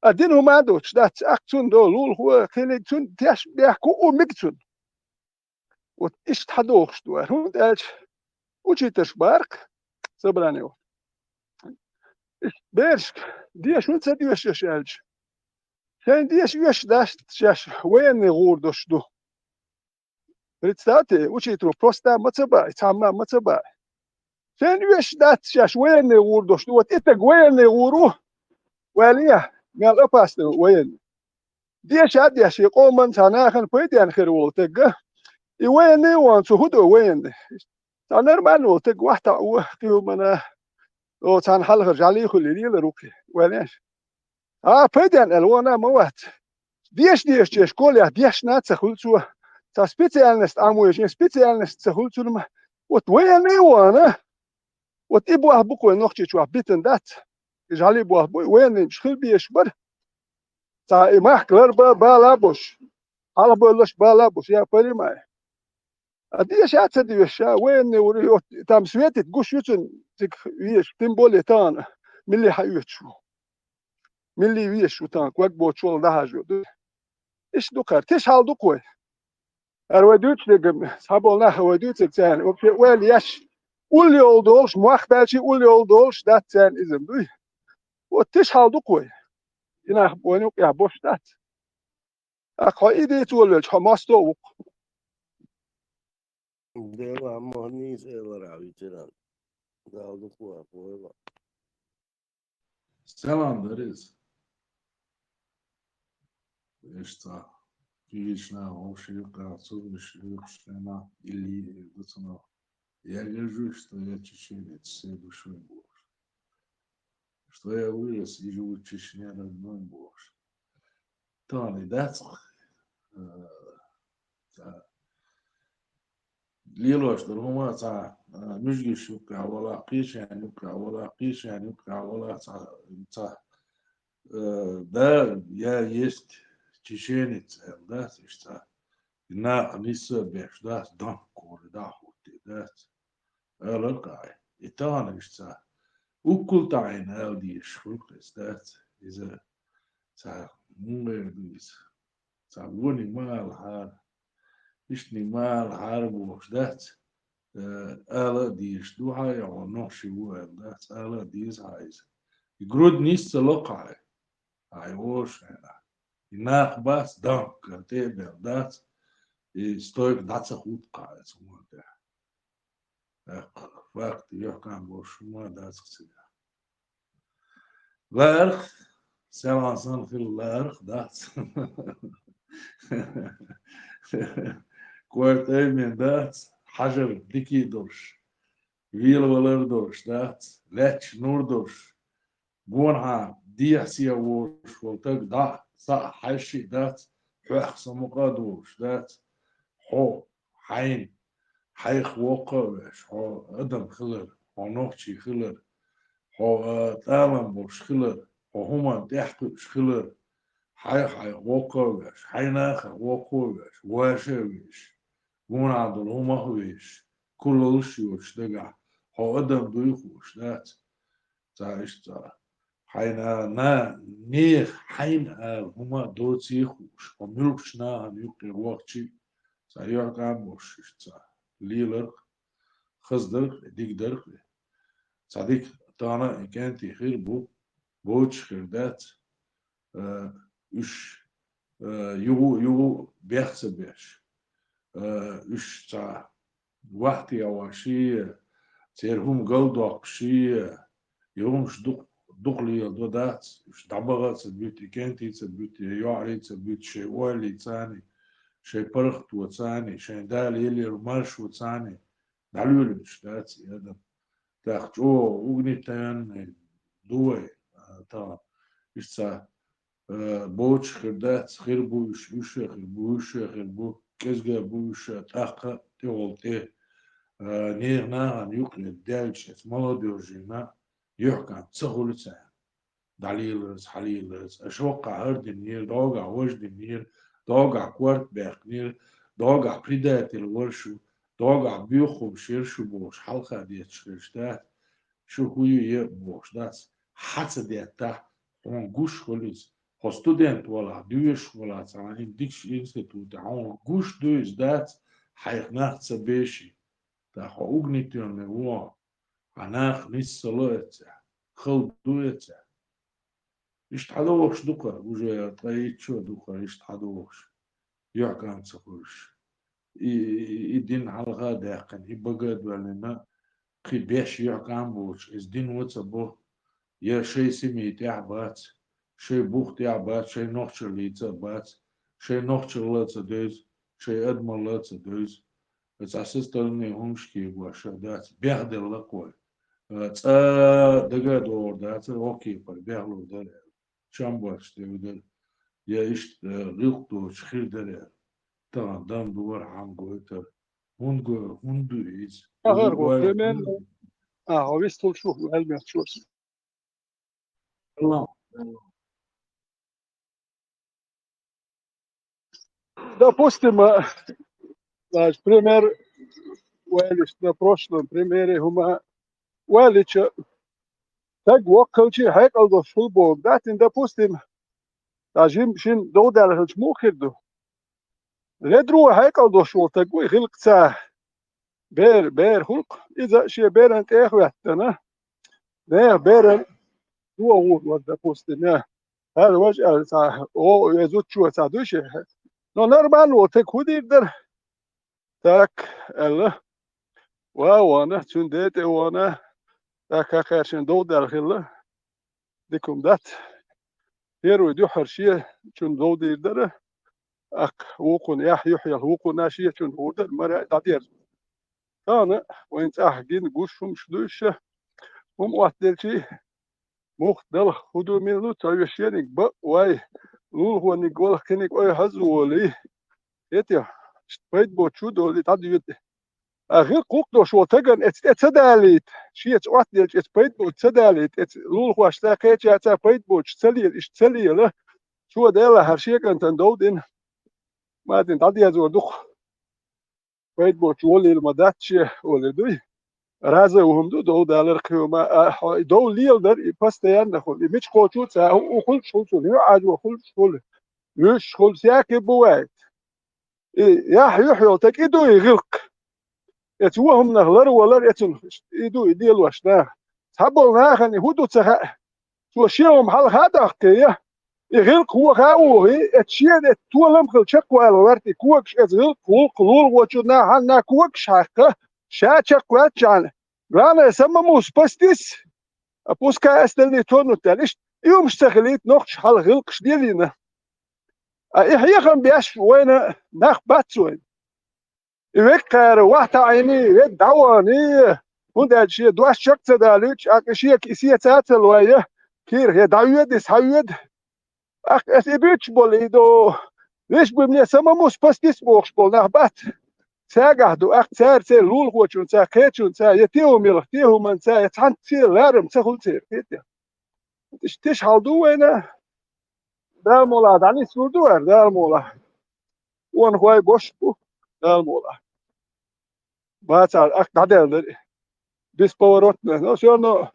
А дина хӀума а доцуш дац, аккха цунна долу лулахо а, кхиниг цунна теш а бехк хӀу а мега цунна. Вот иштта хьадохуш ду аьлла, хӀунда аьлча учителаш бара-кх собрание. Иштта берашка деша хӀунда ца доьшу аьлча, шайн деша оьшуш дац шаьш, военный гӀур долуш ду. Представьте, учитель просто ма ца баьа, цхьамма ма ца баьа. Шайна оьшуш дац шаьш, военный гӀур долуш ду. Вот и таг военный гӀур ву, вале, мел опасный ву военный. Деша а деш, и къоман цхьа нахана пайденна хир волу таг, и военный вон цу хӀун до военный. Цхьа нормально волу таг вахтахь ву, кхин хӀумана, о, цхьана хьалхара жӀалий хуьлий лелар ву кхин, вале. А, пайденна аьлла, вон а ма вац. Деша дешча школехь дешна а ца хуьлу цо. Цхьа специальность Ӏамош, специальность ца хуьлу цунна ма. Вот военный вон, а? Вот и болх бу-кх вайн Нохчийчохь битина дац. И жӀалий болх бу, и военныйчу хила безаш бара. Цхьа и махка лар ба-, бала а беш. Хьалха бевлларш бала а беш, я понимаю. А деша а ца доьшу ша, военный ву, и вот там светит гуш ю цунна цига везаш, тем более тахана, милли хьан оьцуш ву. Милли везаш ву тахана, ког боцуш вала дӀахьажо ду. Иштта ду-кх хӀара, тиша хьал ду-кх вай. ХӀара вай дуьйцу дерг, цхьаболу нах вай дуьйцург царна, вообще ойла еш, уллохула долуш, мох баьлча уллохула долуш дац царна иза-м дуй. Вот тиша хьал ду-кх вай. И нах вайна юкъехь бош дац. Аккха хьо и дийца волавелча, хьо мостагӀа ву-кх. Дела, амма нийса элира, ветеран. Дала дукха вахийла. Салам, Дарис. Иштта, кхечу наха вовшийн юкъахь, цуьнан миша юкъахь шена, или дуьйцу нах. Я вижу, что я чеченец всей душой, боже. Что я вырос и живу в Чечне родной, боже. Тахана и дац-кх, э, цхьа лелош долу хӀума, цхьа, э, муьжгаш юккъехь вала, кхечарна юккъехь вала, кхечарна юккъехь вала, цхьа, цхьа, э, да, я есть чеченец аьлла, дац, иштта цхьа. Нах нисса беш дац, донккура дӀахӀуттий дац. Ала кхаьи. И тахана иштта цхьа. Уккул таӀийна ала дезаш хуьлу-кх иза, дац. Иза цхьа хӀун эр ду иза? Цхьа вониг ма алахьара. Иштта ма ала хьара бохуш дац, э, ала а дезаш ду хьа, я хьо нохчи ву аьлла дац, ала а деза хьа иза. И грудь нийса ца ло кхьа, хьай оша хьайна. И нах бац, дамп кара тӀе а бел дац, и стойка дӀа ца хутта кхьа иза хӀума тӀехь. ТӀаккха факт юьхькӀам болуш хӀума дац цигахь. Ларх, селхан сан хила ларх дац. Кой тӀаймен дац, хьажар дикий долуш, велавалар долуш дац, лаьтташ нур долуш, гонахьа дехьа сехьа волуш волу таг дӀа а, схьа а хьаьжший дац, хьоьх самукъа а долуш дац, хьо, хьайна, хьайх воккха а веш, хьо адам хилар, хьо нохчий хилар, хьо, а, тӀалам болуш хилар, хьо хӀуманна тӀаьхьакхуьуш хилар, хьайх-хьайх воккха а веш, хьайн нахах воккха а веш, ваша а веш, гонахьа долу хӀумах а веш, кулалш а йоцуш дагахь, хьо адам дуй хууш дац. Цхьа иштта цхьа. Хьайна на-, нехан хьайна ала хӀума доций хууш, хьо муьлххачу нахана юккъе вахчи, цхьа юьхькӀам болуш иштта цхьа. Леларх, хаздарх, дигдарх. Цхьа дика тахана и кӀентий хир бу, боцуш хир дац, э, уьш, э, югу-, югу бех ца беш, э, уьш цхьа вахтехь ван ший, церан хӀума галдоккху ший, и хӀумаш дукха, дукха леладо дац, уьш дӀабаха а ца буьту, и кӀентий ца буьту, я йоӀарий ца буьту, шайн ойла царний, шайн паргӀато царний, шайн Дала еллера маршо царний, дӀалоьлуьйтуш дац и адам. ТӀаккха чӀогӀа угнетенный ду вай, а, тахана. Иштта цхьа, э, боцуш хир дац, хир бу уьш, уьш а хир бу, уьш а хир бу, кӀезга бу уьш а, тӀаккха а тӀехула тӀе, э, нехан нахана юккъе даьлча, эца молодёжина юьхькӀам ца хуьлу царна. ДӀалеларца, хьалеларца. Аша воккхахь хӀара динера, догахь важа динера, догахь корта баьккхинера, догахь предатель вара шу, догахь боьха хӀумаш яра шу бохуш, хьалха детташ хилча дац, шу хӀу ю е а бохуш дац, хьан ца деттахь, хьуна гуш хуьлу иза. Хьо студент валахь, доьшуш валахь, цхьана дикачу институте, хьуна гуш ду иза дац, хьайх нах ца беши. ТӀаккха хьо угнетённый ву, хьан нах нийса ца ло эццехь, хала ду эццехь. Иштта хьадогӀуш ду-кха, уже ткъе итт шо ду-кха, иштта хьадогӀуш, юьхькӀам ца хуьлуш. И, и, и дин хьалха а даьккхина, и бага а доьллина, кхин беш юьхькӀам боцуш, иза дино ца бо, я шайн семьи тӀехь бац, шайн бух тӀехь бац, шайн нохчаллица а бац, шайн нохчалла а ца девза, шайн адамалла а ца девза. Цхьа со стороны хӀумаш кегош а дац, бехделла кхой. Э, цкъа дага а догӀур дацара, оккепара бехлур дара аьлла. Чам боцуш дерг дара. Я иштта, э, гӀиллакх доцуш хир дара аьлла. Тахана дам дора хьан гойтара. ХӀунда го-, хӀунда ду иза? Ахар го, примерно. А, хьо вистхуьлуш ву, аьлла меттачу. Допустим, а, даже пример ваьллича, на прошлом примере хӀума ваьллича, стаг воккхалчий хьекъал долуш хуьлу боху. Даттина, допустим, даже шин дов даьлла хилча муха хир ду? Ледро хьекъал долуш волу стаг вуй, гӀиллакхца бер, бер хуьлу-кх. Иза шен беран тӀе а хӀоьттина, нехан беран догӀур вара, допустим, я хӀара важа аьлла цхьа, о, веза зудчо цхьа дуй шен. Но нормально волу стаг хӀун дийр дара? Так, аьлла, ва а вахана, цуьнан ден тӀе а вахана, так, хӀокхаьршина дов даьлла хилла, дика хӀума дац. Первый дуьххьара шен чунна дов дийр дара, тӀаккха вукхунна, яхь юьхь елла вукхунна шен чунна гӀур дара, мара дӀадерзо. Тахана вайн цӀахь гина гуш хӀумаш ду уьш, хӀума оттаделчий, мухха далха хӀун ду, мила ду, ца вешениг бакъ вай, лулахониг валха кхиниг ой хьаза волий. Эти, иштта пайда боцуш долий, дӀадоьду. А гӀиллакх гӀуллакх долуш волу стагана эца тӀе ца далийта, шеца оттаделча эца пайда боцуш ца далийта, эца лулахошца, кхечаьрца пайда боцуш ца лела, иштта ца лела, цо Делахь хӀара шен кӀантана дов дина, ма дина дӀадезор ду-кх. Пайда боцуш волийла ма дац шен, олий дуй. Раза а ву хӀума ду, дов далар кхин хӀума, а, хьо и дов леладар, и постоянно хуьлу. И мича кхочу ца, хӀу, хӀу хуьлуш хуьлу цунна, хӀу Ӏажо хуьлуш хуьлу. Вуьйш хуьлу, сяке бу ваьйта. И яхь юхь йолу таг и ду и гӀиллакх. Эца вон хӀуманах ларвалар, эцунах и ду и лелош нах. Цхьаболу нахана и хӀун ду ца хаьа. Цо шен хӀума хьалха а доккхий, и гӀиллакх вохо а вохий, эца шена эца толам хила чекхвала варта и когаш, эца гӀиллакх, гӀуллакх лулахочунна хьанна когаш хьаькхна, ша чекхваьлчхьана. Главное, самому спастись, а пускай остальные тонут аьлла. Иштта и хӀумаш ца хилийта нохчаша хьалха гӀиллакхаш лелийна. А и хьехам беш вайна нах бац вайна. И веккхара вахьа таӀийний, вед дӀаваханий, хӀунда аьлча шен дош чекх ца далуьйтуш, аккха шега и сеца а ца лой, кийрахь я дӀавоьду, и схьавоьду. Аккха аса и буьйцуш болу и до, лишь бы мне самому спастись бохуш болу нах бац. Цаьргахь ду, аккха цара церан лулахочунца, кхечунца, я те хӀума ялахь, те хӀуманца, я цхьаьнца ларам ца хуьлу церан, кхетий. Иштта тиша хьал ду вайна. Дала мукъалахь дӀанислур ду ара, Дала мукъалахь. Онахой бошуш бу, Дала мукъалахь. Бацара аккха дӀадаьлла дара и. Бесповоротно. Но всё равно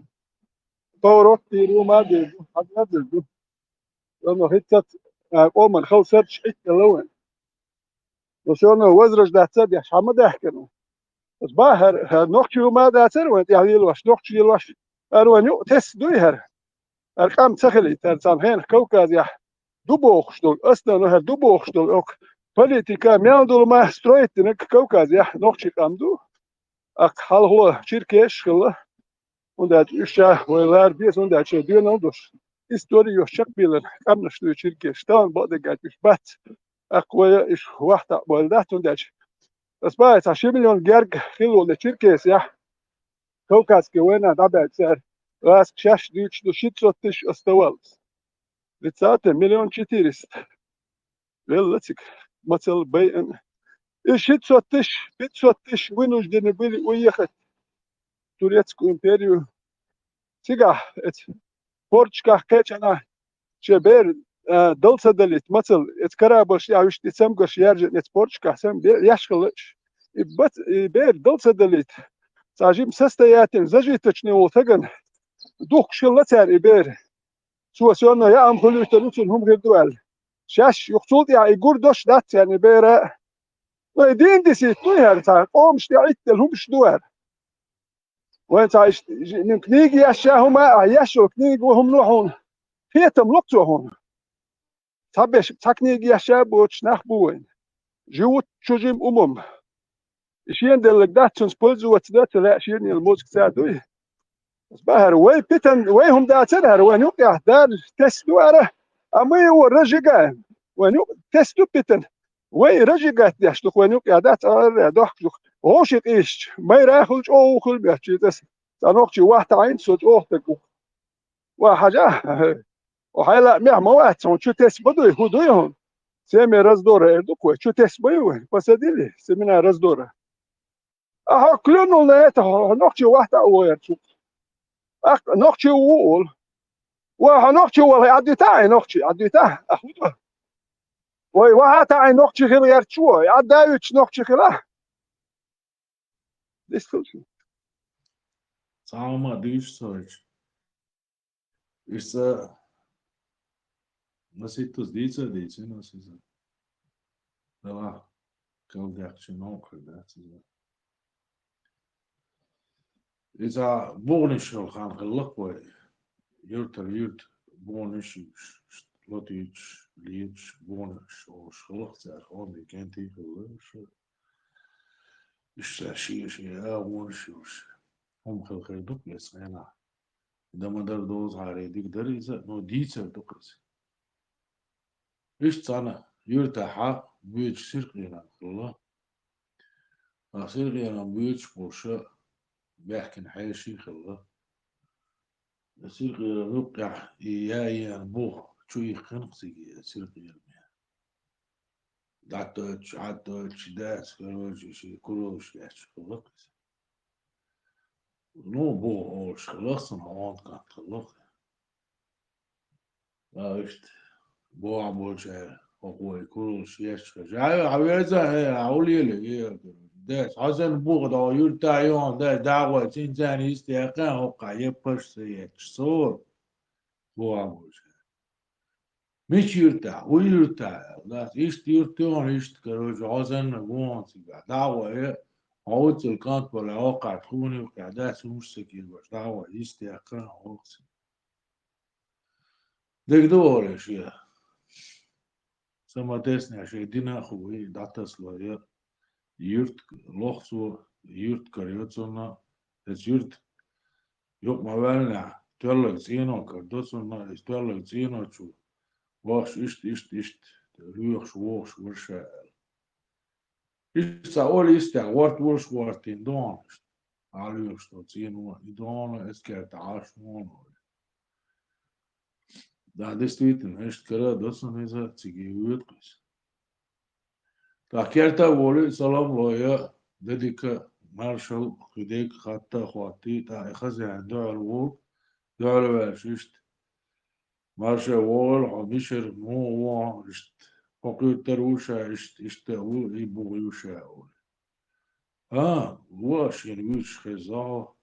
поворот дийр ву, ма дийр ду, хьан ма дийр ду. Всё равно хӀинццалц, а, къоман хала сардаш хӀиттаелла вайн. Но всё равно возрождаться деш хьан ма даьхкина ву. Аса бахара, хӀара нохчий хӀума а дацара вайн тӀехь лелош, нохчий лелош, хӀара вайн юкъа тесна дуй хӀара. ХӀара къам ца хилийта, хӀара царна хенахь Кавказехь ду бохуш долу, основной хӀара ду бохуш долу, окху политика мел долу ма строить динарг Кавказехь нохчий къам ду. Аккха хьалхо черкеш а хилла, хӀунда аьлча уьш ша вай лара беза, хӀунда аьлча шайн доьналла долуш, истори йолуш чекхбийлина къаьмнаш ду и черкеш, тахана бакъдерг аьлча уьш бац. Аккха вай уьш вахьа таӀа бойла дац, хӀунда аьлча аса бахьа цхьа ши миллион герга хилла волу черкесехь, Кавказский война дӀабаьлча цара гӀазкхаша шаьш дуьйцуш ду шестьсот тысяч оставалось. Представьте, миллион четыреста. Велла цига, мацалла байина. И шестьсот тысяч, пятьсот тысяч вынуждены были уехать в Турецкую империю. Цигахь эца порташкахь кхечанхьа шен бер, а, дала ца далийта, мацалла, эца кораблаш тӀехь уьш тӀе цамгарш яьржина эца порташкахь сам бе-, еш хилла уьш. И бац-, и бер дала ца далийта, цхьа жима состоятельный, зажиточный волу стагана духкуш хилла цара и бер. Цо соьнна яа хӀума хуьлуьйтур ю, цунна хӀума хир ду аьлла. Шаьш юха цул тӀаьхьа и гур дош дац царна и бера. Но и дийна дисийта дуй хӀара цхьа, къомаш тӀе Ӏитталла хӀумаш ду хӀара. Вайн цхьа иштта жи-, книга еш ша хӀума а, еш йолу книга ву хӀумано хьуна. Кхетам ло цо хьуна. Цхьаберш, цхьа книга еш а боцуш нах бу вайн. Живут чужим умом. И шена деллаг дац, цунца пользоваться дан ца лаьа, шена йолу мозгаш цара дуй. Ас бахара, вай питан, вай хӀума дацара хӀара, вайн юкъехь Дала тесна ду ара, а мы его разжигаем. Вайн юкъ тесна ду питан. Вай разжигать деш ду, вайн юкъехь дац, ара дохкуш ду. ГӀоши къийсча, майра хуьлу чӀогӀа хуьлу моьтту шийтас. Цхьа нохчий вахьа таӀийна, со чӀогӀа стаг ву. Ва хьажа, о хьайла мех ма вац, хьуна чу тесна ма дуй, хӀун дуй хьуна? Семя раздора эр ду-кх вай, чу тесна ма ю вай, посадили, семена раздора. А хьо клюнул на это, хьо, хьо нохчий вахьа таӀа вогӀерчу. Ах, нохчий ву олу. Ва хьо нохчий волу, Ӏадвита хьайн нохчий, Ӏадвита, а хӀун ду? Вай вахьа таӀа хьайн нохчий хила гӀерташ ву, Ӏадда а виташ нохчий хила. Дистхуьлуш. Цхьа хӀума дуьйцу ца хилча. Иштта маситтаза дийца а дийцина аса иза. Дала калдаьккхича новкъа дац иза. Иза буханаш йолу хан хилла-кх вай. Юьртара юьрта буханаш, латуьйтуш, леташ, буханаш олуш хилла-кх цара, хьоме кӀентий хилла уьш. Уьш цара шен-шен агӀонаш йолуш. ХӀума хила хир ду-кх эцу хенахь. Дан ма дара доза хьарий дика дара иза, но дийцар ду-кх иза. Иштта цхьана юьртахьа боьдуш сиркъенам хилла. А сиркъенам боьдуш болуша баьхкина хьеший хилла. Сиркъенам юккъехь и яа еана буха чу иккхина-кх цига сиркъенаме. ДӀатоьттуш, хьатоьттуш, дац, короче, ши куралш етташ хилла-кх иза. Ну, буха олуш хилла-кх цунах, онда кӀант хилла-кх. А, иштта, бохьа болчара, хӀокхо и куралш етташ хилча. Ай, хьан веза, хье, хьан хӀун лелий, э, дас, хьо санна буха дӀа, юьртахь йогӀун дас, дӀахой, цуьнан царна йист яьккхина, хӀокхахь еппаш ца етташ, цо, бохьа болчара. Мича юьртахь, хӀун юьртахь аьлла, дац, иштта юьрт ю хьуна, иштта, короче, хьо санна гонах цигахь. ДӀа а гӀой, хьо уццул кӀант вале, хьо кхаьчча, хӀун юкъехь дац, хӀумаш ца кхийраш, дӀа а гӀой, йист яьккха, хьо вахча. Дегда олий шен. Саматесне шен дина а хӀуй, дӀатасалой, юьрт лохцо, юьрт карайо цунна, эцу юьрта юкъ ма ваьллинехь, тоьлларг цӀено карадо цунна, эцу тоьлларг цӀено чу вахча иштта, иштта, иштта, лоьхуш, вогӀуш вара ша аьлла. Иштта цхьа олий йистехь, гӀорта волуш гӀортийна догӀанаш. Ӏа лоьхуш долу цӀено, и догӀана, эцу кертахь Ӏаш вогӀу олий. Да, действительно, иштта кара а до цунна иза, цига воьду-кх иза. ТӀаккха керта а волий, салам а лой, де дика, маршалла, кхин дерг хатта а хоттий, тӀаккха и хаза яьхьна дуьхьал волу, дуьхьал ваьлча иштта. Марша вогӀийла хьо, мичара, муха ву хьо, иштта. Хьо кхуьйттур ву ша, иштта, иштта а ву, и бухахь ю ша, олий. А, ву, шена вуьйцуш хезна хьо.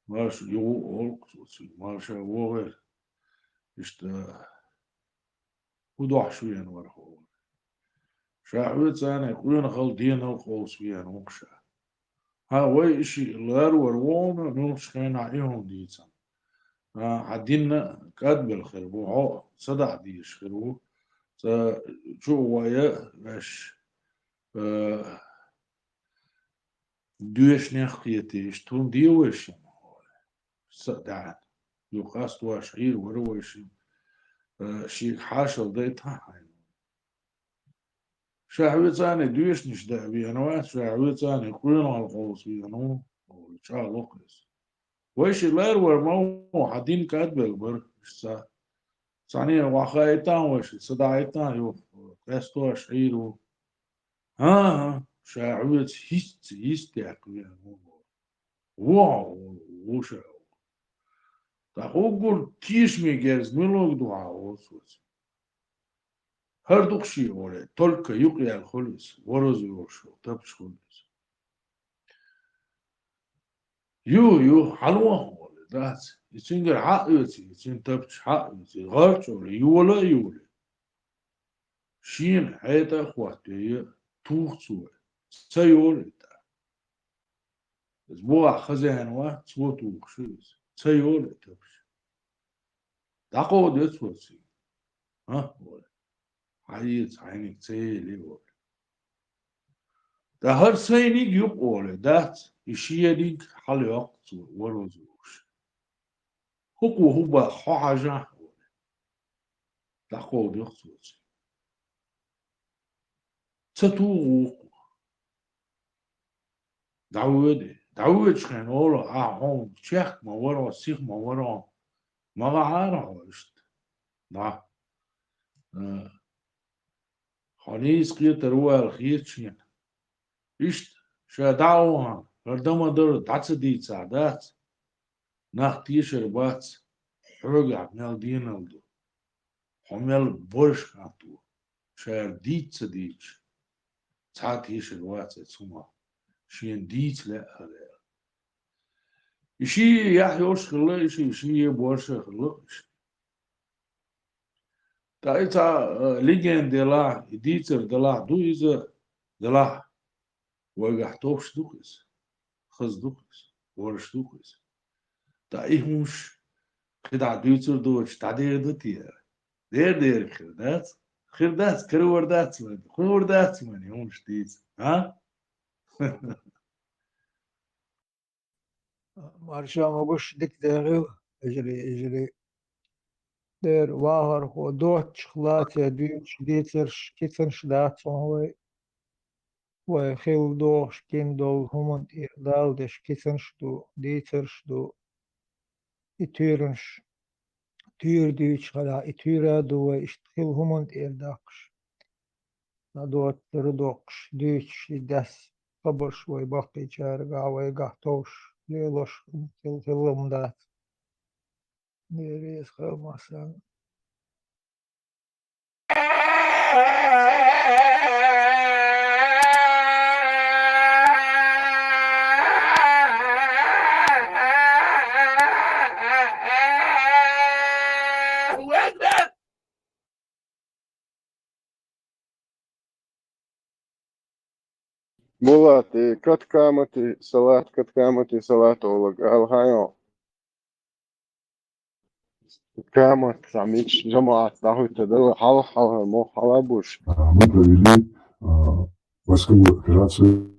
Марша, юха а олу-кх цо цига, марша вогӀийла. Иштта, хӀун дохьуш веана вара хьо? Ша хьоьца цхьаьна къонахалла, денал къовса веана ву-кх ша. Хьан вай и шиъ ларвар вогӀу, муьлххачу хенахь и хӀума дийцина. А, хьан динна кӀадбелла хир ву, хьо садаӀа дезаш хир ву. Цкъа чу а гӀой ваьш, а, доьшнех кхетий, иштта хӀума де вайшимма, олий. Са а даьхьна. Юха къастош Ӏийр вара вайшимма. А, шега хьашалла дайта хьайна. Ша хьоьца цхьаьна доьшнаш даа веана вац, ша хьоьца цхьаьна къонахалла къовса веана ву, олий, чӀагӀло-кх иза. Вай шиъ ларвар ма ву, хьан динна кӀадбелла бара, иштта. Цхьанне вахаийтахьа вай шиъ, садаӀийтахьа юха, къастош Ӏийр ву. ХӀан-хӀа, ша хьоьца хӀинцца йист яьккха веана ву. Ву хьо, ву ша. ТӀаккха уггар тешаме герз мила ду хьан, олу цо цига. ХӀара ду-кх шен, олий, только юкъаяьлла хуьлу иза, ворхӀазза йолуш йолу тапча хуьлу иза. Ю, ю, хьалавахана, олий, дац. И цуьнгара хьа а оьций, и цуьнан тапча хьа а оьций, гӀарчӀ, олий, йола а йолий. Шена хьетӀа а хӀоттайо, туха цо, ца йолий тӀаккха. Иза бухахь хаза яьхьна вац, цо тухуш ю иза. Ца йолий тапча. ДӀакховдайо цо цига. ХӀа, олий. Хьаэца хьайниг ца елий, олий. ТӀаккха хӀара сайниг ю-кх, олий, дац, и шениг хьалайоккху цо, ворхӀазза йолуш. ХӀокхо хӀун боху, хьо хьажахьа, олий. ДӀакховдайо-кх цо цига. Ца туху вукхо. ДӀавоьду, дӀавоьдучу хенахь олу, ахьа хьуна чехка ма вара хьо, сиха ма вара хьо, ма гӀахьара хьо иштта. ДӀа. Э, хьо нийса кхетар ву аьлла хета шена. Иштта, ша дӀа а вахана, хӀара дан ма-дарра дӀа ца дийцахь дац, нах тешар бац, хьоьгахь мел денал ду, хьо мел борш хӀант ву, ша хӀара дийца ца дийцча, цхьа а тешар вац оцу хӀуманах, шена дийца лаьа хӀара аьлла. И шиъ яхь йолуш хилла, и шиъ, и шиъ борша хилла, и шиъ. Ткъа и цхьа, э, легенда делахь, и дийцар делахь ду иза, делахь, вайгахь товш ду-кх иза, хаза ду-кх иза, ворш ду-кх иза. Ткъа и хӀумаш кхидӀа дуьйцур доцуш дӀадер ду те? Дер дерг хир дац? Хир дац, каравар дац вайн, хӀун вар дац вайн и хӀумаш дийца, а? Марша могуш, дика дехийла, эжарий, эжарий. Дера вахархо доцчух лаца дуьйцуш дийцарш, кицанаш дац хьуна вай. Вай хилла догӀуш гина долу хӀуманна тӀера дала деш кицанаш ду, дийцарш ду. И туьйранаш, туьйра дуьйцуш хилахь, и туьйра а ду вай, иштта хилла хӀуманна тӀера даккхаш. ДӀадоцуш, дара доккхуш, дуьйцуш, и даьсса хабарш вай баккхийчаргахь, вайгахь товш, лелош хилла, хилла хӀума дац. Дера реза хила массарна. Булат, э, кат камати салат, кат камати салат олаг, алхайо. Камат, самич, жамаат, нахуй, тадал, хал, хал, мо, халабуш. А, мы провели, а, войсковую операцию,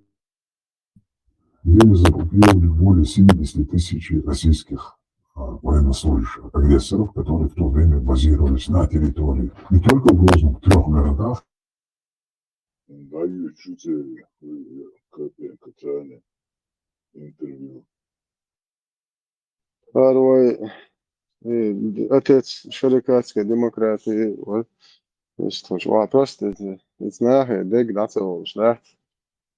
где мы заблокировали более семидесяти тысяч российских, а, военнослужащих, агрессоров, которые в то время базировались на территории. Не только в Грозном, в трёх городах. Да, ю чуте, э, капе, качане, интервью. Первый, э, отец шарикатской демократии, вот. Вопрос, это, это нахуй, дег, да, целый, да?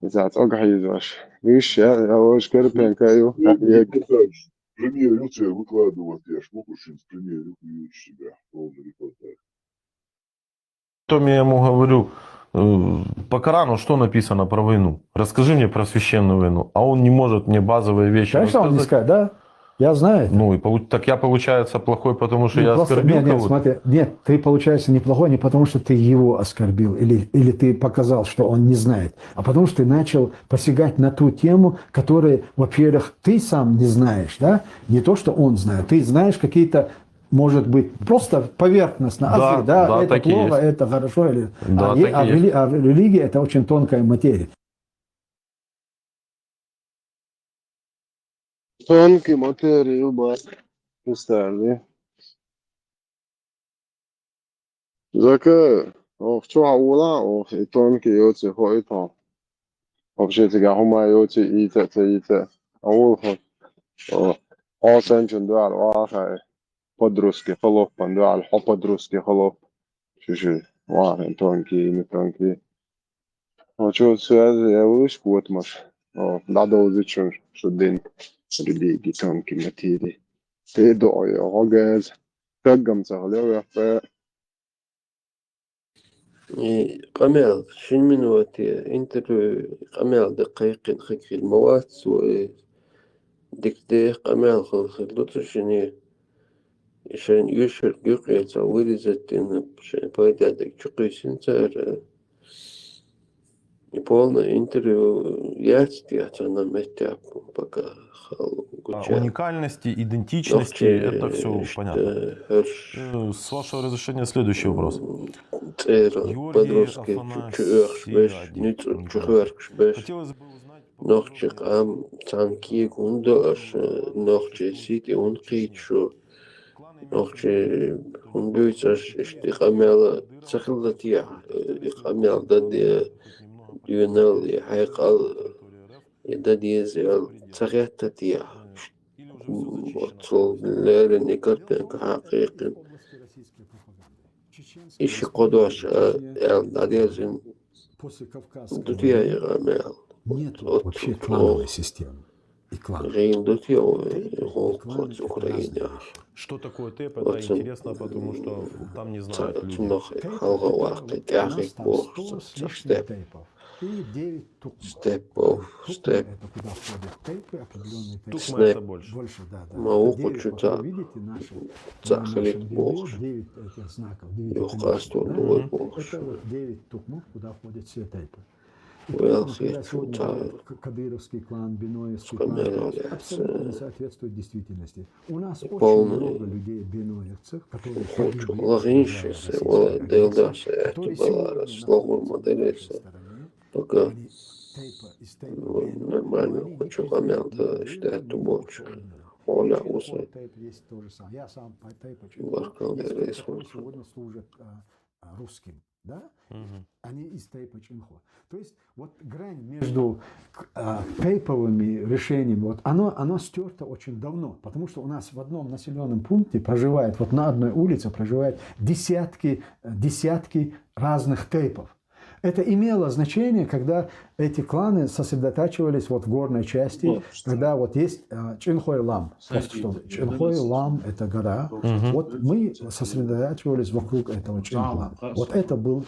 Это от огайзаш. Видишь, я, я уж Карпенко, ю, я, Премьер, ю, тебе выкладывать, я ж могу что-нибудь премьер, ю, ю, себя, полный репортаж. Потом я ему говорю, э, по Корану что написано про войну? Расскажи мне про священную войну. А он не может мне базовые вещи Конечно, он не рассказать. Скажет, да? Я знаю. Ну, и получ- так я, получается, плохой, потому что я Ну, просто- оскорбил нет, нет, кого-то? Смотри, нет, ты получается неплохой не потому, что ты его оскорбил или, или ты показал, что он не знает, а потому что ты начал посягать на ту тему, которую, во-первых, ты сам не знаешь, да? Не то, что он знает. Ты знаешь какие-то, может быть, просто поверхностно, Да, азы, да, да, это так и плохо, есть. Это хорошо. Или, Да, а, не- так и а есть. рели- а религия это очень тонкая материя. Тонкий материал, бать. Представь, да? Зака, ох, чё, аула, ох, и тонкий, и оци, хо, и то. Вообще, тебя хума, и оци, и те, те, и те. Аул, хо. О, о, сенчун дуар, вахай. Подростки, холоп, пан дуар, хо, подростки, холоп. Шиши, вахай, тонкий, не тонкий. Очо связи я улиш куотмаш. О, дадолзичун шудин. Религи тонкий материи. Тэ доёгогез. Таггам сахлёвяхпэ. И къамаьл, шин минуте интервью, къамаьл да кхайкхин хикхин мават, су, э, дикде къамаьл хыл хил дутушини, шин юшер гюкъе ца вырезать дин, шин пайда да чукъи син цар, э, и полное интервью яц, я ца на месте, пока хал А, гуча. Уникальности, идентичности, Нохчи, это все э, понятно. Э, херш. Э, С вашего разрешения следующий вопрос. Цер Георгий подростки чу- чуёхш беш, Афанасьевич, ницу Николаевич. чуёхш беш. Хотелось бы узнать Нохчи подробнее къам цанки гунда аш, э, нохчи сити ункичу. Нохчи гундуйцаш ишти къамяла цахилдатия, э, и къамял даде дюнал и хайкъал, и дадезел цахеттатия. Вот сол лерен и картинка хакъикъин. Иши къодош, э, эл дадезин дутия и къамял. Нет Вот, вообще вот. Клановой системы. И клан. Гъин дутия, Тейпы и гъол кланы коц это Украина. Разные вещи. Что такое тэп, это Вот сон- интересно, потому что там не знают люди. Цунах Тейпы халга это вахъи у нас тяхи там бох сто с лишним степ. Тейпов. И девять тукмов. Степ бох, Тукмы степ. Это куда входят тейпы, определенные тейпы. Тукма Снэп. это больше. Больше, да, да. Мауку Это девять чута. Тукмы, видите, наши, Цахли на нашем бох. Гербере девять этих знаков, девять Юха этих стол да? Бой Мгм. бох. Это вот девять тукмов, куда входит все тейпы. И Уэлл поэтому, когда хит сегодня чута. говорят, к- кадыровский клан, биноевский Скамья клан, это валяется. Абсолютно не соответствует действительности. У нас очень Полный много людей биноевцев, которые Хоть погибли, лагинше отражая се, российскую вот, агрессию, делдаше, которые это сегодня была находятся расслабу на моделисе. нашей стороне. Пока Они тейпа из тейпа Вот, биноевых, нормально, они хочу не камел, признают да, ни считать Украину, ту ни больше. Украину. Оля Вообще, Уса. вот тейп есть то же самое. Я сам по тейпа читал. Баркал, Есть я люди, рейс которые вышел. Сегодня служат а, а, русским, да? Мгм. Они из тейпа Чинхо. То есть вот грань между к- а, тейповыми решениями, вот оно, оно стерто очень давно, потому что у нас в одном населенном пункте проживает, вот на одной улице проживает десятки, э, десятки разных тейпов. Это имело значение, когда эти кланы сосредотачивались вот в горной части, когда вот есть а, Чинхой Лам. Просто чтобы Чинхой Лам — это гора. Мгм. Вот мы сосредотачивались вокруг этого Чинхой Лам. Вот это был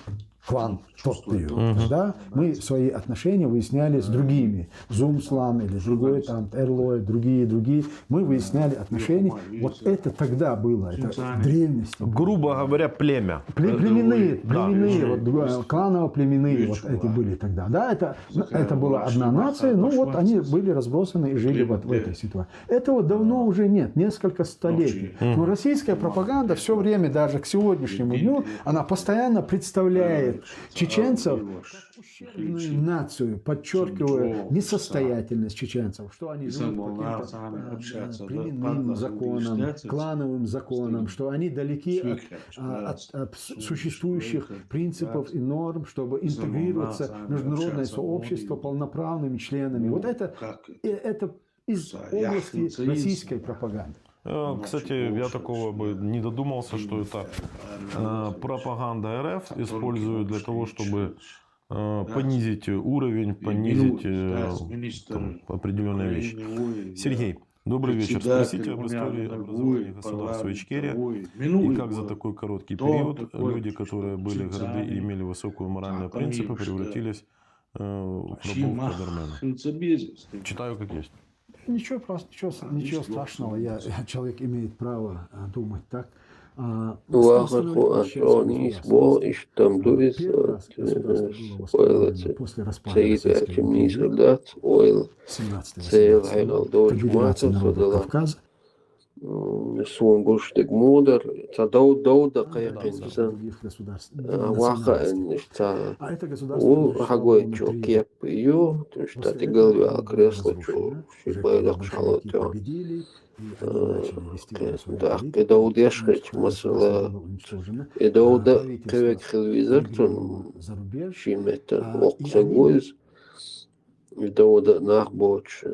клан тот период. Да? Мы свои отношения выясняли с другими. Зумслам или другой, там, Эрлой, другие, другие. Мы выясняли отношения. Вот это тогда было, это в древности. Грубо говоря, племя. Племенные, племенные, вот кланово-племенные вот эти были тогда. Да, это, это была одна нация, ну вот они были разбросаны и жили вот в этой ситуации. Этого давно уже нет, несколько столетий. Но российская пропаганда все время, даже к сегодняшнему дню, она постоянно представляет чеченцев нацию, подчеркивая несостоятельность чеченцев, что они живут по каким-то племенным законам, клановым законам, что они далеки от, от, от существующих принципов и норм, чтобы интегрироваться в международное сообщество полноправными членами. Вот это, это из области российской пропаганды. Кстати, я такого бы не додумался, что это э, пропаганда РФ используют для того, чтобы э, понизить уровень, понизить э, там, определенные вещи. Сергей, добрый вечер. Спросите об истории образования государства Ичкерия и как за такой короткий период люди, которые были горды и имели высокую моральную принципы, превратились э, в рабов Кадармена. Читаю как есть. Ничего просто, ничего, ничего страшного. Я, человек имеет право а, думать так. А, Уахар ху асрони исбо иштам дуис ойлац. Цейл ачим нисулдац ойл. Цейл хайлал дож мата содала. Сун гуштыг мудар, ца дов дов да кайкын сан. Ваха энниш ца. У хагой чо кеп ю, то есть тати гылвя кресло чо, ши байлак шалот ё. Да, кедовдеш хеч масала. Кедовда кевек хилвизар цун шиметтен окса гуйз. Кедовда нах боч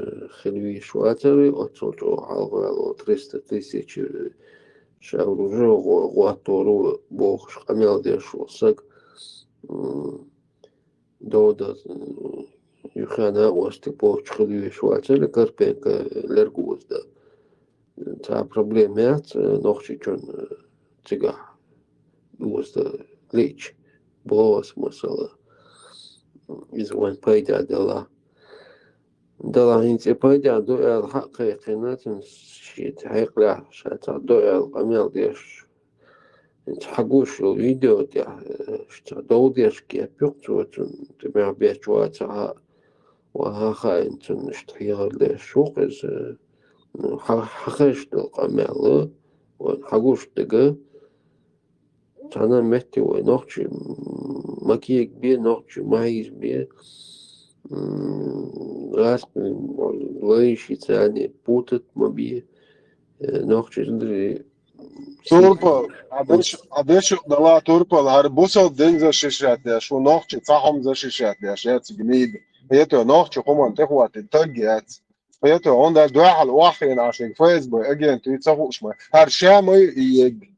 хилвиш ватери, оцол чо алгал триста тысяч шавружо гуатору бохш амел деш саг. Дода юхана ости боч хилвиш ватери, Карпенко лергузда. Ца проблема яц, нохчичун цига. Узда лич. Блос масала. Из ван пайда дала. Дала хинце пайда дуэл хак кайкына тун шит хайкла шата дуэл амел деш. Инц хагуш видео тя шта дол деш ке пюк цуцун тя бечуа ца ва ха ха инцун шта хигалде шук из ха ха хаш дол амел. Ван хагуш дага Цана метти вай нохчи макиек бе, нохчи маиз бе, гаск лайши цани путат ма бе, нохчи зундри. Турпал, адеш, адеш дала турпал, гар бусал ден защищать деш, у нохчи цахом защищать деш, я цигнида. Это нохчи хуман техвати тагиац. Это он да дуахал уахин ашик ФСБ агент и цахушма. Гар шамай и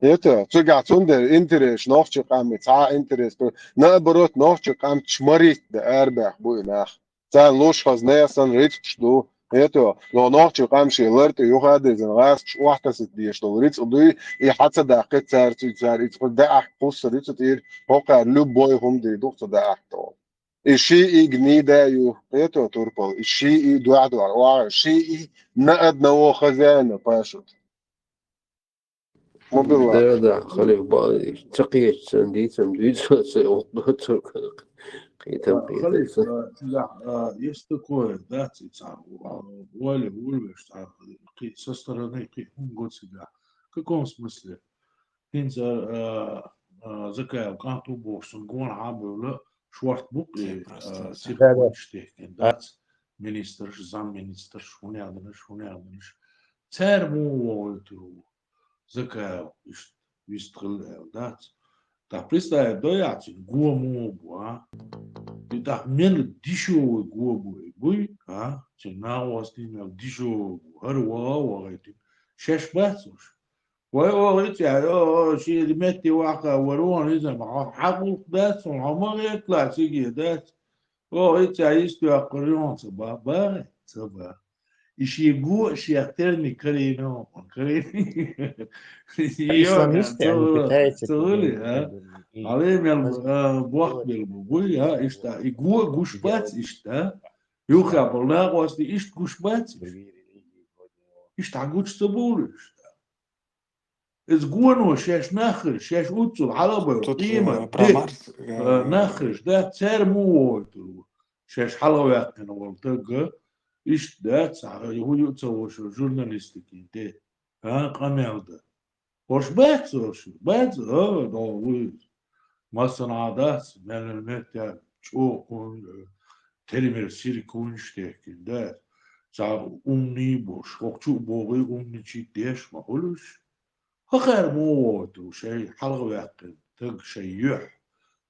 Это цуга цундер интерес нохчи къамми ца интерес. Наоборот, нохчи къам чмарит да арбах буй нах. Цан луш хаз неясан рицкш ду. Это но нохчи къам ши ларти юхадезен гас чуахтасит деш дол рицк дуй и хаца да къе цар цуй цар и цуй да ах кус рицк ир хока любой хум ди дух да ах то. И ши и гнида ю. Это турпал. И ши и дуа дуа. Ва ши и на одного хозяина пашут. Да, да, халиф ба цакъечсан дицам дуйца се окно цуркана. Китам китам. Есть такое, да, цица. Вали улвеш, со стороны кихун гоцига. В каком смысле? Хинца Закаев канту бохсун гон хабула шварт бук и сирхочтехкен дац. Министрш, замминистрш, хуняднаш, хуняднаш. Цар му вогъуйтуру. Закаев ишт вистхил эл дац. Та представь, дояцин гуа му бу, а? И та мен дешёвый гуа бу, буй, а? Цин на вас тин дешёвый гуа. Гар вага вага тин. Шеш бац уж. Вай о иця, о, ши метти ваха, варон иза, ма хагулх дац, ма гетла сиги дац. О иця истуя курионца ба, ба, ца ба. И шен го а шех терни карийна, карийна. Исламисташ, ца хӀули, ца хӀули, а? Хьале мел, а, бохк бел бу, буй, а, иштта, и го гуш бац, иштта. Юха бол накъости ишт гуш бац. Ишт гуш ца болуш. Из гоно шеш нахриш, шеш уцул, хьалабай, Тут, э, иман, про дик, Марс, э, э, нахриш, да, цер му войту. Шеш хьалавяхкина вол тагга, ишт да, ца, ху ю ца вошу журналистики, де. А, къамел да. Хош бац, хош, бац, а, да, уй. Масана дац, мелен меття, чо, он, э, теремер сирик унш техкин, да. Ца умни бош, хокчу богы умни чи деш ма хулуш. Хахар му войту, шей хьалгавяхкин, таг шей юх.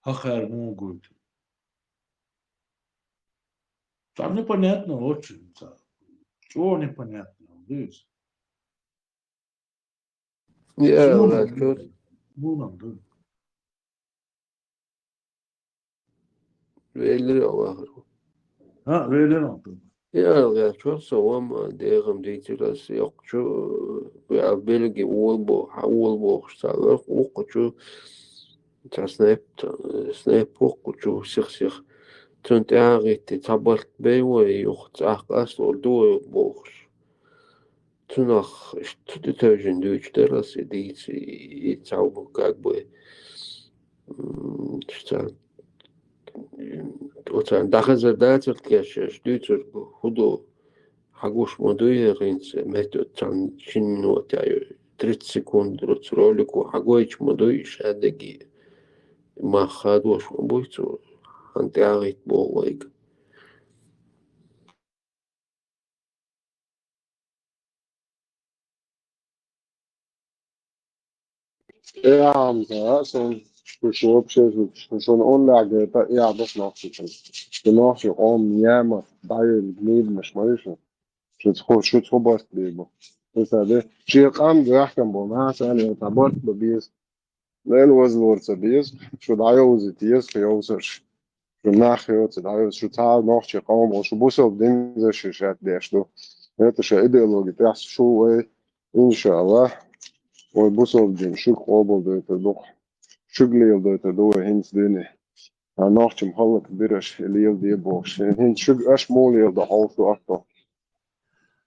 Хахар му гойту. Там непонятно очень, ца. Чего непонятно, здесь? Я, Мунам, да, чё? Мунам, да. Веллер Аллахар. А, веллер Аллахар. Я, я, чё, со вам, а, дегам дейтирас, ёк, чё, я, белги уол бо, ха, уол бо, ха, са, ёк, ук, чё, ца снайп, ца, снайп, ук, чё, сих, сих. Цун тягит, ца барт бей, вой, юх, ца, къас, ур, дуо, бохш. Цунах ш-, цу тӀе тевжина дуьйцуш дара аса и дийца, и, и цхьа, как бы, м, ш-, ца-, оцарна дӀахазар дацар тхеш, аш дуьйцург хӀун ду, хьагуш ма дуй, хӀинца метод царна шин минута, тридцать секунд, ролику хьагойчу ма дуй, шадеги мах хадош ма буй цо, хьан тӀагӀийта боху вайга. Э, амма, сон, шу вообще, шу, шуна онлайн гайта, я, дас нохчичун. Шу нохчи, он, яма, дайыл, мидмаш, маришин. Шу цхо, шу цхо барт бейбу. Эса де, ши къам гахкам бу, ма, сан, я, та барт бу, бис. Нел вазлур ца беза, шу дӀайовзийта еза, шу йовзарш. Шу нах йоцу дӀайовза, шу цхьа нохчи къомал, шу бусалба динза шу шаьтта деш ду. ХӀета ша идеологи тӀехь шу вай, иншаллах, вай бусалба дин шуьга къобалдойтур ду. Шуьга леладойтур ду вай хӀинца дуьне. А нохчим хӀаллак бираш леладе бохуш. ХӀинца шуьга аш муха леладо хьовсу атто.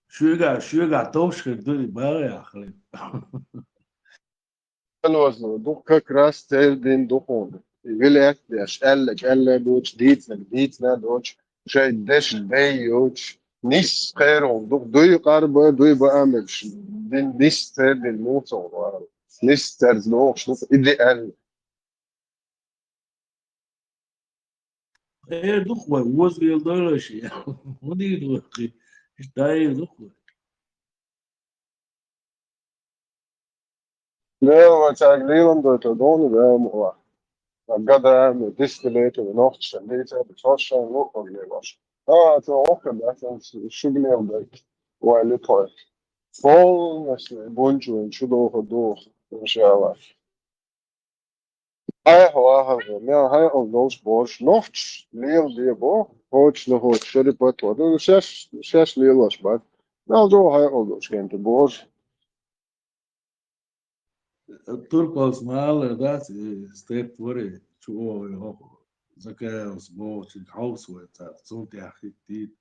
Шуьга, шуьга товш хир ду и бара яхали. Алоза, ду как раз цердин духун. Вилет деш, элле, элле доч, дийцнаг, дийцна доч, шей деш, дей йоч, нис кхерун, ду, дуй къарба, дуй ба амеш, дин, нис цердин муцал вар. Нис церз дохш, ду, идеально. Э, духвай, воз вел дойла ши. Мудир духи. Дай духвай. Дела ва чаг лилам дойта дону, да, мула. Гада, дистилету, нохча, лица, сошан, лукъа, лилаш. А, то охка, да, то шуглем дойт. Вай литой. Полностью бунчу, чудо, дух, иншаллах. Хьай хьо ахалха, мел хьай ол долуш бош, нохчаш лела де бо, хочешь, не хочешь, шари патва. Ну, шаш, шаш лелаш бат. Мел жо хьай ол долуш кенте бош. Турпалс мала дац, э, степ варе, чу о, э, хо, Закаевс бохчи, хаус вай цар, цун тяхи тит,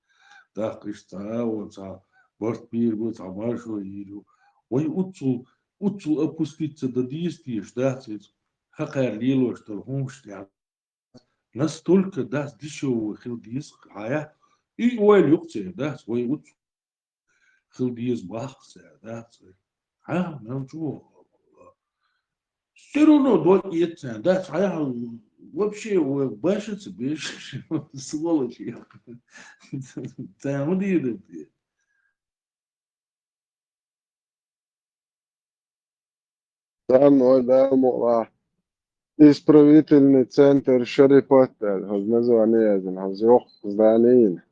даккхиш цара, о, цара, барт бир бу, цара маршо иру. Вай уцу, уцу опуститься до действия, ждать, хакар лилош, тор хумш, я. Настолько, да, дешевый хил диск, а я, и вай люкце, да, свой уцу. Хил деза бахса, да, ца. Хьа, мел чу ваха. Всё равно дой эццен, да, ца, вообще, башица беш, сволочь. Ца, ма дийрам те. Дан ой, да, мула. Исправительный центр Шарипат, хаз название язан, хаз йох зданийна.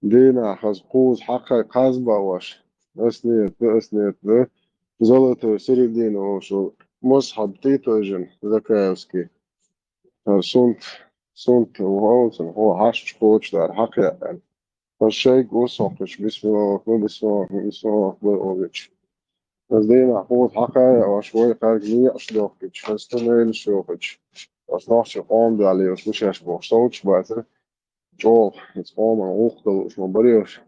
Дина хаз куз хьакхай кхаз баваш. Ас нет, ас нет, да. Золотую середину ошу. Мусхаб Титожин, Закаевский. Хаз сунт, сунт, уолцун, хо хаш чкоч дар, хьакхай. Ас шайга усохкаш, бисмиллах, бисмиллах, бисмиллах, бой ович. Ас дийнахь хӀума хьакхайа, аш вай кхарг некъаш дохкич, ас туннелаш йохич. Ас нохчи къом дале, ас вушаш бохуш совчу бацара. ЧӀогӀа, ас къоман гӀуллакх долуш ма баре аш.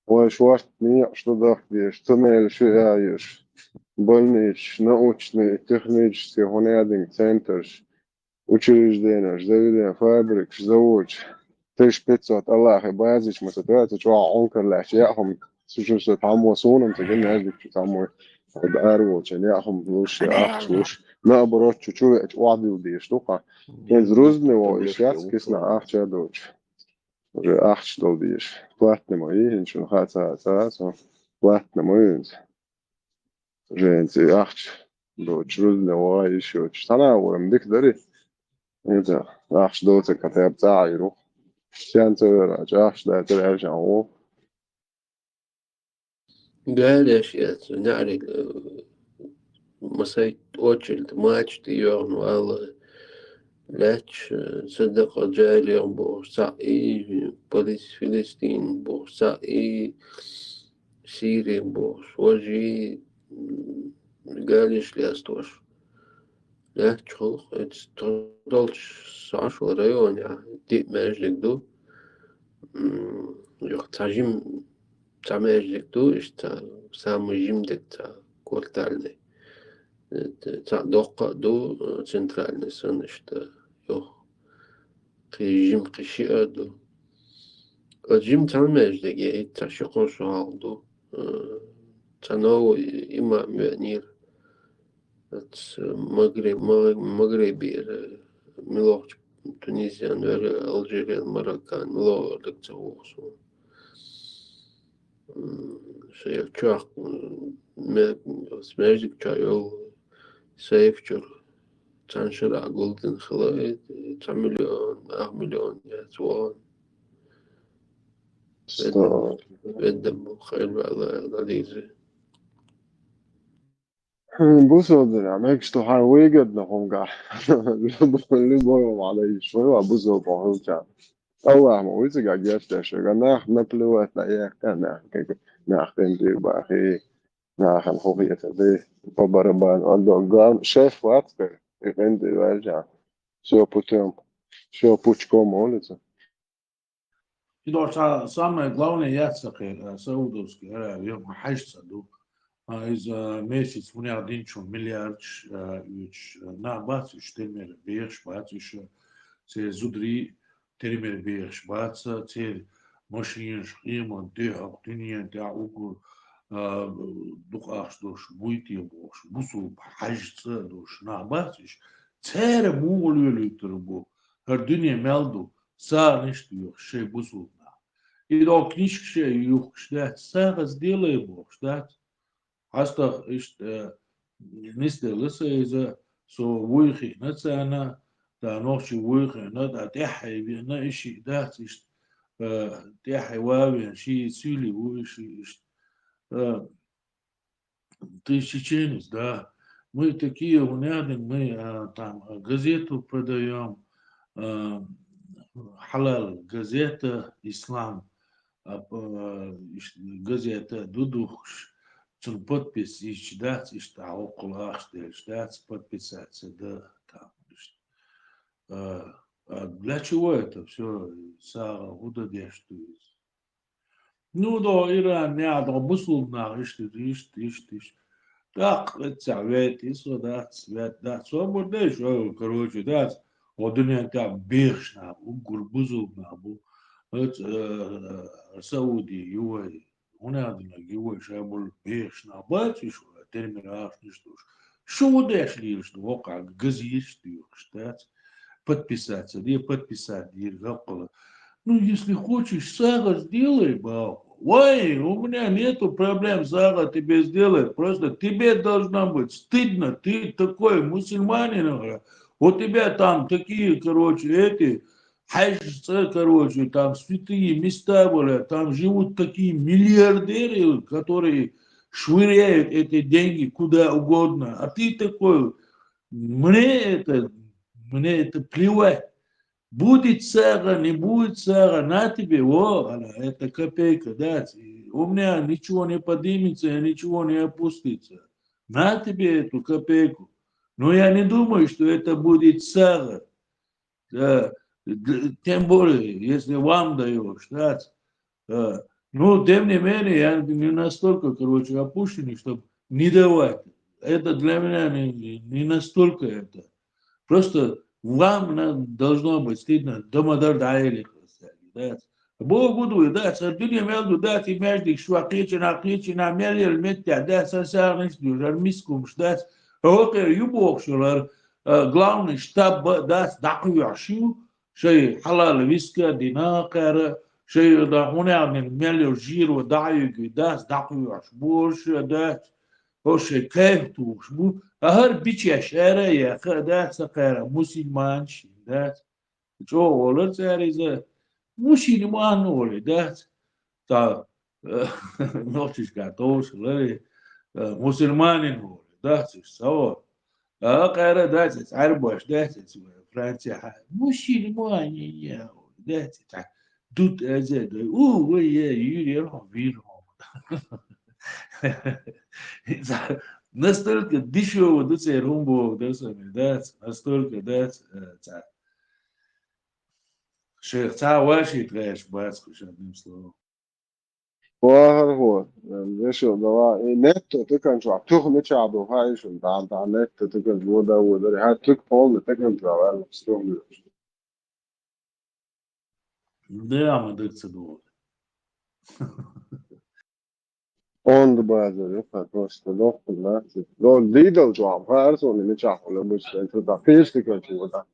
Вай шорта некъаш ду дахкадеш, туннелаш ю яеш. Больничаш, научный, технический, хӀунадин центраш. Учрежденеш, заведенеш, фабрикаш, заводаш, тысяча пятьсот Аллахе базича ма ца тоьа, ца чӀогӀа Ӏункар лаьтташ яа хӀума, цу чу со тхьаммо суна-м ца гина, маьждиг чу тхьаммо, хьо ара волчун яа хӀума луш, я ахча луш, наоборот, чу чу веача охьадилла дезаш ду кху. ХӀинца рузбане вогӀу, иштта яц киснахь ахча а доцуш. Уже ахча дала дезаш. Платный ма ю, хӀинца шуна хаа ца, ца, со платный ма ю хӀинца. Уже хӀинца и ахча доцуш рузбане вогӀий, йиш йоцуш. Цхьана а вара-м дика дарий. ХӀинца ахча доцург хьатаьб цӀа Ӏийр ву. Стенна ца вера, ахча дацара аьлча ву. Галеш яц, неӀариг, э, масай очередь, мача тӀе йоьгӀна вала, лаьтташ, э, садакъа джариях бохуш, цхьаъ и, палис-, Филистин бохуш, цхьаъ и, Сири бохуш, важа и, м, галеш лестош. Лаьтташ гӀуллакх, эцу тхо долчу схьашвала районехь диъ маьждиг ду. М, юха цхьа жим-, цхьа маьждиг ду, иштта самый жимдерг цхьа квартальный. Э, цхьаъ доккха а ду, э, центральный санна иштта, юха кхин жим кхин шиъ а ду. Оцу жим цхьана маьждиге хӀинца цхьа ши-кхо шо хьалха ду. Э, цхьа новый имам веанера. Оцу Магре-, Ма-, Магребера, милохчу Тунисиан вара, Алжириан, Мароккан, милохарг ца воху суна. М, шайх чохь, м, ме-, оцу маьждиг чохь йолу сейф чуьра цхьана шарахь гулдина хила, и цхьа миллион, ах миллион яц вон. Сто. Ведда бу, хайр бала, дадийзи. Хм, бусалба дина, мегаш ду хьайн выгодно хӀума гахь. Любой, любой хӀума хьан дайиш вай, ва бусалба хӀума чам. Аллахь ма вуй цигахь гечдеш, га нах наплевать на яхка, нах, как, нах тендир бахи, нахана хӀу хета де, по барабану, а до, главное, шеф вац, как, и тендир ваджа. Всё путём, всё пучком, улица. И догӀу цхьа самое главное яц сакхе, э, Саудовский Аравия, ма хьаьжца ду. А, иза месяц мунех динчу миллиардш, э, уьш, э, нах бац, уьш тера мера бехаш бац, уьш, э, церан зударий тера мера бехаш бац, церан машинаш, къемат де хӀокху дуьнен тӀехь уггар, э, дукха ахча долуш буй те бохуш, бусулба хьаьжца долуш нах бац, уьш церан муха лоьлуьйтур бу, хӀара дуьне мел ду, сагӀанаш доьхуш шайн бусулба нах. И догӀу книжка шайн юхкуш дац, сагӀа сделай бохуш дац. ХьастагӀа иштта, э, нисделла сан иза, со вуй хиъна царна, да нохчи вуй хиъна, да тӀаьххье веана, и шиъ дац иштта, э, тӀаьххье ван веана, ши суьйли ву и шиъ иштта. Э, Ты чеченец, да. Мы такие, у меня, мы, а, там, а, газету продаём, а, Халал газета, Ислам, а, п-, а, иш-, газета ду духуш, цун подпись ичча дац, иштта, а, оккхул ахча делча дац, подписаться да, там, иштта. А, а для чего это всё? СагӀа хӀу дан деш ду иза? Ну, до Иран, я, до бусулба нах, иштта, иштта, иштта, иштта. ТӀаккха эццахь вейтӀа, и со дац, вет дац, собар деш, ой, короче, дац. О дуьнен тӀехь бехаш нах, уггар бусулба нах бу. Эц, э, Сауди, ю вай, хӀунда аьлла ю вай, ша болу бехаш нах бац, уьш вай, термир ахчанаш долуш. Шу ву деш лелаш ду, воккхахь газеташ доьхуш дац. Подписаться де, подписать дийр гӀапкъала. Ну, если хочешь, сагӀа сделай, баба. Вай, у меня нету проблем, сагӀа тебе сделать. Просто тебе должно быть стыдно. Ты такой мусульманин, ага. У тебя там такие, короче, эти, хьаьжца, короче, там святые места были. Там живут такие миллиардеры, которые швыряют эти деньги куда угодно. А ты такой, мне это, мне это плевать. Будет сага, не будет сага, на тебе, о, она, эта копейка, да, и у меня ничего не поднимется, я ничего не опустится. На тебе эту копейку. Но я не думаю, что это будет сага. Да, д- тем более, если вам даешь, да. Э, Ну, тем не менее, я не настолько, короче, опущенный, чтобы не давать. Это для меня не, не настолько это. Просто вам на- должно быть стыдно. Дома дар даили, да. Богу ду, да, сардуни мел ду, да, ти межди швакичина, кичина, мел ел метя, да, сасарниш ду, жармискум, да. Окей, ю бокшулар, э, главный штаб, да, дакуяшу, шей халал виска, дина кара, шей да хуня мел жиру, да, юги, да, дакуяш, больше, да, Ошо кайф тухуш бу. Ахар бичеш эра яха, да, сакара мусульман шин, да. Чо олар цариза мусульман оли, да. Та нохчишка тош лари мусульманин оли, да, сиш саво. А кара, да, цар бош, да, Франция, мусульман, да, та дут эзе, да, у, вы, е, юри, вир. Настолько дешёво, да, цей румбо, да, сами, да, настолько, да, ца. Шейх, ца ваши трэш, бац, куш, одним словом. Вахар хо, вешил дава, и нетто, ты кончу, а тух не чаду, ха, и шун, да, да, нетто, ты кончу, вода, вода, ха, тух полный, ты кончу, а, стёмный. Да, мы дык ца думали. Он да база, да, просто, да, да. Да, дидал джуам, ха, арсо не меча, хула, быч, это да, пешти, короче, вот так.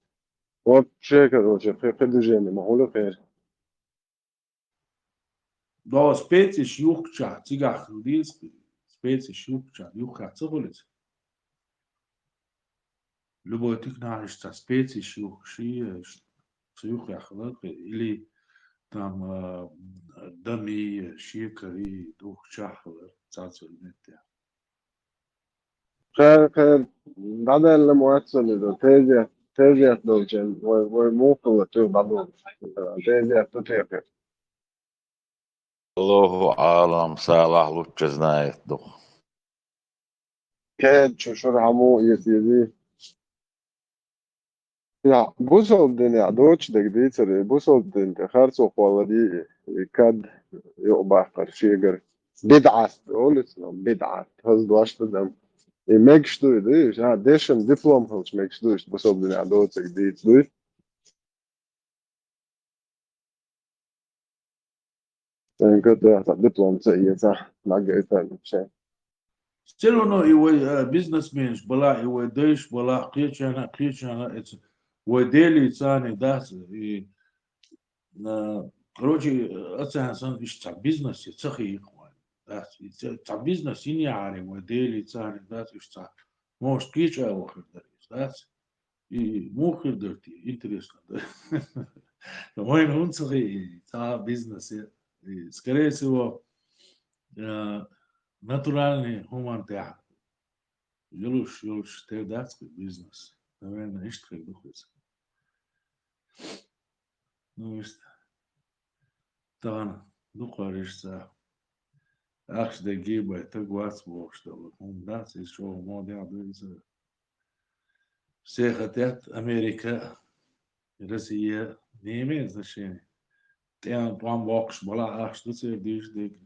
Вообще, короче, хе-, хе движение, ма хула хер. Да, специш юхча, цигах хилдис, специш юхча, юхча, ца хулис. Любой тыкнариш ца специш юхши, ца юх яхлак, или там, э, дами, шекари, дух чахлар, ца цельнете. Хэ, хэ, дадалла муатсали да, тезият, тезият долчен, вай, вай мухла ту баду, тезият ту текер. Аллаху алам, Салах лучше знает дух. Кед чушур хаму, если Я, бусалба дин, я, дочу дег дийцар, и бусалба дин тӀа харцо хулар и, и кад юкъабаккхар шегара. БидӀат, олуьйтуш, ну, бидӀат, хаза дош ду дам. И мегаш ду, и ду, а, дешан диплом хилча мегаш ду, иштта бусалба дин, я, доцург дийца ду. Энга да, диплом ца еза, нагайта, ничего. Всё равно и вай, э, бизнесменш бала, и вай дайш бала, кхечана, кхечана, эц, вай дели цани дац, и, э, короче, э, ацан сан иш ца бизнес, и ца хи их вай. Дац, и ца, ца бизнес, и не ари, вай дели цани дац, иш ца. Может, кхеча вахар дарис, дац. И муха хир дар те, интересно, да? Вайна хӀунда ца хи, цхьа бизнес я. И, скорее всего, э, натуральный хӀуман тӀехь. Йолуш, йолуш, тера дац кхин бизнес. Наверное, иштта хир ду кхуза. Ну, иштта. Тахана дукхариш ца. Ахча дегги бай, таг вац бохуш долу. ХӀунда дац, иза чӀогӀа модехь ду иза. Все хотят Америка, Россия, не имеет значения. ТӀе-, тӀом боккхуш бала ахча ду церан дийш дерг,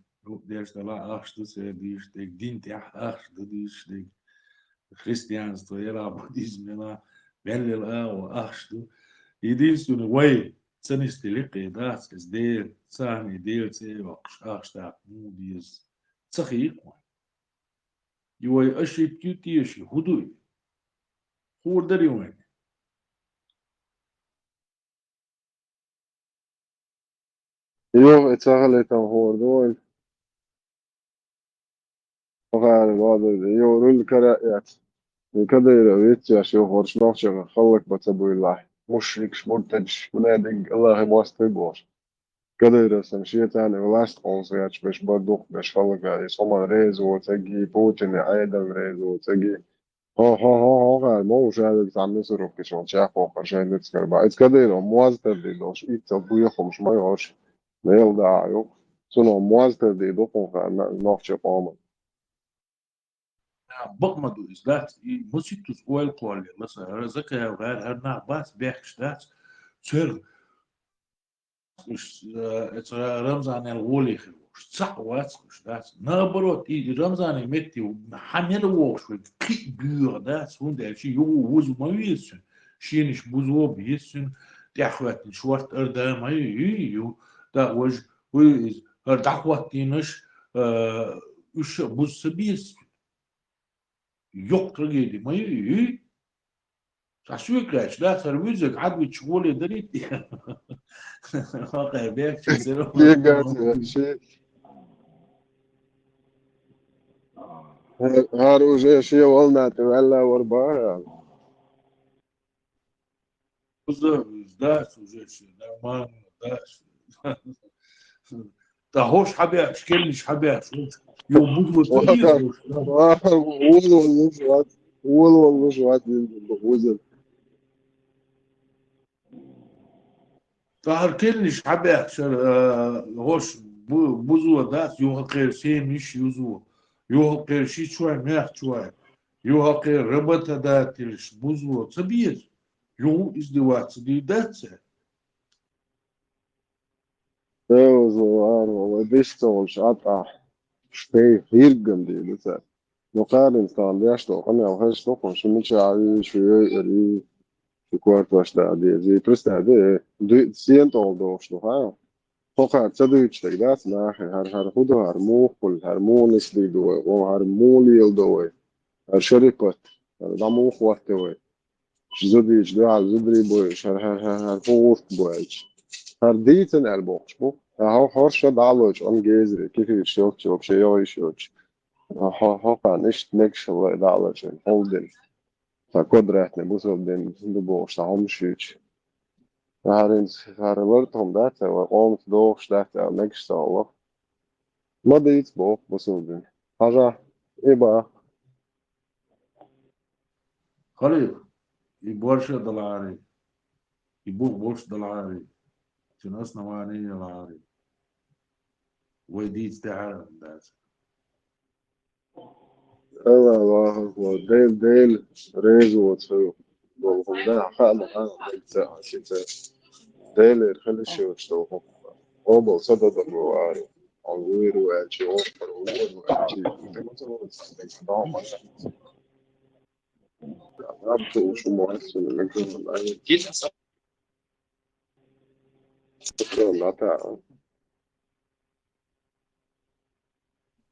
деш дала ахча ду церан дийш дерг, дин тӀехь ахча ду дийш дерг, христианство яла, буддизм яла, мел яла агӀо ахча ду. Единственное, вай ца нисделли кхин дац, иза Дела, царна и Дела цӀе йоккхуш ахча даккха муха деза? Ца хи кхуна. И вай ошибки теша, хӀун ду и? Хуур дарий вайна? Йо, и ца хилийтам хуур ду вайна. Охара лодур ду, йо, руль кара а эц. И Кадыров вицвеш, йо, хӀорш нохчех халлак баца буйла. Мушрикаш, муртадаш, хӀунда дерг Аллахе мостагӀий бохуш. Кадыров санна шен царна власть къовса гӀерташ берш бар дукхахберш халлага, иза хӀуманна реза воцург и, Путине, Ӏедална реза воцург и. Хьо-хьо-хьо-хьо, гӀар мо уж а вег цхьа мисуруккаш вал чехвохкар шайнацкар ба. Из Кадыров моз тардий долуш, иццал боьхамаш ма йош, мел да а ю. Цуно моз тардий ду кхунхара нохча къоман. Бакъ ма ду иза, дац? И маситтаза ойла кхолле ласа, хӀара Закаев гӀар, хӀара нах бац, бехкаш дац. Церан уж, э, эцара Рамзанел гӀоле хир волуш, цхьаъ вац уж, дац? Наоборот, и Рамзане метте хьан мела вогӀуш вай, кхин а буьйгӀа дац, хӀунда аьлча юха вуза ма веза цуьнан, шенаш бузо беза цуьнан, тӀаьхьахӀоьттина шорта арда ма ю, ю, ю, да, важа, вуй иза, хӀара дӀахӀоттийнаш, э, уьш а буза ца беза цуьнан. Йоккха трагеди ма ю, ю. Цхьа соьга гӀаьчча, да, цара вуьззиг Ӏадвича гӀоле дарий те? Хьо кхаьбехча, церан Кегац ваьлла ши. ХӀара уже шен волна тӀе ваьлла вара бара. Уза, дац уже шен, нормально, дац. Ткъа хӀорш хьабеача, кхаьллаш хьабеача, юха бузо ца еза хӀорш, да? Вала воллуш вац, вала воллуш вац, вуза. Ткъа хӀара кхаьллаш хьабеача, а, хӀорш бу-, бузо дац, юха кхера семьяш юзо, юха кхера ши чой, мех чой, юха кхера работодательш бузо ца беза, юха издеваться дийр дац цара? Эвза, вара, вай дишца волчу Ӏа тӀехь, шайн хӀиргган дийр ду цара. Ну, кхаренца тахана деш долу къамел хезаш ду-кх хьуна, шу мичахь а вуьйш, шу йойур ю, шу кортош да деза. И представь де, дуьйцу сена тӀехула дохуш ду, хаа? Кхо кхара ца дуьйцуш дерг дац нахе, хӀара, хӀара хӀун ду, хӀара муха хуьлу, хӀара муха нисдийр ду вай, хӀара муха леладо вай, хӀара шарипат, хӀара дӀа муха хӀоттаде вай. Зудчуьнца дуьхьал зударий бойуш, хӀара, хӀара, хӀара, хӀара хӀун гӀурт бу аьлча. ХӀара дийцина аьлла бохуш бу. Ткъа хьо-, хӀорш а дӀа а лойчу, ан гезаре, кефирш йолчу, вообще йогӀуш йолчу. Хьо-, хьо-, хӀокхарна иштта мегаш хилла дӀа а лойчу, хьулдина. Цхьа квадратный бусалба дин ду бохуш, цхьа хӀумаш юьйцуш. ХӀара хӀинца, хӀара лартӀа хӀума дац, вай къомаца дохуш дац аьлла мегаш ца хилла. Ма дийца боху бусалба дин. Хьажа, и баха. Халиф, и борша а далахьарий, и бух болуш а далахьарий, цуьнан основание ялахьарий, вай дийца тӀаьхьара а дац. Аллаху акбар, Дела, Дела реза воцу хьоьга долу хӀума, да, хаьа ма хаьа, ца, ши ца. Делера хила йиш йоцуш долу хӀума. Къобал ца до дара ву ари. Хьо вуьйр ву аьлчи, воккхар ву аьлчи. Абду шу муассина микрофон ай. Ната.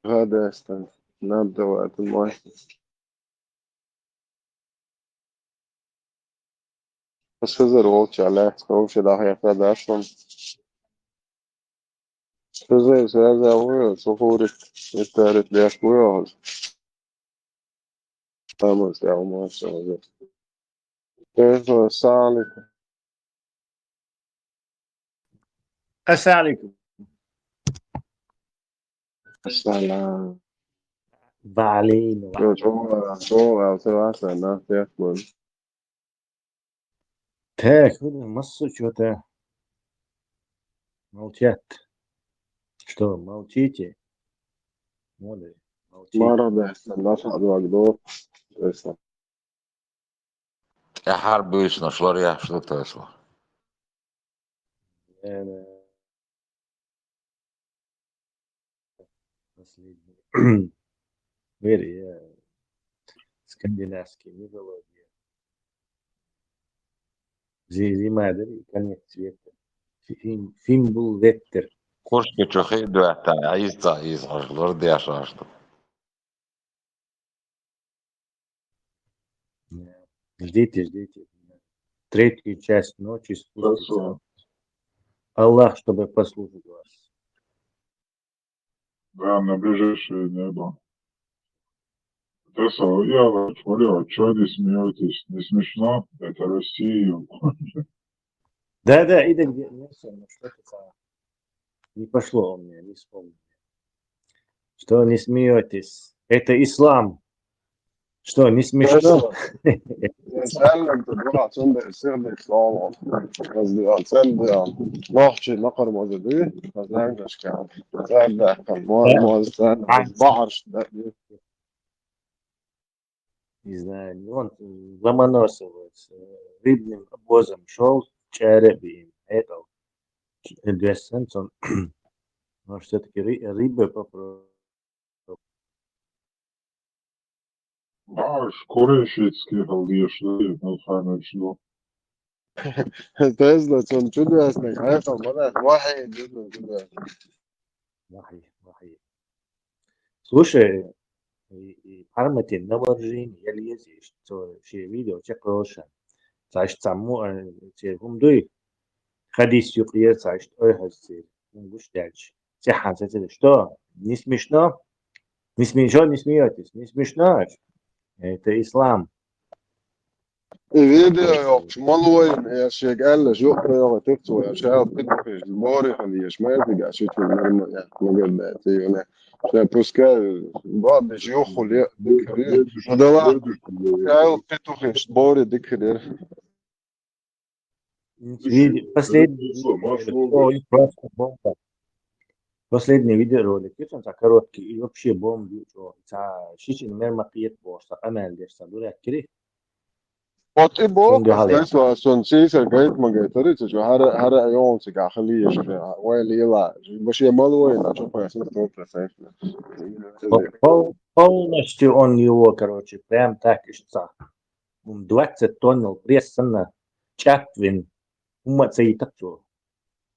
Гадастан. Надо давать мой. Ас хазар волча лаьцна ховша дӀахьекха дац хьуна. Хазар сраза вуй, со хурик, иттарик деш вуй хьо. Тамас, я умар, сраза. Э, салам алейкум. Ассаламу алейкум. Ассалам. Ва алейкум. Чё, чё, чё, чё, чё, чё, чё, чё, Так, ну, массо чё-то молчат. Что, молчите? Молодцы, молчите. Мара, да, да, да, да, да, да. ТӀаьхьара буьйсанаш лар яхьаш ду тайсо. Э, последний. Вер, я скандинавский мифология. Зи-, зима дара, конец света. Фим-, Фимбул веттер. Кхушка чу хи доьттан, а иза ца иза хьожа лар деш аш ду. Ждите, ждите. Третью часть ночи спустится Аллах, чтобы послушать вас. Да, на ближайшее небо. Это Соловьёва, Чурова, чё не смеётесь? Не смешно? Это Россия. Да, да, и так де-, ну, всё, ну, что это самое? Не пошло у меня, не вспомнил. Что не смеётесь? Это ислам. Что, не смешно? Царнак да дуа, цунда сирдит лола. Аз дуа, царнак да. Нохчи накъар моза дуй, аз нангашка. Царнак да, мо-, моз царнак, бахарш да. Не знаю, он Ломоносов с, э, рыбным обозом шел, чарабин, это, Дрессенсон. Может, все-таки рыбы попробовать? Аш, корейшецкий халдеш, Алханович, ну. Тезла, цун чудесный, это, мана, вахи, чудесный. Вахи, вахи. Слушай, и, и парматин на воржин, я лезешь, что все видео, че кроша. Саш саму, э, че хумдуй. Хадис юкъер, саш, ой, хасти. Гуш дальше. Сяхан, сяхан, что? Не смешно? Не смешно, не смеетесь. Не смешно? Это ислам. И видео йокъчу ма лойна, я шега аьлла, жукъа йогӀу тирцо, я шаьлта кхетахиш, бори хьан еш, ма дигаш, шу чу марма, я, ма гадда, ти юна. Ша пускай, бабиш юху ле, дикри. Ма дала, шаьлта кхетахиш, бори дикри. Последний видеоролик, просто бомба. Последний видеоролик, это короткий и вообще бомба, что шичин мер ма кхет бохса, къамел деш са дурак кири. Вот и бо, Сон дехале. Сон сисар гайт ма гайтари, цу хара, хара айон цига хали еш, вай лила. Баши мал вай, на чё поясни, сто процентов. Пол-, полностью он его, короче, прям так и что. Двадцать тонн прессана, чатвин, ума цей так что.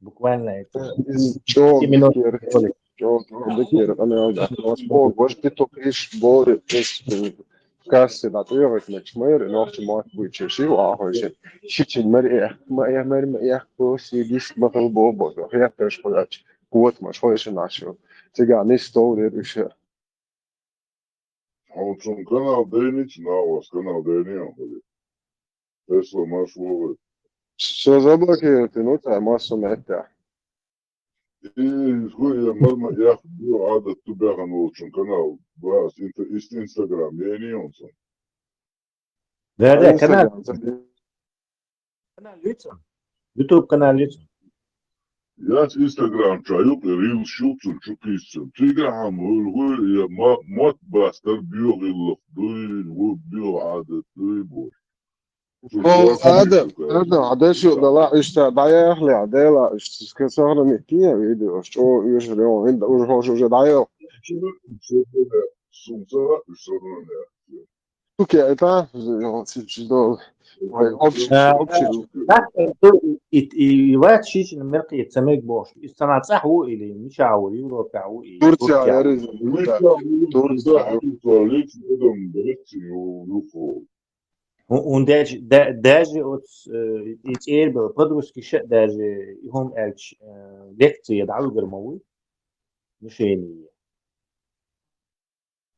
Буквально это Чё, пятиминутный дикер, ролик. чё, дикер, къамел да. Вас по, ваш питу криш, бори, кассе да тёрик меч мэр, нохчи мат буй чеши, ва хойши. Шичин мэр э, ма э, мэр ма э, по си дис ма хал бо бо, я пеш подач. Кот ма шойши нашу. Цига не стол, я душе. А вот он канал Дэнич, на вас канал Дэнич, он говорит. Тесла, маш ловит. Всё заблокируйте, ну, та массу метта. И хуй, я марма, я хбю, ада ту бяхан волчун канал, вас, инста-, ист-, Инстаграм, я не он сам. Да, да, А канал, Инстаграм, канал лица. YouTube канал лица. Я с Инстаграм чаю, и рил щуцун, чукисцун. Тига хам, хуй, хуй, я ма-, мот бастар бюгъ иллах, дуй, хуй, бюгъ ада, дуй, бо. О, Адам, Адам, Адам, шу дала, ишта, даяхли, Адела, ишта, ска сохранить тия видео, что, уж, леон, инда, уж, хош, уже даял. Окей, это, леон, сидел. Ой, общий, А, общий. Так, э, то и, и, и вац шичин мерки цамек бош. Из цана цаху или мишау, Европа, и Турция, Турция. Я резон. Турция, Турция, Турция, У-, он даже, да-, даже вот, э, и теперь был подростки ща даже, и он, э, лекции, да, угар мовы. Мишени.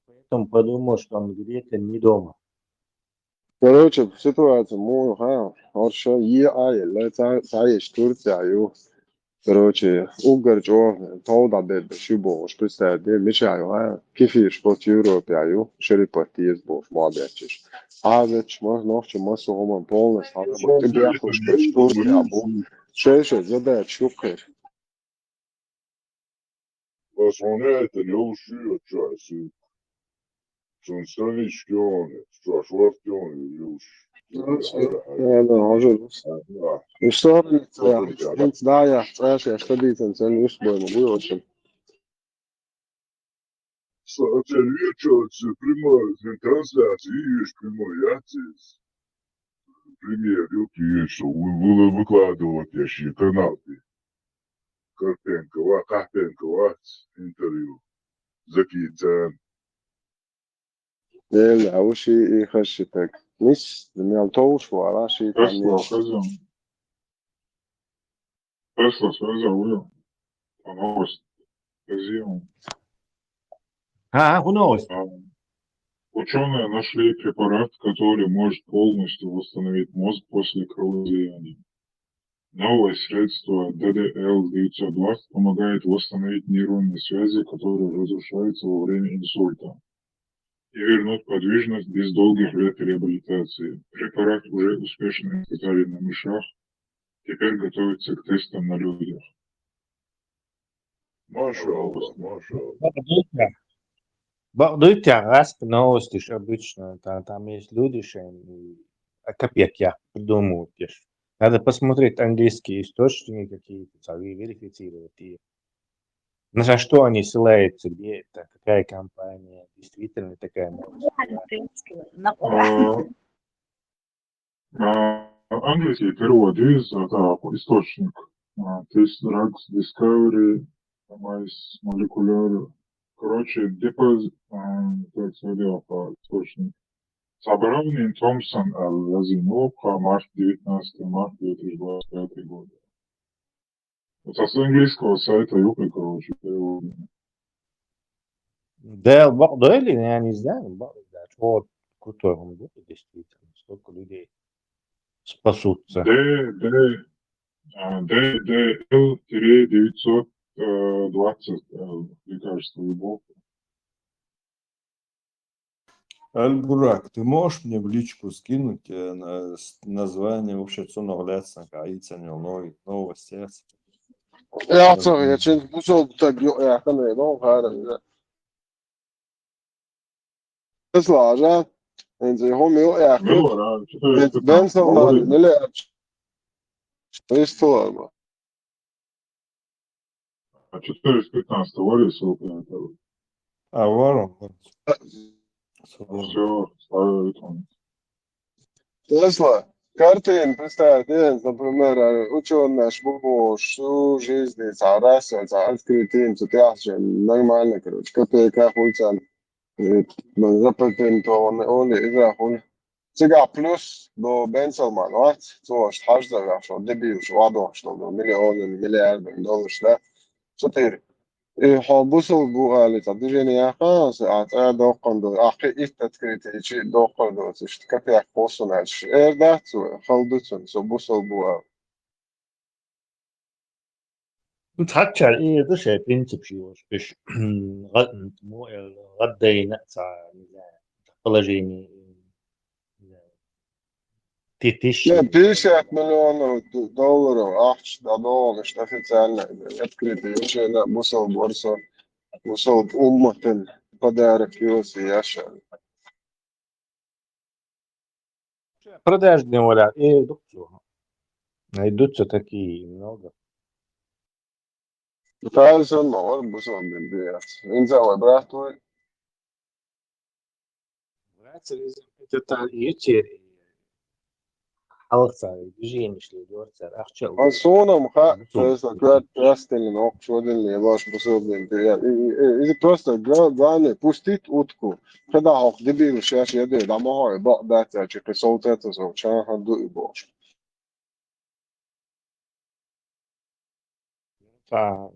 Поэтому подумал, что он где-то не дома. Короче, ситуация му, ха, орша, е ай, ле, ца, ца еш Турция, ю. Короче, угар чо, тол да бед, шу бош, представь, де, мечаю, ха, кифиш по Европе, ю, шери по тиз бош, молодец. А ведь, ма, нохчи, ма, сухоман, полностью, ха, ма, ты бяхуш, Турция, бу. Шей, шей, задача, шукер. Вас он это не уши, чё, си. Цун странички он, чё, шварки он, юш. Я, да, уже. Да. И что, да, я, знаешь, я что дитен, цен юс бой, могу очень. Слушай, вечер, прямой трансляции, есть прямой, я здесь. Пример, ёпта, есть, что вы, вы выкладывать, я щи канал. Карпенко, ва, Карпенко, ва, интервью. Закинь, Эл, а уши и хаши так. Мис, мял тоуш, вара, ши, там, Тесла, хазам. Тесла, хазам, уйо. Новость. Хазам. А, а, who knows? А, Ученые нашли препарат, который может полностью восстановить мозг после кровоизлияния. Новое средство Д Д Л девятьсот двадцать помогает восстановить нейронные связи, которые разрушаются во время инсульта. и вернут подвижность без долгих лет реабилитации. Препарат уже успешно испытали на мышах, теперь готовится к тестам на людях. Машалла, машалла. Бакъдуйтя, бакъдуйтя, гӀасп новостиш обычно, там, там есть люди, что им, а, копейки придумывают, еш. Надо посмотреть английские источники какие-то, там, и верифицировать, и на что они ссылаются, где это, какая компания, действительно такая новость. А, а, английский перевод есть, а, так, источник. А, Test Drugs Discovery, Mice Molecular. Короче, депоз, а, так, смотри, а, источник. Собравный Томпсон, а, Лазинов, а, март девятнадцатый, март две тысячи двадцать пятый год. Вот с английского сайта юхи, короче, перевод. Да, бакъдойли, я не знаю, бакъ-, да, чего крутой он был, действительно, столько людей спасутся. Д, Д, а, Д Д Л тире девятьсот двадцать, э, лекарство и бог. Аль-Бурак, ты можешь мне в личку скинуть, э, на-, с-, название вообще, что наглядно, а, и ценил новый, новости? Я цо, я чин бусол так ё, я хана, ну, хара. Слажа. Энзи хом ё, я хана. Ну, да, что-то Бен Салман, неле. Исторма. А четыреста пятнадцать вари, ссылка на это. А, вару. Все, ставлю это. Тесла, картин, представь, например, учёный шбубу, всю жизнь, царас, цар открытым, цутяхчен, нормально, короче, копейка хуйцан. Запатентованный, он и хуй. Цигахь плюс до Бен Салман, а? Цо аш хьаждагахь, шо дебил, шо вадох, шо до миллион, миллиард доллар, да? Цу тир. И хьо бусул бу али, цхьа движение яха, а цхьа доккхун до, ахи итт открытие чи доккхун до, цу ишт капех хосунач. Эр да цу, халду цун, со бусул бу али. Ну, цхьацца и это шей принцип ши уж, иш, гъа-, мо-, э, гъаддайна цхьа, не знаю, положение, э, ти-, тиш. Не, пятьдесят миллионов д-, долларов ахча дадон, ишт официально открытый, ишена бусул борсо, бусул умматен подарок юоси яша. Продажные валя, и дукцу. Найдутся такие много. Тайсон мавар бусул бин бият. Инза вай брат вай. Братцы, это та ютери. Халыхца движение шли дворца, ахча. А сонам ха, Бусул. Тесла кварт тестелин ок шодин лебаш бусул бин бият. И, и, и, и просто гла-, главное пустить утку. Когда хох дебил шаш яде, да мохой бо датя чи кисолтета со, чан ха ду и бош. Та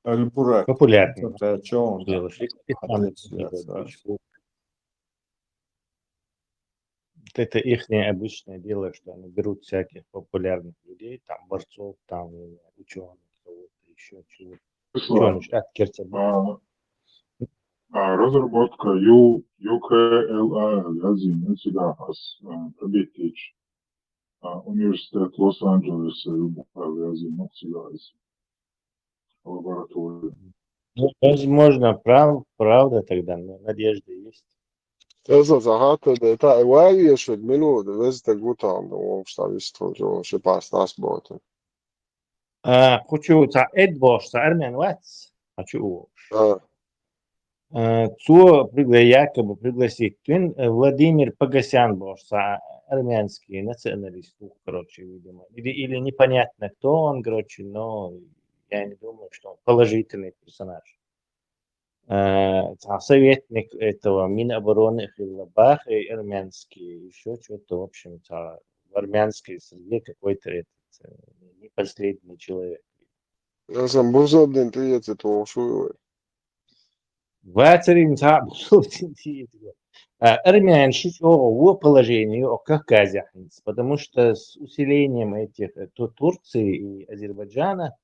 Аль-Бурак. популярный. Это о чём? Дело, что их там Отец, я знаю. Вот это их обычное дело, что они берут всяких популярных людей, там борцов, там ученых, кого-то еще чего. Слава. Ученый, откерца. А, а, разработка Ю, Ю К Л А, Лазин, у тебя ас, а, пробитич. А, университет Лос-Анджелеса, Ю К Л А, Лазин, у тебя ас. Лаборатория. Ну, возможно, прав-, правда тогда, но надежда есть. Тесла сахата да, та вай ешед минут, вез так гутан, да, он что висту, что ши пас нас боты. А, хочу, та Эд Бош, та армян вац, хочу. А, Э, цо пригла-, якобы пригласить тын, э, Владимир Погосян бу, са армянский националист, ну, короче, видимо. Или, или непонятно, кто он, короче, но я не думаю, что он положительный персонаж. Э, та советник этого Минобороны Хиллабах и армянский, еще что-то, в общем-то, в армянской среде какой-то этот, э, не последний человек. я сам бузобдин ты это то шуй. Вацарин ца бусултин тиит. А, армян ши чого во положение о Кавказе хинц, потому что с усилением этих, э, Ту-, Турции и Азербайджана,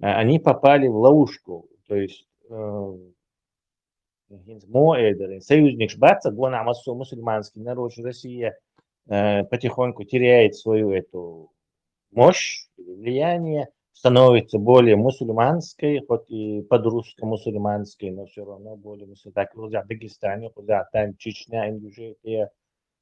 а, они попали в ловушку. То есть, э, хӀинца мо эдара союзникаш бац, гонахь массо мусульманский народ Россия э, потихоньку теряет свою эту мощь, влияние, становится более мусульманской, хоть и под русско-мусульманской, но все равно более мусульманской. Так, вот, Дагестане, куда там Чечня, Ингушетия,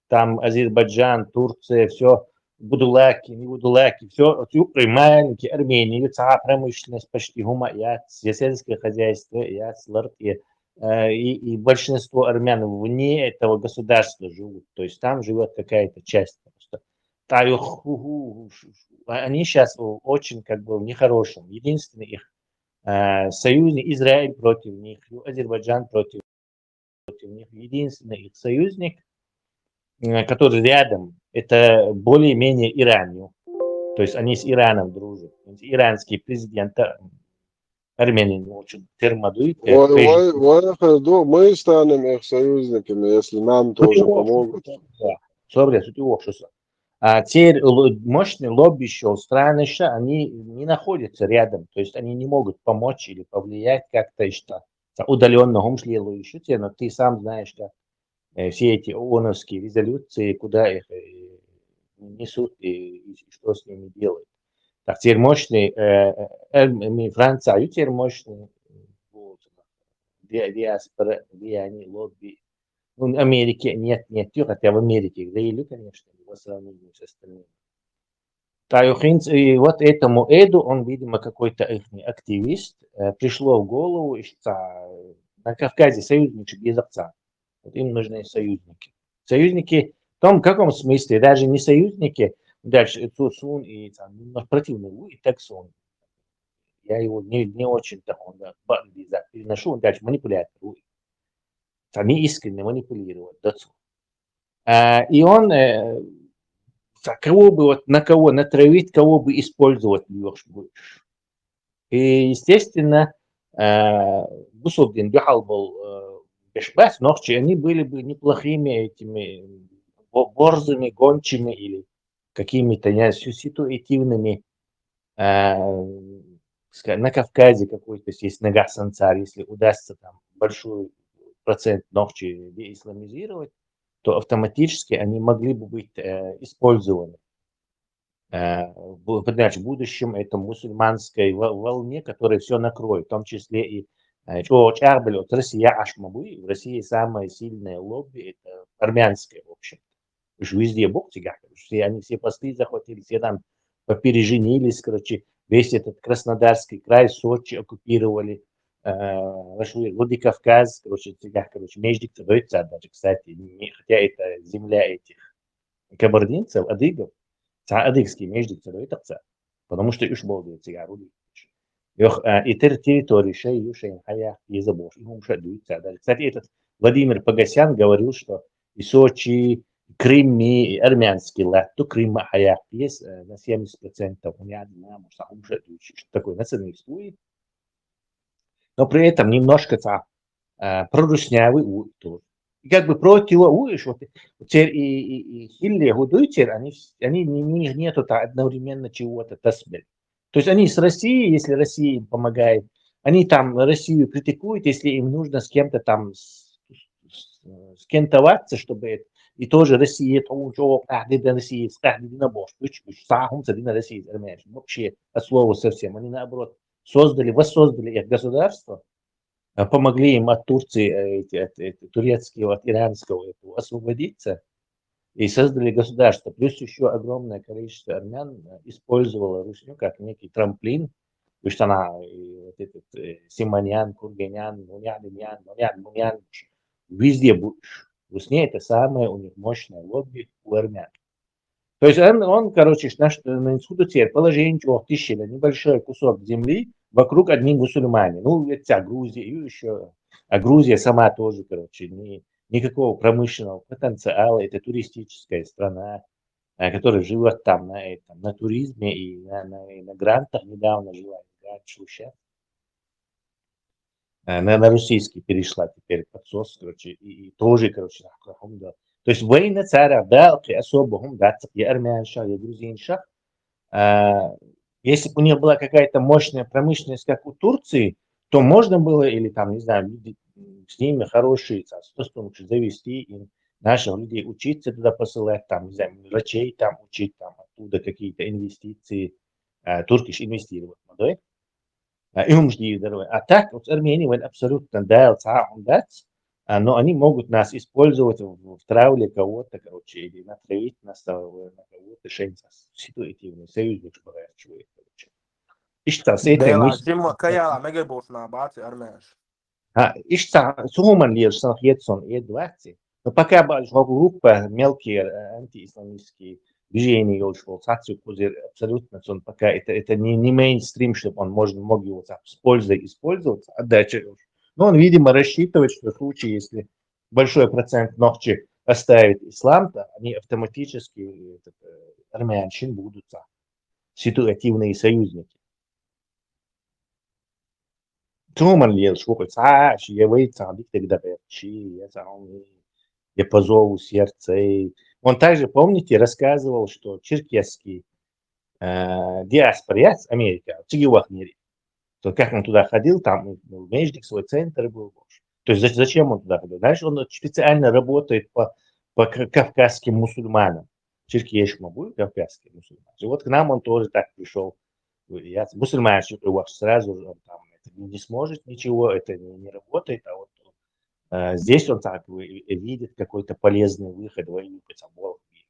там Азербайджан, Турция, все, будулаки, не будулаки, все, маленькие Армении, цхьа промышленность почти хӀума яц, сельское хозяйство яц, лартье, э, и, и большинство армян вне этого государства живут, то есть там живет какая-то часть просто. Та ю ху-, ху-, ху-, ш-, ш-, они сейчас очень как бы в нехорошем. Единственный их э, союзник, Израиль против них, Азербайджан против, против них. Единственный их союзник, э, который рядом, это более-менее Иран. То есть они с Ираном дружат. Иранский президент, э, армянин очень термодует. Вай, вай, вай, хӀара ду, мы станем их союзниками, если нам тоже помогут. Собри, сути вокшуса. А теперь л-, мощный лобби еще страны, они не находятся рядом, то есть они не могут помочь или повлиять как-то, что удаленно хӀумаш лело еще те, но ты сам знаешь, как э, все эти ООНовские резолюции, куда их э, несут и, и что с ними делают. Так, теперь мощный, э, э, э, Франция, а теперь мощный, вот, ди-, диаспора, где они, лобби. Ну, в Америке нет, нет, хотя в Америке, да и, конечно, по сравнению с остальными. Та ю хӀинца, и вот этому Эду, он, видимо, какой-то ихний активист, э, пришло в голову, и что, э, на Кавказе союзникаш беза царна. Вот им нужны союзники. Союзники в том, каком смысле, даже не союзники, дальше цу-, сун и там, ну, противный, и так сун. Я его не, не очень-то он, да, ба-, не знаю, переношу, он дальше манипулятор. Они искренне манипулировать, да, цу. А, и он, э, та-, кого бы вот, на кого натравить, кого бы использовать лучше будешь. И, естественно, э, бусулба дин дуьхьал бол, э, беш бац, нохчий, они были бы неплохими этими бо-, борзыми гончими или какими-то не, су-, ситуативными, э, ска-, на Кавказе какой-то есть нагахь санна цар, если удастся там большой процент нохчий деисламизировать, то автоматически они могли бы быть, э, использованы э, в, значит, в будущем это мусульманской во-, волне, которая все накроет, в том числе и э, чӀо-, чӀагӀбелла оцу Россия Ӏаш ма буй. В России самое сильное лобби — это армянское, в общем-то. Уж везде бу-кх цигахь, уж все, они все посты захватили, все там попереженились, короче, весь этот Краснодарский край, Сочи оккупировали, э, ваш Владикавказ, короче, цигахь, короче, междик ца дойту цара даже, кстати, не, хотя это земля этих кабардинцев, адыгов, цхьа адыгский междик ца дойту-кх цара, потому что уьш болу дела цигахь рулийташ. Йох, а, и тер-, территории шайн ю, шайн хьаяккха еза бохуш, и хӀума ша дуьйцу цара даже. Кстати, этот Владимир Погосян говорил, что и Сочи, и Крым, и армянский латт ду Крым хьаяккха еза, э, на семьдесят процентов. ХӀума яц, ма, может, хӀума ша дуьйцу, что такой националист ву и Но при этом немножко цхьа, э, прорусняви ву и тоже. И как бы противо ву и, вот, цер и, и, и хилле хӀу дуй цер, они, они, не- у них нету та одновременно чего-то тасбель. То есть они с Россией, если Россия им помогает, они там Россию критикуют, если им нужно с кем-то там с- с- скентоваться, чтобы это, и тоже Россия это, у, у, а, да, да, Россия, а, да, да, боже, уч, уч, сахум, цадина Россия, армяне. Вообще, от слова совсем. Они наоборот создали, воссоздали их государство, э, помогли им от Турции, э, эти, от, эти турецкого, от иранского этого освободиться и создали государство. Плюс еще огромное количество армян э, использовало Русню как некий трамплин, потому что она, и вот этот э, Симонян, Курганян, Мунян, Мунян, Мунян, Мунян, везде будешь. Русне — это самое у них мощное лобби у армян. То есть он, он, короче, наш, на исходу теперь положение чего тысячи, небольшой кусок земли вокруг одни мусульмане. Ну, это вся Грузия, и еще, а Грузия сама тоже, короче, не, никакого промышленного потенциала, это туристическая страна, э, которая живет там на этом, на туризме и на, на, и на грантах. Недавно жила, грант шел сейчас. Э, на, на российский перешла теперь подсос, короче, и, и тоже, короче, нахуй, хӀума да. То есть вайна цара дала кхин особо хӀума дац, я армянша, я грузинша. А, если бы у них была какая-то мощная промышленность, как у Турции, то можно было, или там, не знаю, люди, м, с ними хорошие, цхьа стосункаш завести, и наших людей учиться туда посылать, там, не знаю, врачей там учить, там, оттуда какие-то инвестиции, э, туркиш инвестировать, ма дой. А, и хӀумаш дийр дар вай. А так, вот Армения, вайн абсолютно Дала цхьа хӀума дац, а, но они могут нас использовать в, в травле кого-то, короче, или натравить нас на, на кого-то, шайца ситуативный союзник, что говорят, чего это, короче. Иштта с этой Дела мыслью. Жимма каяла мега болшна баци армяш. А, иштта, цу хӀуман лелаш сан хет сон эд ваци. Но пока баалаш хӀокху группа мелкие, э, антиисламистские движения йолаш болу, цхьацца кхузара абсолютно сон пока это, это не, не мейнстрим, чтобы он можно мог его так с пользой использоваться, отдача йолаш. Но он, видимо, рассчитывает, что в случае, если большой процент нохчи оставит ислам, то они автоматически, этот, э, армяншин будут так, ситуативные союзники. Цу хӀуман лелаш ву-кх цхьа а, я вай цхьа дика дагадогӀерчи, я цхьа хӀума, я по зову сердца. Он также, помните, рассказывал, что черкесский, э, диаспора яц Америка, цига вахнери. То как он туда ходил, там, ну, междик свой центр был. То есть за-, зачем он туда ходил? Знаешь, он специально работает по, по к-, кавказским мусульманам. Черкеш ма буй, кавказские мусульмане. И вот к нам он тоже так пришёл. Я, мусульманин юкъе вахча, сразу же он там это не, не сможет ничего, это не, не работает, а вот, э, здесь он так вы-, э, видит какой-то полезный выход, вай юкъе цхьа болх бе.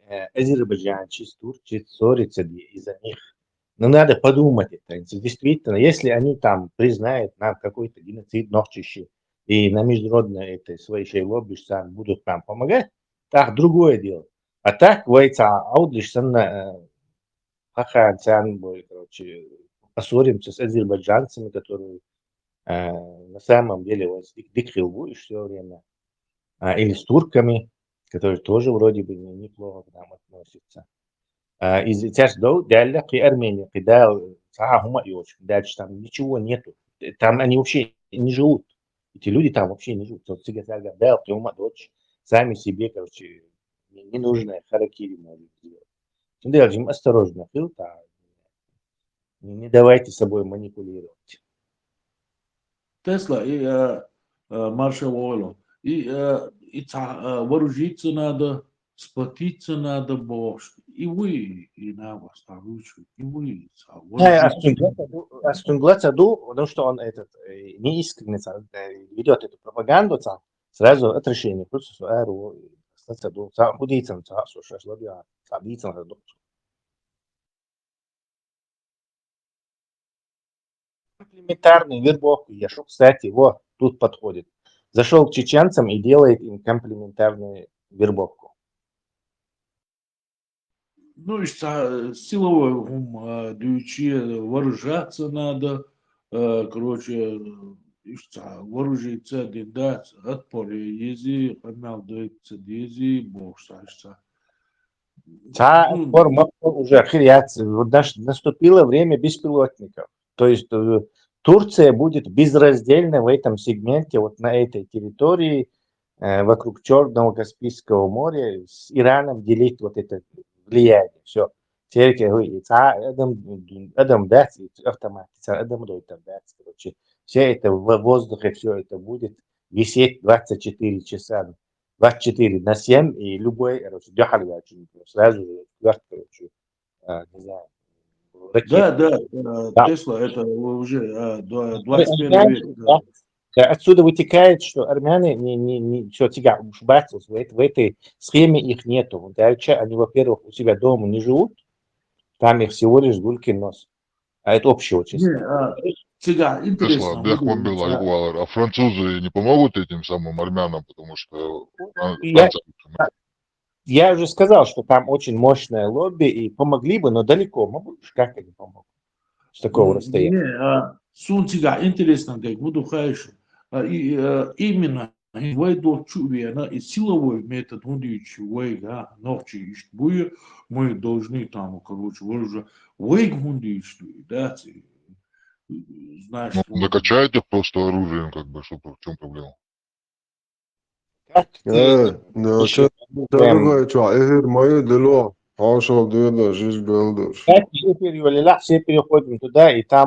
Э, азербайджанцы, турчы ссорятся де-, из-за них. Ну, надо подумать это. Действительно, если они там признают нам какой-то геноцид нохчийчий и на международной этой своей шей лобби, что будут нам помогать, так, другое дело. А так, вай цхьа Ӏовдалаш санна, э, хӀокхарна царна бой, короче, поссоримся с азербайджанцами, которые, э, на самом деле, вот, дик-, дика хилла ву уьш всё время. А, или с турками, которые тоже вроде бы не-, неплохо к нам относятся. А, из-, цаьрца дов-, даьлла кхин Армени, кхин Дала цхьа а хӀума а йоцуш, дальше там ничего нету. Э, там они вообще не живут. Эти люди там вообще не живут. Вот цига цаьрга Дала кхин хӀума а доцуш, сами себе, короче, не-, ненужное харакири может сделать. Цундела жима осторожно хила, та, не, не давайте собой манипулировать. Тесла, и, э, э, Маршал Ойло, и, э, и цхьа, э, вооружиться надо, сплотиться надо, бохуш. И вуй, и нагахь цхьа вуьйцу, и вуй, цхьа Э, вооружиться. Ас цуьнга ца ду, ас цуьнга ца ду, потому что он этот, э, неискренне ца, э, ведёт эту пропаганду, ца, сразу отрешение, просто что, э, ру-, ца ца ду, ца, хӀун дийцан, ца, со, шаш, ладно, ца, дийцан, ца, ду. Комплементарную вербовку я шо, кстати, вот тут подходит. Зашёл к чеченцам и делает им комплементарную вербовку. Ну, и ца-, силовой хӀума, а, дуьйцу, вооружаться надо, э, короче, э, иштта вооружиться дин дац, отпор е еза, къамел дайта ца деза, бохуш ца, иштта. Ца, ну, отпор, ма-, уже хир яц, вот наш-, наступило время беспилотников. То есть, э, Турция будет безраздельно в этом сегменте, вот на этой территории, э, вокруг Чёрного Каспийского моря с Ираном делить вот это влияние. Всё. Церковь, и ца-, адам, адам дац, и автомат, ца-, адам дой там дац, короче. Все это в воздухе, всё это будет висеть двадцать четыре часа, двадцать четыре на семь, и любой, короче, дуьхьал ваьлча сразу же, короче, а, не знаю, ракеты. Да, да, э, Да. Тесла, это уже, э, два-, Э, двадцать первый век, да. Да. Да, отсюда вытекает, что армяне не, не, не, всё, цига уж бац, в эт-, в этой схеме их нету. Вот дальше они, во-первых, у себя дома не живут, там их всего лишь гулькин нос. А это общее очень. Не, а, цига, интересно, Тесла, бехъ буду, ма билла, а, юкъа валар. А французы не помогут этим самым армянам, потому что, а, Я, французы я уже сказал, что там очень мощное лобби, и помогли бы, но далеко могут, как они помогут с такого расстояния? Не, а, сунцига интересно, как буду хайшу. А, и, а, именно вай дол чу вена, и силовой метод хӀунда ю вайга, нохчи ишт буй, мы должны там, короче, вай уже, вайга хӀунда ю, да, ци-, знаешь, Ну, накачайте просто оружием, как бы, что, в чём проблема? Как ты Э, ну, вообще это Дорогой чувак, эфир моё дело. Пошёл, дедо, жизнь белдуш. Эфир юлилах, эфир ходим туда и там.